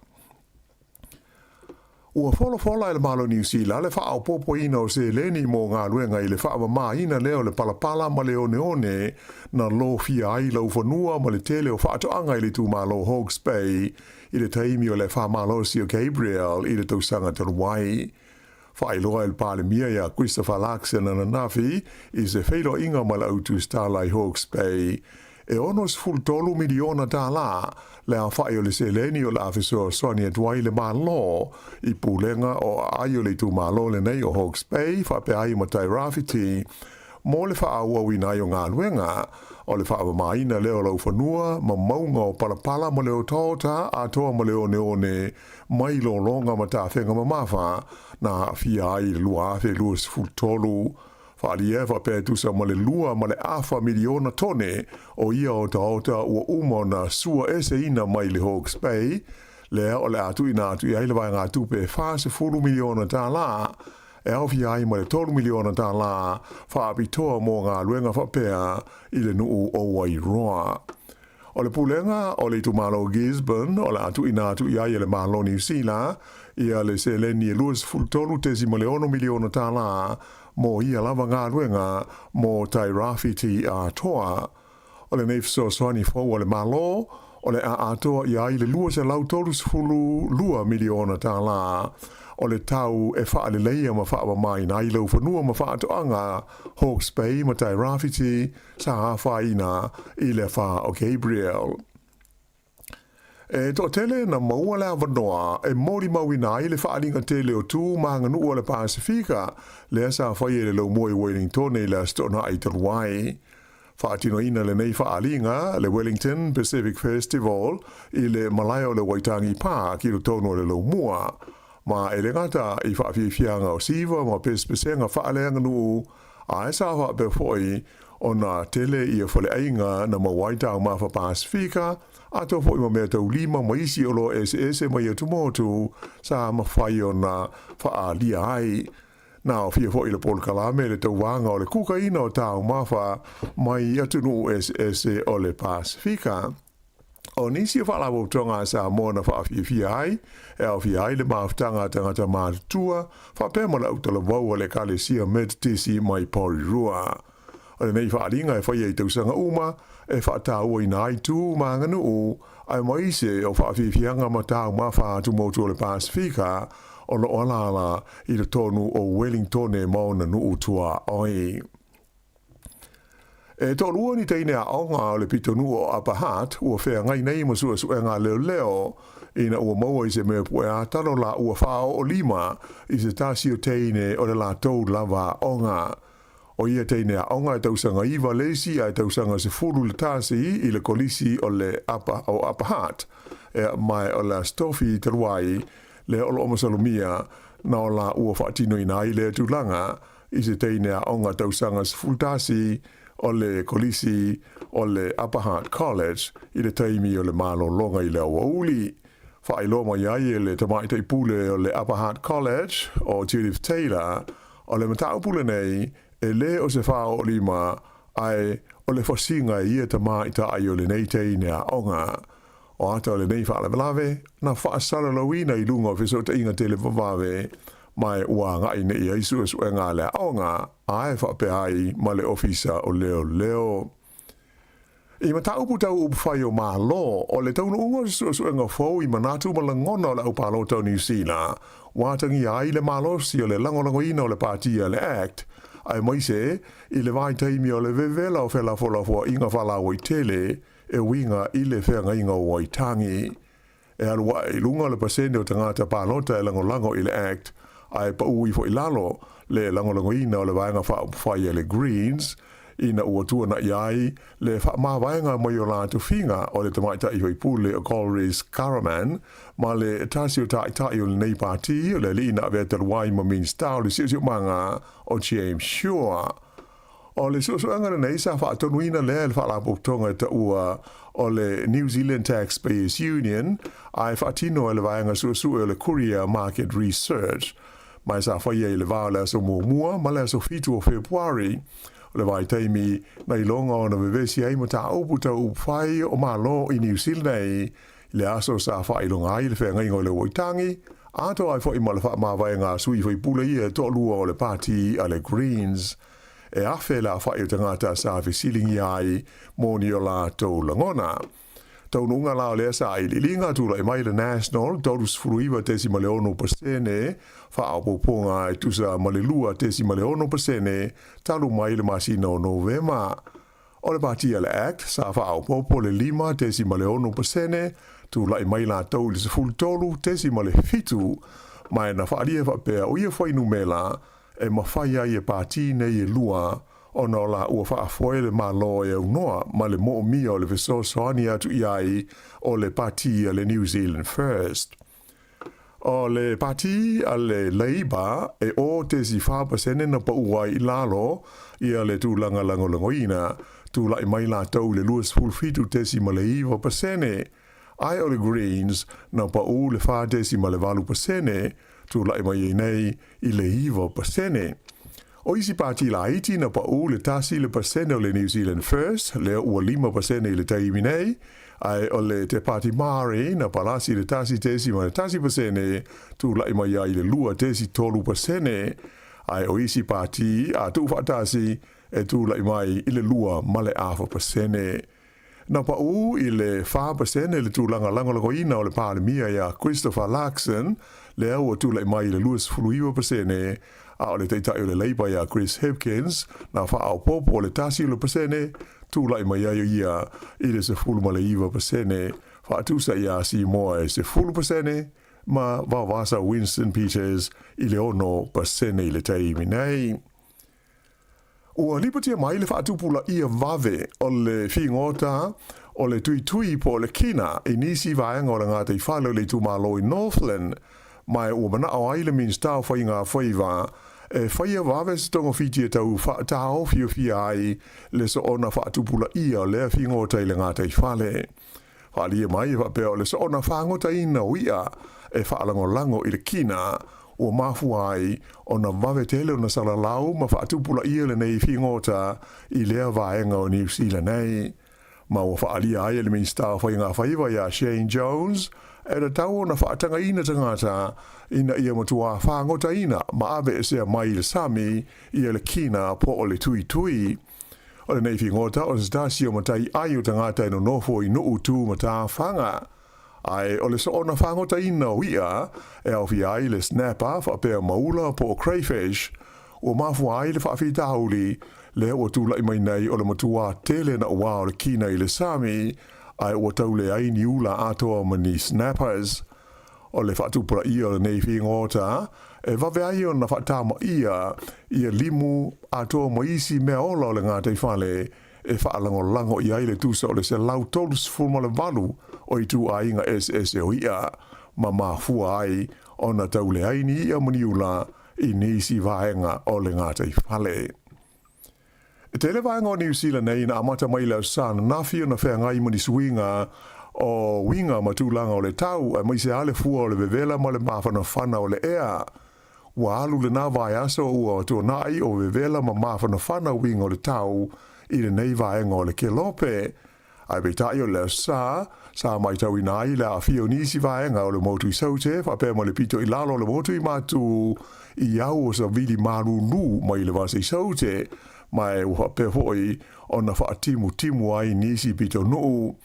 Ua folafola e le Malo Niu Sila le faaopoopoina o seleni mo galuega i le faamamāina lea o le palapala ma le oneone na lofia ai laufanua ma le tele o faatoaga i le itumalo Hawke's Bay i le taimi o le faamalosi o Gabrielle i le tausaga talu ai. Faailoa e le Palemia iā Christopher Luxon ananafi i se feiloaiga ma le au tusitala i Hawke's Bay, e $63 miliona tālā le aofa'i o le seleni o le a fesoasoani atu ai le Malo i pulega o aai o le itumalo lenei o Hawke's Bay faapea ai ma Tairāwhiti mo le faaauauina ai o galuega o le faamamāina lea o laufanua ma mauga o palapala ma le otaota atoa ma le oneone mai lologa ma tafega mamafa na aafia ai i le 2023. Faaalia e faapea e tusa ma le 2.5 miliona tone o ia otaota ua uma ona sua eseina mai le Hawke's Bay, lea o le a tuuina atu i ai le vaegatupe e $40 miliona tālā, e aofia ai ma le $3 miliona tālā faapitoa mo galuega faapea i le nuu o Wairoa. O le pulega o le itumalo Gisborne o le a tuuina atu i ai e le Malo Niu Sila ia le seleni e $23.6 miliona tālā mo ia lava galuega mo Tairāwhiti atoa. O lenei fesoasoani fou a le Malo o le a atoa i ai le $232 miliona tālā. o le tau e faaleleia ma faamamaina ai laufanua ma faatoaga Hawke's Bay ma Tairāwhiti sa afaina i le afa o Gabrielle. E toatele na maua le avanoa e molimauina ai le faaaliga tele o tu ma aganuu a le Pasefika lea sa faia i le laumua i Wellingtone i le Aso Toonai talu ai. Faatinoina lenei faaaliga, le Wellington Pacific Festival, i le malae o le Waitangi Park i totonu o le laumua. Ma e le gata i faafiafiaga o siva ma pesepesega faaleaganuu, ae sa faapea foi ona tele ia faleaiga na maua ai taumafa Pasefika, atoa foi ma meataulima ma isi oloa eseese mai atumotu sa mafai ona faaalia ai. Na aofia foi le polokalame le tauvaga o le kukaina o taumafa mai atunuu eseese o le Pasefika. O nisi o faalapotopotoga a Samoa na faafiafia ai, e aofia ai le mafutaga a tagata matutua, faapea ma le autalavou a le Ekalesia Metotisi mai Porirua. O lenei faaaliga e faia i tausaga uma, e faatauaina ai tu ma aganuu, aemaise o faafiafiaga ma taumafa atumotu o le Pasefika o lo o alaala i totonu o Wellingtone ma ona nuu tuaoi. E toalua ni teine aoga o le pitonuu o Upper Hutt ua feagai nei ma suesuega a leoleo ina ua maua i se mea pue atalo la ua faaoolima i se tasi o teine o le latou lava aoga. O ia teine aoga e tausaga 9 le isi ae tausaga 10 le tasi i le kolisi o le Upper o Upper Hutt. Ea mae o le Aso Tofi talu ai lea o loo masalomia na o la ua faatinoina ai lea tulaga i se teine aoga tausaga 11 o le kolisi o le Upper Hutt College i le taimi o le malologa i le aoauli. Faailoa mai ai e le tamaitai pule o le Upper Hutt College o Judith Taylor, o le mataupu lenei e lē o se faaoolima ae o le fasiga e ia tamaitai o lenei teine aoga. O ata o lenei faalavelave na faasalalauina i luga o fesootaiga televavave ma ua agai nei i ai suesuega a le aoga ae faapea ai ma le Ofisa o Leoleo. I mataupu tau upufai o Malo, o le taunuuga o se suesuega fou i manatu ma lagona o le aupalota o Niu Sila, ua atagia ai le malosi o le lagolagoina o le Pātia le Act, aemaise i le vaitaimi o le vevela o felafolafoaiga faalauaitele e uiga i le feagaiga o Waitangi. E alu ae i luga le pasene o tagata palota e lagolago i le Act, ae paū ifo i lalo le lagolagoina o le Vaega Faaupufai a le Greens, ina ua tuana'i ai le faamavaega mai o la tofiga o le tamaitai faipule o Golriz Ghahraman ma le tasi o taitai o lenei pati o le alii na avea talu ai ma Minista o le Siosiomaga o James Shaw. O le suesuega lenei sa faatonuina lea e le faalapotopotoga e taua o le New Zealand Taxpayers Union ae faatino e le vaega suesue o le Courier Market Research ma e sa faia i le va o le aso 1 ma le aso 7 o Fepuari o le vaitaimi na iloga ona vevesi ai mataupu tau upufai o Malo i Niu Sila nei i le aso sa faailoga ai le feagaiga o le Waitangi atoa ai foi ma le faamavaega a sui faipule ia e toalua o le pati a le Greens. E 1,000 le aofai o tagata sa fesiligia ai mo ni o latou lagona. Taunuuga la o lea sailiiliga, tulai mai le National 39.6% faaopoopoga e tusa ma le 2.6% talu mai le masina o Novema. O le pati a le Act sa faaopoopo le 5.6%, tulai mai latou i le 13.7, ma e na faaalia faapea o ia fuainumera e mafai ai e pati nei e lua ona o la ua faafoe le Malo e aunoa ma le moomia o le fesoasoani atu i ai o le pati a le New Zealand First. O le pati a le Labour e 0.4% na paū ai i lalo ia le tulaga lagolagoina, tulai mai latou i le 27.9%, ae o le Greens na paū le 4.8%, tulai mai ai nei i le 9%. O isi pati laiti na paū le 1% o le New Zealand First, lea ua 5% i le taimi nei, ae o le Te Pāti Māori na palasi le 1.1%, tulai mai ai i le 2.3%, ae o isi pati a tuufaatasi e tulai mai i le 2.5%. Na paū i le 4% le tulaga lagolagoina o le Palemia ia Christopher Luxon, lea ua tula'i mai i le 29%, a o le Taitai o le Leipa ia Chris Hipkins na faaopoopo le 1%, tula'i mai ai ia i le 19%, faatusa iā Simoa e 10% ma Vaovasa Winston Peters i le 6% i le taimi nei. Ua lipotia mai le faatupulaia vave o le figota o le tuitui po o le kina i nisi vaega o le gataifale o le itumalo i Northland, ma ua manao ai le Minisita o Faiga Faiva e faia vave se togafiti e tau faataofiofia ai le soona faatupulaia o lea figota i le gataifale. Faaalia mai e faapea o le soona fagotaina o i'a e faalagolago i le kina ua mafua ai ona vave tele ona salalau ma faatupulaia lenei figota i lea vaega o Niu Sila nei. Ma ua faaalia ai e le Minisita o Faiga Faiva ia Shane Jones e tatau ona faatagaina tagata ina ia matuā fagotaina ma aveesea mai i le sami ia le kina po o le tuitui. O lenei figota o se tasi o matai ai o tagata e nonofo i nuu tu matafaga. Ae o le soona fagotaina o i'a e aofia ai le snapper faapea ma ula po o crayfish, ua mafua ai le faafitauli lea ua tula'i mai nei o le matuā tele nauā o le kina i le sami, ae ua tau leai ni ula atoa ma ni snappers. O le faatupulaia o lenei figota e vave ai ona faatamaia ia limu atoa ma isi mea ola o le gataifale e faalagolago i ai le tusa o le 138 o ituaiga eseese o i'a, ma mafua ai ona tau leai ni i'a ma ni ula i nisi vaega o le gataifale. E tele vaega o Niu Sila nei na amata mai i le Aso Sa ananafi ona feagai ma ni suiga o uiga ma tulaga o le tau, aemaise lava le fua o le vevela ma le mafanafana o le ea. Ua alu lena vaiaso ua tuanai o vevela ma mafanafana uiga o le tau i lenei vaega o le Kelope. Ae peitai o le Aso Sa, sa matauina ai le aafia o nisi vaega o le motu i Saute faapea ma le pito i lalo o le motu i Matu i au o savili malūlū mai le vasa i Saute, ma ua faapea foi ona faatimutimu ai nisi pitonuu.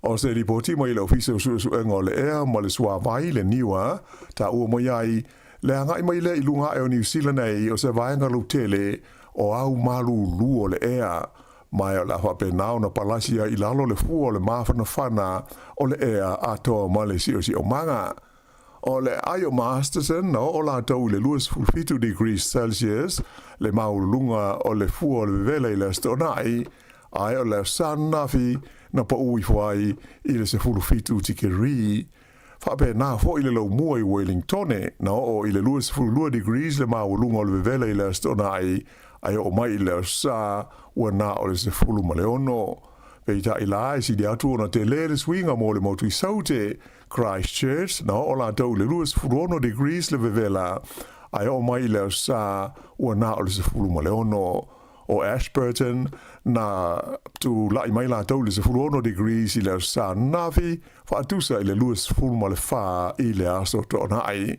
O se lipoti mai le Ofisa o Suesuega o le Ea ma le Suavai, le NIWA, taua mai ai le agai mai lea i luga ae o Niu Sila nei o se vaega lautele o au malūlū o le ea, ma o le a faapena ona palasi ai i lalo le fua o le mafanafana o le ea atoa ma le siosiomaga. O le aai o Masterton na oo latou i le 27 degrees Celsius le maualuluga o le fua o le vevela i le Aso Toonai, ae o le Aso Sa ananafi na pau ifo ai i le 17 tikeri. Faapena foi le laumua i Wellingtone, na oo i le 22 degrees le maualuga o le vevela i le Aso Toonai, ae oo mai i le Aso Sa ua na o le 16. Peitai la, e sili atu ona tele le suiga mo le motu i Saute, Christchurch, na oo latou i le 26 degrees le vevela, ae oo mai i le Aso Sa ua na o le 16. O Ashburton, na tula'i mai latou i le 16 degrees i le Aso Sa ananafi, faatusa i le 24 i le Aso Toonai.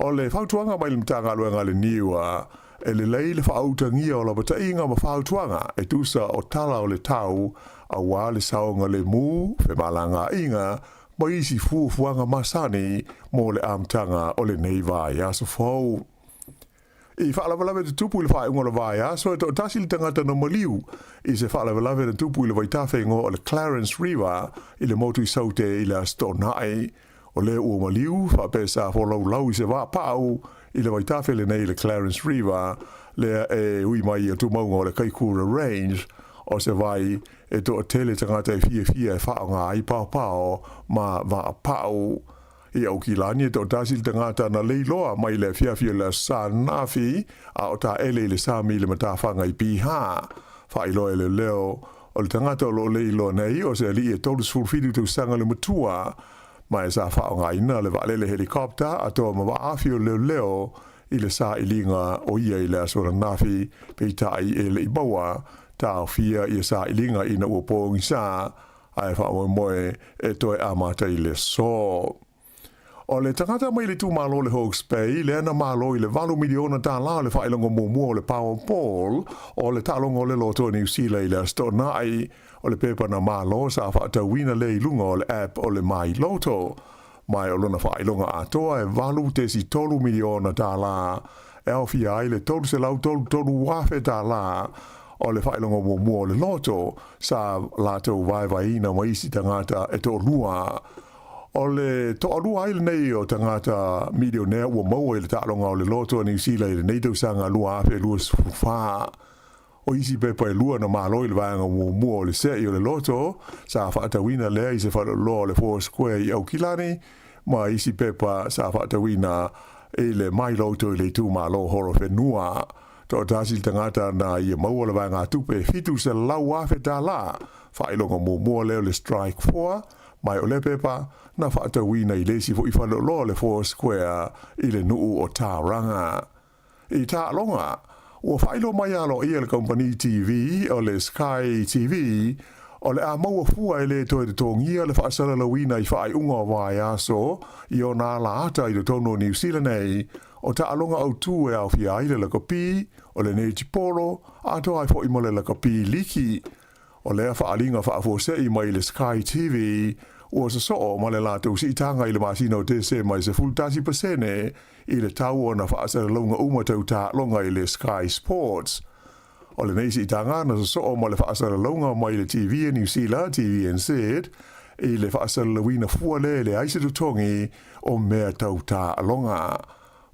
O le fautuaga mai le Matagaluega a le NIUA, e lelei le faautagia o lapataiga ma fautuaga e tusa o tala o le tau auā le saogalemu, femalagaaiga, ma isi fuafuaga masani mo le amataga o lenei vaiaso fou. I faalavelave tutupu i le faaiuga o le vaiaso, e toatasi le tagata na maliu i se faalavelave na tupu i le vaitafe igoa o le Clarence River i le motu i Saute i le Aso Toonai. O le ua maliu faapea sa folaulau i se vaapaau i le vaitafe lenei i le Clarence River lea e ui mai i tumauga o le Kaikoura Range, o se vai e toatele tagata e fiafia e faaaoga ai paopao ma vaapaau. I Aukilani e toatasi le tagata na leiloa mai le afiafi o le Aso Sa ananafi, a o taele i le sami i le matafaga i Piha. Faailoa e leoleo, o le tagata o lo o leiloa nei o se alii e 37 tausaga le matua, ma e sa faaaogaina le vaalele helicopter atoa ma vaafi o leoleo i le sailiga o ia i le aso ananafi, peitai e le i maua taofia ia sailiga ina ua pogisa ae faamoemoe e toe amata i le aso. O le tagata mai le itumalo o le Hawke's Bay lea na malo i le $8 miliona o le faailoga muamua o le Powerball o le taaloga o le loto a Niu Sila i le Aso Toonai, o le pepa na malo sa faatauina lea i luga o le app o le MyLotto. Ma o lona faailoga atoa e $8.3 miliona tālā e aofia ai le $333,000 tālā o le faailoga muamua o le loto sa latou vaevaeina ma isi tagata e toalua. O le toalua ai lenei o tagata milionea ua maua i le taaloga o le loto a Niu Sila i lenei tausaga 2024. O isi pepa e lua na malo i le vaega muamua o le se'i o le loto sa faatauina lea i se faleoloa o le Four Square i Aukilani, ma isi pepa sa faatauina i le My Loto i le itumalo Horowhenua. Toatasi le tagata na ia maua le vaegatupe e $700,000 tālā, faailoga muamua lea o le Strike 4, ma o lea pepa na faatauina i le isi fo'i faleoloa o le Four Square i le nuu o Tauranga. I taaloga, ua faailoa mai aloaia e le kamupani TV o le Sky TV, o le a maua fua e lē toe totogia le faasalalauina i faaiuga o vaiaso i ona alaata i totonu o Niu Sila nei, o taaloga autū e aofia ai le lakapi, o le netipolo, atoa ai fo'i ma le lakapi liki. O lea faaaliga faafuasei mai le Sky TV ua sosoo ma le latou siitaga i le masina o Tesema e 11% i le tau o ana faasalalauga uma tau taaloga i le Sky Sports. O lenei siitaga na sosoo ma le faasalalauga mai le TV a Niu Sila, TVNZ, i le faasalalauina fua lea e leai se totogi o mea tau taaloga.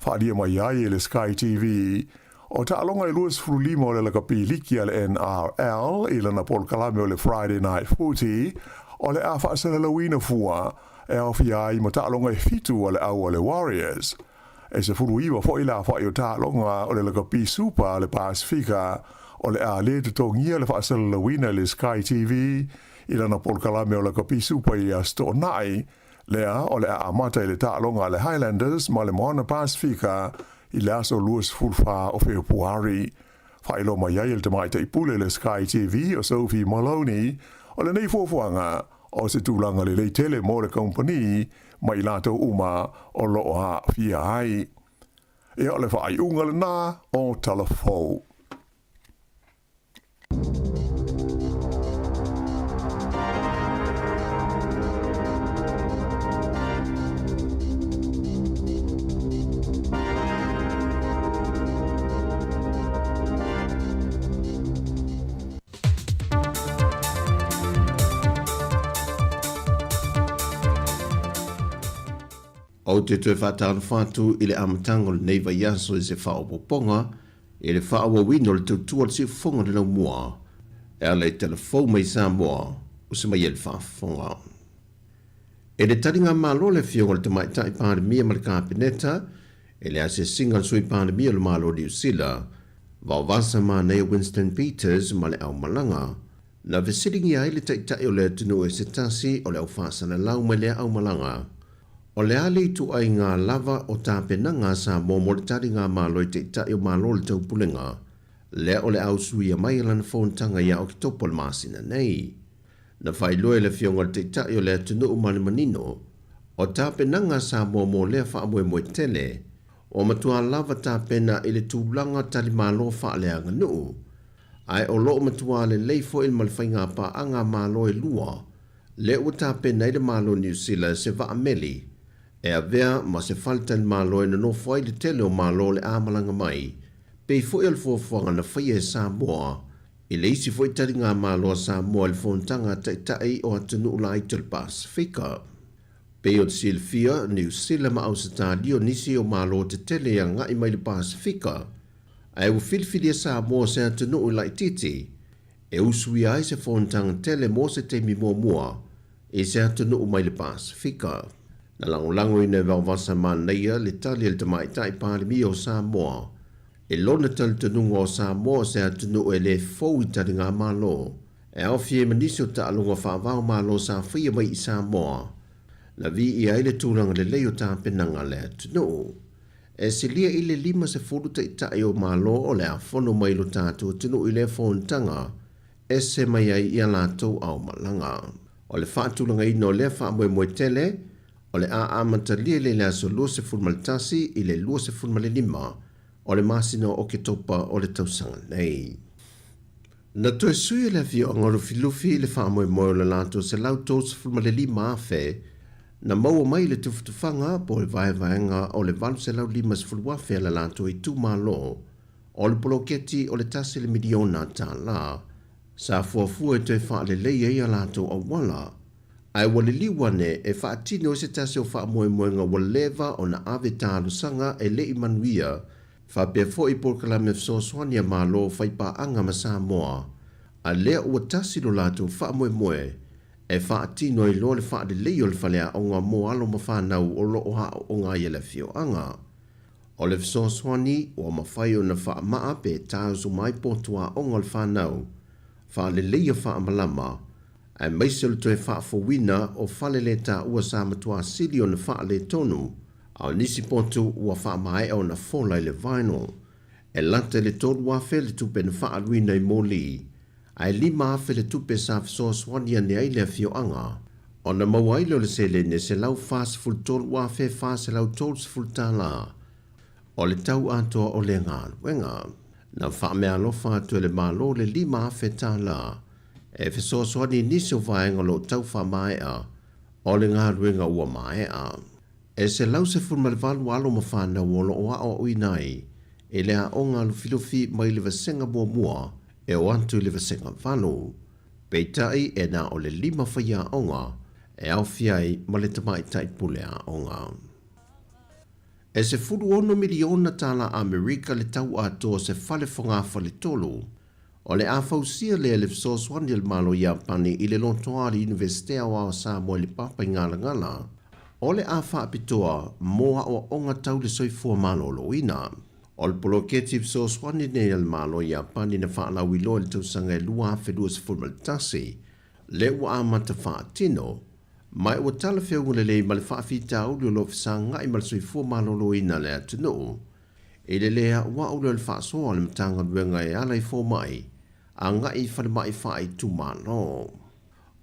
Faaalia mai ai e le Sky TV, o taaloga e 25 o le lakapi liki a le NRL i lana polokalame o le Friday Night Footy, o le a faasalalauina fua e aofia ai ma taaloga e fitu a le au a le Warriors. E 19 foi le aofai o taaloga o le lakapi Super a le Pasifika o le a lē totogia le faasalalauina e le Sky TV i lana polokalame o lakapi Super i le Aso Toonai, Lea o le a amata i le taaloga a le Highlanders ma le Moana Pasifika i le aso 24 o Fepuari. Faailoa mai ai e le tamaitai pule le Sky TV o Sophie Maloney, o lenei fuafuaga o se tulaga lelei tele mo le kamupani ma i latou uma o lo o aafia ai. Ia o le faaiuga lena o Tala Fou. Ou te toe faatalofa atu i le amataga o lenei vaiaso i se faaopoopoga I le faaauauina o le tautua a le siufofoga o le laumua e ala i tala fou mai Samoa o se mai ai le faafofoga. E le taliga malo le afioga o le Tamaitai Palemia ma le Kapeneta i le asiasiga a le Sui Palemia o le Malo o Niu Sila, Vaovasa Manaia Winston Peters ma le aumalaga, na fesiligia ai le Taitai o le atunuu e se tasi o le au faasalalau mai lea aumalaga. O le a le ituaiga lava o tapenaga a Samoa mo le taliga Malo i Taitai o Malo o le Taupulega, lea o le a usuia mai e lana fonotaga ia Oketopa o le masina nei. Na faailoa e le Afioga i le Taitai o le atunuu ma le manino, o tapenaga a Samoa mo lea faamoemoe tele, ua matua lava tapena i le tulaga talimalo faaleaganuu, ae o lo o matua lelei foi ma le faigapaaga a Malo e lua, Lea ua tapena ai le Malo o Niu Sila se vaa meli e avea ma se faletalimalo e nonofo ai le tele o malo o le a malaga mai, pei foi o le fuafuaga na faia e Samoa i le isi foi taliga malo a Samoa i le Fonotaga a Taitai o Atunuu Laiti o le Pasefika. Pei o te silafia, Niu Sila ma Ausetalia o nisi o malo tetele e agai mai le Pasefika, ae ua filifilia Samoa se atunuu laitiiti e usuia ai se fonotaga tele mo se taimi muamua i se atunuu mai le Pasefika. Na lagolagoina e Vaovasa Manaia le tali a le Tamaitai Palemia o Samoa i lona talitonuga o Samoa o se atunuu e le fou i taligamalo e aofia ai ma nisi o taaloga faava-o-Malo sa faia mai i Samoa na viia ai le tulaga lelei o tapenaga a le atunuu. E silia i le 50 taitai o Malo o le a fono mai lo tatou atunuu i lea fonotaga, ese mai ai i a latou aomalaga. O le faatulagaina o lea faamoemoe tele, o le a amatalia i le aso 21 i le 25 o le masina o Oketopa o le tausaga nei. Na toe sui e le afioaga o Lufilufi le faamoemoe o le latou 135,000. Na maua mai le tufatufaga po o le vaevaega o le $850,000 a le latou itumalo o le poloketi o le tasi le miliona tālā sa fuafua e toe faalelei ai a latou auala, ae ua liliu ane e faatino ai se tasi o faamoemoega ua leva ona ave talosaga e le i manuia faapea foi polokalame fesoasoani a Malo faipaaga ma Samoa, a lea ua tasi lo latou faamoemoe e faatino ai loa le faalelei o le faleaoga mo alo ma fanau o loo aooga ai e le afioaga. O le fesoasoani ua mafai ona faamaa pe tausu mai potu aoga o le fanau, faaleleia faamalama, aemaise o le toe faafouina o fale le taua sa matuā sili ona faaletonu, a o nisi potu ua faamaea ona fola i le vinyl. E lata i le 3,000 le tupe na faaaluina i moli, ae 5,000 le tupe sa fesoasoani ane ai le afioaga ona maua ai lea o le seleni e $143,430 o le tau atoa o lea galuega. Na faameaalofa atu e le Malo le $5,000 e fesoasoani i nisi o vaega o lo o tau faamaea o le galuega ua maea. E 118 alo ma fanau o lo o aoaoina ai e le aoga lufilufi mai le vasega muamua e o atu i le vasega valu. Peitai e na o le lima faiaoga e aofia ai ma le tamaitai pule aoga. E $16 miliona tālā Amerika le tau atoa o se fale fogafale-tolu. O le a fausia lea e le fesoasoani a le Malo o Iapani i le lotoa o le Iunivesite Aoao o Samoa i le Papaigalagala. O le a faapitoa mo aoaoga tau le soifua maloloina. O le poloketi fesoasoani lenei a le Malo o Iapani na faalauiloa i le tausaga e 2021, lea ua amata faatino, ma ua talafeuga lelei ma le faafitauli o lo o fesagai ma le soifua maloloina o le atunuu. I le lē a'ua'u lea o le faasoa a le Matagaluega e ala i fomai agai i falemai faaitumalo.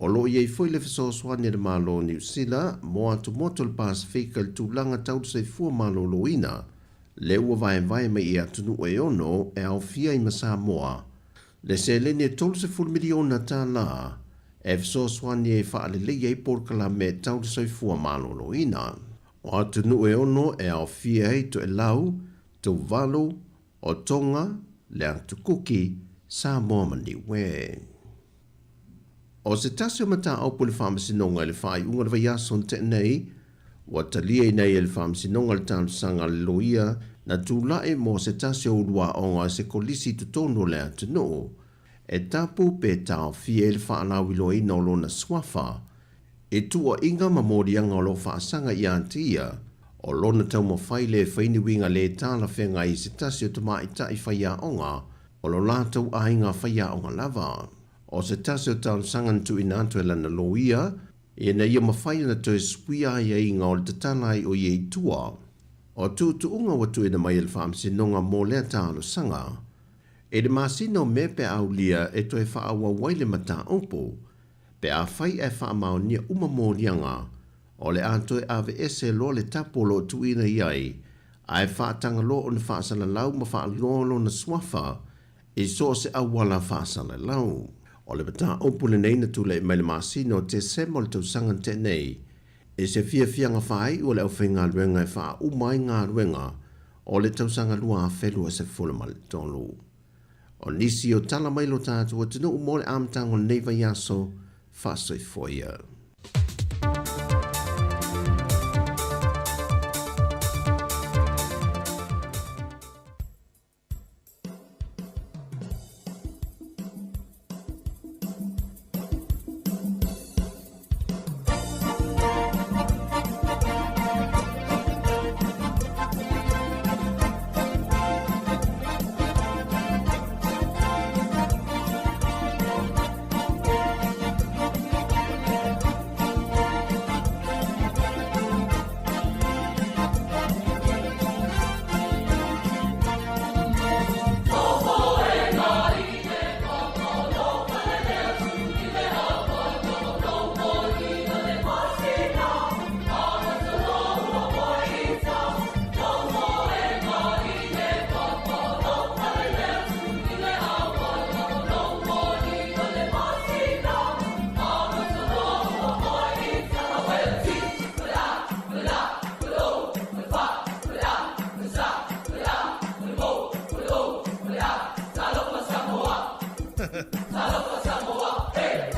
O lo o i ai foi le fesoasoani a le Malo o Niu Sila mo atumotu o le Pasefika i le tulaga tau le soifua maloloina, lea ua vaevae mai i atunuu e ono e aofia ai ma Samoa, le seleni e $30 miliona tālā e fesoasoani ai e faaleleia ai polokalame tau le soifua maloloina. O atunuu e ono e aofia ai Toelau, Tuvalu, o Tonga, le Atu Kuki, Samoa ma Niue. O se tasi o mataupu i le Faamasinoga i le faaiuga o le vaiaso na tea nei, ua taliaina ai e le Faamasinoga le talosaga a le loia na tulai mo se tasi o uluaoga o se kolisi i totonu o le atunuu e tapu pe taofia ai le faalauiloaina o lona suafa i tuuaiga ma moliaga o lo o faasaga ia te ia, o lona taumafai lea e fai ni uiga lē talafeagai i se tasi o tamaitai faiaoga o lo latou aiga faiaoga lava. O se tasi o talosaga na tuuina atu e lana loia, ina ia mafai ona toe suia aiaiga o le tatala ai o ia i tua. O tuutuuga ua tuuina mai e le Faamasinoga mo lea talosaga, i le masina o Me pe a aulia e toe faaauau ai le mataupu, Pe afai ae faamaonia uma moliaga, o le a toe aveese loa le tapu o lo o tuuina i ai, ae faataga loa ona faasalalau ma faaloa lona suafa i so o se auala faasalalau. O le mataupu lenei na tulai mai le masina o Tesema o le tausaga na tea nei, i se fiafiaga faaiu a le aufaigaluega e faauma ai galuega o le tausaga 2023. O nisi o tala mai lo tatou atunuu mo le amataga o lenei vaiaso, faasoifua ia. Talofa Samoa, hey!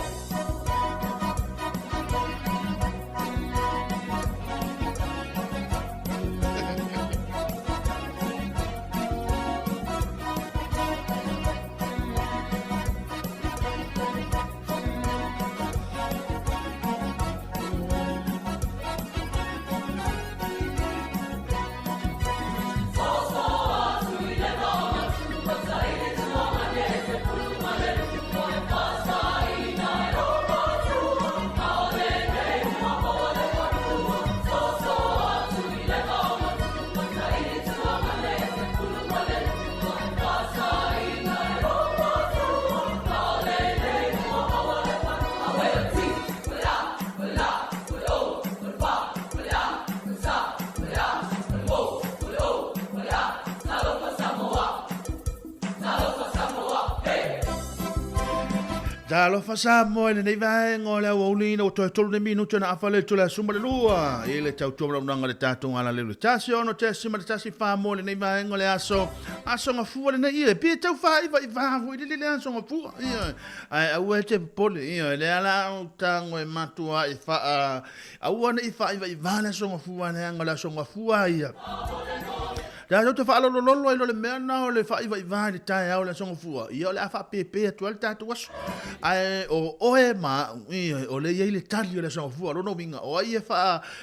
Talofa Samoa i lenei vaega o le aoauli ina ua toe tolu nei minute ona afa le itula e 12 i le tautua valaaunaga i le tatou alaleu i le 1.1 mo lenei vaega o le aso aso gafua lenei ia pe tau fāivaivā foi lele le aso gafua ia ae aua e te popole ia lea la o tago e matuai faa aua ne i faaivaivā le aso gafua leaga o le aso gafua ia Tatou te faalolololo ai loa le mea lena o le faaivaivā i le taeao o le Aso Gafua, ia o le a faapepe atu ai le tatou aso. Ae o oe ma au, ioe, o lea e i ai le tali o le Aso Gafua. O lona uiga, o ai e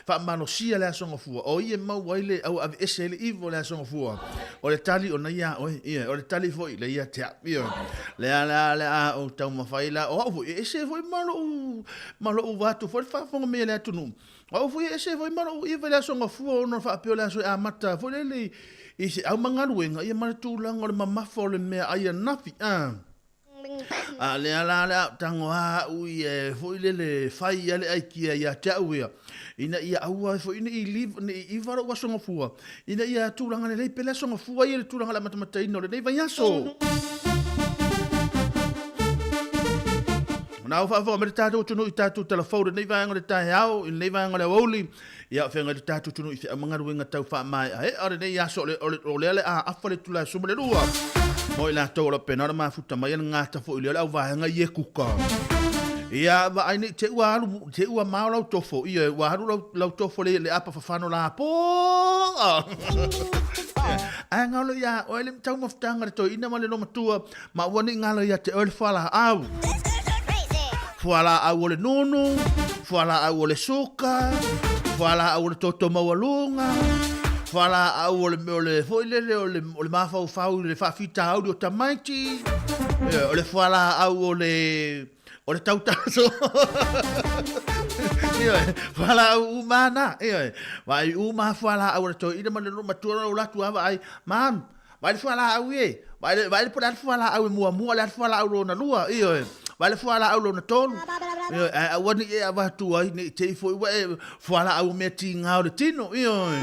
faamalosia le Aso Gafua? O ai e maua ai le, au aveese ai le iva o le Aso Gafua? O le tali o lena ia oe, ioe, o le tali foi lea ia te au, ioe. Lea la o le a ou taumafai la, o au foi, e ese foi ma lou, ma lou vaeatu foi le faafofoga mai a le atunuu. O au foi e ese foi ma lou iva i le Aso Gafua ona faapea o le aso e amata foi lele i se au ma galuega ia ma le tulaga o le mamafa o le meaai ananafi a. A lea la le a tago a au ia e foi lele fai a le aikia ia te au ia ina ia aua foi ne i ne i iva lou Aso Gafua ina ia tulaga lelei pea le Aso Gafua ia i le tulaga o le amatamataina o lenei vaiaso. Na au faafofoga mai le tatou atunuu i tatou talafou i lenei vaega o le taeao, i lenei vaega o le aoauli, ia o feagai le tatou atunuu i feau ma galuega tau faamaeaea o lenei aso, o lea le a afa le itula e 12. Mo i latou o lo o pena ona mafuta mai le gata foi lea o le auvaega i Ekuka. Ia vaai nei te ua alu te ua mao lau tofo ia ua alu lau, lau tofo le le apa fafano la po. Ae ngalo ia oe le taumafutaga le toeaina ma le lomatua Ma ua nei galo ia te oe le fualaau. Fualaau o le nunu, fualaau o le suka, fualaau o le toto maualuga, fualaau o le, o le foi lele o le, o le mafaufau i le faafitauli o tamaiti, o le fualaau o le, o le tautaso. Ioe, fualaau uma na, ioe. Vaai uma fualaau o le toeaina ma le matua o latu lava ai, mam, Vaai le fualaau e, vaai le, vaai le po o le a le fualaau e muamua, o le a le fualaau lona lua, ioe, vaai le fualaau lona tolu, ioe, ae aua ne i e avatu ai, ne i te i foi ua e fualaau o mea tiga o le tino, ioe.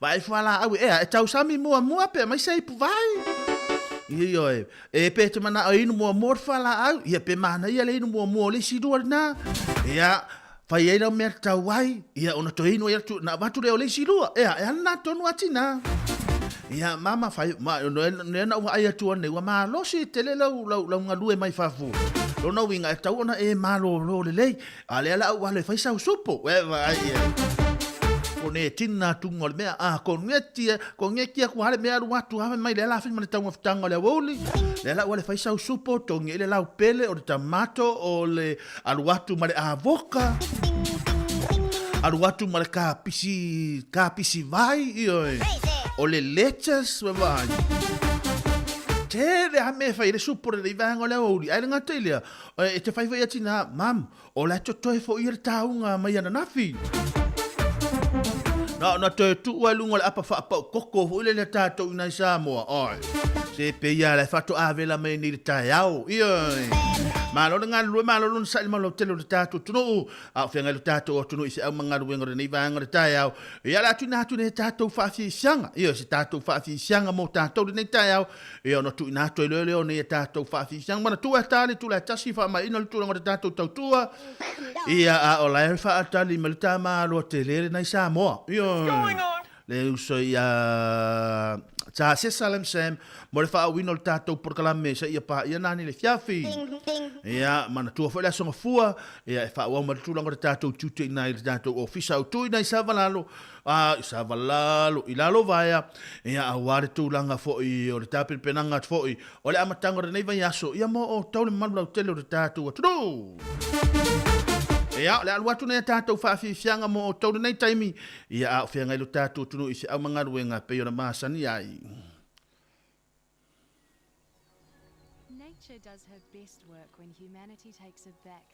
Vaai fualaau e, ea, e tausami muamua pe aumai se ipu vai. Ioe, e pe te manao e inu muamua le fualaau, ia pe manaia le inu muamua o le isi lua lena. Ia, Fai ai lau mea tatau ai, ia ona toe inu ai atu, na avatu lea o le isi lua, ea, e ala nā tonu a tina. Ia, mama fai, ma, nea na ua ai atu nei, ua malosi tele lau, lau, lau galue mai fafo. Lona uiga e tau ona e malōlō lelei, a lea la au alo e fai sau supo, e vaai e. Ko ne tina tunga o le mea, a ko ngeti, ko ngeti aku hale mea alu atu hawe mai le ala ma le taumafataga o le aoauli. Lea la ua le fai sau supo, tongi i le lau pele o le tamato o le Alu atu ma le avoka, alu atu ma le kapisi, kapisi vai, ioe, o le lettuce, ua vaai. Tele a mea e fai ai le supo lenei vaega o le aoauli, ae le gata i lea, e te fai foi ia tina, mam, o la e totoe foi ia le tauga mai ananafi. Na ona toe tuu ai luga o le apa faapau koko foi lele a tatou i nai Samoa, oi. Se pei lava la e faatoa vela mai nei le taeao, ioe. Malo le galulue, malo lona saili malo tele o le tatou atunuu, a o feagai lo tatou atunuu i feau ma galuega o lenei vaega o le taeao. Ia o le a tuuina atu nei tatou faafiafiaga, ioe, se tatou faafiafiaga mo tatou lenei taeao, ia ona tuuina atu ai loa lea o nei tatou faafiafiaga. Manatua e ta le itula e tasi faamaeaina le tulaga o le tatou tautua, ia a o la e faatali mai le tamaloa tele lenei Samoa, ioe. Le uso ia Sa Sesa Lam Sam mo le faaauauina o le tatou polokalame seia paia nani le afiafi. Ia, manatua foi le Aso Gafua, ia e faaauau mai le tulaga o le tatou tiute i ina i le tatou ofisa autu i ina i Savalalo, a, i Savalalo, i Lalovaea, ia aua le tulaga foi o le tapenapenaga atu foi o le amataga o lenei vaiaso, ia mo outou le mamalu lautele o le tatou atunuu. Ia, o le alu atu nei a tatou faafiafiaga mo outou lenei taimi, Ia a o feagai lo tatou atunuu i feau ma galuega e pei ona masani ai. Nature does her best work when humanity takes a back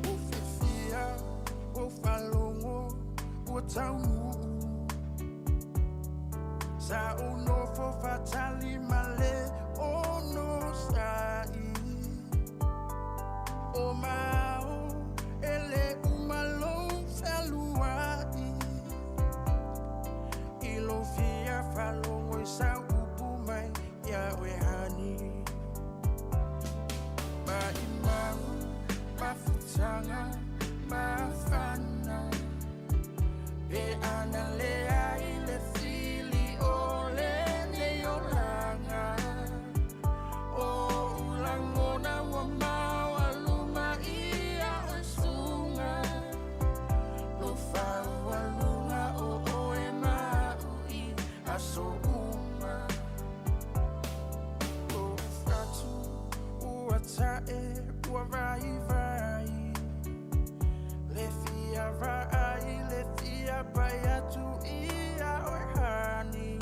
Ua fiafia, ua faalogo, ua taunuu. Sa ou nofo faatali ma le onosai. O mao e le uma lou fealuai. I lou fia faalogo i sau upu mai ia oe honey. Maʻimau, mafutaga, mafana. Pe ana leai le fili o lenei olaga. O oʻu lagona ua maualuma ia oe suga. Lou faualuga o oe ma aʻu i aso uma. Lou fatu ua tae ua vaivai. Le fia vaai le fia pai atu ia oe honey.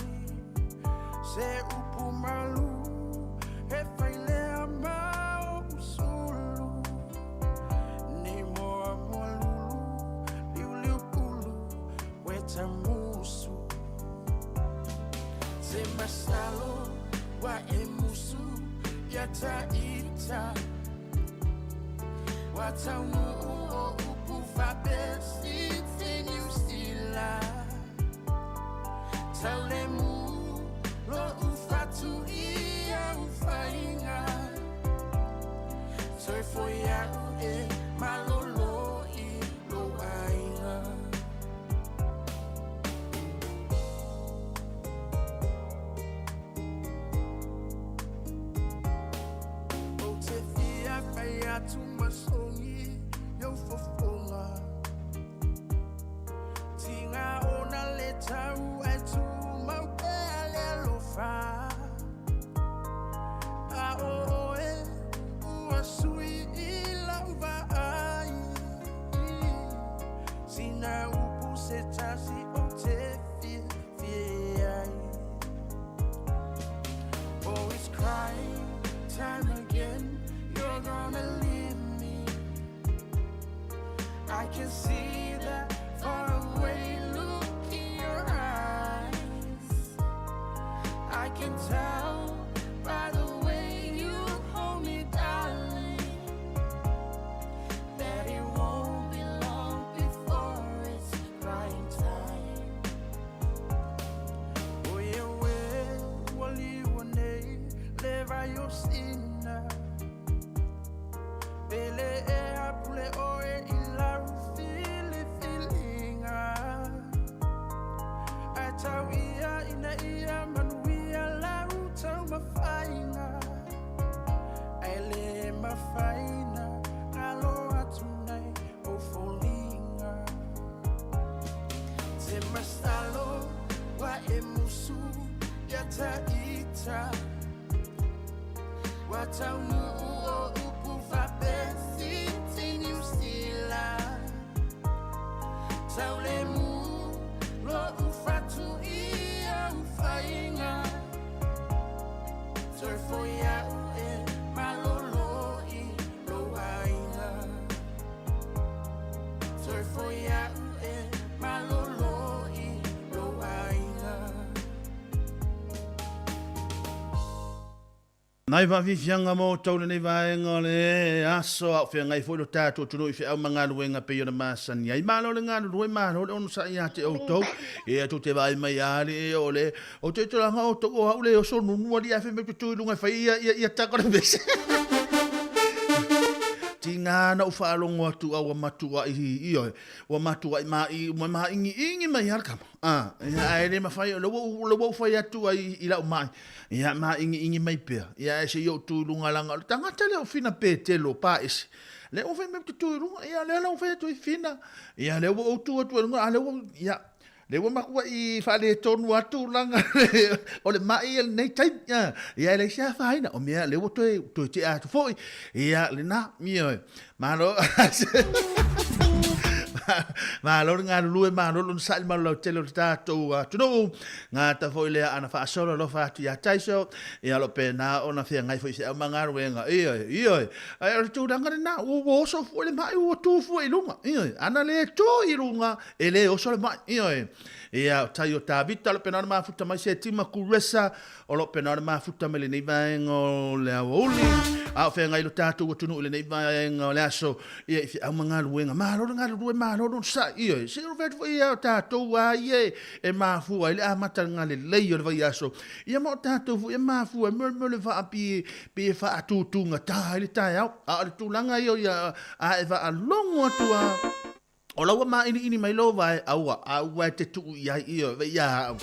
Se upu malu he fai lea ma oʻu sulu. Nei moa moa lulu liuliu pulu weta musu. Se masalo wa e musu ia ta ita. Ua taunuu o upu faapesiti Niu Sila. Taulemu loʻu fatu i au faiga. Toe foi aʻu e malolo i lou aiga. Ou te fia fai atu ma sogi i ou fofoga. Tiga ona le tau ae tumau pea le alofa. A o oe ua sui i lau vaai. Sina upu se tasi ou te fiafia ai. Oh, it's crying time again. You're gonna leave me. I can see that faraway look in your eyes. I can tell by the way you hold me, darling, that it won't be long before it's crying time. O ia oe ua liua nei le vai o Sina. Pele e apule oe i lau filifiliga. Ae tau ia ina ia manuia lau taumafaiga. Ae le mafai na galo atu nai ou foliga. Te masalo ua e musu ia ta ita. Ua taunuu o upu faapesiti Niu Sila. Taulemu loʻu fatu i au faiga. Toe foi aʻu e malolo i lou aiga. Toe foi aʻu e malolo i lou aiga. Nai faafiafiaga mo outou lenei vaega o le aso, a o feagai foi lo tatou atunuu i feau ma galuega pei ona masani ai. Malo le galulue, malo le onosai ia te outou. Ia tou te vaai mai lava alii o le o te tulaga outou o au le oso nunu alii ae fai mai ou te tu i luga e fai ia ia ia tago le mese. Tiga na ou faalogo atu a ua matuai ioe, ua matuai mai ua māigiigi mai lava le kama. A, ia ae le mafai o lea ua ou lea ua ou fai atu ai i lau mai. Ia māigiigi mai pea. Ia ae se i ou tu i luga leaga o le tagata lea o Fina Petelo Paese. Lea ua fai mai ou te tu i luga, ia lea la ua fai atu ai Fina. Ia lea ua ou tu atu ai i luga, a lea ua ia lea ua matuai faaletonu atu tulaga o le mai ia lenei taimi. Ia, ia e leai se afaina, o mea lea ua toe toe tea atu foi. Ia lena, ioe. Malo. Malo le galulue, malo le onosai ma le lautele o le tatou atunuu. Gata foi lea ana faasolo alofa atu ia Taiso, ia lo pena ona feagai foi i feau ma galuega. Ioe, ioe. Ae o le tulaga lena, ua oso foi le mai, ua tu fua i luga. Ioe, ana le tu i luga, e le oso le mai. Ioe. Ia, o tai o Tavita, o lo pena ona mafuta mai se tima Kuresa, O lo o pena ona mafuta mai lenei vaega o le aoauli, a o feagai lo tatou atunuu i lenei vaega o le aso, ia i feau ma galuega. Malo le galulue, malo le onosai, ioe. Se o fai atu foi ia o tatou lava ia e mafua ai le amataga lelei o le vaiaso, ia ma o tatou foi e mafua ai mo le vaa pei e faatutugata ai le taeao. A o le tulaga ia o ia a e faalogo atu lava, O la ua māʻiliʻili mai lou vae, aua, aua e te tuu i ai, ioe, vei ia au.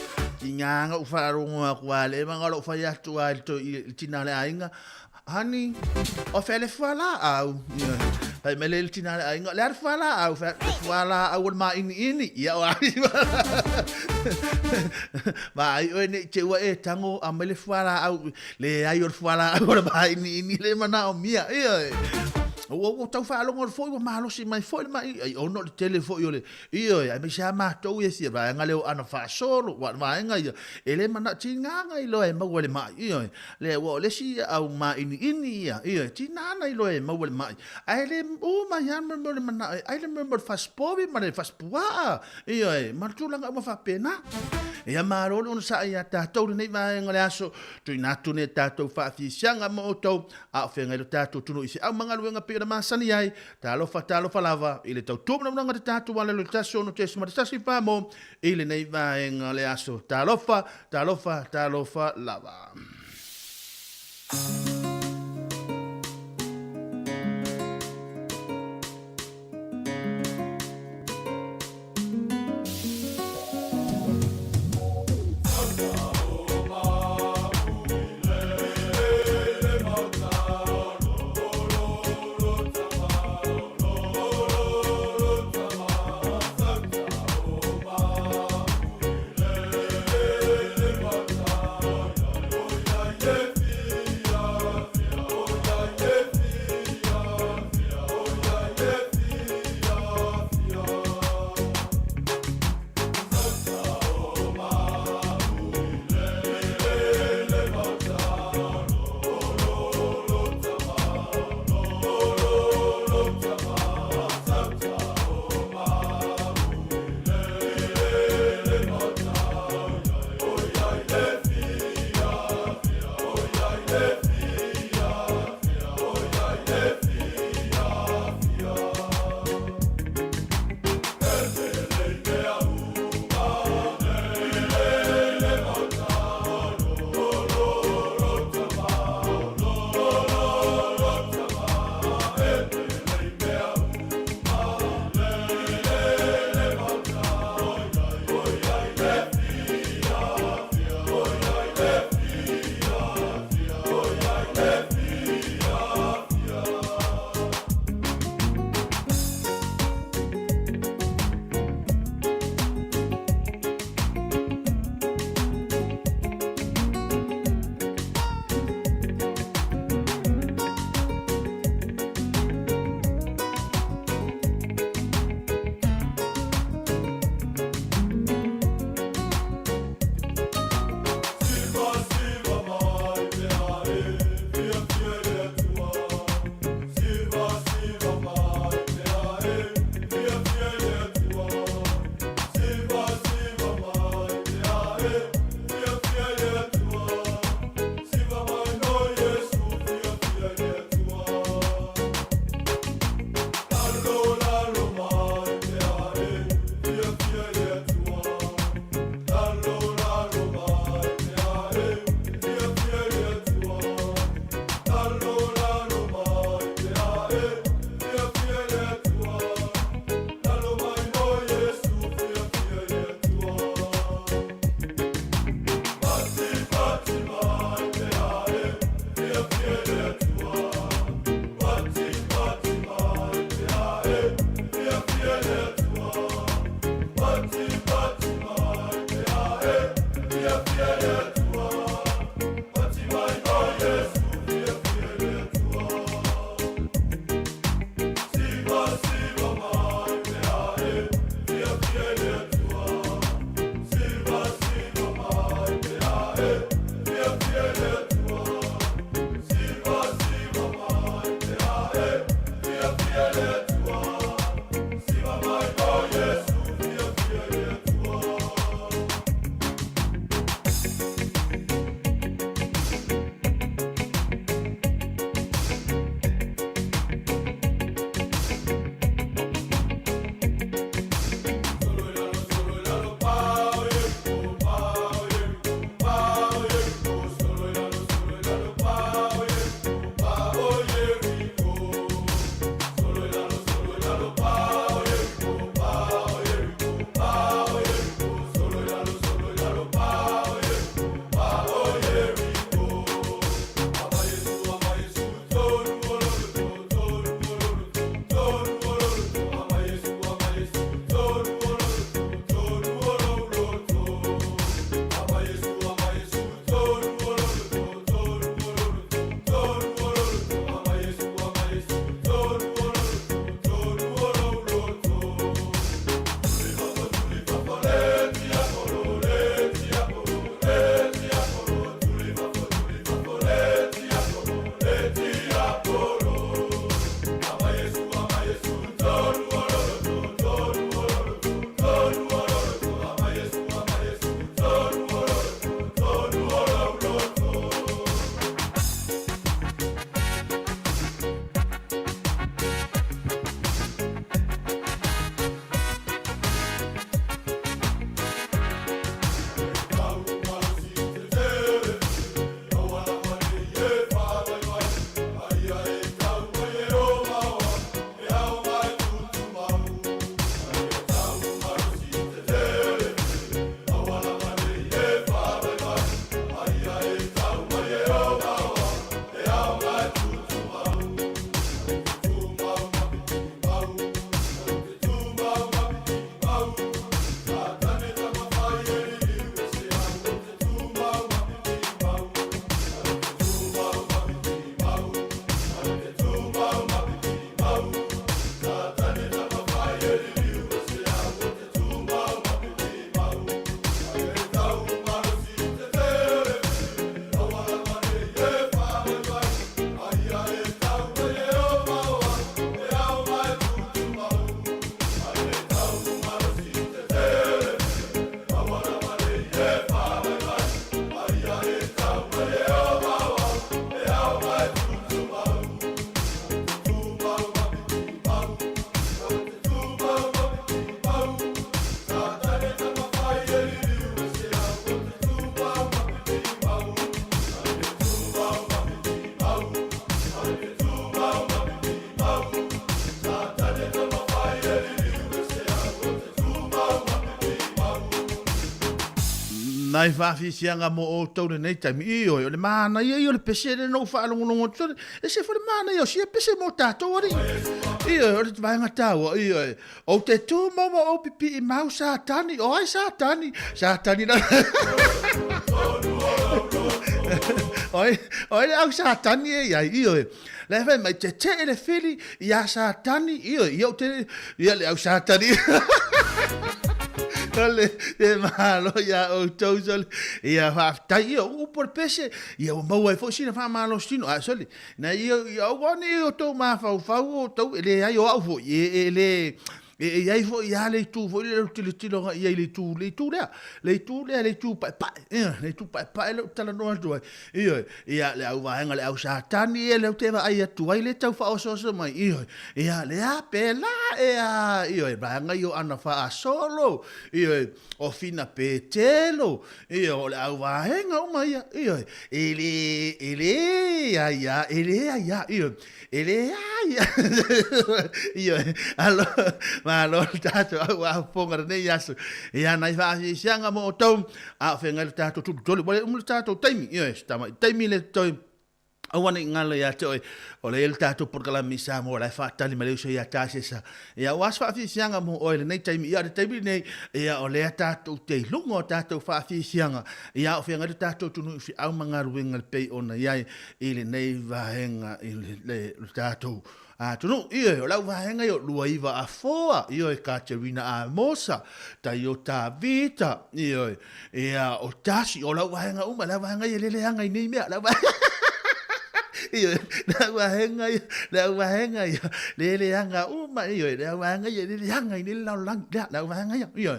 I ngā aga u whaarongo aku a le manga o lou whai atu a i le tina le aiga, Honey, o fea le fualaau? Ioe. Fai mai le tina le aiga, le a le fualaau? Fai atu, le fualaau o le māʻiniʻini. Ia o ai. Vaai oe nei te ua e tango a mai le fualaau, leai o le fualaau o le māʻiniʻini le manaomia. Ioe. Ua ua tau faalogo foi ua malosi mai foi le mai ai ona o le tele foi o le ioe aemaise lava matou ia sia vaega lea o ana faasolo ua vaega ia e le mana tiga na iloa e maua le mai ioe le ua o le isi au māʻiniʻini ia ioe tiga na iloa e maua le mai ae le uma ai lava mo le manao e ai le mea mo le fasipovi ma le fasipuaa ioe ma le tulaga uma faapena. Ia malo le onosai iā tatou lenei vaega o le aso tuuina atu nei tatou faafiasiaga mo outou A o feagai lo tatou atunuu i feau ma galuega pei ona masani ai, talofa, talofa lava i le tautua manamunaga o te tatou ala i le 16.14 mo i lenei vaega o le aso. Talofa, talofa, talofa lava. Nai faafisiaga mo outou lenei taimi. Ioe, o le manaia ia o le pese lea na ou faalogologo atu sole. E se foi le manaia o sia pese mo tatou alii. Ioe, o le vaega taua, ioe. Ou te tumau ma ou pipii mau Satani. O ai Satani? Satani la. Oi, oi le au Satani e iai, ioe. Le fai mai te te le fili ia Satani, ioe, ia te ia le au Satani. Ole, e malo ia outou sole. Ia faafetai ia upu o le pese, ia ua maua ai foi sina faamalositino. A sole, na ia ia aua ne i outou mafaufau outou e leai o au foi e le E i ai foi lava le itu foi lea o le tilotilo agai i ai i le itu, le itu lea, le itu lea, le itu paepae, ioe, le itu paepae lea ou te talanoa atu ai, ioe, ia, le au vaega, le au Satani ia lea ou te vaai atu ai, lea e tau faaosooso mai, ioe, ia, lea, pēlā ea, ioe, vaega ia o ana faasolo, ioe, o Fina Petelo, ioe, o le au vaega uma ia, ioe, e le, e leai lava, e leai lava, ioe. E leai. Ioe, alo, malo le tatou au afofoga lenei aso. Ia, nai faasiasiaga mo outou, a o feagai le tatou tulutolu, ua le uma le tatou taimi. Ioe, se tamai taimi le toe aua ne i galo ia te oe, o lea e i ai le tatou polokalame i Samoa, o la e faatali mai le uso ia Tasesa. Ia, ua se faafiafiaga mo oe i lenei taimi. Ia, o le taimi lenei, ia, o lea tatou te i luga o tatou faafiafiaga, ia, a o feagai le tatou atunuu i feau ma galuega e pei ona i ai i lenei vaega i le tatou atunuu. Ioe, o lau vaega ia o Luaiva Afoa, ioe, Katerina Amosa, Taiota Vita, ioe, ia, o Tasi, o lau vaega uma, lau vaega ia e le leaga i nei mea, lau vaega ioe, lau vaega ia, lau vaega ia, le leaga uma, ioe, lau vaega ia e le leaga i nei lalolagi, lea, lau vaega ia, ioe,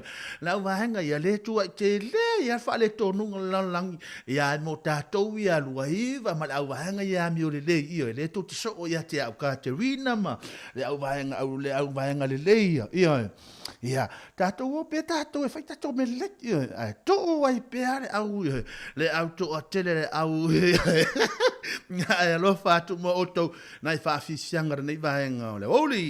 lau vaega ia, le tuuai tele ia le faaletonuga o le lalolagi, Ia e mo tatou ia Luaiva ma le auvaega ia amio lelei, ioe, lea tou te soo ia te au Katerina ma le auvaega au le auvaega lelei ia, ioe. Ia, tatou o pea tatou e fai tatou mea lelei, ioe, ae tuu ai pea le au, ioe, le au toatele le au, ioe. Ae alofa atu mo outou nai faafisiaga lenei vaega o le aoauli.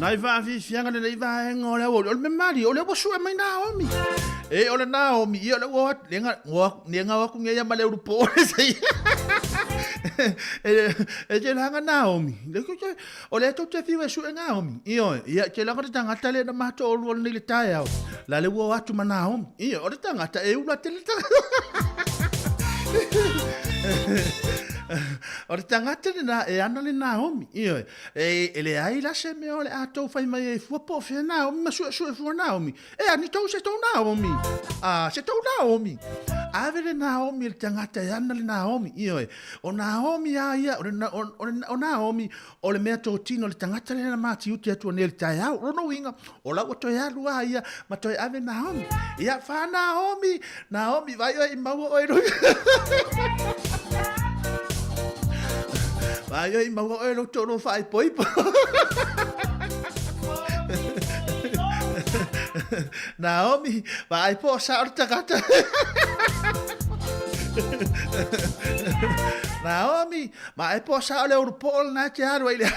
Fai faafiafiaga lenei vaega o le aoauli, o le mea malie, o lea ua sue mai Naomi. E, o le Naomi, ia o lea ua o atu, lea na o atu nei ia ma le ulupo le se. E te laga Naomi. O lea tou te fiu e sue Naomi. Ioe, ia te laga le tagata lea na matou olua nei le taeao. La le ua o atu ma Naomi. Ioe, o le tagata e ula tele tagata. O le tagata lena e ana le Naomi. Ioe, E, e leai la se mea o le a tou fai mai ai fua po o fea Naomi ma suesue fua Naomi. E ani tou se tou Naomi. A, se tou Naomi. Ave le Naomi i le tagata e ana le Naomi. Ioe. O Naomi a ia, o, le, o, o, o Naomi, o le mea totino le tagata lea na matiute atu nei i le taeao. O lona uiga, o la ua toe alu a ia ma toe ave Naomi. Ia, wha Naomi, Naomi, vai oe i maua oe lou... Vai oe i maua oe lou toʻolua faaipoipo. Naomi, vaai po o sao le tagata. Naomi, vaai po o sao le ulu po o lena te alu ai le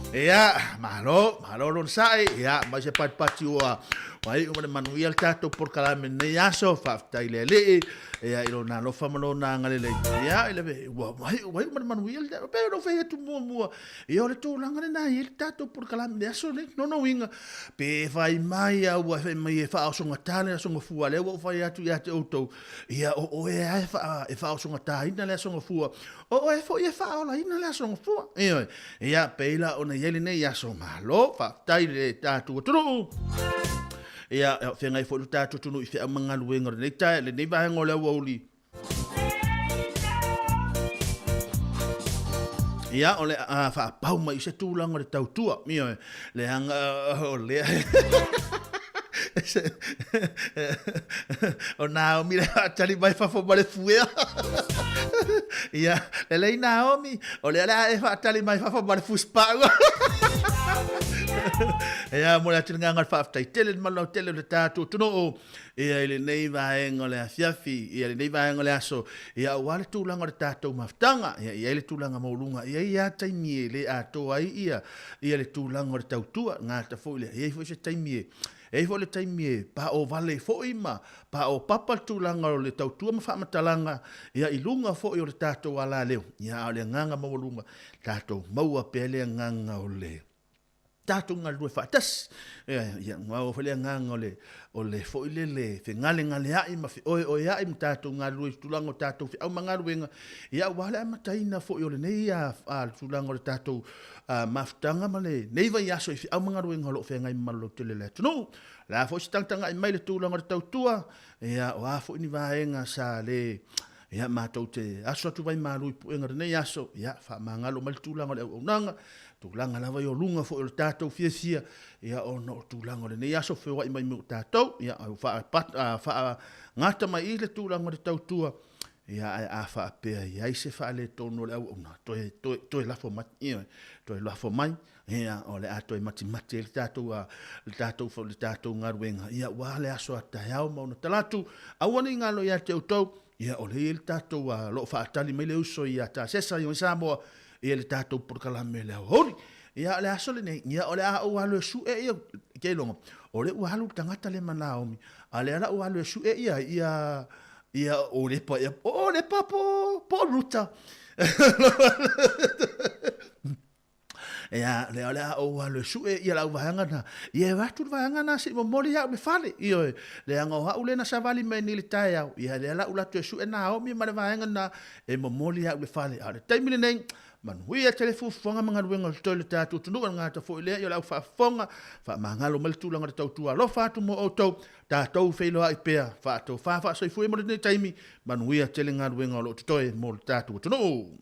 Ia, malo, malo lona sa'i, ia, mai se patipati ua wai'u ma le manuia le tatou polokalame lenei aso, faafetai i le Alii, ia, i lona alofa ma lona agalelei, ia, i le, ua wai'u, wai'u ma le manuia le, pe o lou fai atu muamua, ia, o le tulaga lena e i ai le tatou polokalame i le aso lenei, lona uiga, pe fai mai a ua fai mai e faaosogata le aso gafua, lea ua ou fai atu ia te outou, ia, o oe lava e faa, e faaosogataina le aso gafua, O oe foi e faaolaina le aso gafua. Ioe. Ia, pei la ona i ai lenei aso malo, faafetai i le tatou atunuu. Ia, e feagai foi le tatou atunuu i feau ma galuega o lenei tae, lenei vaega o le aoauli. Ia, o le a faapau mai i se tulaga o le tautua. Ioe, leaga o lea... o Naomi le faatali mai fafo ma le fuea. Ia, lelei Naomi, o lea le a e faatali mai fafo ma le fuspau. Ia, mo le atu le nganga le faafetai tele le malau tele o le tātou atunuu. Ia, i lenei vaega o le afiafi, ia, lenei vaega o le aso, ia, aua le tulaga o le tātou mafutaga, ia, i ai le tulaga maualuga, ia, ia taimi e le atoa ai ia, ia le tulaga o le tautua, gata foi lea, e i ai foi se taimi e, e i ai foi le taimi e paovale ai foi ma paopapa le tulaga o le tautua ma faamatalaga, ia, i luga foi o le tatou alaleo, ia, a o le agaga maualuga, tatou maua pea le agaga o le tatou galulue faatasi. Ia, ia, maua foi le agaga o le, o le foi lele fegalegalea'i ma feoeoea'i ma tatou galulue i tulaga o tatou feau ma galuega, ia, aua le amataina foi o lenei a, a, tulaga o le tatou a, mafutaga ma lenei vaiaso i feau ma galuega o lo o feagai ma malolautele le atunuu. O le a foi se tagatagai mai le tulaga o le tautua, ia, o a foi ni vaega sa le, ia, matou te aso atu vaimalu i puega o lenei aso, ia, faamagalo mai le tulaga o le auaunaga, tulaga lava i o luga foi o le tatou fiafia, ia, ona o tulaga o lenei aso feoai mai mo tatou, ia, faagata mai i le tulaga o le tautua, ia, ae a faapea e i ai se faaletonu o le auauna, toe, toe, toe lafo mai, ioe, toe lafo mai, ia, o le a toe matimati ai le tatou, le tatou, le tatou galuega, ia, aua le aso a taeao ma ona talaatu, aua ne i galo ia te outou, ia, o lea e i ai le tatou, o lo o faatali mai le uso ia Tasesa i Samoa, ia le tatou polokalame le aoauli. Ia, o le aso lenei, ia, o le a ou alu e su'e ia, keiloga, o lea ua alu le tagata lea ma Naomi, a o lea la ua alu e su'e ia, ia, ia o Lepa, ia, o Lepa po, po o Ruta. Ia, lea o le a ou alu e su'e ia lau vaega na. Ia e o atu le vaega na se i momoli au i le fale. Ioe, leaga o au lea na savali mai nei i le taeao. Ia lea la ou alu atu e su'e Naomi ma le vaega na e momoli au i le fale. A o le taimi lenei, manuia tele fuafuaga ma galuega o totoe o le tatou atunuu. E gata foi lea i o le au faafofoga, faamagalo mai le tulaga o le tautua alofa atu mo outou, tatou feiloai pea, faatofa faasoifua mo lenei taimi, manuia tele galuega o lo o totoe mo le tatou atunuu.